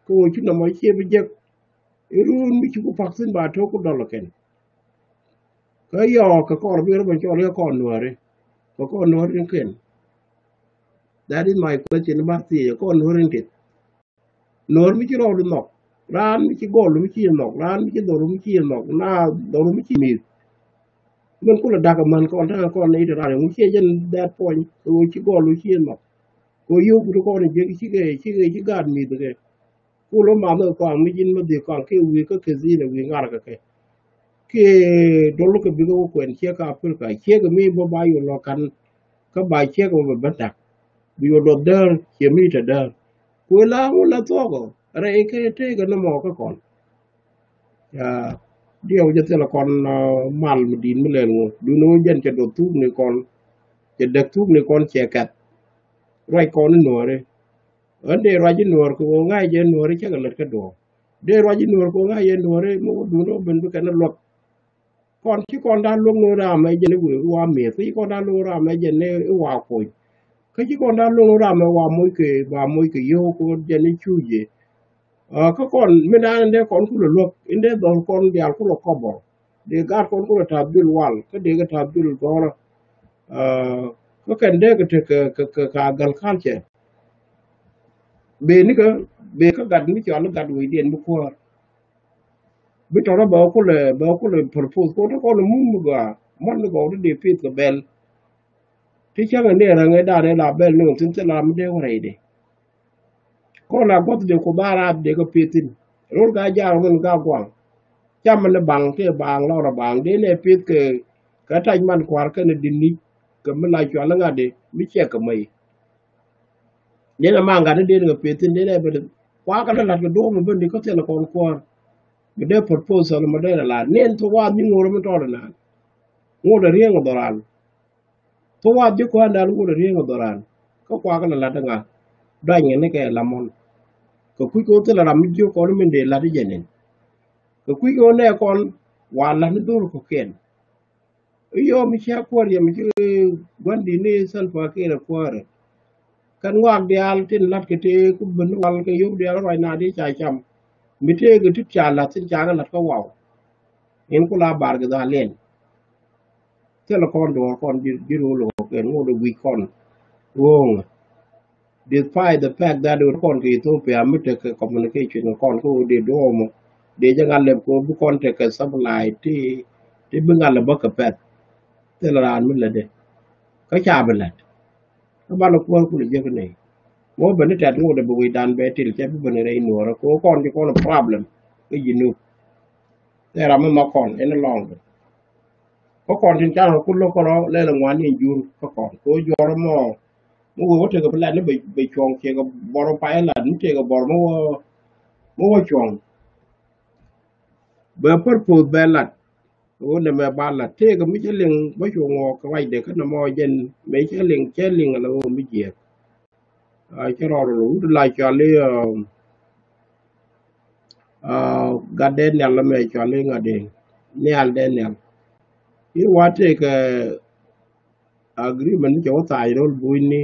ko ci nɔmɔ cie bi jek. Irun mi ci ku pak thin ba tok ku dɔl kɛn. Kä yɔɔk kɛ kɔn bi rɔ ben cɔl kɛ kɔn nuɔri kɛ kɔn nuɔri ni kɛn. That is my question ba thiec kɔn nuɔri ni kɛn. Nuɔri mi ci rɔɔdu nhɔk raan mi ci gɔl mi ci nhɔk raan mi ci dhɔru mi ci nhɔk na dhɔru mi ci mith. Min kulɛ dak man kɔn ta̱a̱ kɔn ni iti raan ŋu cie jɛn that point kɛ ɣöö ci gɔl mi ci nhɔk. Kɛ ɣöö yio̱w kut kɔn jek cikɛ cikɛ ci gaat mith kɛ. Kul wä math ni kɔaŋ mi ji̱n mi dhil kɔaŋ kiɛ wi̱i̱ kä kɛ dhi̱n ɛ wi̱i̱ ŋa̱r kɛ kɛ. Kiɛ dol kɛ bikɛ wä kuɛn ciek kä Africa ciek mi bä ba yol lɔ ka̱n. Kä ba ciek mi bä bä tak bi yol lɔ däär ciɛ mi te däär. Kuɛ la wä la thuɔk ɔ rɛy kɛ tëëkɛ ni mɔ kä kɔn. Ya diɛw jɛ thilɛ kɔn mal mi di̱i̱t mi lɛl ŋu duundɛ wä jɛn cɛ duɔth thuk ni kɔn. Cɛ däk thuk ni kɔn cɛ kɛth. Ruac kɔn ni nuɔɔri. Ɣän dee ruac ji̱ nuɔɔr kɛ ɣöö ŋa̱c jɛ nuɔɔri cä kɛ lät kä duɔ̱ɔ̱r. Dee ruac ji̱ nuɔɔr kɛ ɣöö ŋa̱c jɛ nuɔɔri mi wä duundɛ wä ben bi kɛn ni luäk. Kɔn ci kɔn da̱a̱n luäk ni ram ɛ jɛn i̱ wëë i̱ wa mi̱eth kä ci kɔn da̱a̱n luäk ni ram ɛ jɛn i̱ wa kuoc. Kä ci kɔn da̱a̱n luäk ni ram ɛ wa moc kɛ ba moc kɛ yio̱w kɛ ɣöö jɛn i̱ cuuc jɛ. Kä kɔn mi da̱a̱n in dee kɔn kulɛ luäk in dee dhɔl kɔn diaal kulɛ kɔbɔ. Dee gaat kɔn kulɛ ta̱a̱ dhil wal kä dee kɛ ta̱a̱ dhil gɔ̱rä. Kä kɛn dee kɛ tek kɛ kɛ kɛ agriculture. Bee nikä bee kä gat mi cɔal i̱ gat wecdiɛn bi kuäär. Bi tɔ̱rä bɛ kulɛ bɛ kulɛ propose ko te kɔn i̱ mun mi gɔaa mɔn ni gɔw ti dee pith kɛ bɛl. Ti cäŋ in dee räŋ ɛ da̱a̱n ɛ la bɛl ni ɣän thi̱n thil ram mi dee wä rɛydɛ. Kɔn a guɔth de ku dhar a de kɛ pith thin. Rol ka jaak min ka guaŋ. Cam ni baŋ tëë baŋ lɔr a baŋ dee nɛ pith kɛ kɛ tac man kuar kɛn a dini kɛ mi la cual ŋa de mi cɛ kɛ mɛy. Dee nɛ maŋ gat ni dee ni kɛ pith thin dee nɛ bɛ de kuak kɛ la lat kɛ duɔk mi bä ni kä thil kɔn kuar. Mi dee proposal mi dee la lat ni ɛn thok wath ni ŋo̱r mi tɔt inan. Ŋo̱r de rieŋ dhɔran. Thok wath ji̱ kuäär dan wut a rieŋ a dhɔran. Kä kuak la lat ŋa. Duany ŋɛ ni kɛ lamɔn. Kɛ kui̱ kɛ wä thil a ram mi jiök kɔn min dee lat i̱ jɛ nin. Kɛ kui̱ kɛ wä nɛ kɔn wa lat ni dhor kɔ̱kiɛn. I̱ yɔm i̱ cia kuäär yɛ mi ci gua̱n di̱t ni Salva Kiir ɛ kuäärɛ. Kɛn ŋɔak diaal tin la̱t kɛ tëë ku ben wal kɛ yop diaal ruac na di ca cam. Mi tëë kɛ tit ca la̱t thin ca kɛ la̱t kä waw. In ku la bar kɛ dhal in. Thilɛ kɔn duɔ̱ɔ̱r kɔn ji̱ ji̱ ro̱o̱l ɣɔ̱k kɛn ŋot ɛ wi̱c kɔn. Ɣööŋ. Despite the fact that ɣöö kɔn kɛ Ethiopia mi tekɛ communication kɔn kä ɣöö dee duɔ̱ɔ̱mɔ dee jɛ ŋa̱l lɛp kɛ ɣöö bi kɔn tekɛ supply ti ti bi ŋa̱l lɛ bä kɛ pɛth. Thilɛ raan mi lätdɛ. Kä ca bi lät. Kä banɛ kuäär kulɛ jek ni. Mɔ ben ni tɛt ŋot ɛ bi wi̱cdan bɛ til cɛ bi ben rɛy nuɔɔrä kɛ ɣöö kɔn ci kɔn problem. Kä ji̱ nup. Thilɛ ram mi ma kɔn in lɔŋdɛ. Kä kɔn tin can kɛ kul lo̱k kärɔ lɛl ŋuan ni jur kä kɔn kɛ ɣöö juɔr mɔ. Mi wee wä tekɛ plan ni bɛ cuɔ̱ŋ ciɛ kɛ bɔr pay lat mi tekɛ bɔr mi wä mi wä cuɔ̱ŋ. Bɛ purpose bɛ lat. Kɛ ɣöö nɛmɛ ba lat tekɛ mi cä liŋ bä cuɔ̱ŋ ɣɔɔ kɛ wacdɛ kä nɛmɔ jɛn mëë cä liŋ cä liŋ ala ɣöö mi jiɛk. Cä rɔɔd rɔ wut la cɔal i̱ gat Daniel la mɛ cɔal i̱ ŋa̱t i̱ Nial Daniel. I̱ wa tekɛ agreement ni cɛ wä thac ro̱l bunyni.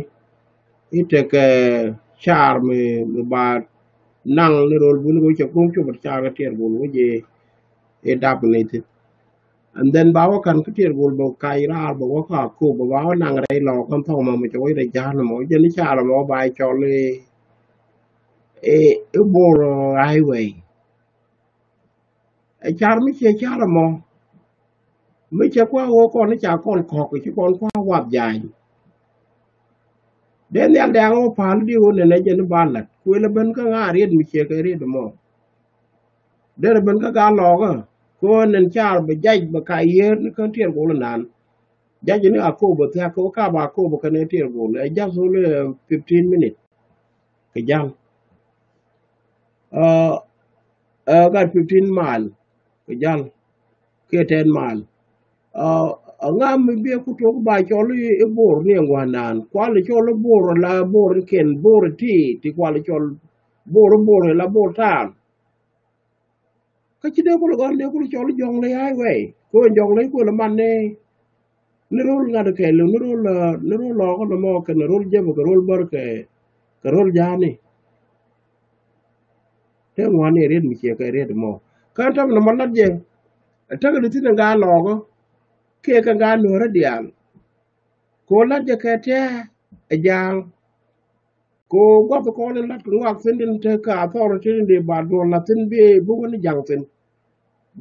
I̱ tekɛ car mi mi ba naŋ ni ro̱l bunyni kɛ wä cɛ kuŋ cupɛ car kɛ tiɛɛr bul wä jɛ i̱ dap ni thi̱n. And then ba wä ka̱n kä tiɛɛr gol bɛ kac raar bɛ wä kä Akobo ba wä naŋ rɛy lɔɔk kä thɔk mɛ mɛ cɛ wä rɛy ja̱a̱n mɛ wä jɛn i̱ car mɛ wä ba cɔl i̱ i̱ Bor highway. Ɛ car mi ciɛ car mɔ mi cɛ kua wä kɔn i̱ ca kɔn kɔk i̱ ci kɔn kua wath ja̱a̱ny. Dee nhial dɛ̈ɛ̈ŋ wä pa̱a̱l di wä nɛnɛ jɛn i̱ ba la̱t kuël ɛ ben kä ŋa̱a̱ riet mi ciɛ kɛ riet mɔ. Derɛ ben kä gaa lɔɔkä kɛ ɣöö nɛn car bɛ jac bɛ ka yiëër ni kä tiɛɛr gol inan. Jac ni Akobo thia̱k kɛ ɣöö kap Akobo kɛn ɛ tiɛɛr gol ɛ ja̱th wä lɛ fifteen minute. Kɛ ja̱l ɛ gat fifteen mile kɛ ja̱l kiɛ ten mile. Ɛ ŋa mi biɛ ku tuɔk ba cɔl i̱ Bor ni ɛŋuan naan kual i̱ cɔl i̱ Bor la Bor ni kɛn Bor ti ti kual i̱ cɔl Bor i̱ Bor i̱ la Bor ta̱a̱n. Kä ci dee kulɛ gɔ̱r dee kulɛ cɔl Jɔŋley highway. Ko Jɔŋley kulɛ man ni ni rol ŋa̱t kɛɛliw ni rol ni rol lɔɔkä nɔmɔ kɛn rol jɛp kɛ rol bär kɛ kɛ rol ja̱a̱ni. Te ŋuani riet mi ciɛ kɛ riet mɔ kä tɔm nɔmɔ lat jɛ. Tekɛ di thin ɛ gaa lɔɔkä kiɛ kɛ gaa nuɔ̱rä diaal. Ko lat jɛ kɛ tɛɛ ɛ ja̱a̱ŋ. Ko guath kɔn in lat kɛ ŋuak thin tin te ka authority tin di ba duɔl lat thin bi bi wän jaŋ thin.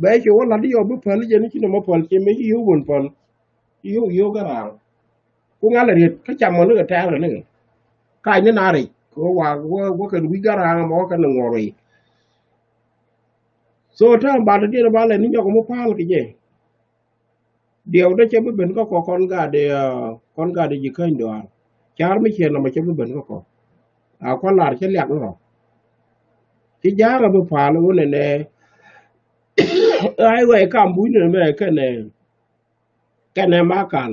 Bɛ ci wä lat di yɔ bi päl jɛ ni ci nɔmɔ päl ci mi ci yio̱w wän päl. Ci yio̱w yio̱w kä raŋ. Ku ŋa̱l riet kä cam mɔ ni kɛ tɛɛr ni kɛ kac ni na ric kɛ wä wa wä kɛ wi̱c kä raŋ mɔ kɛ ni ŋuɔr ric. So tääm ba lɛ diɛn ba lɛ ni nyɔk mɔ pa̱a̱l kɛ jɛ. Diɛw dee cɛ bi ben kä kɔ kɔn gat i̱ kɔn gat i̱ ji̱ käny duaar. Car mi ciɛ nɔmɔ cɛ bi ben kä kɔ. A kua̱r lar cɛ liak ni rɔ. Ci ja̱a̱ŋ a bi pa̱a̱l wä nɛnɛ. Highway kam buny nɛnɛ mɛ kɛnɛ kɛnɛ Makal.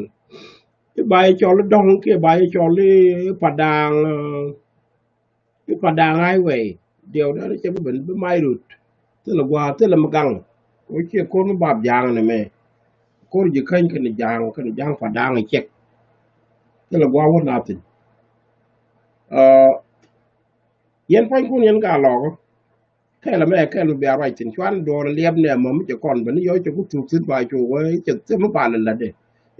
I̱ ba i̱ cɔl i̱ dɔ̱ŋ kiɛ ba i̱ cɔl i̱ Padaŋ. I̱ Padaŋ highway diɛw dee cɛ bi ben bi mac rut. Thilɛ gua̱a̱ thilɛ mi gaŋ. Kɛ ciɛ ko̱r mi bap ja̱a̱ŋ ni mɛ. Ko̱r ji̱ käny kɛn ja̱a̱ŋ kɛn ja̱a̱ŋ Padaŋ i̱ cɛk. Thilɛ gua̱a̱ wä na thin. Yɛn pua̱nykun yɛn gaa lɔɔkä. Kɛl ɛmɛ kɛl mi bia ruac thin cuan duɔɔr liɛp nɛ mɔ mi cɛ kɔn ben i̱ yɔc cɛ ku thuk thin ba cu wee cɛ thim mi ba lɛ lätdɛ.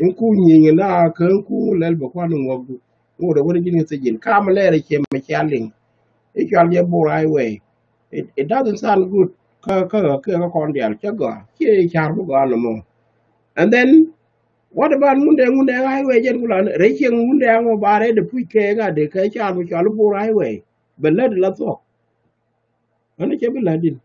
In ku nyieny na kä in ku lɛl bɛ kuan in ŋuɔkdu. Ŋot ɛ wen ji̱n in thijin kam lɛɛr i̱ ciɛ mɛ cia liŋ. I̱ cual jɛ Bor highway. It, it doesn't sound good. Kä kä kä kä kɔn diaal cä gɔaa ciɛ car bi gɔaa nɔmɔ. And then what about Ŋundɛ Ŋundɛ highway jɛn ku lan rɛy cieŋ Ŋundɛ aŋɔ ba rɛy de puc kɛ ŋa̱t de kɛ car bi cual Bor highway. Bɛ lät la thuɔ̱k. Ɣän cɛ bi lät din.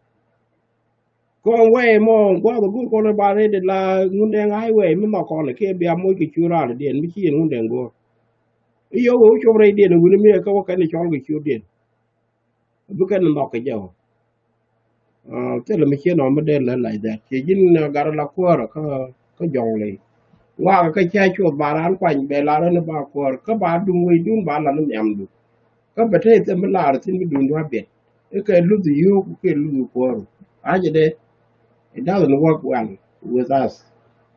Kɔn wɛy mɔ guath go̱o̱r kɔn ba rɛy di la Ŋundɛŋ highway mi nhɔk kɔn kiɛ bia moc kɛ ciöt raan diɛn mi ci yɛn Ŋundɛŋ go̱o̱r. I̱ yio̱w wee wä cop rɛy diɛn wi̱ni mi ɛ kä wä kɛn i̱ cɔl kɛ ciöt diɛn. Bi kɛn nhɔk kɛ jɛ wä. Thilɛ mi ciɛ nɔmɔ mi dee lät like that. Ciɛ ji̱n gat la kuäärä kä, kä jɔŋ ley. Ŋɔakɛ kä cä cuɔth ba raan kuany bɛ la rɛn ba kuäär kä ba duŋ wecdun ba la ni nhiamdu. Kä bɛ te thil mi lar thi̱n mi duŋdu a biɛt. I̱ kɛ luth yio̱o̱k kɛ luth kuäär. A jɛ dee, it doesn't work well with us.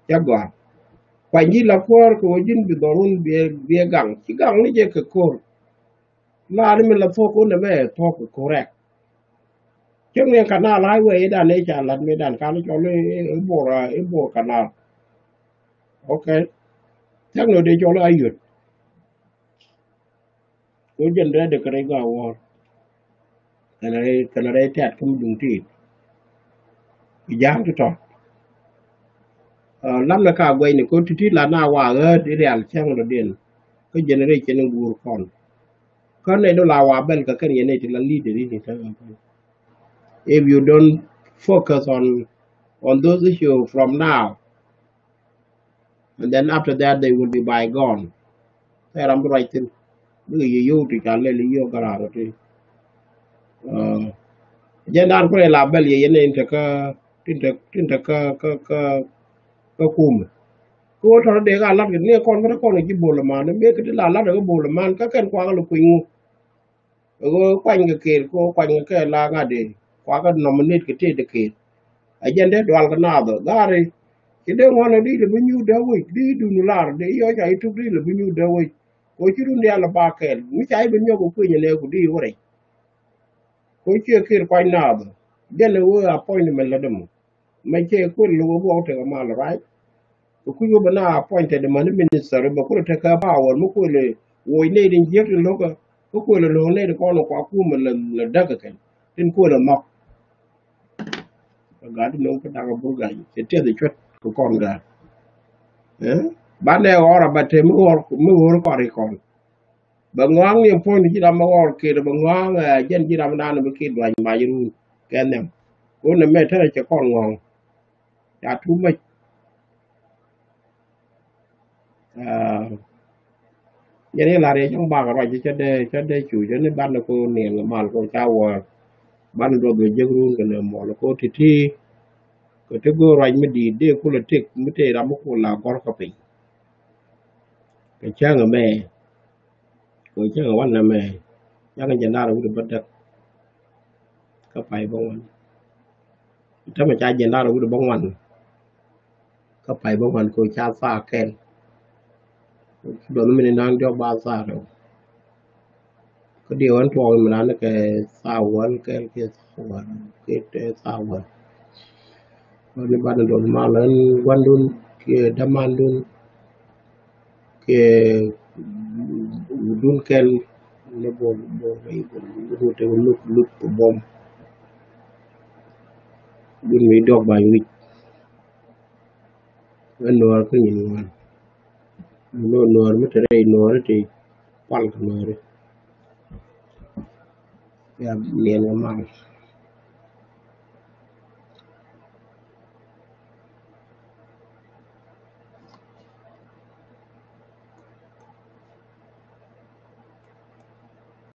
Cä gɔaa. Kuany ji̱ la kuäär kɛ wä ji̱n bi dhɔrun biɛ, biɛ gaŋ. Ci gaŋ ni jɛ kɛ ko̱r. Lar mi la thuɔ̱k wun ɛmɛ thuɔ̱k kɛ correct. Cä ŋiɛn canal highway i̱ dan i̱ ca lat mi dan kan cɔl i̱, i̱ bor, i̱ bor canal. Okay. Thɛk nɔ dee cɔl a yot. Ko jɛn rɛy dee kɛ rɛy gɔaa wäär. Kɛn rɛy, kɛn rɛy tɛt kä mi duŋ tit. Bi ja̱a̱ŋ ti tɔt. Lam ni ka guɛy ni ko ti̱ti̱ la na wa ɣäät i̱ rial cäŋ rɔ diɛn. Kä generation in guur kɔn. Kä nɛy dɔ la wa bɛl kä kɛn yɛn nɛy ti la leader in ti. If you don't focus on, on those issues from now, and then after that they will be bygone. Thɛy ram bi ruac thi̱n. Bikɛ yɛ yio̱w ti ca lɛl yio̱w kä raar ti. Jɛn dan kulɛ la bɛl yɛ yɛn in te kä, tin te, tin te kä, kä, kä, kä kumɛ. Kä wä tɔrɔ dee ka lat kɛ ni kɔn kä kɔn ji̱ bol man. Mëë kä ti la lat kä bol man kä kɛn kuak lɛ kui̱ ŋu. Ɣöö kuany kɛ kër, kɛ ɣöö kuany kɛ kɛ la ŋa̱t dee kuakä nominate kɛ tëë dee kër. A jɛn dee dual kɛ naath ɔ gari. Ci dee ŋuɔ̱n ɛ di lɛ bi nyuut dee wec, di dun lar dee yɔ ca ituk di lɛ bi nyuut dee wec. Kɛ ɣöö ci run diaal lɛ ba kɛɛl mi ca i̱ bi nyɔk kɛ kueny ɛ nɛ ku di wä rɛc. Kɛ ɣöö ci kër kuany naath ɔ jɛn ɛ ɣöö appointment lɛ dee mɔ. Mɛ cɛ kuël lo̱k ɛ buɔk tekɛ mal, right? Kɛ kui̱ wä bɛ na appointed mani minister bɛ kuël tekɛ power mi kuël woc nɛy din jiäk tin lo̱kä. Kä kuël lo̱k nɛy din kɔn kua kumɛ lɛ, lɛ däk kɛ kɛn tin kuël nhɔk. Kɛ gat di no̱ŋ kä dakä burgac cɛ tiɛth cuät kɛ kɔn gat. Banɛ ɣɔr a bɛ te mi ɣɔr, mi ɣɔr kɔr ikɔn. Bɛ ŋɔaŋ ni puɔ̱ny ji̱ ram bɛ ɣɔr kër bɛ ŋɔaŋ. Jɛn ji̱ ram dan bɛ kër duany mac run kɛ nhiam. Kun ni mɛ tɛrɛ cɛ kɔn ŋɔaŋ. Ca too much. Jɛn i̱ lar yɛ cäŋ bak ruac cä dee, cä dee cu cä ni ban ko niɛn mal ko ca wä. Ban duɔth bɛ jek run kɛ ni mɔl ko ti̱ti̱. Kɛ ti go̱o̱r ruac mi di̱i̱t dee kulɛ tëk mi tëë ram mi kul la gɔr kä piny. Kɛ cäŋ ɛmɛ. Kɛ cäŋ ɛ wanɛ mɛ. Cäŋ ɛ jɛn da̱r wi̱cdɛ bädäk. Kä pay bä ŋuan. Tämɛ ca jɛn da̱r wi̱cdɛ bä ŋuan. Kä pay bä ŋuan kɛ ca thaa kɛl. Duɔth mi ni naŋ diɔk ba thaa rɛw. Kä diɛ ɣän tuɔɔk mi nan kɛ thaa wäl kɛl kiɛ thaa wäl kiɛ thaa wäl. Ni banɛ duɔth mal ɣän guandun kiɛ dämandun kiɛ wudun kɛl ni bol bol bol te wun luk luk kɛ bom. Dun mi diɔk ba wi̱c. Ɣän nuɔɔr kä nyin ŋuan. Nuɔɔr mi te rɛy nuɔɔr ti pal kɛ nuɔɔr. Ya niɛn kɛ mal.